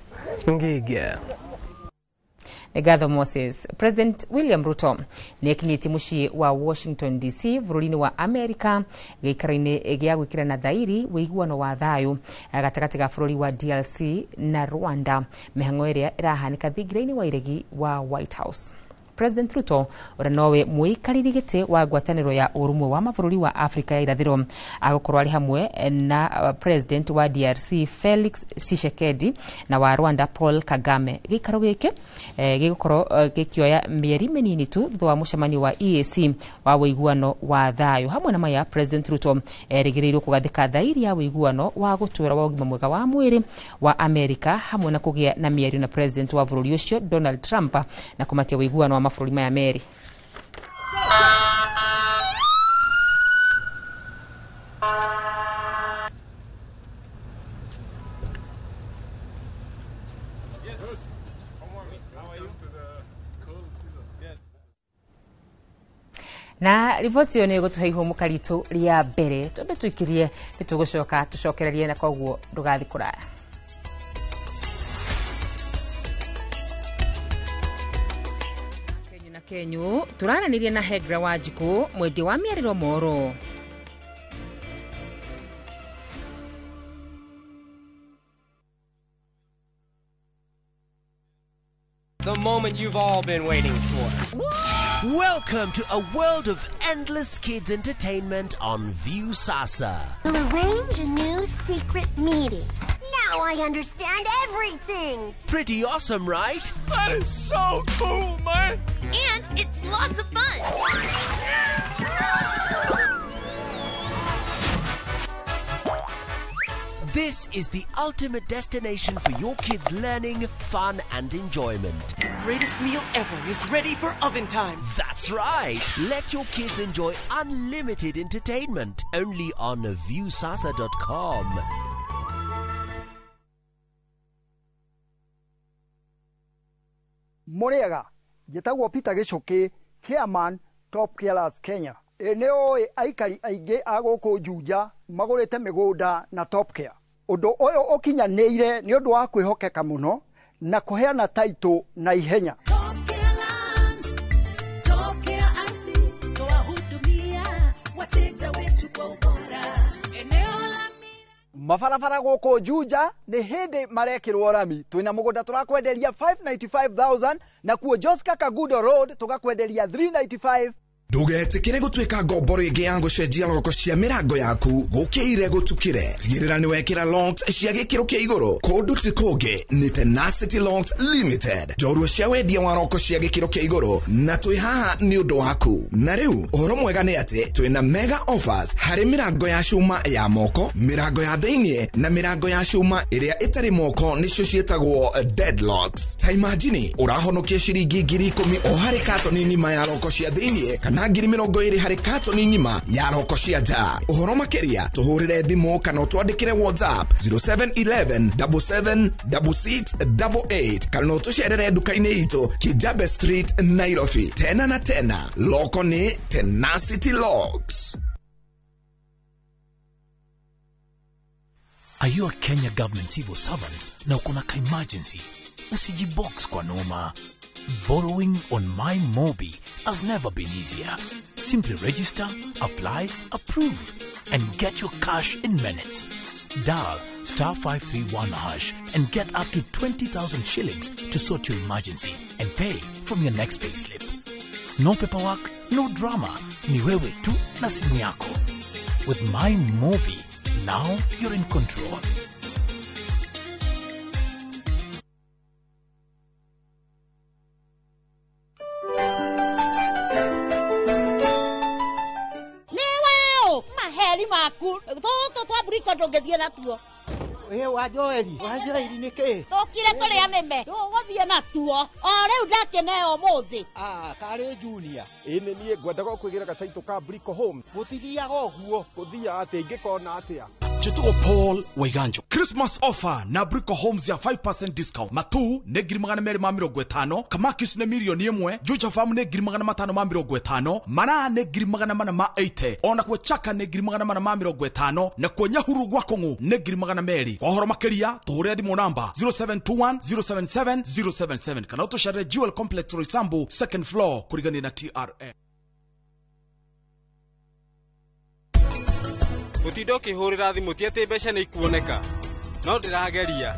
Ngige. Ngatho Moses. President William Ruto nĩ akinyĩtie mũciĩ wa Washington DC bũrũri-inĩ wa Amerika gĩikaro-inĩ gĩa gwĩkĩrana thairi ũiguano wa thayũ gatagatĩ ga bũrũri wa DRC na Rwanda, mĩhang'o ĩrĩa ĩrahanĩka thingira-inĩ wa iregi wa White House. President Ruto ũrĩa nowe mũikarĩri gĩtĩ wa ngwatanĩro ya ũrũmwe wa mabũrũri wa Afrika ya irathĩro agũkorwo arĩ hamwe na President wa DRC Felix Tshisekedi na wa Rwanda Paul Kagame. Gĩikaro gĩkĩ gĩgũkorwo gĩkĩoya mĩeri mĩnini tu thutha wa mũcemanio wa EAC wa ũiguano wa thayũ. Hamwe na maya, President Ruto erĩgĩrĩirwo kũgathĩka thairi ya ũiguano wa gũtũũra wa ũgima mwega wa mwĩrĩ wa Amerika hamwe na kũgĩa na mĩario na President wa bũrũri ũcio Donald Trump na kũmatia ũiguano wa mabũrũri maya merĩ. Na riboti ĩyo nĩ ĩgũtũhe ihũmũka ritũ rĩa mbere twambe tũikirie nĩ tũgũcoka tũcokererie na koguo ndũgathiĩ kũraya. Kenyu tũraranĩria na Hegra Wanjikũ mwendia wa mĩarĩro moro. The moment you've all been waiting for. Welcome to a world of endless kids entertainment on Viusasa. We'll arrange a new secret meeting. Now I understand everything. Pretty awesome, right? That is so cool, man. And it's lots of fun. This is the ultimate destination for your kids' learning, fun, and enjoyment. The greatest meal ever is ready for oven time. That's right. Let your kids enjoy unlimited entertainment only on Viusasa.com. Mũrĩega, njĩtagwo Peter Gĩcũkĩ, chairman Top Killers Kenya. Ĩ nĩ ũĩ aikari aingĩ a gũkũ Juja magũrĩte mĩgũnda na Top Care. Ũndũ ũyũ ũkinyanĩire nĩ ũndũ wa kwĩhokeka mũno na kũheana taitũ na ihenya. Mabarabara gũkũ Juja nĩ hĩndĩ marekĩrwo rami. Twĩna mũgũnda tũrakwenderia 595,000 nakuo Joska Kagudo Road tũgakwenderia 395. Ndũgetĩkĩre gũtuĩka ngombo rĩngĩ ya gũcenjia roko cia mĩrango yaku gũkĩire gũtukĩre. Tigĩrĩra nĩ wekĩra locks cia gĩkĩro kĩa igũrũ. Kũndũ ti kũngĩ nĩ Tenacity Locks Limited, njorua cia wendia wa roko cia gĩkĩro kĩa igũrũ, na twĩ haha nĩ ũndũ waku. Na rĩu ũhoro mwega nĩ atĩ twĩna mega offers harĩ mĩrango ya cuma ya moko, mĩrango ya thĩinĩ na mĩrango ya cuma ĩrĩa ĩtarĩ moko, nĩcio ciĩtagwo deadlocks. Ta imagine ũrahonokia ciringi 10,000 o harĩ katoni ng'ima ya roko cia thĩinĩ kana 20,000 harĩ katoni ng'ima ya roko cia nja. Ũhoro makĩria tũhũrĩre thimũ kana ũtwandĩkĩre WhatsApp 0711 77 6688 kana ũtũcerere nduka-inĩ itũ Kijabe Street, Nairobi. Tena na tena, loko nĩ Tenacity Locks. Are you a Kenya government civil servant na uko na ka-emergency? Usijibox kwa noma. Borrowing on My Mobi has never been easier. Simply register, apply, approve, and get your cash in minutes. Dial star 531 hash and get up to 20,000 shillings to sort your emergency and pay from your next payslip. No paperwork, no drama. Ni wewe tu na simu yako. With My Mobi, now you're in control. Maheri maku tũtũ twa mburiko ndũngĩthiĩ natuo. Ĩ wa Joeli, wa Joeli nĩ kĩ? Tũkire tũrĩa nĩme tũgũthiĩ natuo o rĩu ndakĩneo ũmũthĩ. Ah, karĩ Junior. Ĩ nĩ niĩ ngwendaga kwĩgĩra gataitũ ka Brico Homes. Gũtithiaga ũguo. Gũthiaga atĩ ingĩkona atĩa? Njĩtagwo Paul Waiganjo. Christmas offer na Brico Homes ya 5% discount. Matu nĩ 250,000, Kamakis nĩ 1,000,000, Juja Farm nĩ 550,000, Maraa nĩ 480,000, ona kuo Chaka nĩ 450,000, na kuo Nyahuru gwa Kũng'ũ nĩ 200,000. Kwa ũhoro makĩria tũhũrĩre thimũ namba 0721 077 077 kana ũtũcerere Jewel Complex Roysambu second floor kũrigania na TRA. Gũtinda ũkĩhũrĩra thimũ ti atĩ mbeca nĩ ikuoneka, no ndĩrageria.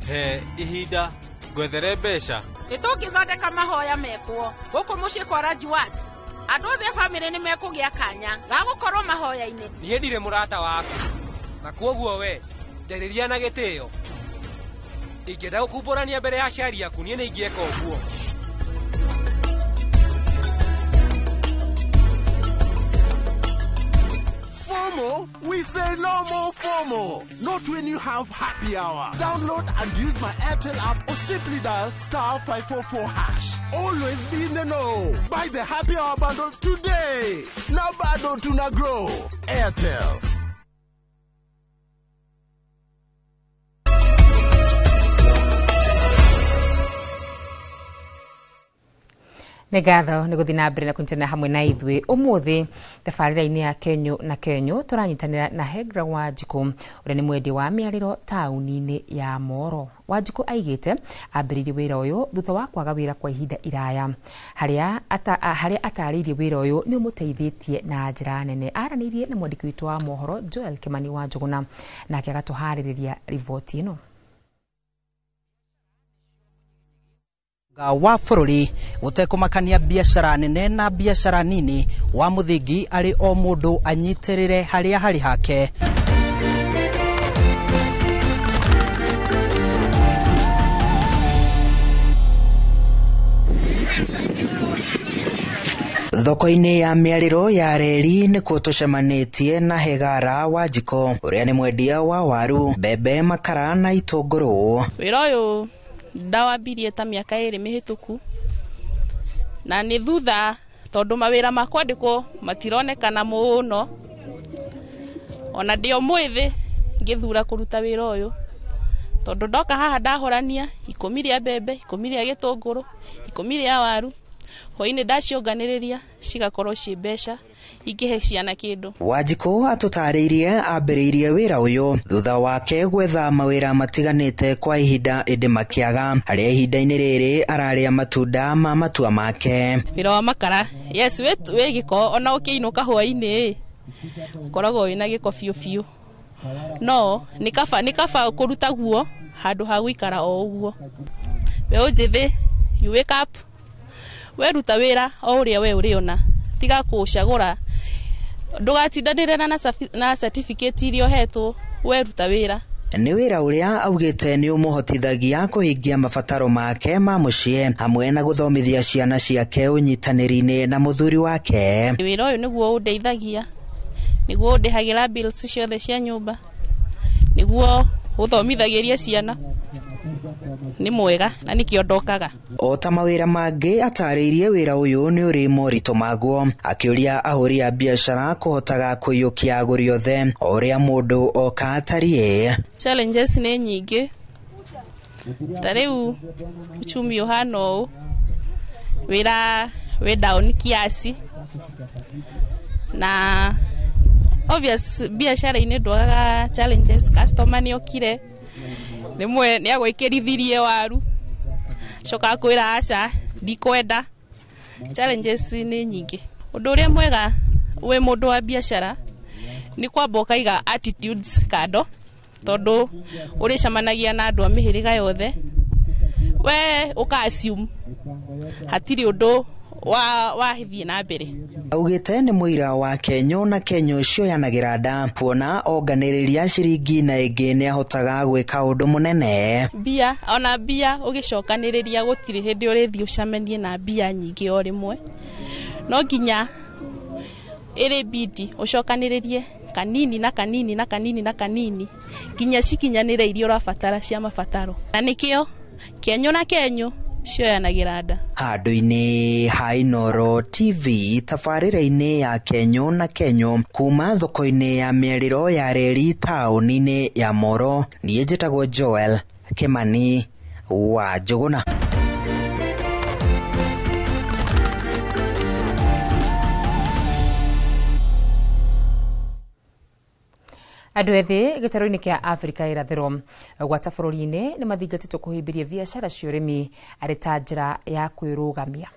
He ihinda ngwethere mbeca. Nĩtũngĩthondeka mahoya mekwo gũkũ mũciĩ kwa Rajuat. Andũ othe a bamĩrĩ nĩ mekũgĩa kanya ga gũkorwo mahoya-inĩ. Niĩ ndirĩ mũrata waku, na kuoguo we njarĩria na gĩtĩo. Ingĩenda gũkumbũrania mbere ya aciari aku, niĩ nĩ ingĩeka ũguo. FOMO? We say no more FOMO. Not when you have happy hour. Download and use my Airtel app or simply dial star 544 hash. Always be in the know. Buy the happy hour bundle today. Now bado tuna grow. Airtel. Nĩ ngatho nĩ gũthiĩ na mbere na kũnyitanĩra hamwe na ithuĩ ũmũthĩ tabarĩra-inĩ ya Kenyũ na Kenyũ tũranyitanĩra na Hegra Wanjikũ ũrĩa nĩ mwendia wa mĩarĩro taũni-inĩ ya Moro. Wanjikũ aigĩte ambĩrĩirie wĩra ũyũ thutha wa kwaga wĩra kwa ihinda iraya, harĩa atarĩirie wĩra ũyũ nĩ ũmũteithĩtie na njĩra nene. Aranĩirie na mwandĩki witũ wa mohoro Joel Kimani wa Njũgũna, nake agatũharĩrĩria riboti ĩno. Wa bũrũri gũtekũmakania biacara nene na biacara nini, wa mũthingi arĩ o mũndũ anyitĩrĩre harĩa harĩ hake. Thoko-inĩ ya mĩarĩro ya reri nĩkuo tũcemanĩtie na Hegara Wanjikũ ũrĩa nĩ mwendia wa waru, mbembe, makara na itũngũrũ. Wĩra ũyũ ndawambirie ta mĩaka 2 mĩhĩtũku, na nĩ thutha tondũ mawĩra ma kwandĩkwo matironekana mũno, ona ndĩ o mwĩthĩ ngĩthura kũruta wĩra ũyũ tondũ ndoka haha ndahũrania 10 rĩa mbembe, 10 rĩa gĩtũngũrũ, 10 rĩa waru, hwainĩ ndaciũnganĩrĩria cigakorwo ciĩ mbeca ingĩhe ciana kĩndũ. Wanjikũ atũtarĩirie ambĩrĩirie wĩra ũyũ thutha wake gwetha mawĩra matiganĩte kwa ihinda ĩndĩ makĩaga, harĩa ihinda-inĩ rĩrĩ ararĩa matunda ma matua make. Wĩra wa makara, yes, wĩ gĩko, ona ũkĩinũka hwainĩ ũkoragwo wĩna gĩko biũ biũ, No nĩ kaba kũruta guo handũ ha gũikara o ũguo. Mbeũ njĩthĩ, you wake up, weruta wĩra o ũrĩa we ũrĩona, tiga kũcagũra, ndũgatindanĩre na certificate iria ũhetwo, weruta wĩra. Nĩ wĩra ũrĩa augĩte nĩ ũmũhotithagia kũhingia mabataro make ma mũciĩ hamwe na gũthomithia ciana ciake ũnyitanĩri-inĩ na mũthuri wake. Wĩra ũyũ nĩguo ũndeithagia, nĩguo ũndĩhagĩra bills ciothe cia nyũmba, nĩguo ũthomithagĩria ciana, nĩ mwega na nĩkĩo ndokaga. O ta mawĩra mangĩ atarĩirie wĩra ũyũ nĩ ũrĩ moritũ maguo, akĩũria ahũri a biacara kũhotaga kũiyũkia agũri othe o ũrĩa mũndũ oka atariĩ. Challenges nĩ nyingĩ, ta rĩu uchumi ũhana ũũ, wĩra wĩ down kiasi, na obvious biacara-inĩ ndwagaga challenges. Customer nĩ okire rĩmwe nĩ agwĩkĩrithirie waru, coka akwĩra aca ndikwenda. Challenges nĩ nyingĩ. Ũndũ ũrĩa mwega wĩ mũndũ wa biacara nĩ kwamba ũkaiga attitudes kando, tondũ ũrĩcemanagia na andũ a mĩhĩrĩga yothe, we ũka assume hatirĩ ũndũ wathiĩ na mbere. Augĩte nĩ mũira wa Kenyũ na Kenyũ cioyanagĩra nda, kuona onganĩrĩria ciringi na ĩngĩ nĩ ahotaga gwĩka ũndũ mũnene. Mbia, ona mbia ũgĩcokanĩrĩria gũtirĩ hĩndĩ ũrĩthiĩ ũcemanie na mbia nyingĩ o rĩmwe, no nginya ĩrĩ bidi ũcokanĩrĩrie kanini na kanini na kanini na kanini nginya cikinyanĩre iria ũrabatara cia mabataro, na nĩkĩo Kenyũ na Kenyũ cioyanagĩra nda. Handũ-inĩ ha Inooro TV tabarĩra-inĩ ya Kenyũ na Kenyũ kuma thoko-inĩ ya mĩarĩro ya reri taũni-inĩ ya Moro, niĩ njĩtagwo Joel Kimani wa Njũgũna. Andũ ethĩ gĩtarũ-inĩ kĩa Afrika irathĩro gwata bũrũri-inĩ nĩ mathingatĩtwo kũhĩmbĩria biacara cia ũrĩmi arĩ ta njĩra ya kwĩrũgamia.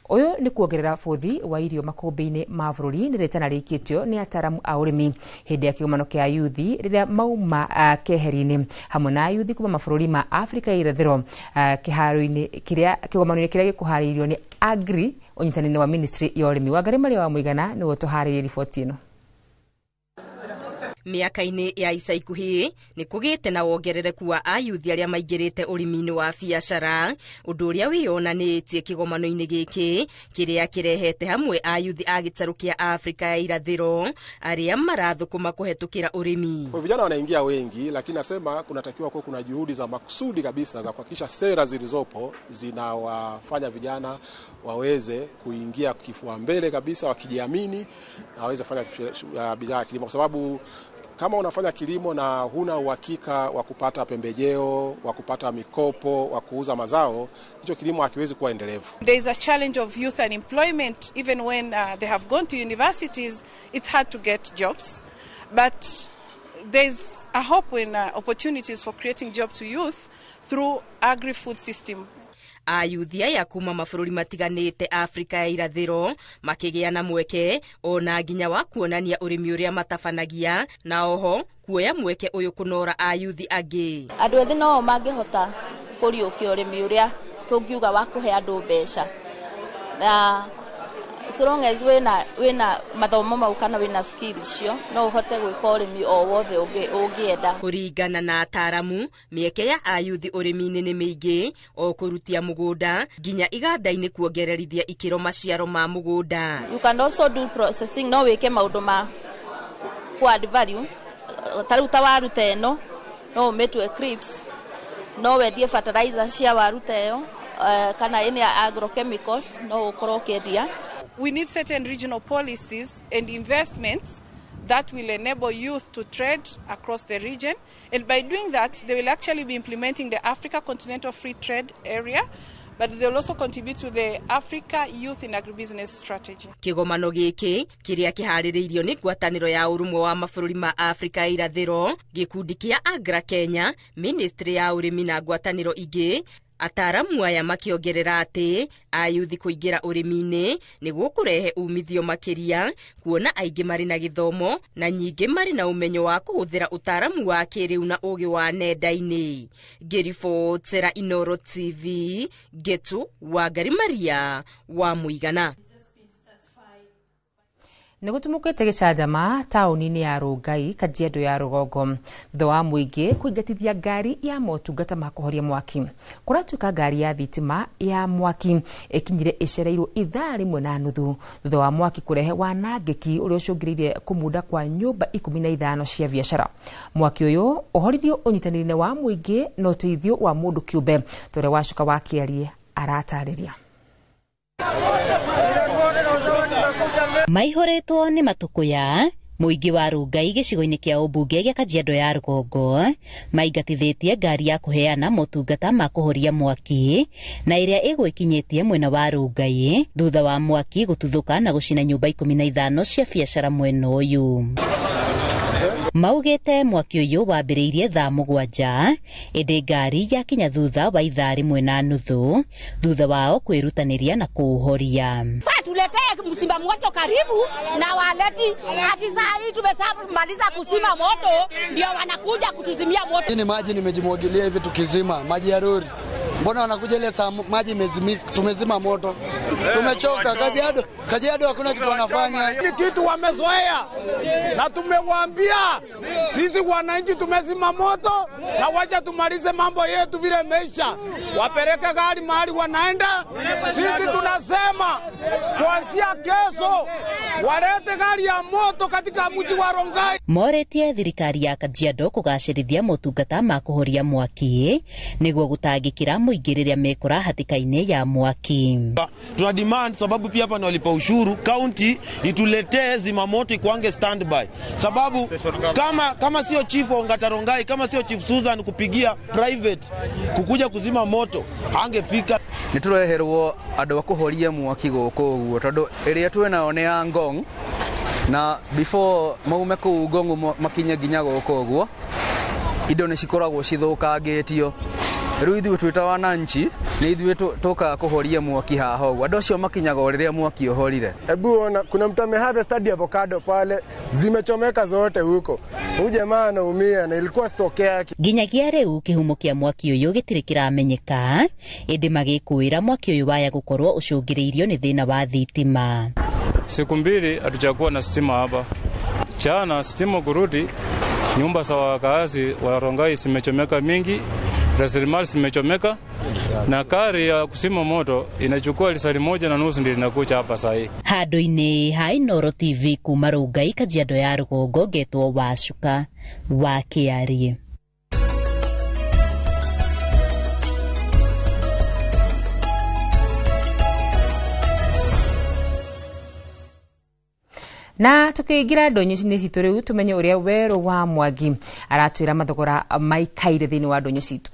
Ũyũ nĩ kuongerera bũthi wa irio makũmbĩ-inĩ ma bũrũri nĩ rĩtana rĩikĩtio nĩ ataaramu a ũrĩmi hĩndĩ ya kĩgomano kĩa yuthi rĩrĩa mauma keheri-inĩ hamwe na yuthi kuma mabũrũri ma Afrika irathĩro kĩharo-inĩ kĩrĩa kĩgomano-inĩ kĩrĩa gĩkũharĩirio nĩ Agri ũnyitanĩri wa Ministry ya ũrĩmi. Wangarĩ Maria wa Mũigana nĩwe ũtũharĩirie riboti ĩno. Mĩaka-inĩ ya ica ikuhĩ nĩ kũgĩte na wongerereku wa ayuthi arĩa maingĩrĩte ũrĩmi-inĩ wa biacara, ũndũ ũrĩa wĩyonanĩtie kĩgomano-inĩ gĩkĩ kĩrĩa kĩrehete hamwe ayuthi a gĩtarũ kĩa Afrika ya irathĩro arĩa marathũkũma kũhetũkĩra ũrĩmi. Vijana wanaingia wengi, lakini nasema kunatakiwa kuwa kuna juhudi za makusudi kabisa za kuhakikisha sera zilizopo zinawafanya vijana waweze kuingia kifua mbele kabisa, wakijiamini na waweze kufanya bidhaa ya kilimo, kwa sababu kama unafanya kilimo na huna uhakika wa kupata pembejeo, wa kupata mikopo, wa kuuza mazao, hicho kilimo hakiwezi kuwa endelevu. There is a challenge of youth unemployment. Even when they have gone to universities, it's hard to get jobs. But there's a hope in opportunities for creating jobs to youth through agri-food system. Ayuthi aya kuma mabũrũri matiganĩte Afrika ya irathĩro makĩgĩa na mweke ona nginya wa kuonania ũrĩmi ũrĩa matabanagia na oho kuoya mweke ũyũ kũnora ayuthi angĩ. Andũ ethĩ no mangĩhota kũriũkia ũrĩmi ũrĩa tũngiuga wa kũhe andũ mbeca, na so long as wĩna mathomo mau kana wĩna skills icio no ũhote gwĩka ũrĩmi o wothe ũngĩenda. Kũringana na ataaramu, mĩeke ya ayuthi ũrĩmi-inĩ nĩ mĩingĩ, o kũrutia mũgũnda nginya iganda-inĩ kuongererithia ikĩro maciaro ma mũgũnda. You can also do processing, no wĩke maũndũ ma ku add value, ta rĩu ta waru ta ĩno no ũmĩtue crisps, no wendie fertilizer cia waru ta ĩyo, kana any agrochemicals no ũkorwo ũkĩendia. We need certain regional policies and investments that will enable youth to trade across the region. And by doing that, they will actually be implementing the Africa Continental Free Trade Area, but they will also contribute to the Africa Youth in Agribusiness Strategy. Kĩgomano gĩkĩ kĩrĩa kĩharĩrĩirio nĩ ngwatanĩro ya ũrũmwe wa mabũrũri ma Afrika ya irathĩro, gĩkundi kĩa Agra Kenya, Ministry ya ũrĩmi na ngwatanĩro ingĩ, Ataramu aya makĩongerera atĩ ayuthi kũingĩra ũrĩmi-inĩ nĩguo kũrehe umithio makĩria, kuona aingĩ marĩ na gĩthomo na nyingĩ marĩ na ũmenyo wa kũhũthĩra ũtaaramu wa kĩrĩu na ũgĩ wa nenda-inĩ. Ngĩribotera Inooro TV, Ngetu Wangari Maria wa Mũigana. Nĩ gũtumũkĩte gĩcanjama taũni-inĩ ya Rongai, Kajiado ya Rũgongo, thutha wa mũingĩ kũingatithia ngari ya motungata ma kũhoria mwaki. Kũratuĩka ngari ya thitima ya mwaki ĩkinyire ĩcereirwo ithaa 1.5 thutha wa mwaki kũrehe wanangĩki ũrĩa ũcũngĩrĩirie kũmunda kwa nyũmba 15 cia biacara. Mwaki ũyũ ũhoririo ũnyitanĩri-inĩ wa mũingĩ na ũteithio wa mũndũ kĩũmbe ta ũrĩa Wacuka wa Kĩarie aratarĩria. Maihũrĩtwo nĩ matũkũya mũingĩ wa Rongai gĩcigo-inĩ kĩa ũmbunge gĩa Kajiado ya Rũgongo maingatithĩtie ngari ya kũheana motungata ma kũhoria mwaki na ĩrĩa ĩgwĩkinyĩtie mwena wa Rongai thutha wa mwaki gũtuthũka na gũcina nyũmba 15 cia biacara mwena ũyũ. Maugĩte mwaki ũyũ wambĩrĩirie thaa 7 ĩndĩ ngari yakinya thutha wa ithaa 1.5 thutha wao kwĩrutanĩria na kũũhoria. Tuletee mzima moto karibu na waleti ati saa hii tumemaliza kuzima moto ndio wanakuja kutuzimia moto. Ni maji nimejimwagilia hivi tukizima maji ya lori. Mbona wanakuja ile saa maji imezimika, tumezima moto. Tumechoka. Kajiado hakuna kitu wanafanya. Ni kitu wamezoea na tumewaambia sisi wananchi tumezima moto na wacha tumalize mambo yetu vile meisha. Wapeleke gari mahali wanaenda. Sisi tunasema kuanzia kesho walete gari ya moto katika mji wa Rongai. Moretie thirikari ya Kajiado kugacĩrithia motungata ma kũhoria mwaki nĩguo gũtangĩkĩra mũingĩ rĩrĩa mekora hatĩka-inĩ ya mwaki. Tuna demand sababu pia hapa ni walipa ushuru, county ituletee zimamoto ikwange standby. Sababu kama sio chief wa Ongata Rongai, kama sio chief Susan kupigia private kukuja kuzima moto, angefika. Nĩtũreherwo andũ a kũhoria mwaki gũkũ ũguo tondũ ĩrĩa twĩnayo nĩ ya Ngong na before maume kũu Ngong makinye nginya gũkũ ũguo indo nĩ cikoragwo cithũkangĩtio. Rĩu ithuĩ twĩ ta wananchi nĩ ithuĩ tũkaga kũhoria mwaki haha ũguo, andũ acio makinyaga o rĩrĩa mwaki ũhorire. Hebu ona kuna mtu ameharvest hadi avocado pale zimechomeka zote huko. Huyu jamaa anaumia na ilikuwa stock yake. Nginyagia rĩu kĩhumo kĩa mwaki ũyũ gĩtirĩ kĩramenyeka ĩndĩ magĩkũĩra mwaki ũyũ waya gũkorwo ũcũngĩrĩirio nĩ thĩna wa thitima. Siku 2 hatujakuwa na stima hapa. Jana stima kurudi, nyumba za wakazi wa Rongai zimechomeka mingi, rasilimali zimechomeka na gari ya kuzima moto inachukua lisali 1.5 ndio inakuja hapa saa hii. Handũ-inĩ ha Inooro TV kuma Rongai Kajiado ya Rũgongo ngetwo Wacuka wa Kĩarie. Na tukiingira ndonyo-inĩ citũ rĩu tumenye ũrĩa Werũ wa Mwangi aratwĩra mathogora maikaire thĩinĩ wa ndonyo citũ.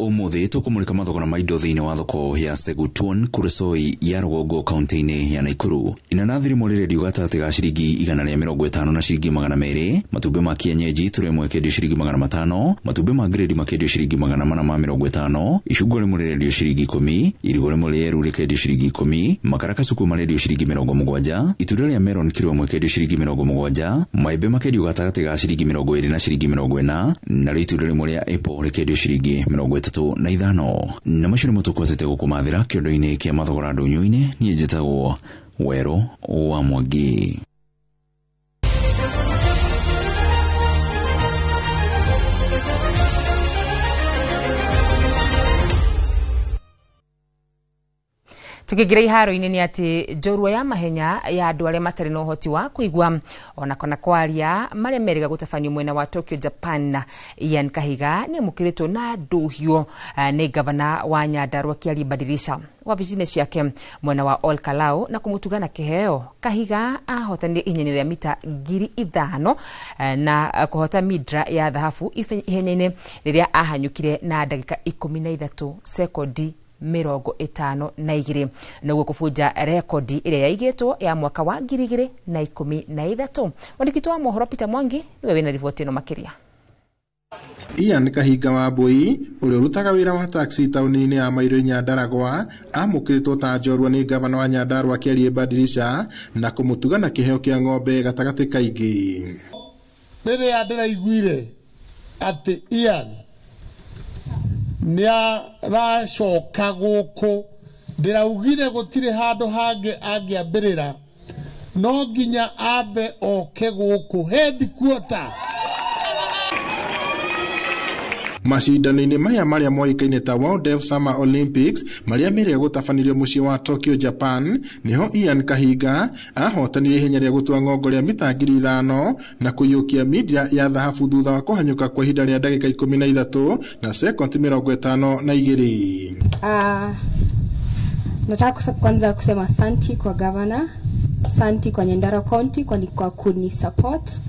Umuthi tukumulika mathogora ma indo thiini wa thoko ya Segutuon Kuresoi ya Rũgongo kaunti-inĩ ya Nakuru. Inanathi rĩmwe rĩrendio gatagatĩ ga ciringi 150 na ciringi 200, matumbĩ ma kienyeji tũrĩ ĩmwe ĩkendio ciringi 500, matumbĩ ma grade makendio ciringi 450, icungwa rĩmwe rĩrendio ciringi 10, irigũ rĩmwe rĩeru rĩkendio ciringi 10, makara kasuku marendio ciringi 70, itunda rĩa melon kiro ĩmwe ĩkendio ciringi 70, maembe makendio gatagatĩ ga ciringi 20 na ciringi 40, narĩo itunda rĩmwe rĩa apple rĩkendio ciringi 35. Na macio nĩmo tũkwatĩte gũkũmathĩra kĩondo-inĩ kĩa mathogora ndũnyũ-inĩ. Niĩ njĩtagwo Werũ wa Mwangi. Tukigira iharo-inĩ nĩ atĩ njorua ya mahenya ya andũ arĩa matarĩ na ũhoti wa kũigua ona kana kwaria marĩa merĩga gũtabanio mwena wa Tokyo, Japan, Ian Kahiga nĩ amũkĩrĩtwo na ndũhiũ nĩ gavana wa Nyandarua Kĩarie Badirisha wabici-inĩ ciake mwena wa Ol Kalou na kũmũtuga na kĩheo. Kahiga ahotanire ihenya-inĩ rĩa mita 5,000 na kũhota midra ya thahabu ihenya-inĩ rĩrĩa ahanyũkire na ndagĩka 13 sekondi 52 noguo kũbunja rekondi ĩrĩa yaigĩtwo ya mwaka wa 2013. Mwandĩki wa mohoro Peter Mwangi niwe wĩna riboti ĩno makĩria. Ian Kahinga wa Mbui ũrĩa ũrutaga wĩra wa taxi taũni-inĩ ya Mairũ Nyandaragwa amũkĩrĩtwo ta njorua nĩ ngavana wa Nyandarua Kĩarie Badilisha na kũmũtuga na kĩheo kĩa ng'ombe gatagatĩ kaingĩ. Rĩrĩa ndĩraiguire atĩ Ian nĩaracoka gũkũ, ndĩraugire gũtirĩ handũ hangĩ angĩambĩrĩra, no nginya ambe oke gũkũ headquarter. Macindano-inĩ maya marĩa moĩkaine ta World Deaf Summer Olympics marĩa merĩga gũtabanĩrio mũciĩ wa Tokyo, Japan, nĩho Ian Kahinga ahotanire ihenya rĩa gũtua ng'ongo rĩa mita 5,000 na kũiyũkia mindia ya thahabu thutha wa kũhanyũka kwa ihinda rĩa ndagĩka 13 na sekondi 52. Nataka kwanza kusema asanti kwa governor, asanti kwa Nyandarua County kwa kuni support.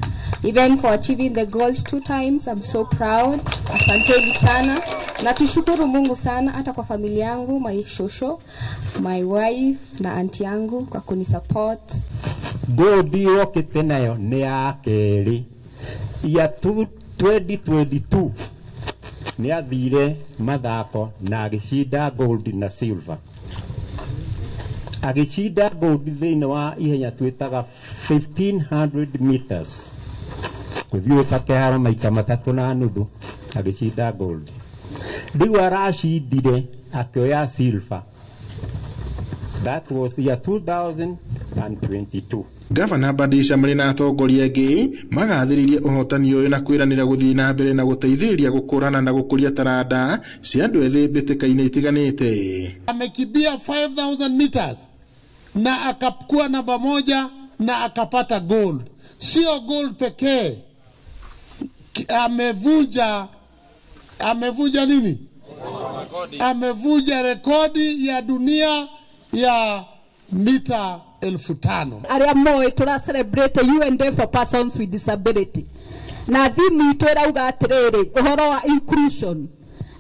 Even for achieving the gold 2 times, I'm so proud. Asanteni sana. Na tushukuru Mungu sana, hata kwa familia yangu, my shosho, my wife na auntie yangu kwa kuni support. Gold yokete nayo ni ya keri ya 2022 ni athire mathako na agicinda gold na silver. Agicinda gold thĩinĩ wa ihenya twĩtaga 1500 meters gũthiũrũrũka kĩharo maita 3.5 agĩcinda gold. Rĩu aracindire akĩoya silver. That was year 2022. Gavana Badilisha marĩ na atongoria angĩ magathĩrĩirie ũhotani ũyũ na kwĩranĩra gũthiĩ na mbere na gũteithĩrĩria gũkũrana na gũkũria taranda cia andũ ethĩ mbĩtĩka-inĩ itiganĩte. Amekimbia 5000 meters na akakuwa namba 1 na akapata gold. Sio gold pekee, amevunja nini? Amevunja rekodi ya dunia ya mita 5,000. Aria moe tura celebrate UN Day for Persons with Disability. Na thimu itu irauga atiriri uhoro wa inclusion.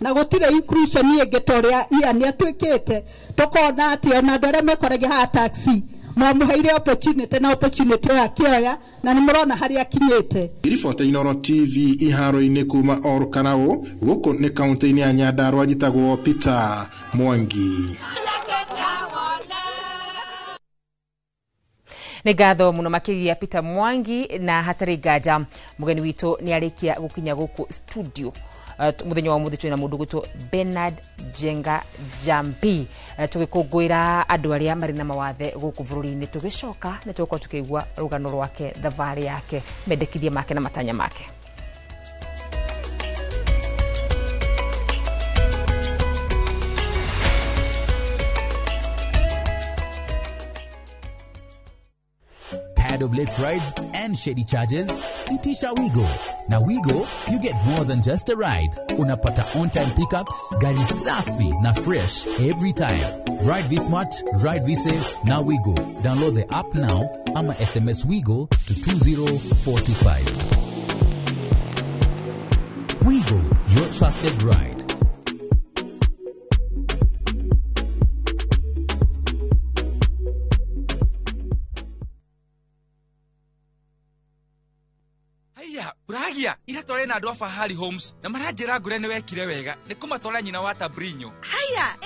Na gutire inclusion ĩngĩ ta ũrĩa Ian atuĩkĩte, tukona atĩ ona andũ arĩa mekoragia haha taxi mwamuheire opportunity na opportunity ĩyo akĩoya na nĩ mũrona harĩa akinyĩte. Ribota Inooro TV iharo-inĩ kuma Ol Kalou gũkũ nĩ kaunti-inĩ ya Nyandarua, njĩtagwo Peter Mwangi. Nĩ ngatho mũno makĩria Peter Mwangi, na hatarĩ nganja mũgeni witũ nĩ arĩkia gũkinya gũkũ studio. Mũthenya wa ũmũthĩ twĩna mũndũ gwĩtwo Bernard Jenga Jambi, tũgĩkũngũĩra andũ arĩa marĩ na mawathe gũkũ bũrũri-inĩ. Tũgĩcoka nĩ tũgũkorwo tũkĩigua rũgano rwake, thabarĩ yake, mendekithia make na matanya make. Tired of late rides and shady charges? Itisha Wigo. Na Wigo, you get more than just a ride. Unapata on-time pickups, gari safi na fresh every time. Ride V Smart, ride V Safe, na Wigo. Download the app now ama SMS Wigo to 20425. Wigo, your trusted ride. Uragia ira tware na andu a Fahari Homes na maranjira ngure ni wekire wega ni kumatwara nyina wa Tabrinyo. Haya,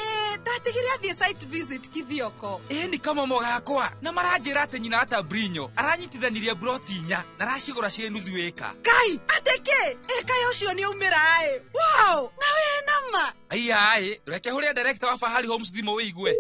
ndatigire athie site visit Kithioko. Ni kama mogakwa na maranjira ati nyina wa Tabrinyo aranyitithanirie broti inya na aracigura ciĩ nuthu ĩka. Kai, ateke eka ucio ni umira ai. Wow, na we nama. Aya ai, reke huria director wa Fahari Homes thimo wigue.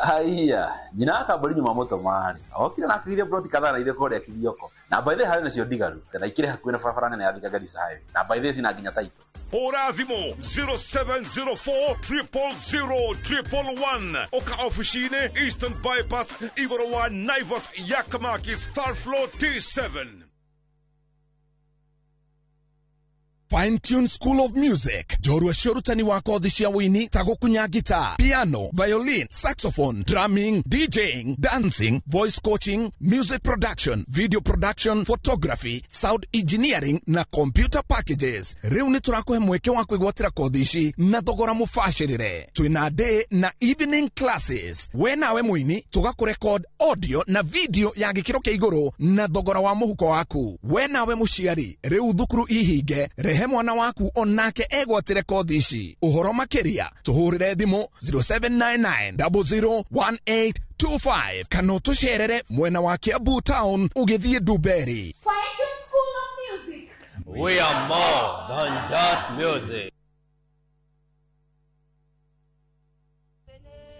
Haya, nyina wa Tabrinyo mamoto mari. Okire na atigire broti kadhaa na ithe kũrĩa Kithioko. Na by the harĩ nacio ndigaru, na ikire hakuhĩ na barabara nene ya Thika Garissa Highway. Na by the cina nginya title. Hũra thimũ 0704 000 111. Oka ofici-inĩ Eastern Bypass igũrũ wa Naivas Yakamakis third floor T7. Fine Tune School of Music, njorua cia ũrutani wa kothi cia wĩini ta gũkunya guitar, piano, violin, saxophone, drumming, DJing, dancing, voice coaching, music production, video production, photography, sound engineering na computer packages. Rĩu nĩ tũrakũhe mweke wa kwĩgwatĩra kothi ici na thogora mũbacĩrĩre. Twĩna day na evening classes. We nawe mũini tũgakũrekod audio na video ya gĩkĩro kĩa igũrũ na thogora wa mũhuko waku. We nawe mũciari, rĩu thukuru ihinge, rehe mwana waku onake egwatĩre kothi ici. Ũhoro makĩria tũhũrĩre thimũ 0799 001825 kana ũtũcerere mwena wa Kiambu town ũgĩthiĩ Ndumberi. We are more than just music.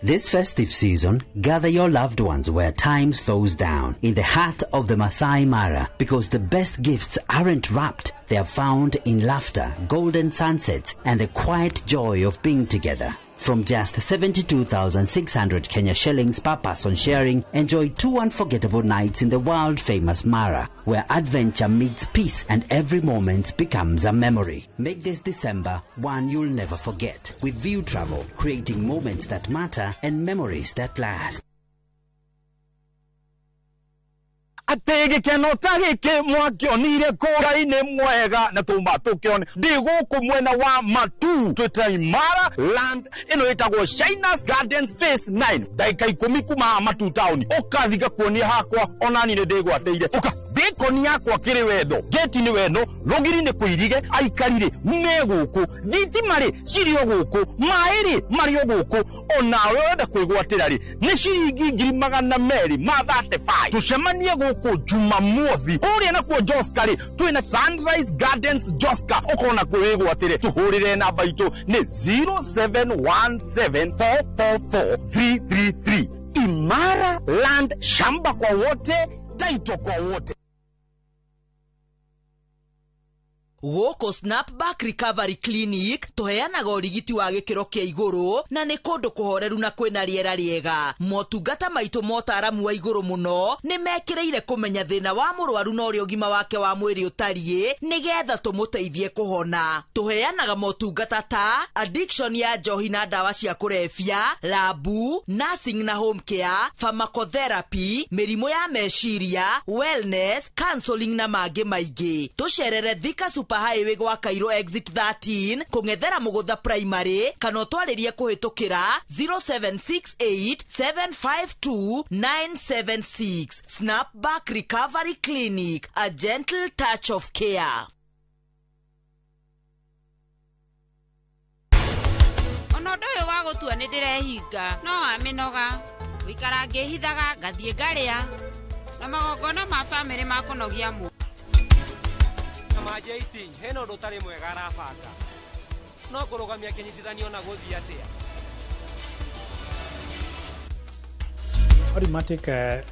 This festive season, gather your loved ones where time slows down, in the heart of the Masai Mara, because the best gifts aren't wrapped. They are found in laughter, golden sunsets, and the quiet joy of being together. From just 72,600 Kenya shillings per person sharing, enjoy 2 unforgettable nights in the world-famous Mara, where adventure meets peace and every moment becomes a memory. Make this December one you'll never forget. With View Travel, creating moments that matter and memories that last. Atĩ gĩkeno ta gĩkĩ mwakĩonire kũra-inĩ mwega na tũma tũkĩone ndĩ gũkũ mwena wa Matu twĩta Imara Land ĩno ĩtagwo Shinas Garden Phase 9 ndagĩka 10 kuma haha Matu town ũkathi ngakuonia hakwa onani nĩ ndĩgwatĩire ũka bĩkoni yakwa kĩrĩ wendo geti nĩ wendo rũgiri nĩ kũirige aikari rĩ me gũkũ thitima rĩ cirĩ o gũkũ maĩ rĩ marĩ o gũkũ onawe ũrenda kwĩgwatĩra rĩ nĩ ciringi 235,000 tũcemanie gũkũ Jumamothi kũrĩa nakuo Joska rĩ twĩna Sunrise Gardens Joska ũkona kwĩgwatĩre tũhũrĩre namba itũ nĩ 0717444333. Imara Land, shamba kwa wote, title kwa wote. Gũkũ Snapback Recovery Clinic tũheanaga ũrigiti wa gĩkĩro kĩa igũrũ na nĩ kũndũ kũhoreru na kwĩna rĩera rĩega. Motungata maitũ motaramu wa igũrũ mũno nĩ mekĩrĩire kũmenya thĩna wa mũrwaru na ũrĩa ũgima wake wa mwĩrĩ ũtariĩ nĩgetha tũmũteithie kũhona. Tũheanaga motungata ta addiction ya njohi na ndawa cia kũrebia, labu, nursing na home care, pharmacotherapy, mĩrimũ ya meciria, wellness, counseling na mangĩ maingĩ. Tũcerere Thika Super Highway gwa Cairo exit 13 kũng'ethera Mũgũtha Primary kana ũtwarĩrie kũhĩtũkĩra 0768752976. Snapback Recovery Clinic, a gentle touch of care. Ona ũndũ ũyũ wa gũtua nĩ ndĩrehinga no wa mĩnoga gũikara ngĩhithaga ngathiĩ ngarĩa na magongona ma bamĩrĩ makũnogia mũ ma JC hena ũndũ ũtarĩ mwega arabanga no kũrũgamia kĩnyitithanio na gũthiĩ atĩa. Rheumatic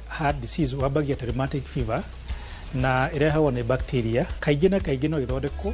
heart disease wambagia ta rheumatic fever na ĩrehagwo nĩ bacteria kaingĩ na kaingĩ no ĩthondekwo.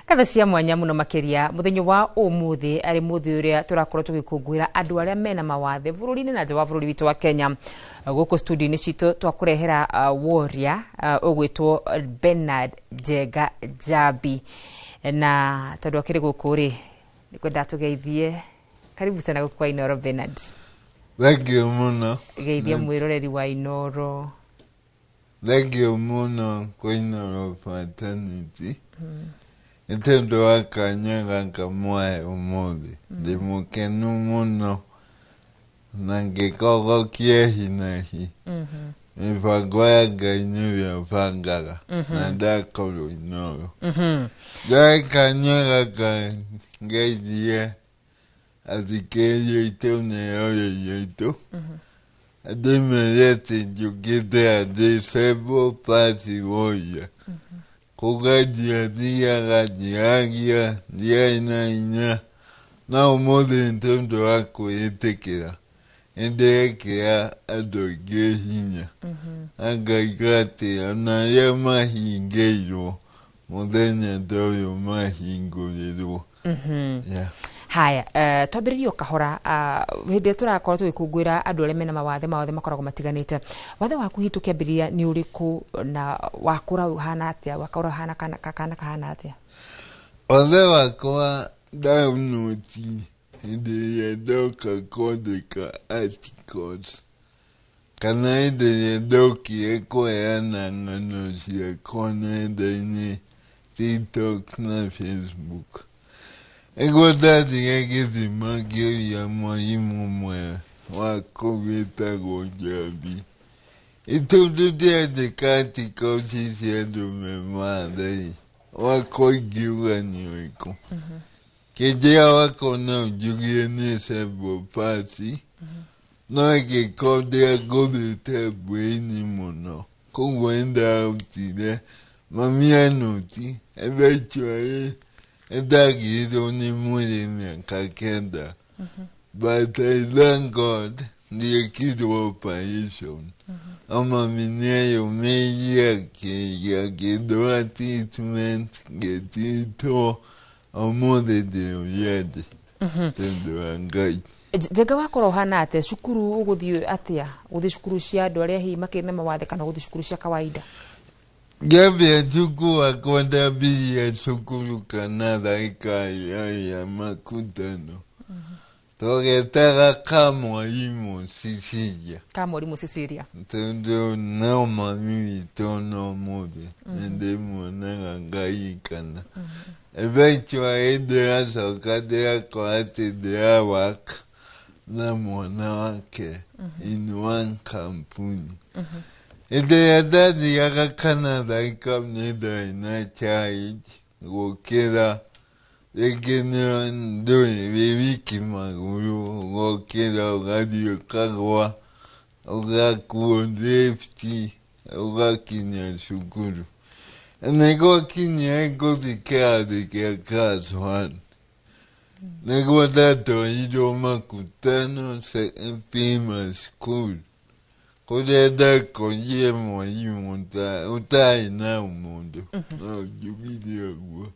Katha cia mwanya muno makiria muthenya wa umuthi ari muthi uria turakorwo tugikungwira andu aria mena mawathe bururi-ini na nja wa bururi witu wa Kenya. Guku studio-ini citu twakurehera warrior ugwitwo Bernard Njenga Njambi, na tondu akiri guku ri nikwenda tugeithie. Karibu sana guku kwa Inoro, Bernard. Thank you muno. Geithie mwiroreri wa Inoro. Thank you muno kwa Inoro fraternity. Nĩ wa kanya gaka mwae ũmũthĩ ndĩ mũkenu mũno na ngĩkorwo kĩehi na hi mĩbango ya Ngai nĩwe ũbangaga na ndakorwo Inoro. Ndoe kanya gaka ngeithie athikĩrĩria aitũ na eroreri aitũ Ndĩmere atĩ njũkĩte a disabled party warrior. Kuga ndiathiaga, ndiagia, ndiarĩ na hinya, no ũmũthĩ nĩ tondũ wa kwĩĩtĩkĩra nĩndĩrekĩra andũ aingĩ hinya, na ngaiga atĩ ona arĩa mahingĩirwo mũthenya ta ũyũ mahingũrĩrwo. Yeah. Haya, twambĩrĩrie o kahora, hĩndĩ ĩrĩa tũrakorwo tũgĩkũngũĩra andũ arĩa mena mawathe mawathe makoragwo matiganĩte. Wathe waku hihi tũkĩambĩrĩria nĩ ũrĩkũ, na wakũra ũhana atĩa, wakũra ũhana kana kana kahana atĩa? Wathe wakwa ndaunoti hĩndĩ ĩrĩa ndoka kwandĩka articles, kana hĩndĩ ĩrĩa ndokire kũheana ng'ano ciakwa nenda-inĩ, TikTok na Facebook. Nĩguo ndathire gĩthima ngĩũria mwarimũ ũmwe wa kũu wĩtagwo Njambi, ĩtondũ ndĩrandĩka articles cia andũ me mawathe-rĩ, wakwa ingiuga nĩ ũrĩkũ? Kĩnjĩra wakwa no njugie nĩ cerebral palsy, no ĩngĩkorwo ndĩangũthĩte brain mũno, koguo nĩndarutire mami anũti eventually nĩndagiriirwo nĩ mwĩrĩ mĩaka 9, but I thank God ndiekirwo operation. No mami nĩeyũmĩirie akĩndwara treatment, ngĩtreatwo, ũmũthĩ ndĩ ũrĩa ndĩ tondũ wa Ngai. Njenga, wakorwo ũhana atĩa cukuru? Ũgũthiĩ atĩa, gũthiĩ cukuru cia andũ arĩa hihi makĩrĩ na mawathe kana gũthiĩ cukuru cia kawaida? Ngĩambia cukuru wakwa, ndambirie cukuru kana thirikari ya makutano, twagetaga ka mwarimũ Cecilia. Ka mwarimũ Cecilia. Tondũ no mami witũ no mũthĩ nĩndĩmuonaga ngaririkana. Eventually ndĩracoka ndĩrakora atĩ ndĩra-work na mwana wake in one kampuni. Hĩndĩ ĩrĩa ndathiaga kana kau nĩ ndarĩ na challenge gũkĩra, rĩngĩ nĩ ndũrĩ wĩ wiki magũrũ, ũgokĩra ũgathiĩ ũkagwa, ũgakuo lift ũgakinya cukuru. Nĩguo kinya ngũthiĩ kĩrathi kĩa class one, nĩguo ndatwarirwo Makutano Primary School, kũrĩa ndakorire mwarimũ ũtarĩ na ũmũndũ, no njugire ũguo.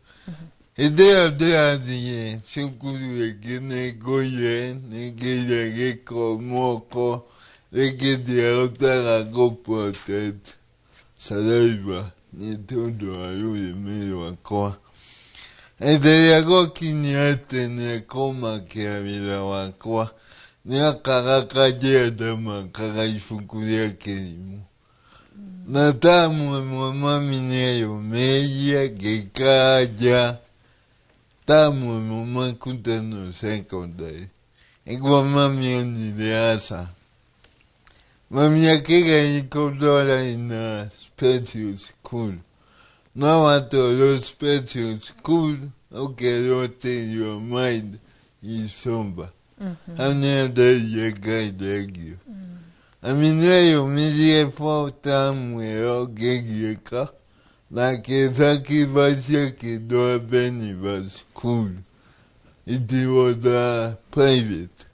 Hĩndĩ ĩyo ndĩrathiĩ cukuru ĩngĩ nĩngũire, nĩngĩire gĩko moko, rĩngĩ ndiahotaga gũ protect saliva nĩ tondũ wa rũrĩmĩ rwakwa. Hĩndĩ ĩrĩa gwakinyire atĩ nĩekũmakia wĩra wakwa, nĩakaga akanjĩra ndamakaga ibuku rĩa kĩrimũ. Na tamu ĩmwe mami nĩeyũmĩirie ngĩikara nja tamu ĩmwe Makutano Secondary. Nĩguo mami onire aca. Mami akĩgeria kũndwara in a special school. No watwarwo special school ũkerwo atĩ your mind is sober. Hau nĩho nderire Ngai thengiũ. Mami nĩeyũmĩirie for tamu ĩyo ngĩgiĩka na akĩsacrifice akĩndwara Beniva School. It was private.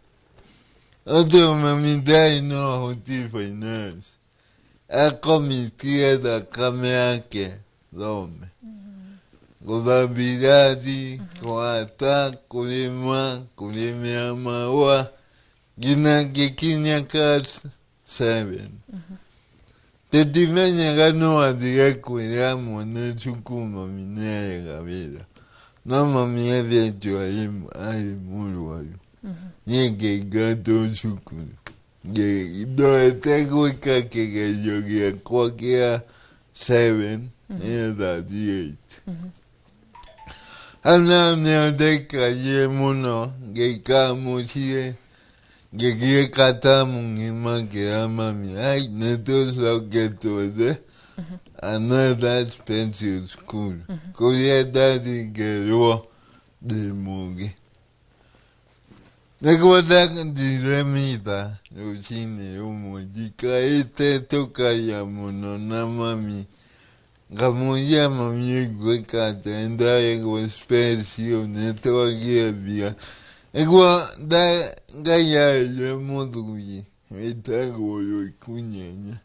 Ũndũ mami ndarĩ na ũhoti finance, akomitire thakame yake thome. Gũthambia irathi, kũhata, kũrĩma, kũrĩmĩra mahũa, nginya ngĩkinya class 7. Tũtimenyaga no athire kwĩra mwene cukuru mami nĩarega wĩra. No mami eventually arĩ mũrwaru. Niĩ ngĩingatwo cukuru. Ndorete gwĩka kĩgerio gĩakwa kĩa 7 nĩgetha thiĩ 8. Hau naho nĩho ndaikarire mũno, ngĩikara mũciĩ, ngĩgiĩka tamu ng'ima ngĩra mami, ai nĩtũcoke twethe another special school kũrĩa ndathiĩ ngerwo ndĩ mũũgĩ. Nĩguo ndathire mitha rũcinĩ rũmwe njikarĩte tũkaria mũno na mami, ngamũria mami ngwĩka atĩa, nĩndarĩhwo special nĩtwagĩa mbia. Nĩguo Ngai arĩire mũthuri wĩtagwo Rũikunyenya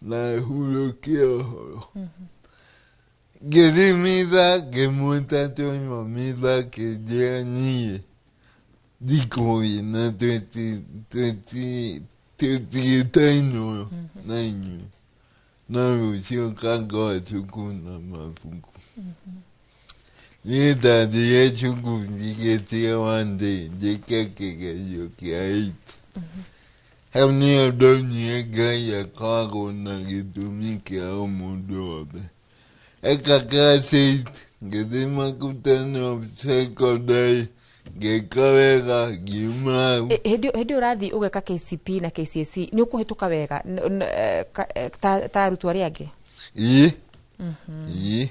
na hurũke ũhoro. Ngĩthiĩ mitha ngĩmwĩta twauma mitha akĩnjĩra niĩ ndikũĩ na tũtigĩte Inooro na inyuĩ no rũciũ ngakora cukuru na mabuku. Niĩ ndathire cukuru njigĩtie one day njĩke kĩgerio kĩa eight. Hau nĩho ndonire Ngai akoragwo na gĩtũmi kĩa o mũndũ wothe. Eka class eight ngĩthiĩ Makutano Secondary ngĩka wega ngiuma hau. Hĩndĩ ĩyo ũrathiĩ ũgeka KCP na KCSE nĩ ũkũhĩtũka wega ta arutwo arĩa angĩ? Ĩĩ. Ĩĩ.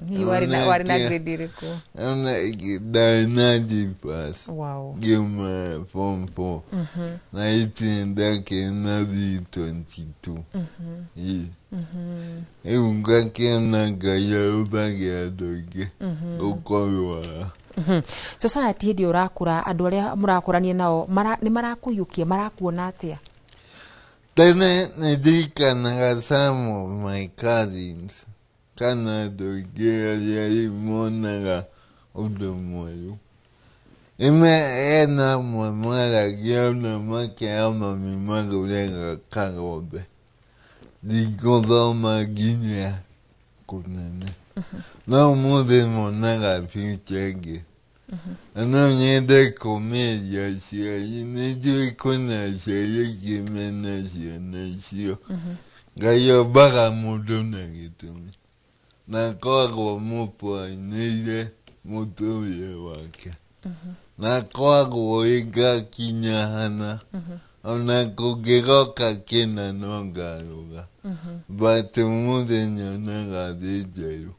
Hihi warĩ na grade ĩrĩkũ? Ona ndarĩ na D plus. Wow. Ngiuma form 4. Na 18 ndakĩrĩ na B22. Ĩĩ. Rĩu ngakĩona Ngai ahũthagĩra andũ aingĩ gũkũrwara. Society hĩndĩ ĩyo ũrakũra, andũ arĩa mũrakũrania nao nĩ marakũiyũkia, marakuona atĩa? Tene nĩ ndirikanaga some of my cousins kana andũ aingĩ arĩa rĩu monaga ũndũ mwerũ. Ime ena amwe maragia ona makera mami magũre kagombe. Ndikũthoma nginya kũnene. No ũmũthĩ monaga future ĩngĩ. Na no nyende kũmĩria aciari, nĩ njũĩ kwĩna aciari aingĩ mena ciana icio. Ngai ombaga mũndũ na gĩtũmi na akoragwo amũplanĩire mũtũrĩre wake. Na akoragwo ĩ ngakinya hana ona kũngĩgoka kĩna no ngarũga. But ũmũthĩ nyonaga thĩ njerũ.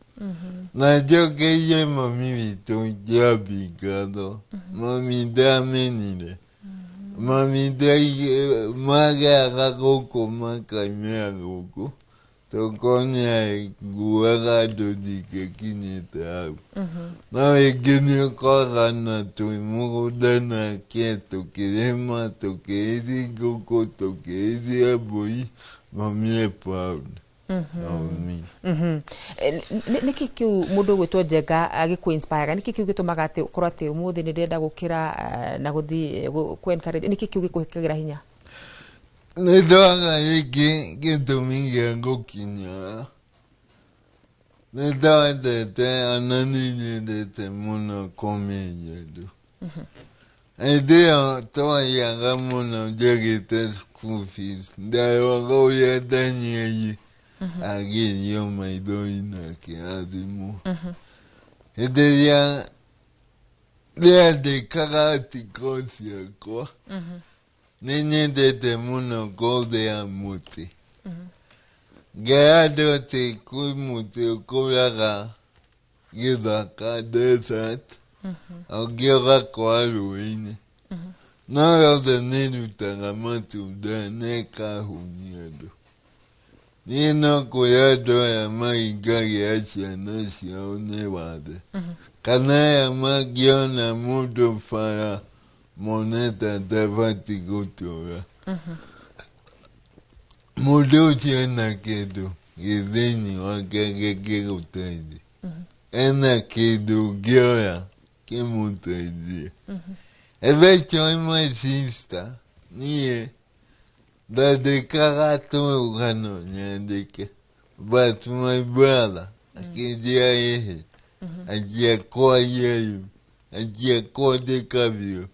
Na njokerie mami witũ Njambi ngatho. Mami ndamenire. Mami magĩaga gũkũ makaimĩra gũkũ. Tokorwo nĩaiguaga andũ ndingĩkinyĩte hau. No rĩngĩ nĩũkoraga na twĩ mũgũnda nake tũkĩrĩma, tũkĩrĩithia ngũkũ, tũkĩrĩithia mbũri, mami e proud of me. Nĩkĩ kĩu mũndũ ũgwĩtwo Njenga gĩkũ inspire? Nĩkĩ kĩu gĩtũmaga atĩ ũkorwo atĩ ũmũthĩ nĩ ndĩrenda gũkĩra na gũthiĩ kũ encourage? Nĩkĩ kĩu gĩkũhĩkagĩra hinya? Nĩ ndonaga rĩngĩ gĩtũmi gĩa gũkinyara. Nĩ ndendete ona nĩ nyendete mũno kũmĩria andũ. Hĩndĩ ĩyo twarĩaga mũno njagĩte school fees, ndaroraga ũrĩa Danieli agĩrio maithori na akĩrathimwo. Hĩndĩ ĩrĩa ndĩandĩkaga articles ciakwa, nĩ nyendete mũno kũthĩa mũtĩ. Ngera andũ atĩ kwĩ mũtĩ ũkũraga gĩthaka desert, ũngĩ ũgakũra rũĩ-inĩ. No yothe nĩ ĩrutaga matunda na ĩkahũnia andũ. Niĩ no kwĩra andũ aya maringagia ciana ciao nĩ wathe. Kana aya mangĩona mũndũ bara mone ta atabatiĩ gũtũra. Mũndũ ũcio ena kĩndũ gĩ thĩinĩ wake gĩngĩgũteithia. Ena kĩndũ ũngĩoya kĩmũteithie. Eventually my sister niĩ ndandĩkaga tũrũgano nyandĩke but my brother akĩnjĩra ĩhĩ anjia kwaria rĩu anjia kwandĩka biũ.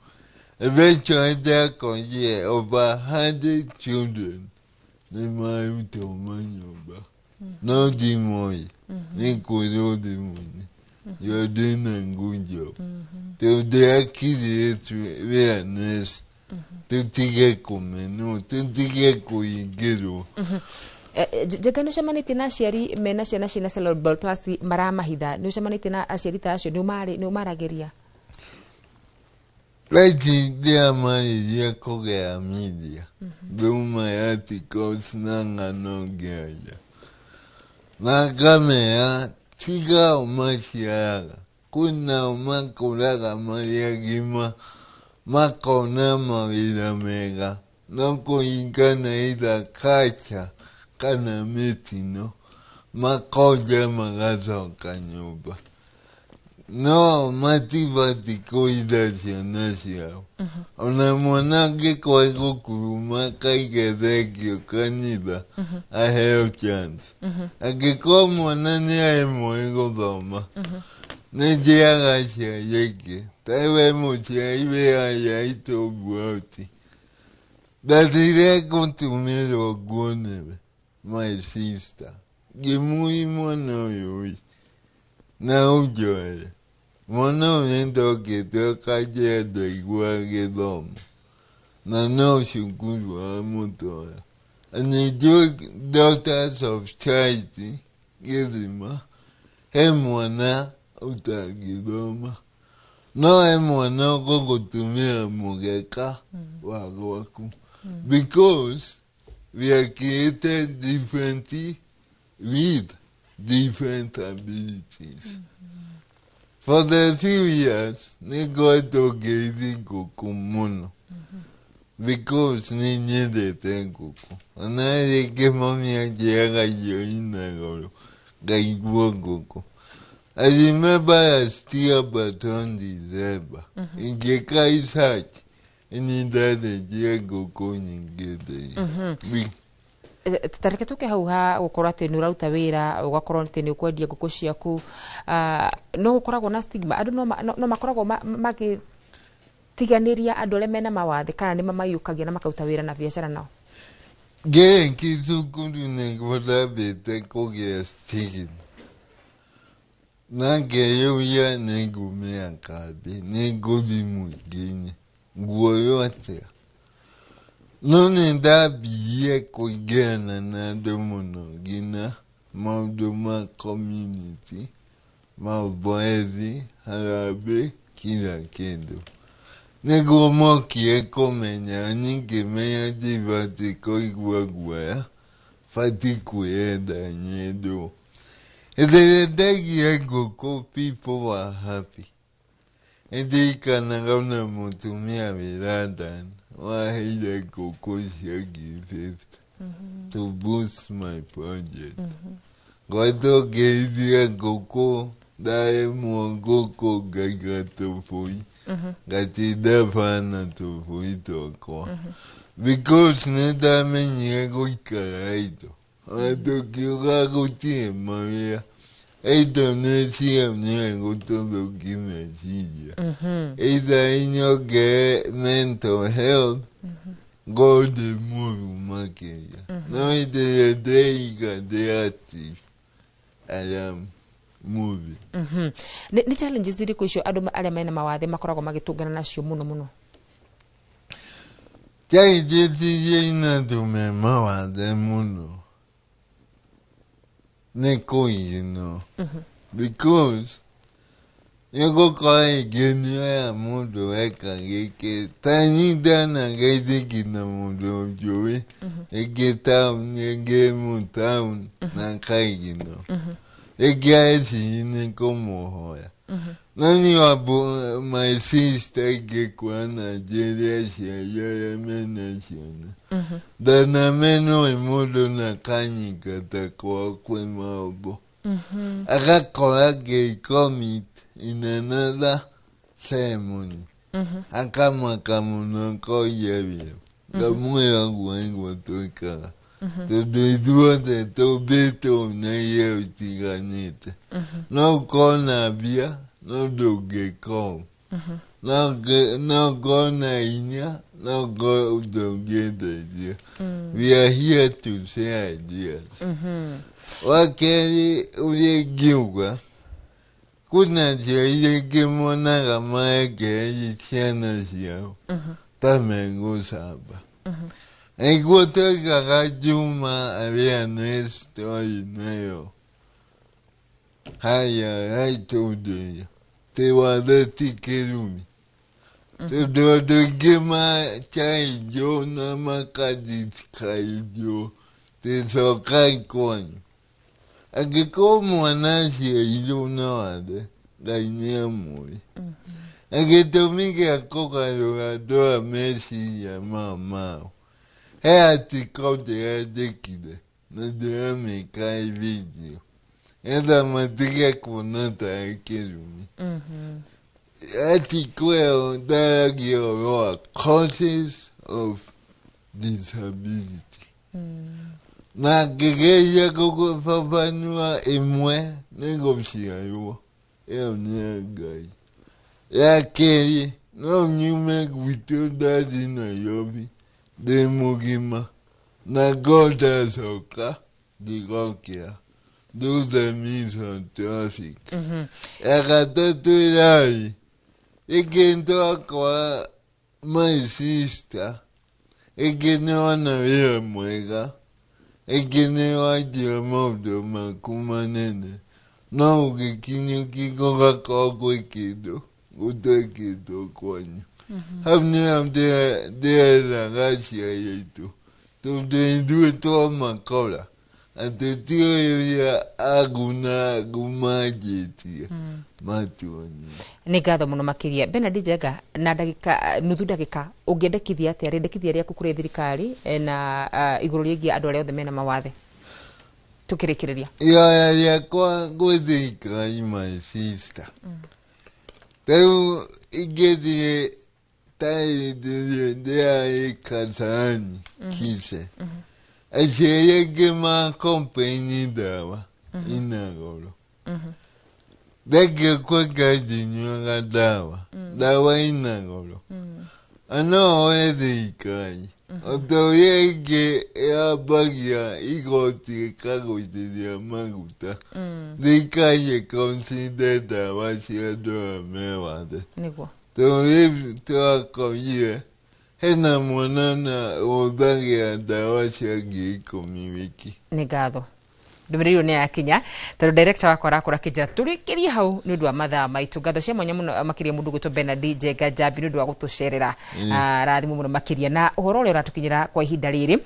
Eventually ndakorire over 100 children nĩ marutwo manyũmba no ndimoĩ nĩ kwĩrwo thimũ-inĩ you're doing a good job. Tondũ ndĩrakirĩte wĩra tũtige kũmenwo tũtige kũingĩrwo. Njenga nĩ ũcemanĩtie na aciari mena ciana ciĩna cerebral palsy maramahitha? Nĩ ũcemanĩtie na aciari ta acio? Nĩ ũmaragĩria? Thaa ndiamarĩria kũgĩa media through my articles na ng'ano ngĩaria na ngamera tiga o maciaraga kwĩnao makũraga marĩ agima makona mawĩra mega no kũringana either culture kana mĩtino makonja magacoka nyũmba no matibatiĩ kũhitha ciana ciao ona mwana angĩkorwo egũkuruma akaige thengio kanitha aheo chance angĩkorwo mwana nĩ aremwo nĩ gũthoma nĩ njĩraga aciari aingĩ ta we mũciari wĩ harĩa itũmbuoti ndathire gũtumĩrwo nguo nĩwe my sister ngĩmũi mwana ũyũ ĩ na ũnjoere mwana ũyũ nĩndokĩte akanjĩra ndaiguaga gĩthomo na no cukuru aramũtwara. Na nĩnjũĩ Daughters of Charity gĩthima he mwana ũtangĩthoma no he mwana ũgũgũtumĩra mũgeka wa gwaku because we are created differently with different abilities. For the few years, nĩngoretwo ngĩrĩithia ngũkũ mũno because nĩ nyendete ngũkũ. Ona rĩngĩ mami anjĩraga irio ina goro ngaigua ngũkũ. I remember last year but on December, ngĩka research nĩ ndathĩnjire ngũkũ nyingĩ thĩinĩ. Ta reke tũke hau ha gũkorwo atĩ nĩ ũraruta wĩra ũgakorwo atĩ nĩ ũkwendia ngũkũ ciaku no gũkoragwo na stigma andũ no makoragwo magĩtiganĩria andũ arĩa mena mawathe kana nĩ mamaiyũkagia na makaruta wĩra na biacara nao. Ngĩrĩkia cukuru nĩguo ndambĩte kũgĩa stigma na ngeyũria nĩ ngumĩra kambĩ nĩ ngũthiĩ mũingĩ-inĩ nguoywo atĩa no nĩ ndambirie kũingĩrana na andũ mũno nginya maũndũ ma community maũboethi harambee kila kĩndũ nĩguo mokire kũmenya niĩ ngĩmenya ndibatiĩ kũigua guoya batiĩ kwĩyenda nyendwo. Hĩndĩ ĩrĩa ndaigire ngũkũ people were happy. Nĩndirikanaga ona mũtumia wĩ London waheire ngũkũ cia 50,000 to boost my project. Ngoretwo ngĩrĩithia ngũkũ ndaremwo ngũkũ ngaiga tũbũri ngatinda bara na tũbũri twakwa because nĩndamenyire gũikara indo ona tũkiuga gũtirĩ mawĩra indo nĩciamire gũtũthũkia meciria either inyongere mental health ngorwo ndĩ mũru makĩria no hĩndĩ ĩrĩa ndĩreiga ndĩ active I am moving. Nĩ challenges irĩkũ icio andũ arĩa mena mawathe makoragwo magĩtũngana nacio mũno mũno? Challenges iria ina andũ me mawathe mũno nĩ kũiginwo because nĩũgũkora rĩngĩ nĩoya mũndũ eka gĩkĩ ta niĩ ndanageithia nginya mũndũ njũĩ rĩngĩ taũni rĩngĩ mũ taũni na akaiginwo rĩngĩ areciria nĩ kũmũhoya no niĩ wambo my sister ingĩkora na njĩre aciari arĩa mena ciana ndanamenwo nĩ mũndũ na akanyingata kwao kwĩ maũndũ agakora ngĩcommit in another ceremony akamaka mũno akoria wĩra ngamwĩra ũguo nĩguo twĩkaga tondũ ithuothe tũmbĩtwo na iheo itiganĩte no ũkorwo na mbia no ndũngĩka ũũ no ũkorwo na hinya no ũkorwo ndũngĩndeithia. We are here to share ideas. Wa kerĩ ũrĩa ingiuga kwĩna aciari aingĩ monaga marekereirie ciana ciao ta megũcamba. Nĩguo twekaga Juma awareness twarĩ nayo harĩa haitũndĩria atĩ wathe ti kĩrumi. Tondũ andũ aingĩ machainjwo na makadiscouragwo tĩcokai kwanyu. Angĩkorwo mwana aciarirwo na wathe, Ngai nĩ amũĩ. Na gĩtũmi gĩa kũgarũra andũ aya meciria maya mao, he article ndĩrandĩkire na ndĩramĩka ĩ video nĩgetha matige kuona tarĩ kĩrumi. Article ĩyo ndaragia ũhoro wa causes of disability. Na ngĩgeria gũbabanua ĩmwe nĩ gũciarwo, ĩyo nĩ ya Ngai. Ya kerĩ, no nyume gwitũ ndathiĩ Nairobi ndĩ mũgima na ngorwo ndacoka ndigokĩra. Those means on traffic. Ya gatatũ ĩrarĩ, rĩngĩ nĩtwakora my sister, rĩngĩ nĩwona wĩra mwega, rĩngĩ nĩwanjia maũndũ maku manene, no ũgĩkinyũkia gũgakorwo gwĩ kĩndũ gũtekĩtwo kwanyu. Hau nĩho ndĩrethaga aciari aitũ, tondũ ithuĩ twamakora atĩ ti ũrĩa agu na agu manjĩtie matuonie. Nĩ ngatho mũno makĩria, Bernard Njenga. Na ndagĩka nuthu ndagĩka, ũngĩendekithia atĩa, rĩendekithia rĩaku kũrĩ thirikari na igũrũ rĩgiĩ andũ arĩa othe mena mawathe tũkĩrĩkĩrĩria? Ihoya rĩakwa gwĩ thirikari, my sister, rĩu ingĩthiĩ ta hĩndĩ ĩrĩa ndĩrarĩ Kasarani Kise, aciari aingĩ ma complain ndawa ina goro. Thengia kwa Ngai ndinyuaga ndawa, ndawa ina goro. Na no hoe thirikari o ta ũrĩa ĩngĩ yambagia igoti ĩkagũithĩria maguta, thirikari ĩconsider ndawa cia andũ aya me wathe. Tondũ rĩu tũrakorire hena mwana na ũhũthagĩra ndawa cia 10,000 wiki. Nĩ ngatho, ndũmĩrĩri ĩyo nĩ yakinya, tondũ director wakwa arakora kĩnjĩra tũrĩkĩrie hau nĩ ũndũ wa mathaa maitũ. Ngatho cia mwanya mũno makĩria mũndũ gwĩtwo Bernard Njenga Njambi nĩ ũndũ wa gũtũcerera. Rathimo mũno makĩria. Na ũhoro ũrĩa ũratũkinyĩra kwa ihinda rĩrĩ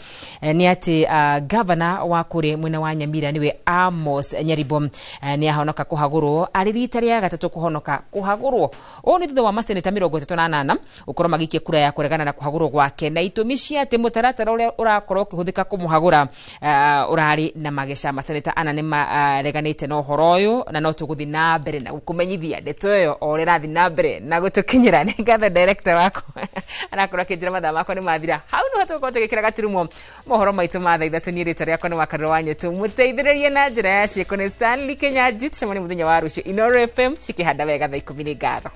nĩ atĩ gavana wa kũrĩ mwena wa Nyamira, nĩwe Amos Nyaribo, nĩ ahonoka kũhagũrwo arĩ rita rĩa gatatũ kũhonoka kũhagũrwo. Ũũ nĩ thutha wa maseneta 38 gũkorwo magĩikia kura ya kũregana na kũhagũrwo gwake na itũmi cia atĩ mũtaratara ũrĩa ũrakorwo ũkĩhũthĩka kũmũhagũra ũrarĩ na mageca. Maseneta ana nĩ mareganĩte na ũhoro ũyũ, na no tũgũthiĩ na mbere na gũkũmenyithia ndeto ĩyo o ũrĩa ĩrathiĩ na mbere na gũtũkinyĩra. Nĩ ngatho, director wakwa arakorwo akĩnjĩra mathaa makwa nĩ mathira. Hau nĩho tũgũkorwo tũgĩkĩra gaturumo mohoro maitũ ma thaa 3. Niĩ rĩtwa rĩakwa nĩ Wakarũra wa Nyetu, mũteithĩrĩrie na njĩra ya ciĩko nĩ Stanley Kenyanji. Tũcemanie mũthenya wa rũciũ, Inoro FM cikĩhanda wega thaa 10. Nĩ ngatho.